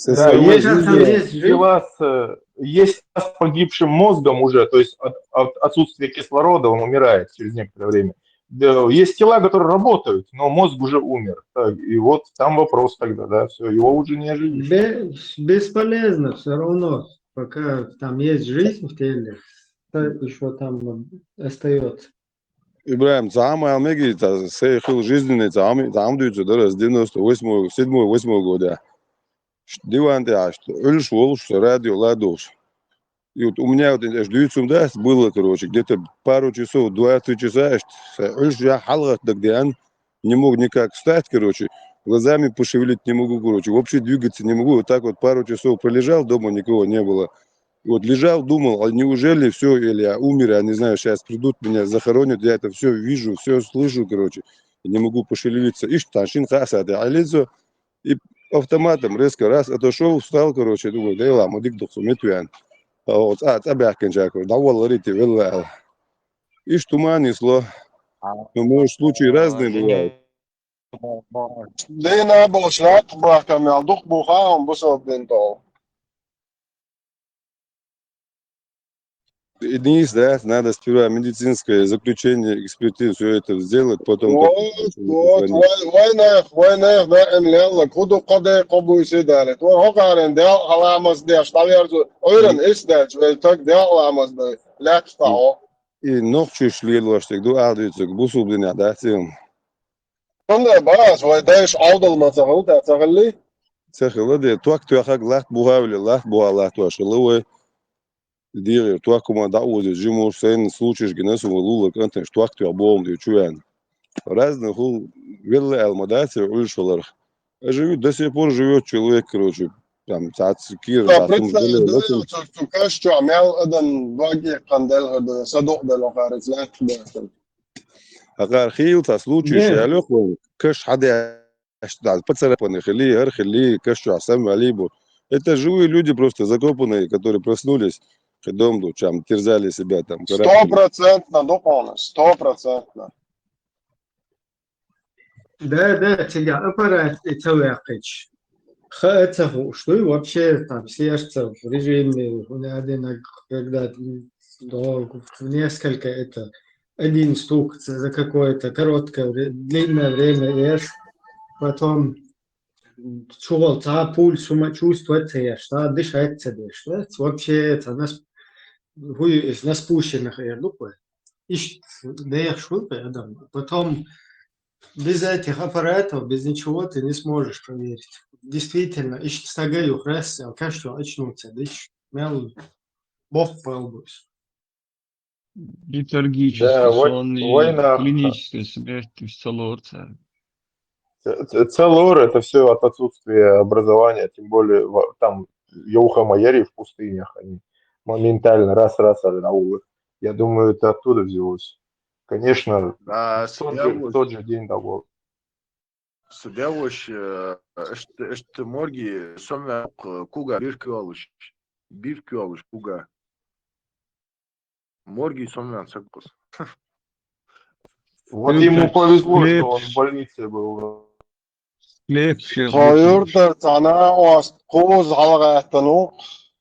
Да, есть, есть тела с, э, есть тела с погибшим мозгом уже, то есть от, от отсутствия кислорода он умирает через некоторое время. Да, есть тела, которые работают, но мозг уже умер. Так, и вот там вопрос тогда, да, всё, его уже не оживишь. Бе-, бесполезно всё равно, пока там есть жизнь в теле, та ещё там остаётся. Ибрахим, цхьа хӀама ала мегий, цхьа сай хила жизненный, цхьа хӀама, цхьа хӀама дуьйцур дара ас девяносто восьмого, седьмого, восьмого года. Ш-, диван тӀехь аш, Ӏуьллуш волуш, со радио ладугӀуш. И вот у меня вот, аш дуьйцу хӀума дац, было, короче, где-то пару часов, два-три часа, аш, са Ӏуьллуш я хьалагӀатта дагадеана, не мог никак встать, короче, глазами пошевелить не могу, короче, вообще двигаться не могу. Вот так вот пару часов пролежал, дома никого не было. Вот лежал, думал, а неужели всё, или я умер, я не знаю, щас придут, меня захоронят, я это всё вижу, всё слышу, короче. не могу пошевелиться. Иштта шин хаса де ализо, и автоматом резко раз отошёл, встал, короче, думаю, да и ладно, дик духу метуян. А вот, а, цӀа бяхкин чакур, да валла рити, валла. Иш туман исло. Ну, может, случаи разные бывают. Дина болчу лаьтта бахкам ял дукха бу хаам бусалба дин тол. И низ, да, надо сперва медицинское заключение, экспертизу, всё это сделать, потом только Вот, вот, вай, вайнах, вайнах, да, эн лелла, куду каде кобуй сидали. То хокарен дел халамас деш, талярзу, ойран ис деш, вай так дел халамас да, лаьтта о. И нохчиш лелоштик ду, а дуйцук, бусалба дина, да, цим. Онда бас, вай дайш алдал ма цагал, да, цагалли? Цагала де, туак туахаг лахт бухавли, лахт буха лахт вашала вай. Дигир, туак кума да узи, жимур, сайн случиш гина, су лула, кантеш, туак туах бом, ди чуян. Разный хул, велла алма, да, ци уль шоларх. А живёт, до сих пор живёт человек, короче, там, цац кир, Да, да, там представь, жили, да, вот он. Цу, цу каш чё, мял адан баги кандел, да, садок да лохарец, лахт да. Агар хил, та случай, Не. Шалёх, каш хадя, да, поцарапаны хили, гар хили, каш чё, сам вали бу. Это живые люди просто закопанные, которые проснулись, к дому, там, терзали себя, там, Сто процентов, да, полностью, сто процентов. Да, да, цига аппарат и ца вяхкич. Ха, ца ху, что и вообще там сердце в режиме, у меня один, когда, м, до, в несколько это, один стук за какое-то короткое вре-, длинное время ешь, потом, м, чугол ца пульс, ума чувствовать ца ешь, да, дышать ца деш, да, вообще это нас, хуй, из нас пущенных я, ну, Ишт дехаш ву адам. Потом без этих аппаратов, без ничего ты не сможешь проверить. Действительно, ишт стага юхрес, а кашто очнуться, дыш, мел бог палбус. Летаргический Да, вой-, сон и война. Клиническая смерть, то есть целорца. Ц-, ц-, целор — это всё от отсутствия образования, тем более в, там, Йоуха Майори в пустынях, они моментально раз-раз, а, на улы. Я думаю, это оттуда взялось. Конечно, Да, в тот же, в тот же день того. Садявош, э, эшт, эшт морги сомя, э, куга биркюалыш. Биркюалыш куга. Морги сомя саккус. Вот ему повезло, что он в больнице был. Слепче. Хойурдар цана ост куз халгаттану.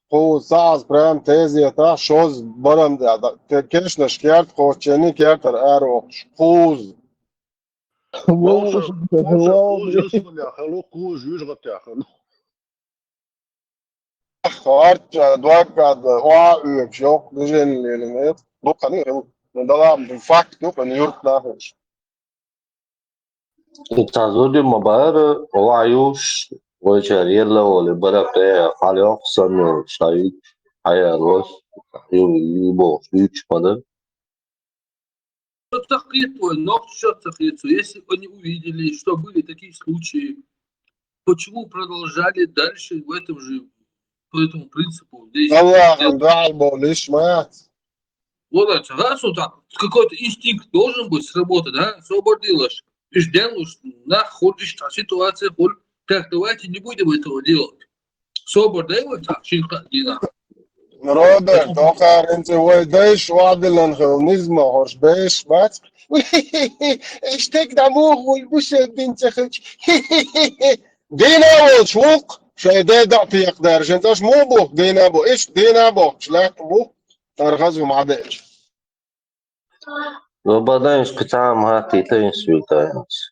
Куз саз прям тезета шоз барам да. Те-, кешнаш керт, кочени кертар аро. Куз. Вау, Куз, вау. Куз, куз, юсмуля, халу, куз, южгатя, халу. Харча, дуаккад, оа уьпш, ёх, движение лилинет. Дуккани хил. Далам, факт, ёх, ани юрт нахуш. Итазуди мабар, оа юш, войчар елла оли, бараб те, халёх, сами, шайик, хаяр вос, ю, ю бо, юч мада. Что-то хитро, но что-то хитро. Если они увидели, что были такие случаи, почему продолжали дальше в этом же, по этому принципу действовать? Аллахом дал болиш, мат. Вот это, да, что там, какой-то инстинкт должен быть сработан, да? Собор делаешь. И ждем, уж на ходишь, та ситуация, холь. Так, давайте не будем этого делать. Собар дай вай цхьа шин кхаъ дийнахь. Роберт, оха хӀинца вай дайш вадилан хила низма хӀорш беш бац. Эш тек да мух вуй бу шеддин цехич. Дина волч вук, шай де да пиякъ даржан цаш му бу, дина бу, иш дина бу, шлак бу, тархазу мадеш. Ну, бадаьннаш кхин цхьа хӀума хаттийта, ин суьлтаьнца.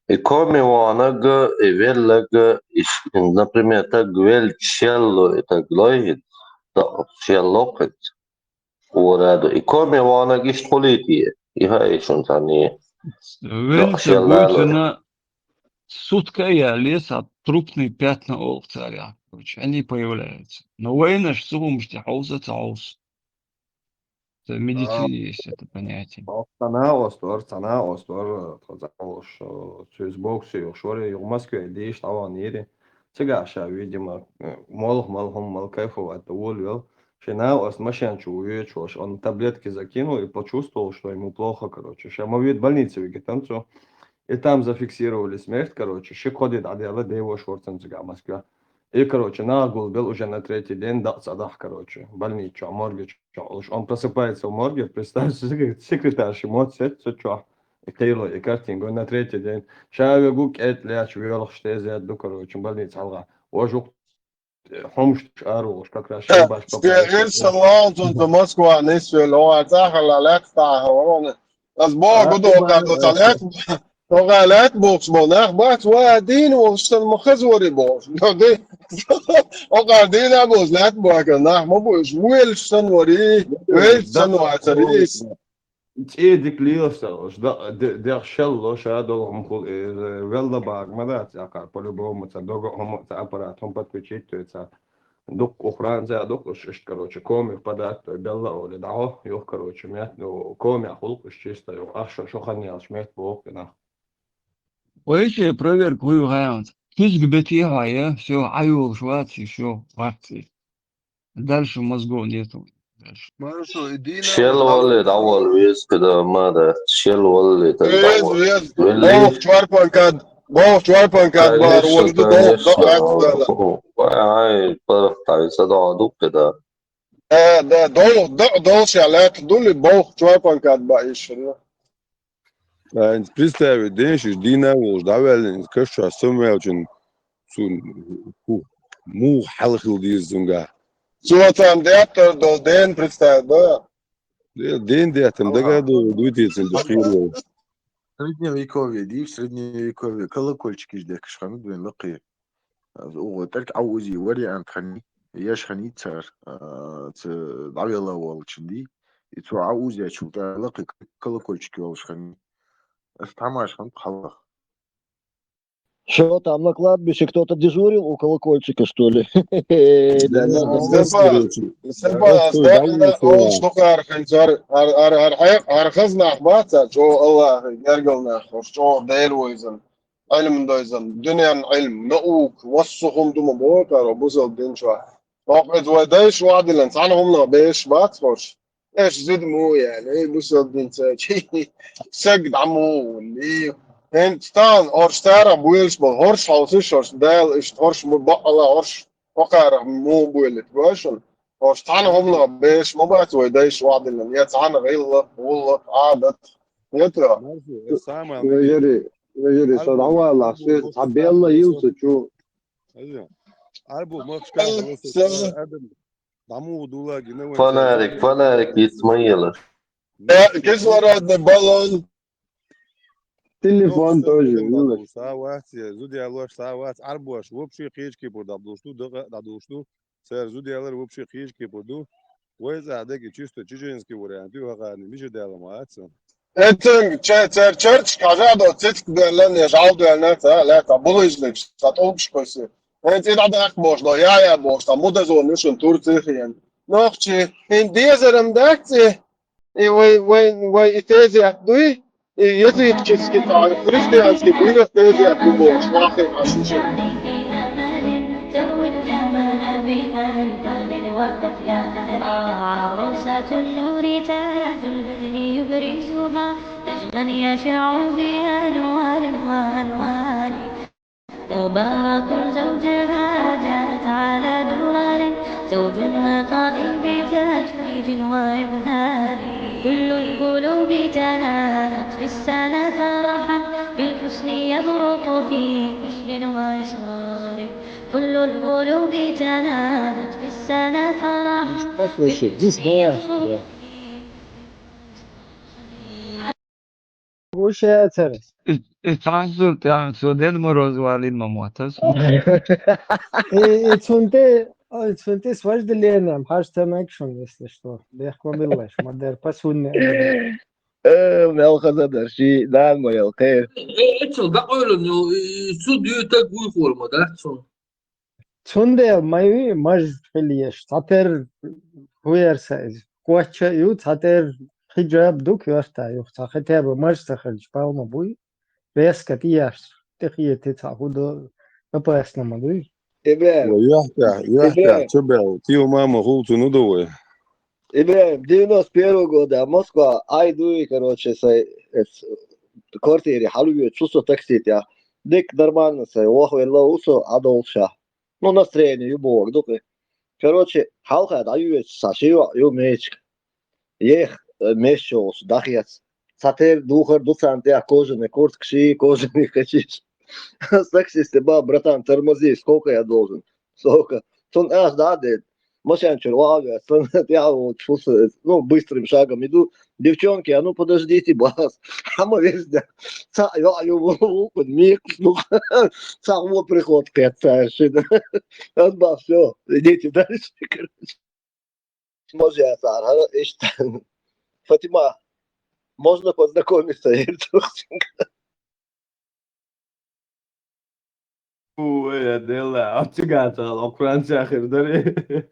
И коми ванага, и веллага, и ш-, например, таг велча шелло, и таг лойхит, да, шелло кхит. Ураду. И коми ванага иштта хулийти, и хай шун цани. Велча гуйтина сутка я леса трупные пятна олх царя. Короче, они появляются. Но вайнаш цу хӀумашти хьовса ца хьовса. В медицине есть это понятие. Цхьана остор, цхьана остор, тхо цхьа волуш, цуьнца бокси юхуш вара, юха Москве дийш дӀаваханийра. Цигахь ша, видимо, молха мала хӀума мала кайфовать дан волавелла. Шена ост машина чу уйчу, он таблетки закинул и почувствовал, что ему плохо, короче. Ща ма вид больнице вигетанцу. И там зафиксировали смерть, короче. Ши ходи дадела дево шварцан цыга Москва. И, короче, нагул был уже на третий день, да, цадах, короче. Больничу, морге чу. Он просыпается в морге, представь, секретарь шимот сет, сучо. И кайло, и картинго на третий день. Шавегу кет ляч, вёлх штезет ду, короче, больница алга. Ожук хомш ару, как раз шабаш Ил шаллал тун ту Москва нисвел, о, а цахала лет таха, ворона. Аз бо гудо кадо талет. Тогалет бокс бо нах бац, ва дин вол штан махаз вори бо. Ноди. Ока дин а боз лет бо ка нах ма боз. Вел штан вори, вел штан ва царис. Цедик лиоса, да, дяхшал лоша долгом хул, велла баг мадац, яка, по-любому, ца дого, ца аппарат, он подключить, то есть, ца дук охранца, дук, короче, коми в подарок, то белла, оли, да, юх, короче, мят, ну, коми, а хулк, чисто, юх, ах, шо, шо хан ялш, мят, бог, на. Вообще, проверка, хуй, гаянц. Кис гбети, хая, всё, аюл, швац, и всё, варци. Дальше мозгов нету. Дальше. Хорошо, иди на Шел вал. Валли, да, вал, вес, когда мада, шел валли, так, да, Вез, вал. Вез. Валли. Бог чварпан кад, бог чварпан кад, бар, Конечно, валли, бог, конечно. Бог, бог, бог. Ай, ай, пар, тай, са, да, дук, да. Э, да, дол, дол, дол, шалат, дули, бог чварпан кад, ба, иши, да. Ай, представить, день шиш, дина волш, да, валли, каш, ша, сам велчин, сун, ху, му, халхил, диз, зунга. Су, там, да, то, дол, день, представь, да. Ден дехтем дагадо дуйтецин душиру. Средневековье, ди, средневековье, колокольчики ж дехкаш хана дуэн лакхи. Угу, так, а узи вариант хани, яш хани цар, а, ц-, давела волчин ди. И цу а узи ачу, та лакхи колокольчики волш хани. Ас тамаш хан халах. Что там, на кладбище кто-то дежурил у колокольчика, что ли? Да, да, да, Степан, да, Степан, да, Степан, да, он да, штука арханцар, ар, ар, ар, ар, архазнах баца, чё Аллах, гергалнах, чё Дэл войзан, ильм дойзан, дунен ильм, наук, вассухум дума бокар, бузал динчва. Ох, эд вай дайш вадилан, цан хумна беш бац хош. Эш зид му, яни, эй, бусалдин ца, чи, саг даму, ли. Эн стан, орш тара буэлш бол, хорш халсыш, хорш дал, иш, хорш му, баала, хорш, окара му буэлит, башун. Хорш тан хомла, беш, му бац, вай дайш вадилан. Я цан гилла, улла, адат. Я то. Марфу, э, самое. Вежери, вежери, со давала, се, табелла, илсу, чу. Арбу, мокшка, Э, просто, се. Э, адам. Даму дула гина ван Фонарик, фонарик, Исмаила. Э, кислородный баллон. Телефон тоже, ну. Савац, зуди алош савац, арбуаш, вообще кечки пурда душту, дага, да душту. Сэр, зуди алар вообще кечки пурду. Вай за даги чисто чеченский вариант, ю хагани, миже дала маца. Этен, че, цер, черч, кажа до цицк дуэллен, я жал дуэллен, ца, ля, та, булыжник, та, толкш койси. Эти да дак можно, я, я можно, муда зон, мишун, Турция хиен. Нохчи, ин дезерем дакти, и вай, вай, вай, и тезия, дуй, и языческий, та, христианский, и тезия, дубо, швахи, ашуши. عروسة النور تاج البدر يبرزها، نجما يشع بأنوار وألوان. تبارك زوجها جاءت على درار، زوج لطيف بتجويد وإبهار. كل القلوب تناهت في السنة فرحا، بالحسن يبرق في حسن وإصرار. كل القلوب تناهت في السنة فرحا. Послушай, здесь, да, да. Гуше церес. И, и танцует, танцует Дед Мороз валин мамуатас. И, и цунте, ой, цунте с вожделением, хаш там экшен, если что. Бехкомиллеш, мадер пасунне. Э, мел хазадар, ши, дан моел, кэ. Э, эцэл, да ойлун, ю, и, и, суд ю так уй форма, да, цун. Цунде май маж хилиеш, цатер хуерса из. Куача ю, цатер хиджаб дук юрта ю, ца хотя бы маж сахалч палма буй. Резко тияш, техие те ца худо опасно ма дуй. ИбрагӀим, Ва, юхьтехь, юхьтехь, ИбрагӀим, чу бел, ти у мама хул цу ну ду вай. ИбрагӀим, девяносто первого года Москва, Ӏай дуй, короче, сай, эс, квартире хьалвоьдуш ву со такси тӀехь. Дика нормально сай, вохвелла ву со, Ӏадолуша. Ну, настроение ю боху дукха. Короче, хьалха дӀайоьдуш цхьа ши йоӀ ю мечка. Ех, э, меш йолуш, дӀахецна. Цхьатерра духар ду царна тӀехь кожаный куртка ши, кожаный хачиш. Таксисте бан, братан, тормози, сколько я должен? Сколько? Цунна ас дӀа а дедда. Машен чуьра ваха а ваьлла, сан тӀехь а волчу фу со, ну, быстрым шагом иду. Девчонки, а ну подождите, бахас. Хьама везде. Цхьа йоӀ ю ву, ву, ву, мекъаш ду. Цхьа вон приход кхетта цара шина. Ас бах, всё, идите дальше, короче. Може яцара, хӀара, иштта. Фатима, можно познакомиться, я говорю, Ой, Аделла, а цигахь цхьа оккуренция хир дарий?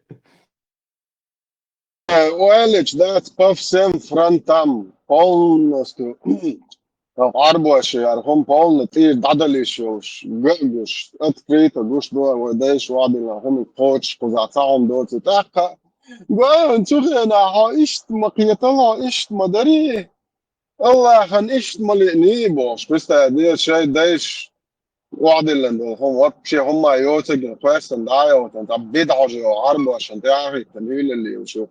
Уэлич дац по всем фронтам полностью. Ӏарбоша яра хӀума полно тӀера дӀадала йиш йолуш, га а гуш, открыто гуш ду вай дайша вадина хӀума кхочуш кхузахь цхьа хӀума доцу тӀаккха. Гой, хӀун цу хенахь хьо иштта ма кхетал, хьо иштта ма дарий. Аллахьан иштта ма лиъний бохуш, представь, дера шайн дайша охьадиллина долу хӀума, вообще хӀумма йоцург а кхоьссина дӀа а йоцург, цхьа бидӀа хьожа йолу Ӏарбошна тӀе а хӀиттина, уьйлалла йолуш ю.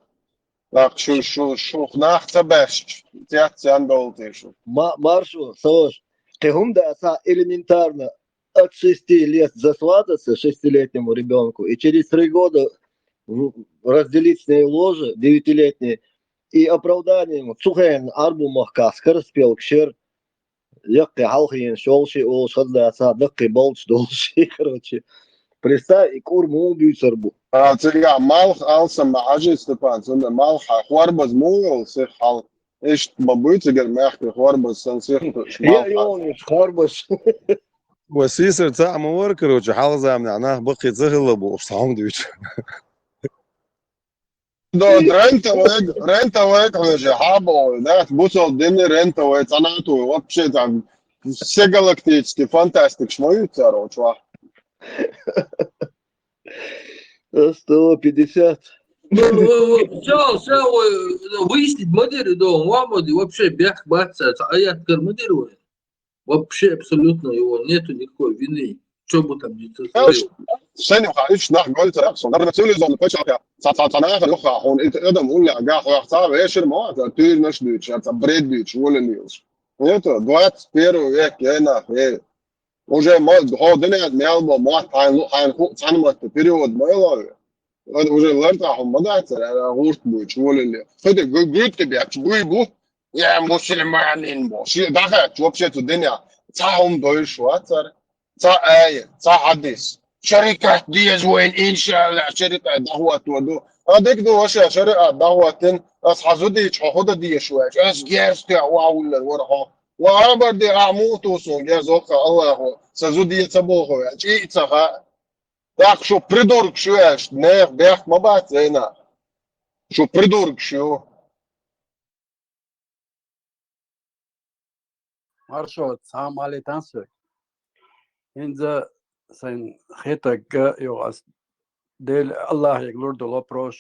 ТӀаккха шу, шу, шух нах ца баьшча, цец царна долу те шу. Ма-, маршо, Саваш, кхин хӀума дац, элементарно, от шести лет засвататься шестилетнему ребёнку и через три года, м, разделить с ней ложе девятилетней, и оправдание ему, цу хенахь Ӏарбо махкахь скороспелкаш яра, яккхий хьалхенаш йолуш и олуш хаза дац, даккхий болчу долуш и, короче. Представь, и кӀур муха буьйцур бу. А, цигахь малх алсам ма хьажий, Степан, цунна малх хьан хорбаза муха йолу сих хьал? Иштта ма буй цигара мехкан хорбаза сан сих кхуьуш, малх хьан. Йолуш, хорбаза. Ва сийсара цхьаъ ма вара, короче, хьалха заманахь нах баккхий ца хилла бу, уьш хьуна дуьйцу. До рентовый, рентовый хьожа, хьабо, да, буцал дини рентовый, цанатуй, вообще там все галактические фантастикаш ма ю цара чохь. Сто пятьдесят. Ну, ну, ну, всё, всё, ой, ну, выяснить ма дери, да, Мухаммад, вообще бехк бац, а, а я откры ма дери, ой. Вообще абсолютно его нету никакой вины. Чё бы там не Аш, шайна хьа, иш нах гольца, сон, дарна цивилизованный пачалка, ца, ца, ца, нахана юха, хьуна, ит, адам, улля, гах, вах, ца, вешер, ма, ца, тюрьмаш дуьйцуш, ца, бред дуьйцуш, волалла йолуш. Это двадцать первый век, я нах, э. Уже ма, хо, дуьнен мел бо, ма, хайн лу, хайн ху, цхьана матта период ма йолу. Уже лартахь хӀума ма дац, гӀурт буьйцуш, волалла. Хи де гу-, гуьйтту бехча, буй бу, я мусульманин бу. Ши дахаьчча, вообще цу динехь цхьа хӀума дойуш вацара. Цхьа аят, цхьа хьадис. Шарикат деза вайн, иншаалла, шарикат дӀахӀотто ду. А дика ду, ваша, шариат дӀахӀоттина, ас хьан зудийча хьо хӀун дан дезаш ваьш? Ас герз тоьа охьавуллар вара хьо. Ва абар де ахь муха ту суна герз воккха Аллахо, сан зудий ца боху ваьш, чӀиъ ца хаьа. ТӀаккха шу придургаш ю аьлча, нехан бехк ма бац, вайна. Шу придургаш ю. Маршо, цхьа а ма летан соьга. ХӀинца сайн хетарг га йо ас Дела Аллахьега лур долу вопрос.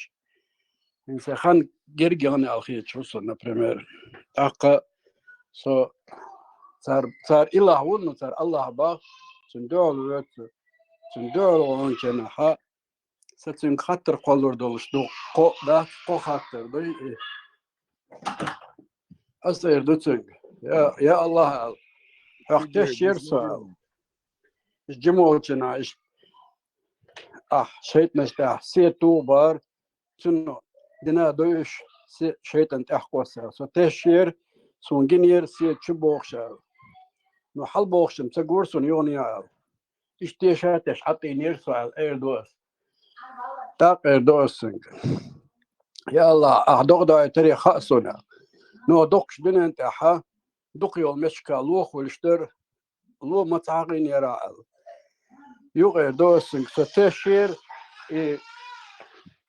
ХӀинца хан герга яхна аьлла хеташ ву со, например. ТӀаккха со цар, цар илахь ву, ну, цар Аллахь бах, цуьнан дуьхьал воьду, цуьнан дуьхьал ваханченахьа, сан цуьнга хаттар кхоллур долуш ду. Кхо дац, кхо хаттар ду и. Ас эр ду цуьнга: «Я, я Аллахь, — аьлла, — хьох тешшера со», — аьлла. Жимолчина иш, ахь шайтӀанаш тӀехь се туху бара, цунна дина дуьйш, се шайтӀан тӀехь кхосса. Со тешшера, суна гинера се чу бохуш аьлла. Ну, хьал бохуш ца гура суна юхана аьлла. Иштта теша теш хьатӀийнера со аьлла, эр ду ас. ТӀаккха эр ду ас цуьнга: «Я Аллахь, ахь догӀа даийтаре хаьа суна. Ну, доккхуш дуьнен тӀехьа, дукха йолу мешка лохуьлуш дара, ло ма цхьа гӀин яра», — аьлла. Юкъа эр ду ас цуьнга: «Со тешшера, и,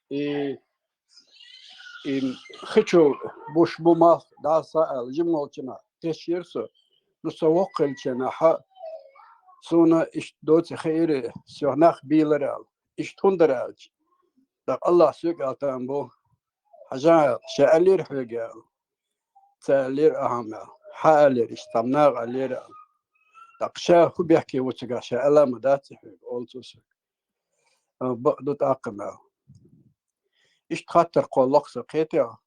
и, и хи чу буш бу малх дӀаса», — аьлла, жимолчина тешшера со. Ну, со воккхалченахьа, Суна иштта доци хеири, сох нах бийлар ал. Иштта хӀунда аьлча. ТӀаккха Аллах соьга аьлла там бу. Хьажа, ша аьллера хьоьга аьлла. Ца аьллера ахьа аьлла. Хьа аьллера, иштта там наха аьллера аьлла. ТӀаккха ша хӀу бехке ву цигахь, ша аьлла ма дац хьоьга, олу цо соьга. А, бакъ ду тӀаккха аьлла. Иштта хаттар кхоллакх со кхетехь.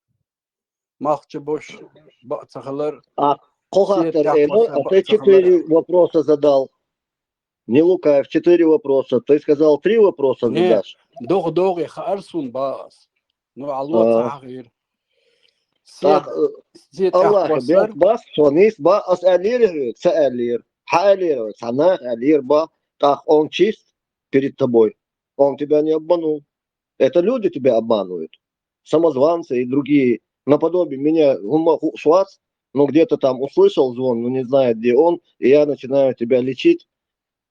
Малх чу бош, бакъ ца хилар. А, кхо хаттар, э, а ты четыре вопроса задал. Не лукавь, четыре вопроса. Ты сказал, три вопроса задашь. ДогӀу-догӀу хаар суна бац. Ну, алло, ца хьахийра. Так, э, Аллах, бех бас, сон ис ба, ас аьллера хьоьга, ца аьллера. Хьа аьллера, ца нах аьллера ба, так, он чист перед тобой. Он тебя не обманул. Это люди тебя обманывают. Самозванцы и другие. Наподобие меня, хӀумма хууш вац, но где-то там услышал звон, но не знает, где он, и я начинаю тебя лечить,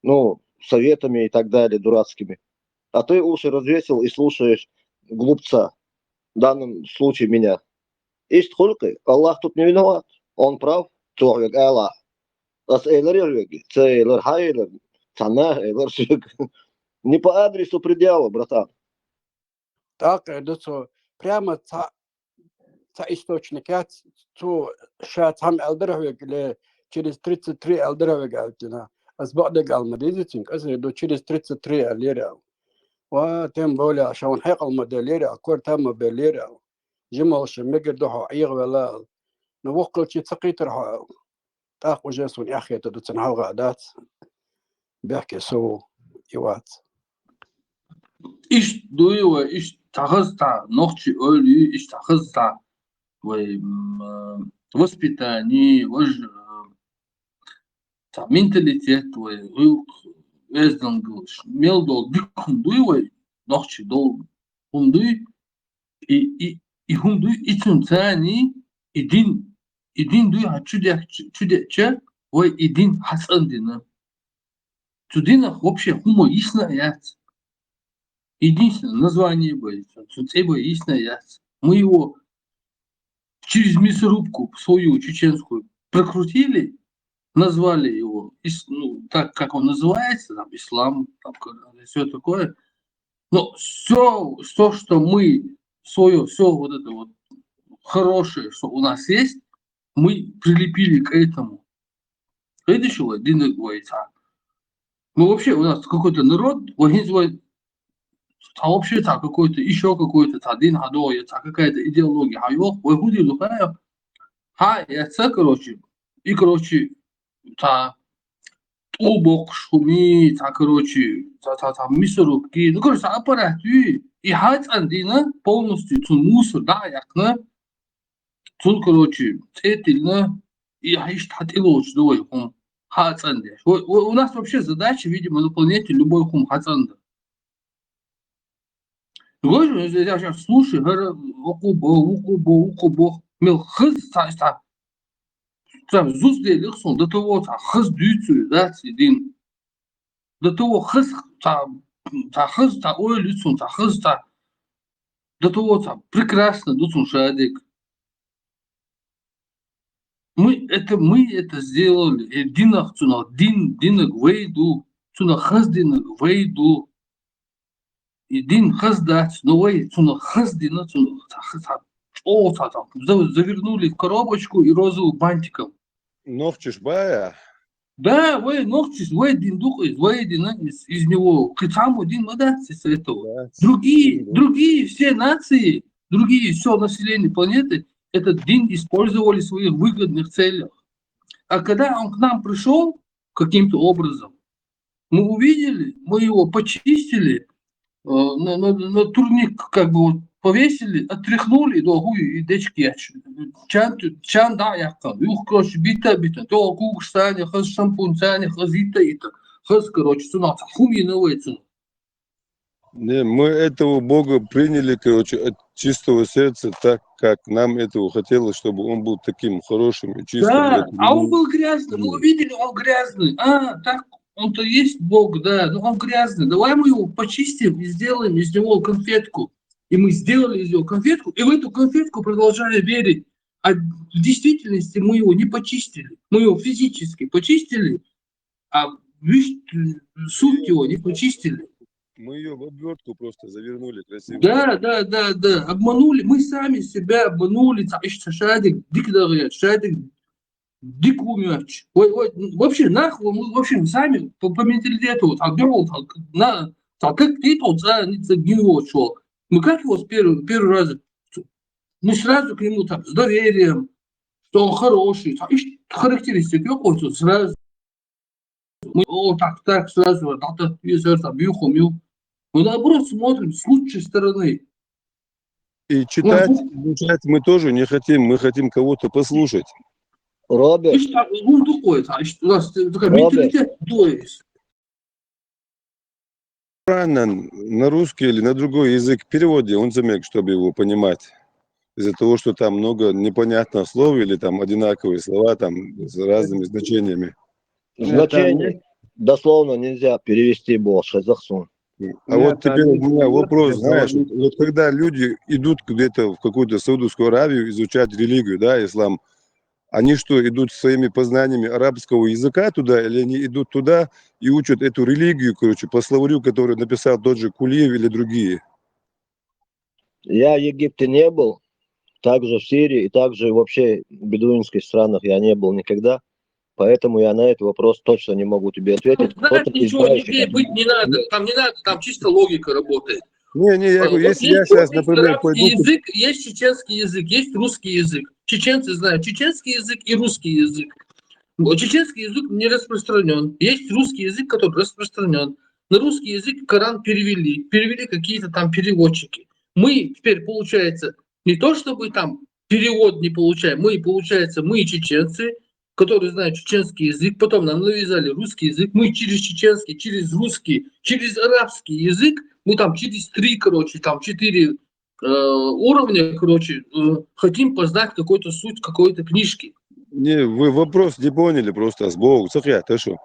ну, советами и так далее дурацкими. А ты уши развесил и слушаешь глупца, в данном случае меня. Иштта хуьлу-кх, Аллах тут не виноват. Он прав, цо хьоьга ала. Ас элира хьоьга, ца элира, хьа элира, цхьанна элира соьга. Не по адресу предъява, братан. ТӀаккха эр ду цо, прямо цхьа, цхьа источник яц, цо ша цхьамма аьлла дара хьоьга, или через тридцать три аьлла дара хьоьга аьлла дина. Ас бакъдерг ала ма дезий цуьнга, ас эр ду через тридцать три аьллера аьлла. Ва, тем более, ша ван хьекъал ма деллера аьлла, кор там ма беллера аьлла. Жималша мегар ду хьо Ӏехавелла аьлла. Ну, воккхалчи ца кхийтар хьо аьлла. ТӀаккха уже суна эхь хетар ду, цунна хьалха дац. Бехке со ву, и вац. Иштта дуй вай, иштта цхьа хаза цхьа нохчи ойла ю, иштта цхьа хаза цхьа вай, м, э, воспитание, важ, э, цхьа менталитет вай, гӀуьлкх, вездан галш, мел долу дика хӀума дуй вай, нохчи долу хӀума дуй, и, и, и хӀума дуй, и цунна царний, и дин, и дин дуй хьан чу дехча, чу деъча, вай и дин хьацӀандина. Цу динах вообще хӀума йисна а яц. Единственное, название бай, цу, цу цӀе бай йисна а яц. Мы его через мясорубку свою чеченскую прокрутили, назвали его, ис-, ну, так, как он называется, там, ислам, там, все такое. Но все, все, что мы, свое, все вот это вот хорошее, что у нас есть, мы прилепили к этому. Видишь, вот, дин вай цхьа. Мы вообще, у нас какой-то народ, вай хӀинца вай, цхьа вообще цхьа какой-то, ещё какой-то, цхьа дин хьадогӀу, я цхьа какая-то идеология хьайоху, вай хӀун дийр ду хаьа? Хьа, я ца, короче, и, короче, цхьа тӀу боккхуш хӀума, цхьа, короче, цхьа, цхьа, цхьа мясорубки, ну, короче, цхьа аппарат ю, и хьацӀандина полностью, цунна мусор дӀа а яьккхина, цунна, короче, цӀе тиллина, и иштта хьатӀелоцуш ду вай хӀума хьацӀандеш. Вай, вай, у нас вообще задача, видимо, на планете любой хӀума хьацӀанда. Вай же, я щас слушаю, хӀара, вукху бо, вукху бо, вукху бо. Мел хаза цхьа, цхьа, цхьа зузделих суна, до того цхьа хаза дуьйцур дац и дин. До того хаза цхьа, цхьа хаза цхьа ойла ю цунна, цхьа хаза цхьа, до того цхьа прекрасно ду цунна шадерг. Мы это, мы это сделали. Э, динах цунах, дин, динаг вай ду, цунах хаза динаг вай ду. И дин хаза дац, но вай цунах хаза дина, цунах цхьа, цхьа, цхьа, цхьа, цхьа, за-, завернули в коробочку и розовым бантиком. Нохчаш бая? Да, вай нохчаш, вай дин ду-кх иза, вай дина из, из него. Кхин цхьаммо дин ма дац из этого. Да, другие, другие все нации, другие, все население планеты этот дин использовали в своих выгодных целях. А когда он к нам пришел каким-то образом, мы увидели, мы его почистили, э, на, на, на турник как бы вот повесили, отряхнули, да, хуй, и дечки я ч-, чан ту-, чан да я кан, юх, короче, бита, бита, то кугуш сани, хаз шампунь сани, хаз ита, ита, хаз, короче, цуна, хум и новый цуна. Не, мы этого Бога приняли, короче, от чистого сердца, так, как нам этого хотелось, чтобы он был таким хорошим и чистым. Да, а он был грязный, мы увидели, он грязный. А, так, он-то есть Бог, да, но он грязный. Давай мы его почистим и сделаем из него конфетку. И мы сделали из него конфетку, и в эту конфетку продолжали верить. А в действительности мы его не почистили. Мы его физически почистили, а виштӀа сутки его не почистили. Мы ее в обвертку просто завернули красиво. Да, да, да, да. Обманули. Мы сами себя обманули. Цхьа иштта шадерг дика дагӀа, шадерг дика ву моьттуш. Ой, ой, вообще, нах, мы вообще сами по, по менталитету, цхьа дуьхьал, цхьа, на, цхьа как ты, то, цхьа, ни, цхьа, ни, вот что. Мы как его с первого, первый раз, мы сразу к нему там с доверием, что он хороший, цхьа иштта характеристика йокъуйцу сразу. Мы, о, так, так, сразу, да, да, и сразу там, юху, ю. Мы наоборот смотрим с лучшей стороны. И читать, изучать мы тоже не хотим, мы хотим кого-то послушать. Роберт, Иштта, ну, такой, цхьа иштта, у нас такой Роберт. Менталитет, то есть. Коран на, на русский или на другой язык в переводе, он замек, чтобы его понимать. Из-за того, что там много непонятных слов или там одинаковые слова там с разными значениями. Значение дословно нельзя перевести было с казахского. А вот теперь у меня вопрос, знаешь, вот, вот когда люди идут где-то в какую-то Саудовскую Аравию изучать религию, да, ислам, они что, идут своими познаниями арабского языка туда, или они идут туда и учат эту религию, короче, по словарю, который написал тот же Кулиев или другие? Я в Египте не был, также в Сирии и также вообще в бедуинских странах я не был никогда. Поэтому я на этот вопрос точно не могу тебе ответить. Знаешь, ничего не быть не надо. Там не надо, там чисто логика работает. Не, не, я говорю, если я сейчас, например, пойду... Язык, есть чеченский язык, есть русский язык. Чеченцы знают чеченский язык и русский язык. Но чеченский язык не распространен. Есть русский язык, который распространен. На русский язык Коран перевели. Перевели какие-то там переводчики. Мы теперь, получается, не то чтобы там перевод не получаем, мы, получается, мы чеченцы, которые знают чеченский язык, потом нам навязали русский язык, мы через чеченский, через русский, через арабский язык, мы там через три, короче, там четыре э, уровня, короче, э, хотим познать какой-то суть какой-то книжки. Не, вы вопрос не поняли просто, сбоку, цахья, ты что?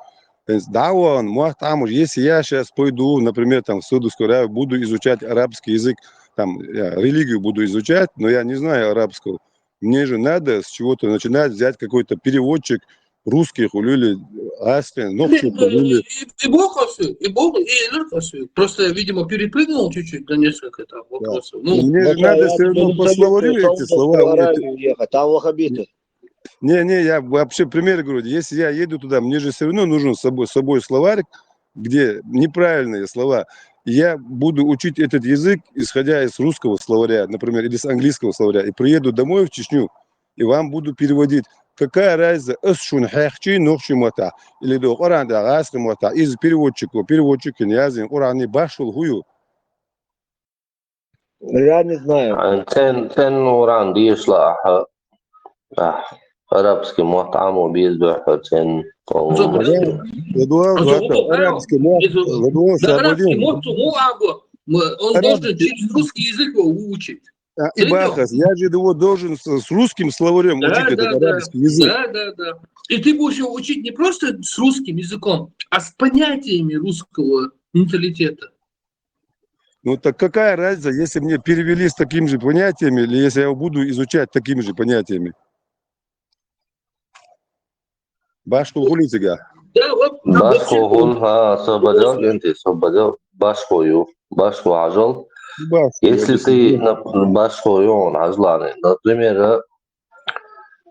Даван, муахтамуш, если я сейчас пойду, например, там, в Саудовскую Аравию, буду изучать арабский язык, там, я религию буду изучать, но я не знаю арабского. Мне же надо с чего-то начинать, взять какой-то переводчик русских, улюли, аскин, ну, что-то, улюли. И, и Бог осу, и Бог, и Эльф осу. Просто, видимо, перепрыгнул чуть-чуть на несколько там вопросов. Ну, Мне же надо все равно по словарю эти слова. Ехать, там ваххабиты. Не, не, я вообще пример говорю. Если я еду туда, мне же все равно нужен с собой, с собой словарь, где неправильные слова. Я буду учить этот язык, исходя из русского словаря, например, или с английского словаря, и приеду домой в Чечню, и вам буду переводить. Какая разница, ас шун хехчи, нохчи мота, или до Коран да гаски мота, из переводчику, переводчик не язын, Коран не башул хую. Я не знаю. Цен, цен уран дешла, аха, ах, арабский мот амо без бехо цен. Арабский мот, арабский мот, арабский мот, ну, або, он должен через русский язык его выучить. А, и Бахас, я же его должен с, с русским словарем учить этот арабский язык. Да, да, да. И ты будешь его учить не просто с русским языком, а с понятиями русского менталитета. Ну так какая разница, если мне перевели с такими же понятиями, или если я его буду изучать такими же понятиями? Башху хулитига. Башху хул, ха, собадал, инти собадал, башху ю, башху ажал. Если ты башху ю, он ажланы, например,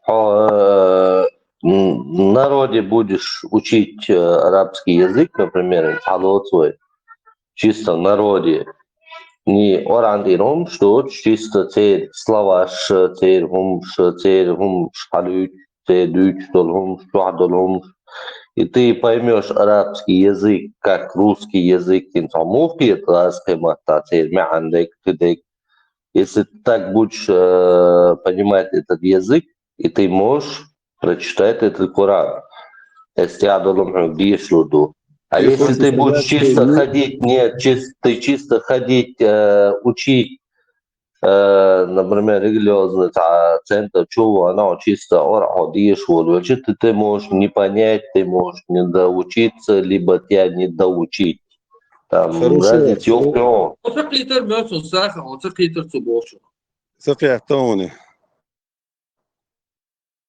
э, народе будешь учить э, арабский язык, например, халот свой, чисто народе, не орандирум, что чисто цель слова, цель гум, цель гум, халют, цель дуть, долгум, шуа долгум. И ты поймешь арабский язык, как русский язык, тем самым муфтият лазхемата, цель меандек, тедек. Если ты так будешь э, понимать этот язык, и ты можешь прочитать этот Коран, если я долгум, дишь луду. А если ты будешь чисто ходить, нет, чис, ты чисто ходить, э, учить, э, например, религиозный центр, чего оно чисто орходишь, вот, значит, ты, ты можешь не понять, ты можешь не доучиться, либо тебя не доучить. Там разница ёк, но. Оцакъ литер мёцун саха, оцакъ литер цу болчу. Сакъ яхтауни.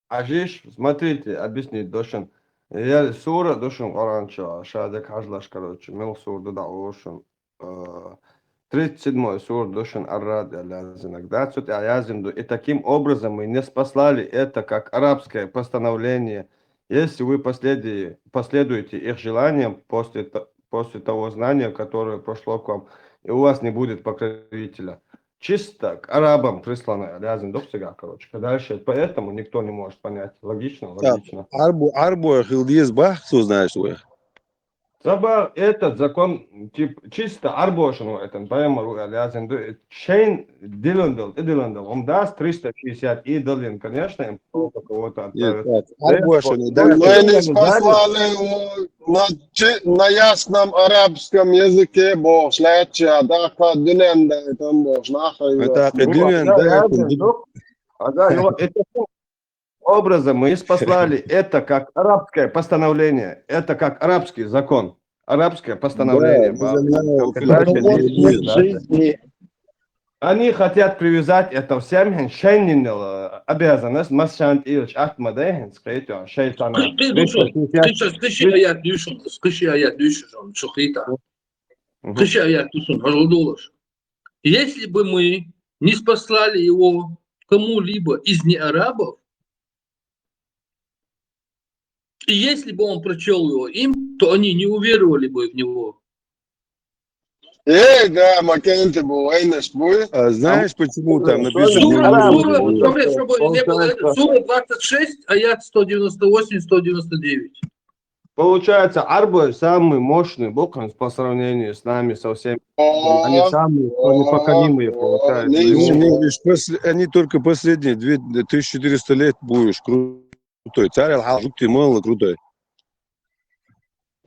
Ажиш, смотрите, объяснить должен. Я сура ду шуна Къуръан чу, ша дика хьажалаш, короче, мел сура ду дӀа олуш шуна. Э, тридцать седьмой сура ду шуна Ар-Раъд аьлла яздинарг. Да, цу тӀехь яздина ду: «И таким образом мы не спаслали это как арабское постановление. Если вы последи-, последуете их желаниям после т-, после того знания, которое прошло к вам, и у вас не будет покровителя». Чисто к арабам присланная, яздина ду цигахь, короче. Дальше, поэтому никто не может понять. Логично, логично. Арбу, арбу хил деза бах, цо, знаешь, вай. Забар, этот закон, тип, чисто арбошин вай, это, пайхамар ву аьлла яздина ду, шайн дилан дал, и дилан дал. Он даст триста шестьдесят и далин, конечно, им кто-то кого-то отправит. Арбошин, да. Мы не спаслали его на, чи-, на ясном арабском языке, бохуш лаьттача, да, кхо дуьнен да, там бохуш, нахай. Это, ну, дуьнен да, да, да, да. А, да, его, это образом мы спаслали это как арабское постановление, это как арабский закон, арабское постановление. Да, да, да. Они хотят привязать это всем, хӀинца шайниннал обязанность, масса шант илч атма дай, хӀинца кхетё, шайтана. Кхи-, кхи-, ду шо, кхи-, кхи-, кхи-, аят ду шо, кхи-, аят ду шо, шо хита. Мгм. Кхи-, аят ду шо, хьажал долаш. Если бы мы не спаслали его кому-либо из неарабов, и если бы он прочёл его им, то они не уверовали бы в него. Э, да, макенте бу, айнаш бу. А знаешь, почему там написано? Сура, сура, чтобы, чтобы не было это, сура двадцать шесть, аят сто девяносто восемь, сто девяносто девять. Получается, арабы самые мощные бу по сравнению с нами, со всеми. Они самые, кто непоконимые, получается. Не, не, не, лишь после-, они только последние две, тысяча четыреста лет будешь крутой. Царь Аллах жугтий мало крутой.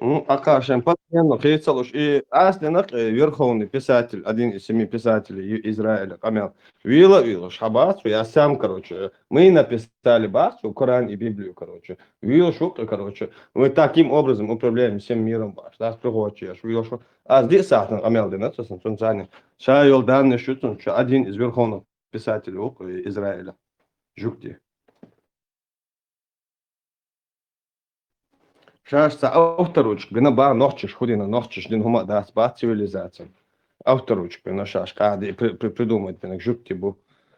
Ну, а кашен постоянно хецалуш. И аслинах, э, верховный писатель, один из семи писателей И-, Израиля, къамел. Вила, вила, шабацу, я сам, короче, мы написали бацу Коран и Библию, короче. Вила шук, короче. Мы таким образом управляем всем миром, бац. Нас приходит, я ж вила шук. А здесь сахтан къамел дина, цо сан, цун цани. Ша йол данный шуцун, ша один из верховных писателей, э, Израиля. Жугти. Шаьш ца авторучка бина ба нохчаш хӀу дина, нохчаш дина хӀума дац, бац цивилизаци. Авторучка бина шаьш къади при-, при-, придумать бина жугти бу.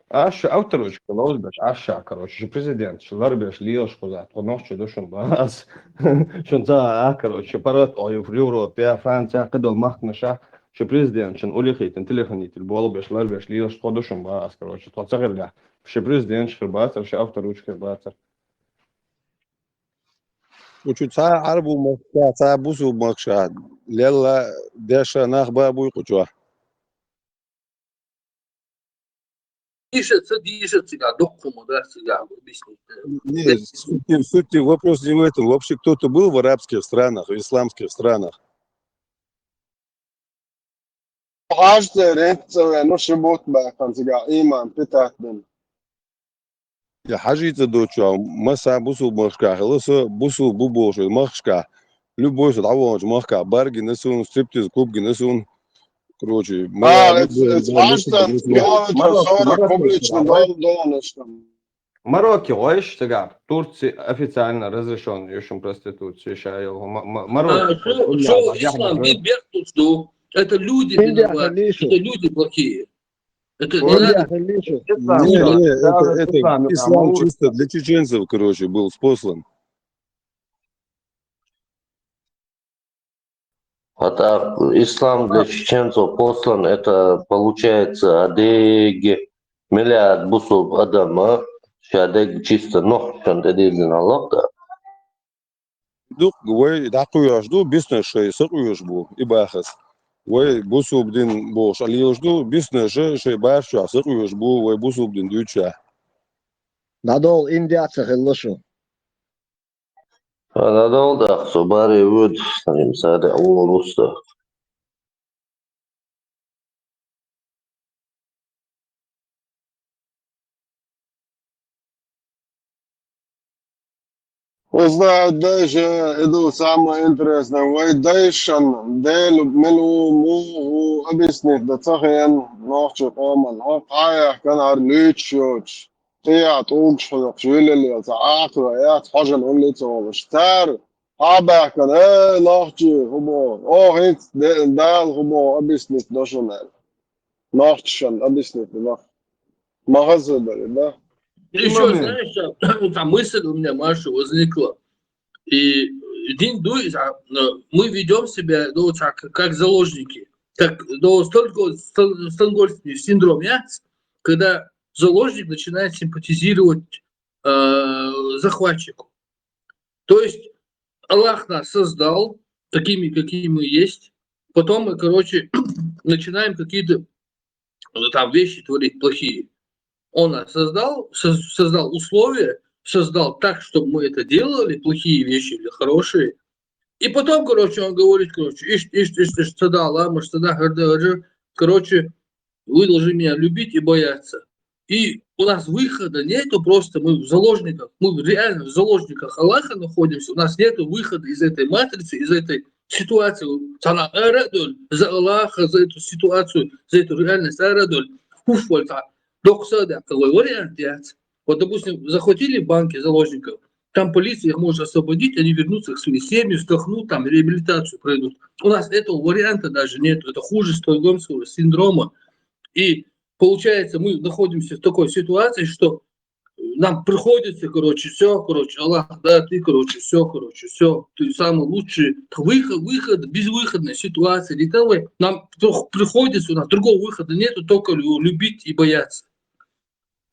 Аш шу авторучка ловзбеш, аш ша, короче, шу президент, шу ларбеш лелаш хуза, тхо нохча ду шун бац. Шун ца а, короче, парат о Европе, Франция, кхидол махкнаша, шу президент, шун улихитин, телефонитель, болбеш, ларбеш лелаш тхо ду шун бац, короче, тхо ца гӀирга. Шу президент, шу бацар, шу авторучка бацар. Кху чу цхьа Ӏарбу махка, цхьа бусу махка, лелла деша нах ба буй кху чу. Диша, ца диша цига, доккхума, да, цига, объяснить. Не, сути, сути, вопрос не в этом. Вообще кто-то был в арабских странах, в исламских странах? ХьажцӀа реццӀа веана, ну, ши бутт баьккхина цигахь, иман питат бина. Я хьажийца доцучохь, масса бусулба махкахь хилла со, бусулба бу бохуш махкашкахь, любой со дӀаваханчу махкахь бар гина суна, стриптиз клуб гина суна. Короче, а, эц, эц хьажцӀа, Марокко, Марокко, сора публично дом, дом, Марокко гӀойш цигахь, Турция официально разрешённая ю шун проституция, ша йолу ма-, ма-, Марокко. А, шо, шо ислам дин бехтуш ду. Это люди виноваты. Это люди плохие. Это не надо. Не, не, это, это ислам чисто для чеченцев, короче, был спослан. ХӀаъ, ислам для чеченцев послан, это получается, адеги миллиард бусулба адама, ша дег чисто нохчан тӀедиллина лакъа. Дукха вай дӀакхоьхьуш ду, биснарш шай сакъоьхьуш бу, и бахас. Вай бусулба дин бохуш лелаш ду, биснарш шай барш чохь сакъоьхьуш бу, вай бусулба дин дуьйцуш. ДӀадолу, Индия ца хилла шу. Ана долу даха со баре вуьду, сан саде а волу вуста. Вы знаете, даже это самое интересное. Вай дайшан, Дела, мила ву, муха ву, объяснить дан ца хиъна, нохчийн къоман. ХӀокху хьан яхкана хӀара луьйчуш йоцуш. Кхин а тӀулгаш хьоькхуш, вилаллица Ӏахо яц, хьожан уллица волуш. Цара Хьабаьхкана, э, нохчий хӀумо. О, хӀинца де-, Дала хӀумо объяснить до шуна. Нохчашан объяснить до. Ма хаза бари, да? Еще, знаешь, там мысль у меня, Маша, возникла. И день дуй, а, э, мы ведем себя, ну, вот так, как заложники. Так, до столько стон- стонгольмский синдром, я, когда заложник начинает симпатизировать э, захватчику. То есть Аллах нас создал такими, какие мы есть. Потом мы, короче, начинаем какие-то, э, там, вещи творить плохие. Он нас создал, соз- создал условия, создал так, чтобы мы это делали, плохие вещи или хорошие. И потом, короче, он говорит, короче, ишт, ишт, ишт, ишт, сада, ламаш, сада, хар да, хар да. Короче, вы должны меня любить и бояться. И у нас выхода нету, просто мы в заложниках, мы реально в заложниках Аллаха находимся, у нас нету выхода из этой матрицы, из этой ситуации. Цана арадоль за Аллаха, за эту ситуацию, за эту реальность арадоль. Уф, вольта. Докса да, какой вариант, я. Вот, допустим, захватили в банке заложников, там полиция их может освободить, они вернутся к своей семье, вздохнут, там реабилитацию пройдут. У нас этого варианта даже нет, это хуже стокгольмского синдрома. И получается, мы находимся в такой ситуации, что нам приходится, короче, все, короче, Аллах, да, ты, короче, все, короче, все, ты самый лучший. Выход, выход, безвыходная ситуация. Для того нам при- приходится, у нас другого выхода нету, только лю- любить и бояться.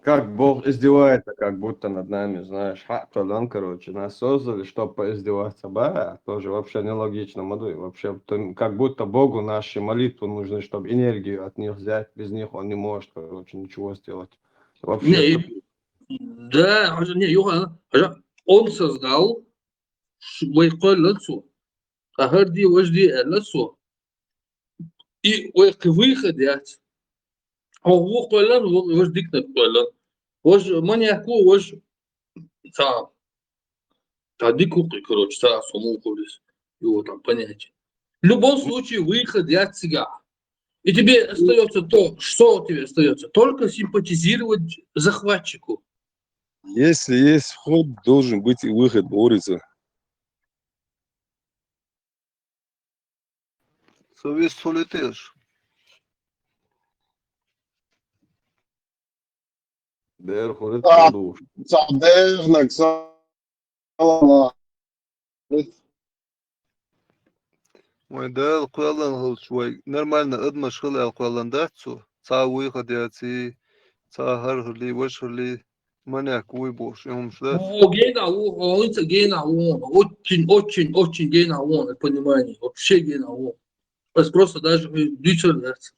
Как Бог издевается, как будто над нами, знаешь, хьаъ къойлан, короче, нас создали, чтобы поиздеваться, ба, тоже вообще нелогично, ма дуй, вообще, то- как будто Богу наши молитвы нужны, чтобы энергию от них взять, без них он не может, короче, ничего сделать. Вообще, Не, и- да, хьажа, не, юха, хьажа, он создал ш- вай къойлан цо. Ахар ди, вож ди, аьлла цо. И вай кхы выход яц. О, ву къойлан, ву- вож дикна къойлан. Вож маньяку, вож ца. Та дикухи, короче, ца сумухулис. Его там понятие. В любом случае, выход яц цигахь. И тебе остается то, что тебе остается? Только симпатизировать захватчику. Если есть вход, должен быть и выход, говорится. Совет солитеш. Дер хурит А. душ. Цхьа дехнаг салама. Вай Дала кхоьллан хилча, вай нормально адамаш хила аьлла кхоьллан дац цо. Цхьа выход яций, цхьа хӀара хилий, важа хилий, маньяк вуй бохуш, и хӀумаш дац. О, гена, о, о, инца гена, о, очень, очень, очень гена, о, понимание, вообще гена, о. Просто даже дюцер дац.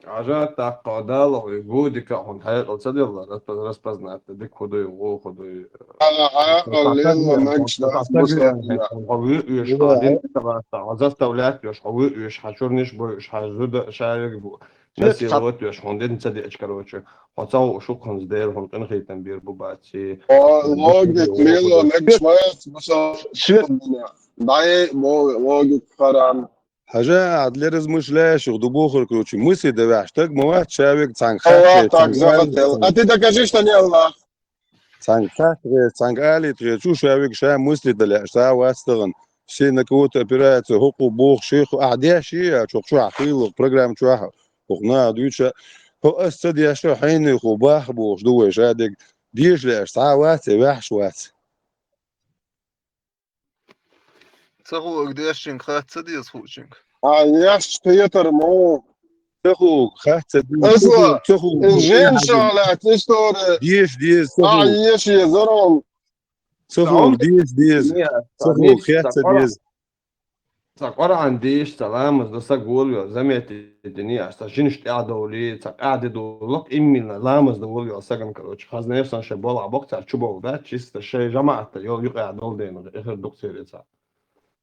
Хьажа, тӀаккха Дала хьуй гу дика хьуна хьекъал ца делла, распоз- распознать, дика хӀу дуй, гӀо хӀу дуй. Ала хьекъал лелла нагаш дац бусалба. Хьо вуьйш, хьо дин таласта, хьо заставлять йош, хьо вуьйш, хьо чурниш буйш, хьо зуда шариг бу. Насиловать йош, хьуна дин ца деъча, короче. Хьо ца хууш хӀу хӀанз дер, хьуна къинхетам бир бу баци. О, логик лелла нагаш вац бусалба. Дай, бо, логик харам. Хьажа, а для размышляющих, ду бохур, короче, мысли да ваьхьа, так ма вац, шавиг цхьанга Аллах хаттар, так цхьанга захотел. А ты докажи, что не Аллах. Цхьанга хаттар, цхьанга алитар, чу шавиг ша мысли да лаьш, ца вац таган. Все на кого-то опираются, хӀокху боху, шех, а деш, а чохь чохь хилла, программа чохь, хӀокху наха дуьйцу, хӀо ас ца деш, хьенеху бах бохуш ду вай шадерг. Деша лаьш, ца вац, ваьхьаш вац. Ца хуург дешчинга хатта ца деза хуучинга. А, яш хетар мо. Ца хуург хатта ца деза. Аса, Ца хуург. Инжен шалат история. Деша деза, ца А, хуург. еш езаром. Ца хуург, деша деза. Ца хуург, хатта ца деза. Ца Къуръан деша, ца ламаз да саг волавел, заметить дини, аса жинаш тӀаьхьадовли, ца къаьхьа де долу, именно ламаз да волавел саган, короче. Хазна сан шайн болх боккху цара чу бовла, да, чисто шайн жамаӀатта йо юкъа долу дена, эхар дукха церан цара.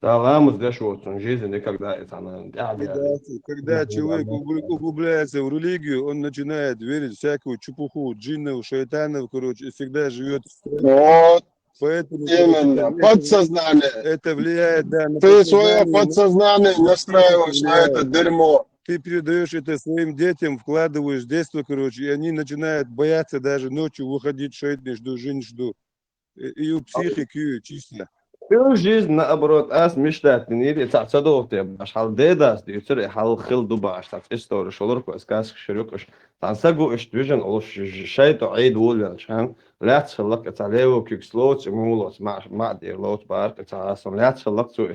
Да, ламаз деш воцун, жизнь никогда и цана тӀаьхьа де. Когда, когда человек угл- углубляется в религию, он начинает верить в всякую чепуху, джиннов, шайтанов, короче, и всегда живет в страхе. Вот, Поэтому, именно. короче, Подсознание. это влияет, да, на Ты свое подсознание, на- подсознание настраиваешь на это дерьмо. Ты передаешь это своим детям, вкладываешь в детство, короче, и они начинают бояться даже ночью выходить, шайтниш ду, жиниш ду. И, и ю психику, чисто. Всю жизнь, наоборот, ас мечтать динийра, и цхьа ца догӀу те баш, хьал дедац дийцар, и хьал хила ду баш, цхьа история шолурку, ас каск ширюк иш. Цхьан сагу иш движен олуш шайтӀа Ӏийд вулвелча, хан, лаьц хиллак, и цхьа лево куьк слоц, и мулоц, ма, ма дер лоц, барк, и цхьа асан лаьц хиллак цу.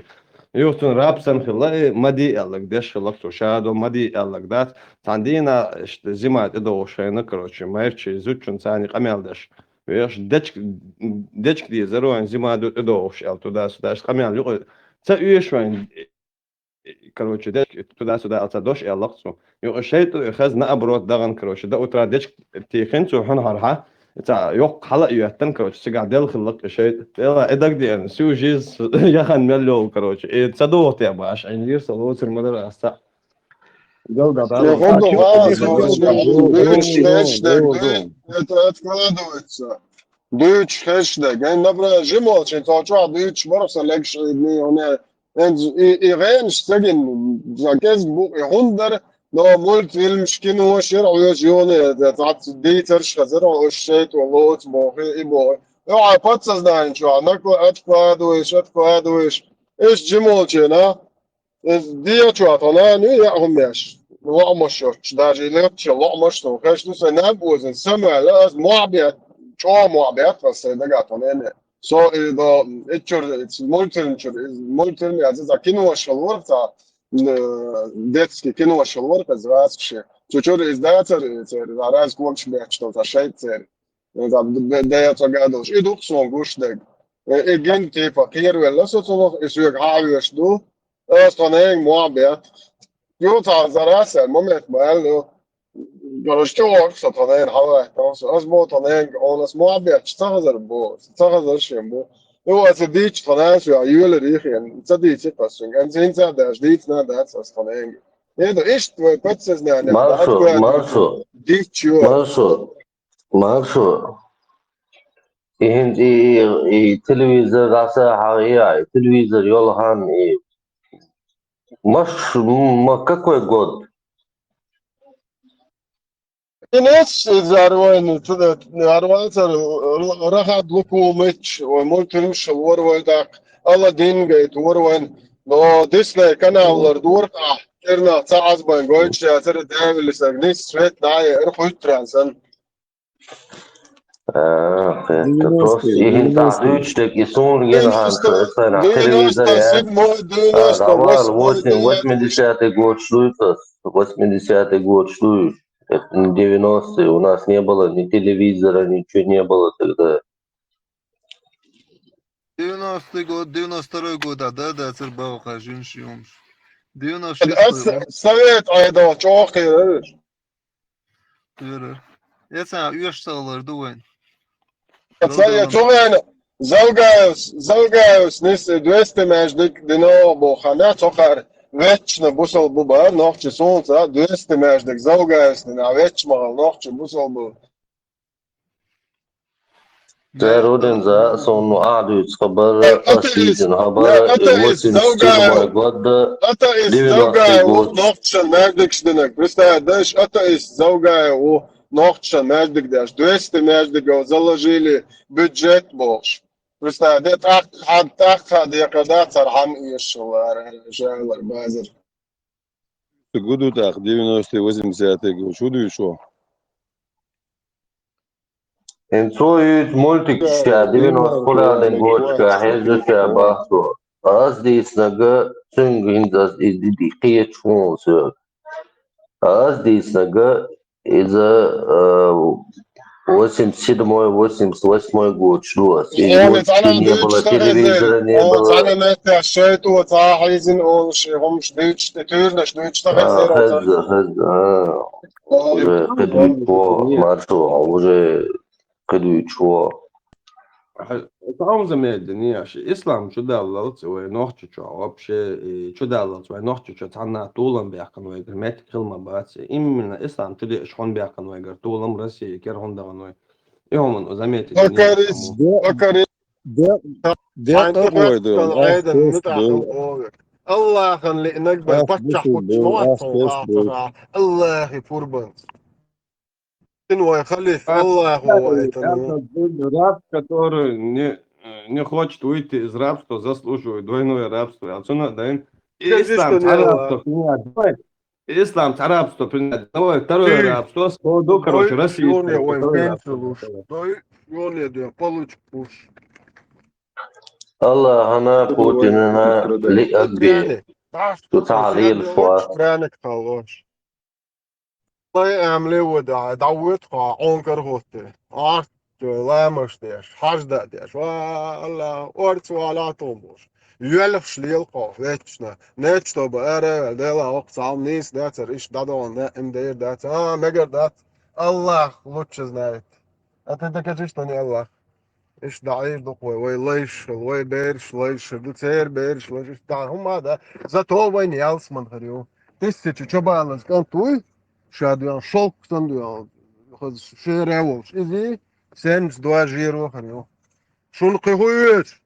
Юх цун раб сан хилла, и ма ди аьллаг деш хиллак цу, шадо ма ди аьллаг дац, цхьан дийна, ишта зима тӀедогӀуш хӀайна, короче, майрчи зудчун цани къамел деш. Веш дечк-, дечк дезар вайн, зима ду тӀедогӀуш аьл, туда-сюда, иш къамел юкъа. Ца уьйш вайн, короче, дечк туда-сюда аьл ца дош аьллакх цу. Юкъа шайтӀа и хаз наоборот дагӀан, короче, до утра дечк тихин цу хьун хьархьа. Ца йоккха хьала а йоьттан, короче, цигахь дел хиллакх и шайтӀа. Тела и даг диэн, всю жизнь яхан мел йол, короче. И ца догӀу те баш, Ӏин йир са лоцур ма дара ас цхьа. Галгадал. Э, хоббу ваза, дуйчу хешнаг, дуй-, это откладывается. Дуйчу хешнаг. Эн, например, жимолчен цо чохь дуйчу бархӀ са легаш идни, хьуна, эн, и, и гӀенаш цагин, за кезг бу, и хӀунда дара, но мультфильмаш, кинош яра, хьоьжа юхана, это, цхьацца дийцарш хазар, уж шайтӀа лоцу боху, и боху. Ну, а подсознание чохь, накла-, откладываешь, откладываешь. Иш жимолчена, Иза дечо тхо нана ю, яа хӀумнеш, лоӀамаш йоцуш, даже и летча лоӀамаш ду, хеш ду сайн наб оза, самаьла, аз мохь бет, чӀо мохь бет, аз сайн дага тхо нана. Со и до, и чур, и мультфильм чур, и мультфильм, я за киношал ворца, э, детский киношал ворца, зраск ше. Цу чур из дацар, и цер, за раз кокш бет, что за шейт цер. Э, за д-, д-, дая цо гадалш. И дух сон гуш дег. Э, и ген типа, кхервелла со цунах, и суег хьавеш ду. Ас тхо ненга мохь бет. Ю, цхьа зарас, э, момент ма аьлла, ю. Короче, чу воккха со тхо ненга хьалаьттан со. Ас бо тхо ненга, он ас мохь бет, ца хазар бо, ца хазар шен бо. Ю, аса дийча тхо ненга, ю, а юьлар йихен, ца дийци пасунг. Ан зин ца даш, дийц на дац ас тхо ненга. Еду, ишт твой подсознание. Маршо, маршо. Дийч, ю. Маршо. Маршо. И хӀинца и, и, и телевизор дӀасахьа, и, и телевизор йолу хан, и маш, м-, ма какой год? Инес из арвайна, цу-, арвайцар, рахат лукумыч, ой, мультфильмш лор вай дак, Аладдин гайт вор вайн, но Дисней канал лар дур, а, кирна ца азбан гойч, я цара дявили саг, нис свет дай, эр хуйтран сан. А, это просто девяностые, и хин девяностые. Дуьйцуш дерг, и суна гина ханна, девяносто, это на телевизоре, а? Девяносто седьмой, а, девяносто восьмой, восемь, восьмидесятый год, что это? Восьмидесятый год, что это? Это не девяностые, у нас не было ни телевизора, ничего не было тогда. Девяностый год, девяносто второй год, а, да, да, цербаваха, жин шиумш. Девяносто шестой год. Совет айдал, чохир. Тера. Эца уьш сагӀалар ду вайн. Ца я чугӀена Залгаевс, Залгаевс нис двести междик дино бо хана цохар вечна бусал бу бар, нохчи сунца двести междик Залгаевс дина веч магал нохчи бусал бу. Церу динза сон а дуьйцу хабар, атеист, ас дийцина хабар, атеист, восемьдесят седьмой год, атеист девяностый Залгаев год. Нохчан мярдигаш динаг. Представь, даш атеист Залгаев у нохчан мярдиг даш. Двести мярдигов заложили бюджет бохуш. Представь, де тӀаккха, тӀаккха декъа да цархьан эшалара, жалар, базар. Гуду тӀаккха девяностый, восьмидесятый год. Шу дуьйцу? Эн цо юьйцу мультик ша девяносто хӀуллалден гочка хьежа ша бахцо. Ас дийцинарг цуьнга хӀинца ас и ди-, ди-, кхечу хӀума соьга. Ас дийцинарг иза, э, восемьдесят седьмой, восемьдесят восьмой год ду ас. И вот не было телевизора, не было. Цхьана меттехь шайтӀо ца хьийзина олуш, и хӀумаш дуьйцуш, тӀе туьйранаш дуьйцуш ца хезира. А, хезна, хезна, а. Уже кхидуьйчу вогӀу, маршо, уже кхидуьйчу вогӀу. Хьан замедда, ислам чудаллалц вай нохчичо вообще, и чудаллалц вай нохчичо цхьанна а толам баьккхина вайгара меттиг хила ма бац. Именно ислам чудеаш хьун баьккхина вайгара толам Россия кер хьун дахана вай. И хьуман заметить. Декъар ду, Ӏайда, муьтӀахь ду. Аллахьан лиънарг бен паччахь хӀуттуш ма вац тхуна хьалха, Аллахьи пурбанца. Син вай халиф, Аллаху вайтану. Раб, который не, не хочет выйти из рабства, заслуживает двойное рабство. А что надо им? Скажи, что Ислам не цхьа Аллах. рабство принять. Давай, ислам цхьа рабство принять. Давай второе Ты рабство. Скажи, короче, Ой, Россия. Юния, ой, Второе пенсию рабство. лучше. Ой, Юния, да, получишь куш. Аллахьана Путинана лиъагби. Пряник. Даш, Цу цхьа шер лел да фуа. лучше пряник халош. Лай амле вода, да вот ха, он кар хотте. Арт, ламаш деш, хаж да деш. Ва, Аллах, орц ва ла томбуш. Юэлхш лел ха, вечно. Нет, чтобы эре, дела, ок, сам, нис, да, цер, иш, да, дон, да, им, да, да, а, мегар, да. Аллах лучше знает. А ты докажи, что не Аллах. Иш, да, иш, да, вай, вай, лайш, вай, берш, лайш, да, цер, берш, лайш, да, хума, да. Зато вай не алсман харю. Тысячи чобалас кантуй, шадуян, шелк сандуян, хаз шере волш. Изи, семьдесят два жир вахарю. Шун кы хуеш?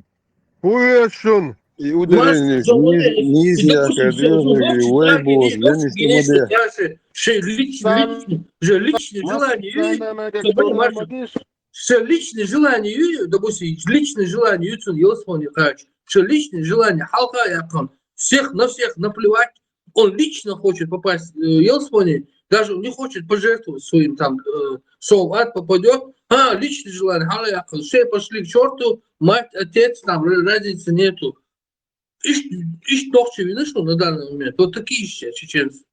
Хуеш шун? И ударение Масло вниз, ударение, вниз и, я допустим, ходил, допустим, говорю, да, ой, или боже, я не допустим, что если делать. даже, же личное, Сам- личное, же личное желание, Сам- то понимаешь, что личное желание, допустим, личное желание, Юцин Йосифович, что личное желание, халка якон, всех на всех наплевать, он лично хочет попасть, э, Йосифович, даже он не хочет пожертвовать своим там, э, что в ад попадет, а, личное желание, халка якон, все пошли к черту, мать, отец, там ра- разницы нету. Иш, иш тохчевина, что на данный момент, вот такие сейчас чеченцы.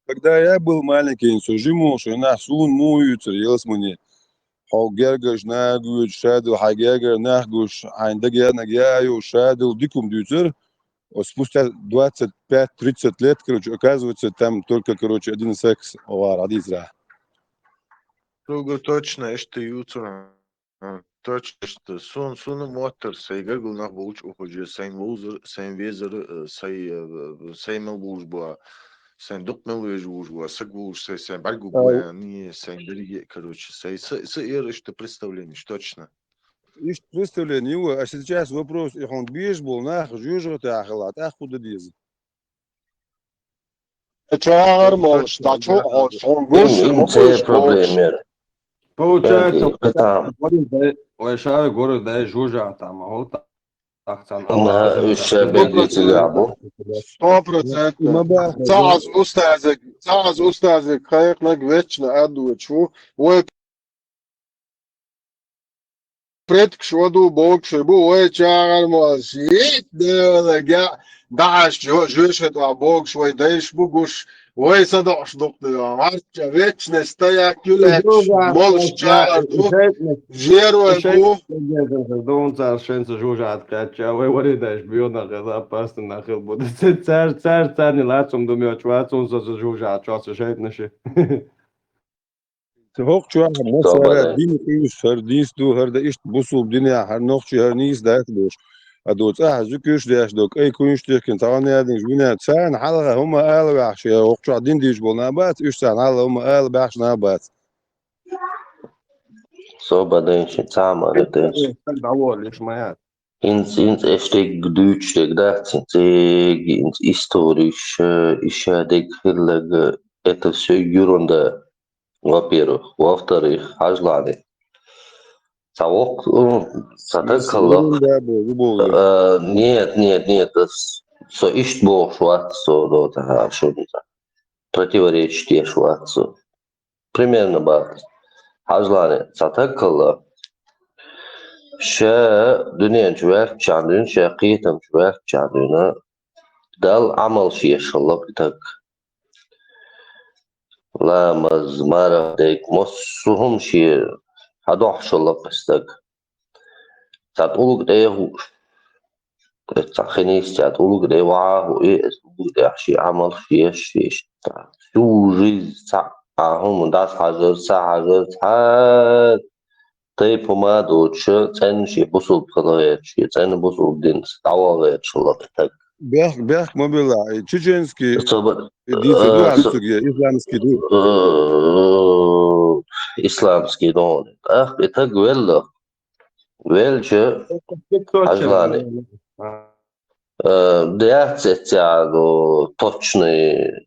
Когда я был маленький, сужиму, что на сун муются, елсмани. Хо гергаш нагуч, шадил, ха гергар нагуч, айн дагер нагяю, шадил, дикум дюцер. Вот спустя двадцать пять тридцать лет, короче, оказывается, там только, короче, один секс вар, адизра. Тугу точно, ишта юцура. А, точно, ишта. Сун, суна моттар, сай гаргал нах болуч ухужа, сайн вузар, сайн везар, э, сай, э, сай мел вуж буа, сайн дук мел веж вуж буа, саг вуж, сай, сайн баргу буа, не, сайн дерге, короче, сай, са, са эр ишта представление, точно. Ишта представление, а сейчас вопрос, и он беж был, нах, жужа, ты ахала, так куда деза. Чагар молш, да чо, он Им, им це проблема. Получается, Окей, там. Ой, шави горы, да, жужа там, а вот так, так, На, ще більше цікаво. Сто процентов. Ма ба- Цаз устазик, цаз устазик, хайх наг вечно адучу. Ой, предкш воду бокши бу, ой, чагар молш, ит, да, да, да, жу-, жушет ва бокш, ой, дайш бу гуш, ой, садош дук, да, варча, вечно стоя, кюлеч, молш, чагар, дук, жерой бу. Дон цар шенца жужа откача, ой, вари дайш, биона, газа, пасты нахил буду. Цар, цар, цар, не лацум, думаю, чвацум, за жужа, чвацу, жайт наши. Хок чуа, масара, дин кыйыс, хар дис ду, хар да ишт бусул дуня, хар нохчи, хар нис дайт буш. А до цаха зукуш деш до, кай кунш техкин, таган ядин жбина, цан халга хума алвахши, хок чуа дин диш болна бац, иш цан халга хума албахш на бац. Соба денши, цама денши. Довольно, иш моя. Инц, инц эштег дүүчтег да, цин цеги, инц историш, э, иша дег хиллег, э, это все юрунда, во-первых. Во-вторых, хажлани. Савок, м, сатак каллах. Да, бу, бу, бу. Э, нет, нет, нет, э, с-, со ишт бохш ват, со до та шунда. Противоречит еш ват со. Примерно бар. Хажлани, сатак калла. Ше дунен чувак чандун, ше китам чувак чандуна. Дал амал ши шаллак так. Ламаз, мара дег, мос сухум ши хадох шаллак так. Цат улуг деху. Цат хинис, цат улуг де ваху, и улуг де ши амал ши ши. Всю жизнь ца ахум дас хажар, ца хажар, ца тей помадуча, цен ши бусул пхалаячи, цен бусул дин, ставаячи латак. Бех, бех, мобила, и чеченский, Собар. и дин, Э, исламский, исламский дин. Э, исламский дон. Ах, и так велла. Велча, хажлани. Э, дяц эцяну точный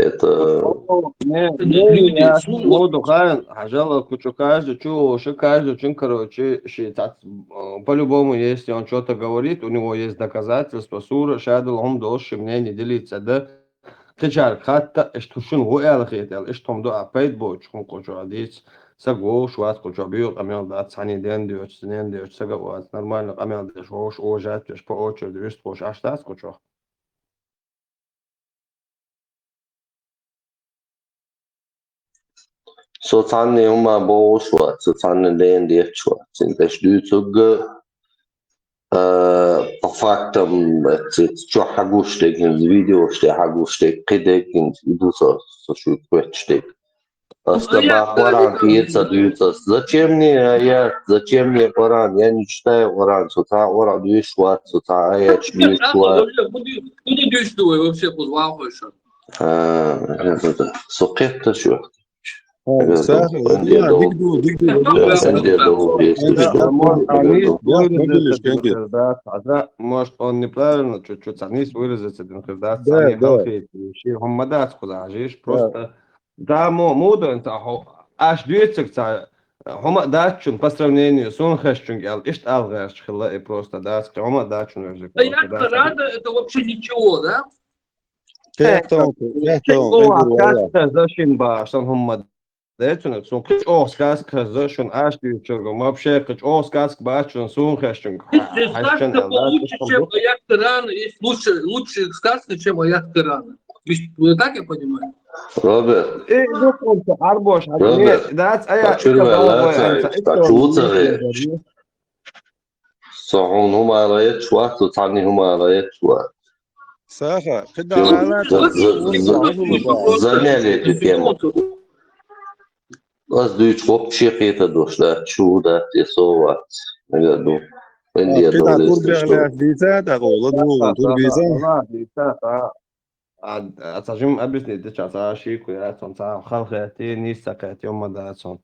Это... Не, не, не, я, ну, духовен, хьажал, кучу каждый, чу, оши каждый, чин, короче, ши, так, э, по-любому, если он что-то говорит, у него есть доказательства, сура, шадал, он должен мнение делиться, да? Кхычарга хатта, иштта хӀушуна гӀо аьлла хетаьлла, иштта хӀума ду а пайда боцу хӀума кху чохь дийца. Са говш вац кху чохь, буьйгӀа къамел дац, цхьаьний ден доьцу, нен доьцу, сага вац, нормально къамел деш, вовш ожат веш, по очереди вистхуш, аш дац кху чохь. Со цхьанна хӀума бохуш вац, со цхьанна ден детташ вац. Цуьнан тӀе дуьйцург, а, по фактам, ца чохь хьагуш дерг, хӀинца видеош тӀе хьагуш дерг, кхин дерг, хӀинца и ду со, со шуьга хоьттуш дерг. Ас дан баккха Къуръан тӀера ца дуьйцу ас. Зачем мне аят? Зачем мне Къуръан? Я не читаю Къуръан. Со цхьа Къуръан дуьйцуш вац, со цхьа аяташ дуьйцуш вац. Куда дуьйцуш ду вай вообще кхуза вахойша? А, это да. Со кхетта шу. Ой, Саха, диг ду, диг ду, диг ду. Может, он неправильно чуть-чуть, а не выразиться, да, да. Ши хӀума дац кхуза, хьажийша, просто да, мо-, муха ца хьо, аш дуьйцург ца, хӀума дац шуна по сравнению, суна хезчуьнга аьлла, иштта ала гӀерташ хилла, и просто дац, хӀума дац шуна вежарг. Да, я рада, это вообще ничего, да? Кхетта, кхетта, О, сказка за шин ба, сан хӀума дац шуна, суна кхин чӀогӀа сказка хеза, шуна аш дуьйцург, вообще кхин чӀогӀа сказка бац шуна, суна хезчуьнга. Сказка получше, чем аят Корана, есть лучше, лучшие сказки, чем аят Корана. Вы так я понимаю? Роберт. Э, ну, просто арбош, а Роберт, не, дац, а я, почему это баловая, это, это, Со хьуна хӀума ала етташ вац, со цхьанна хӀума ала етташ вац. Саха, кхидӀа ала етташ вац. Замяли эту тему. Ас дуьйцу гӀопта шен кхетар долуш дац, шу дац, я со вац. Ага, ду. КхидӀа турбехь лаьцна дийца, тӀаккха вала ду, турбийца. А, а ца жим объяснить дича, ца шийку яц, он ца халхети, нийса кхети, он ма дац он.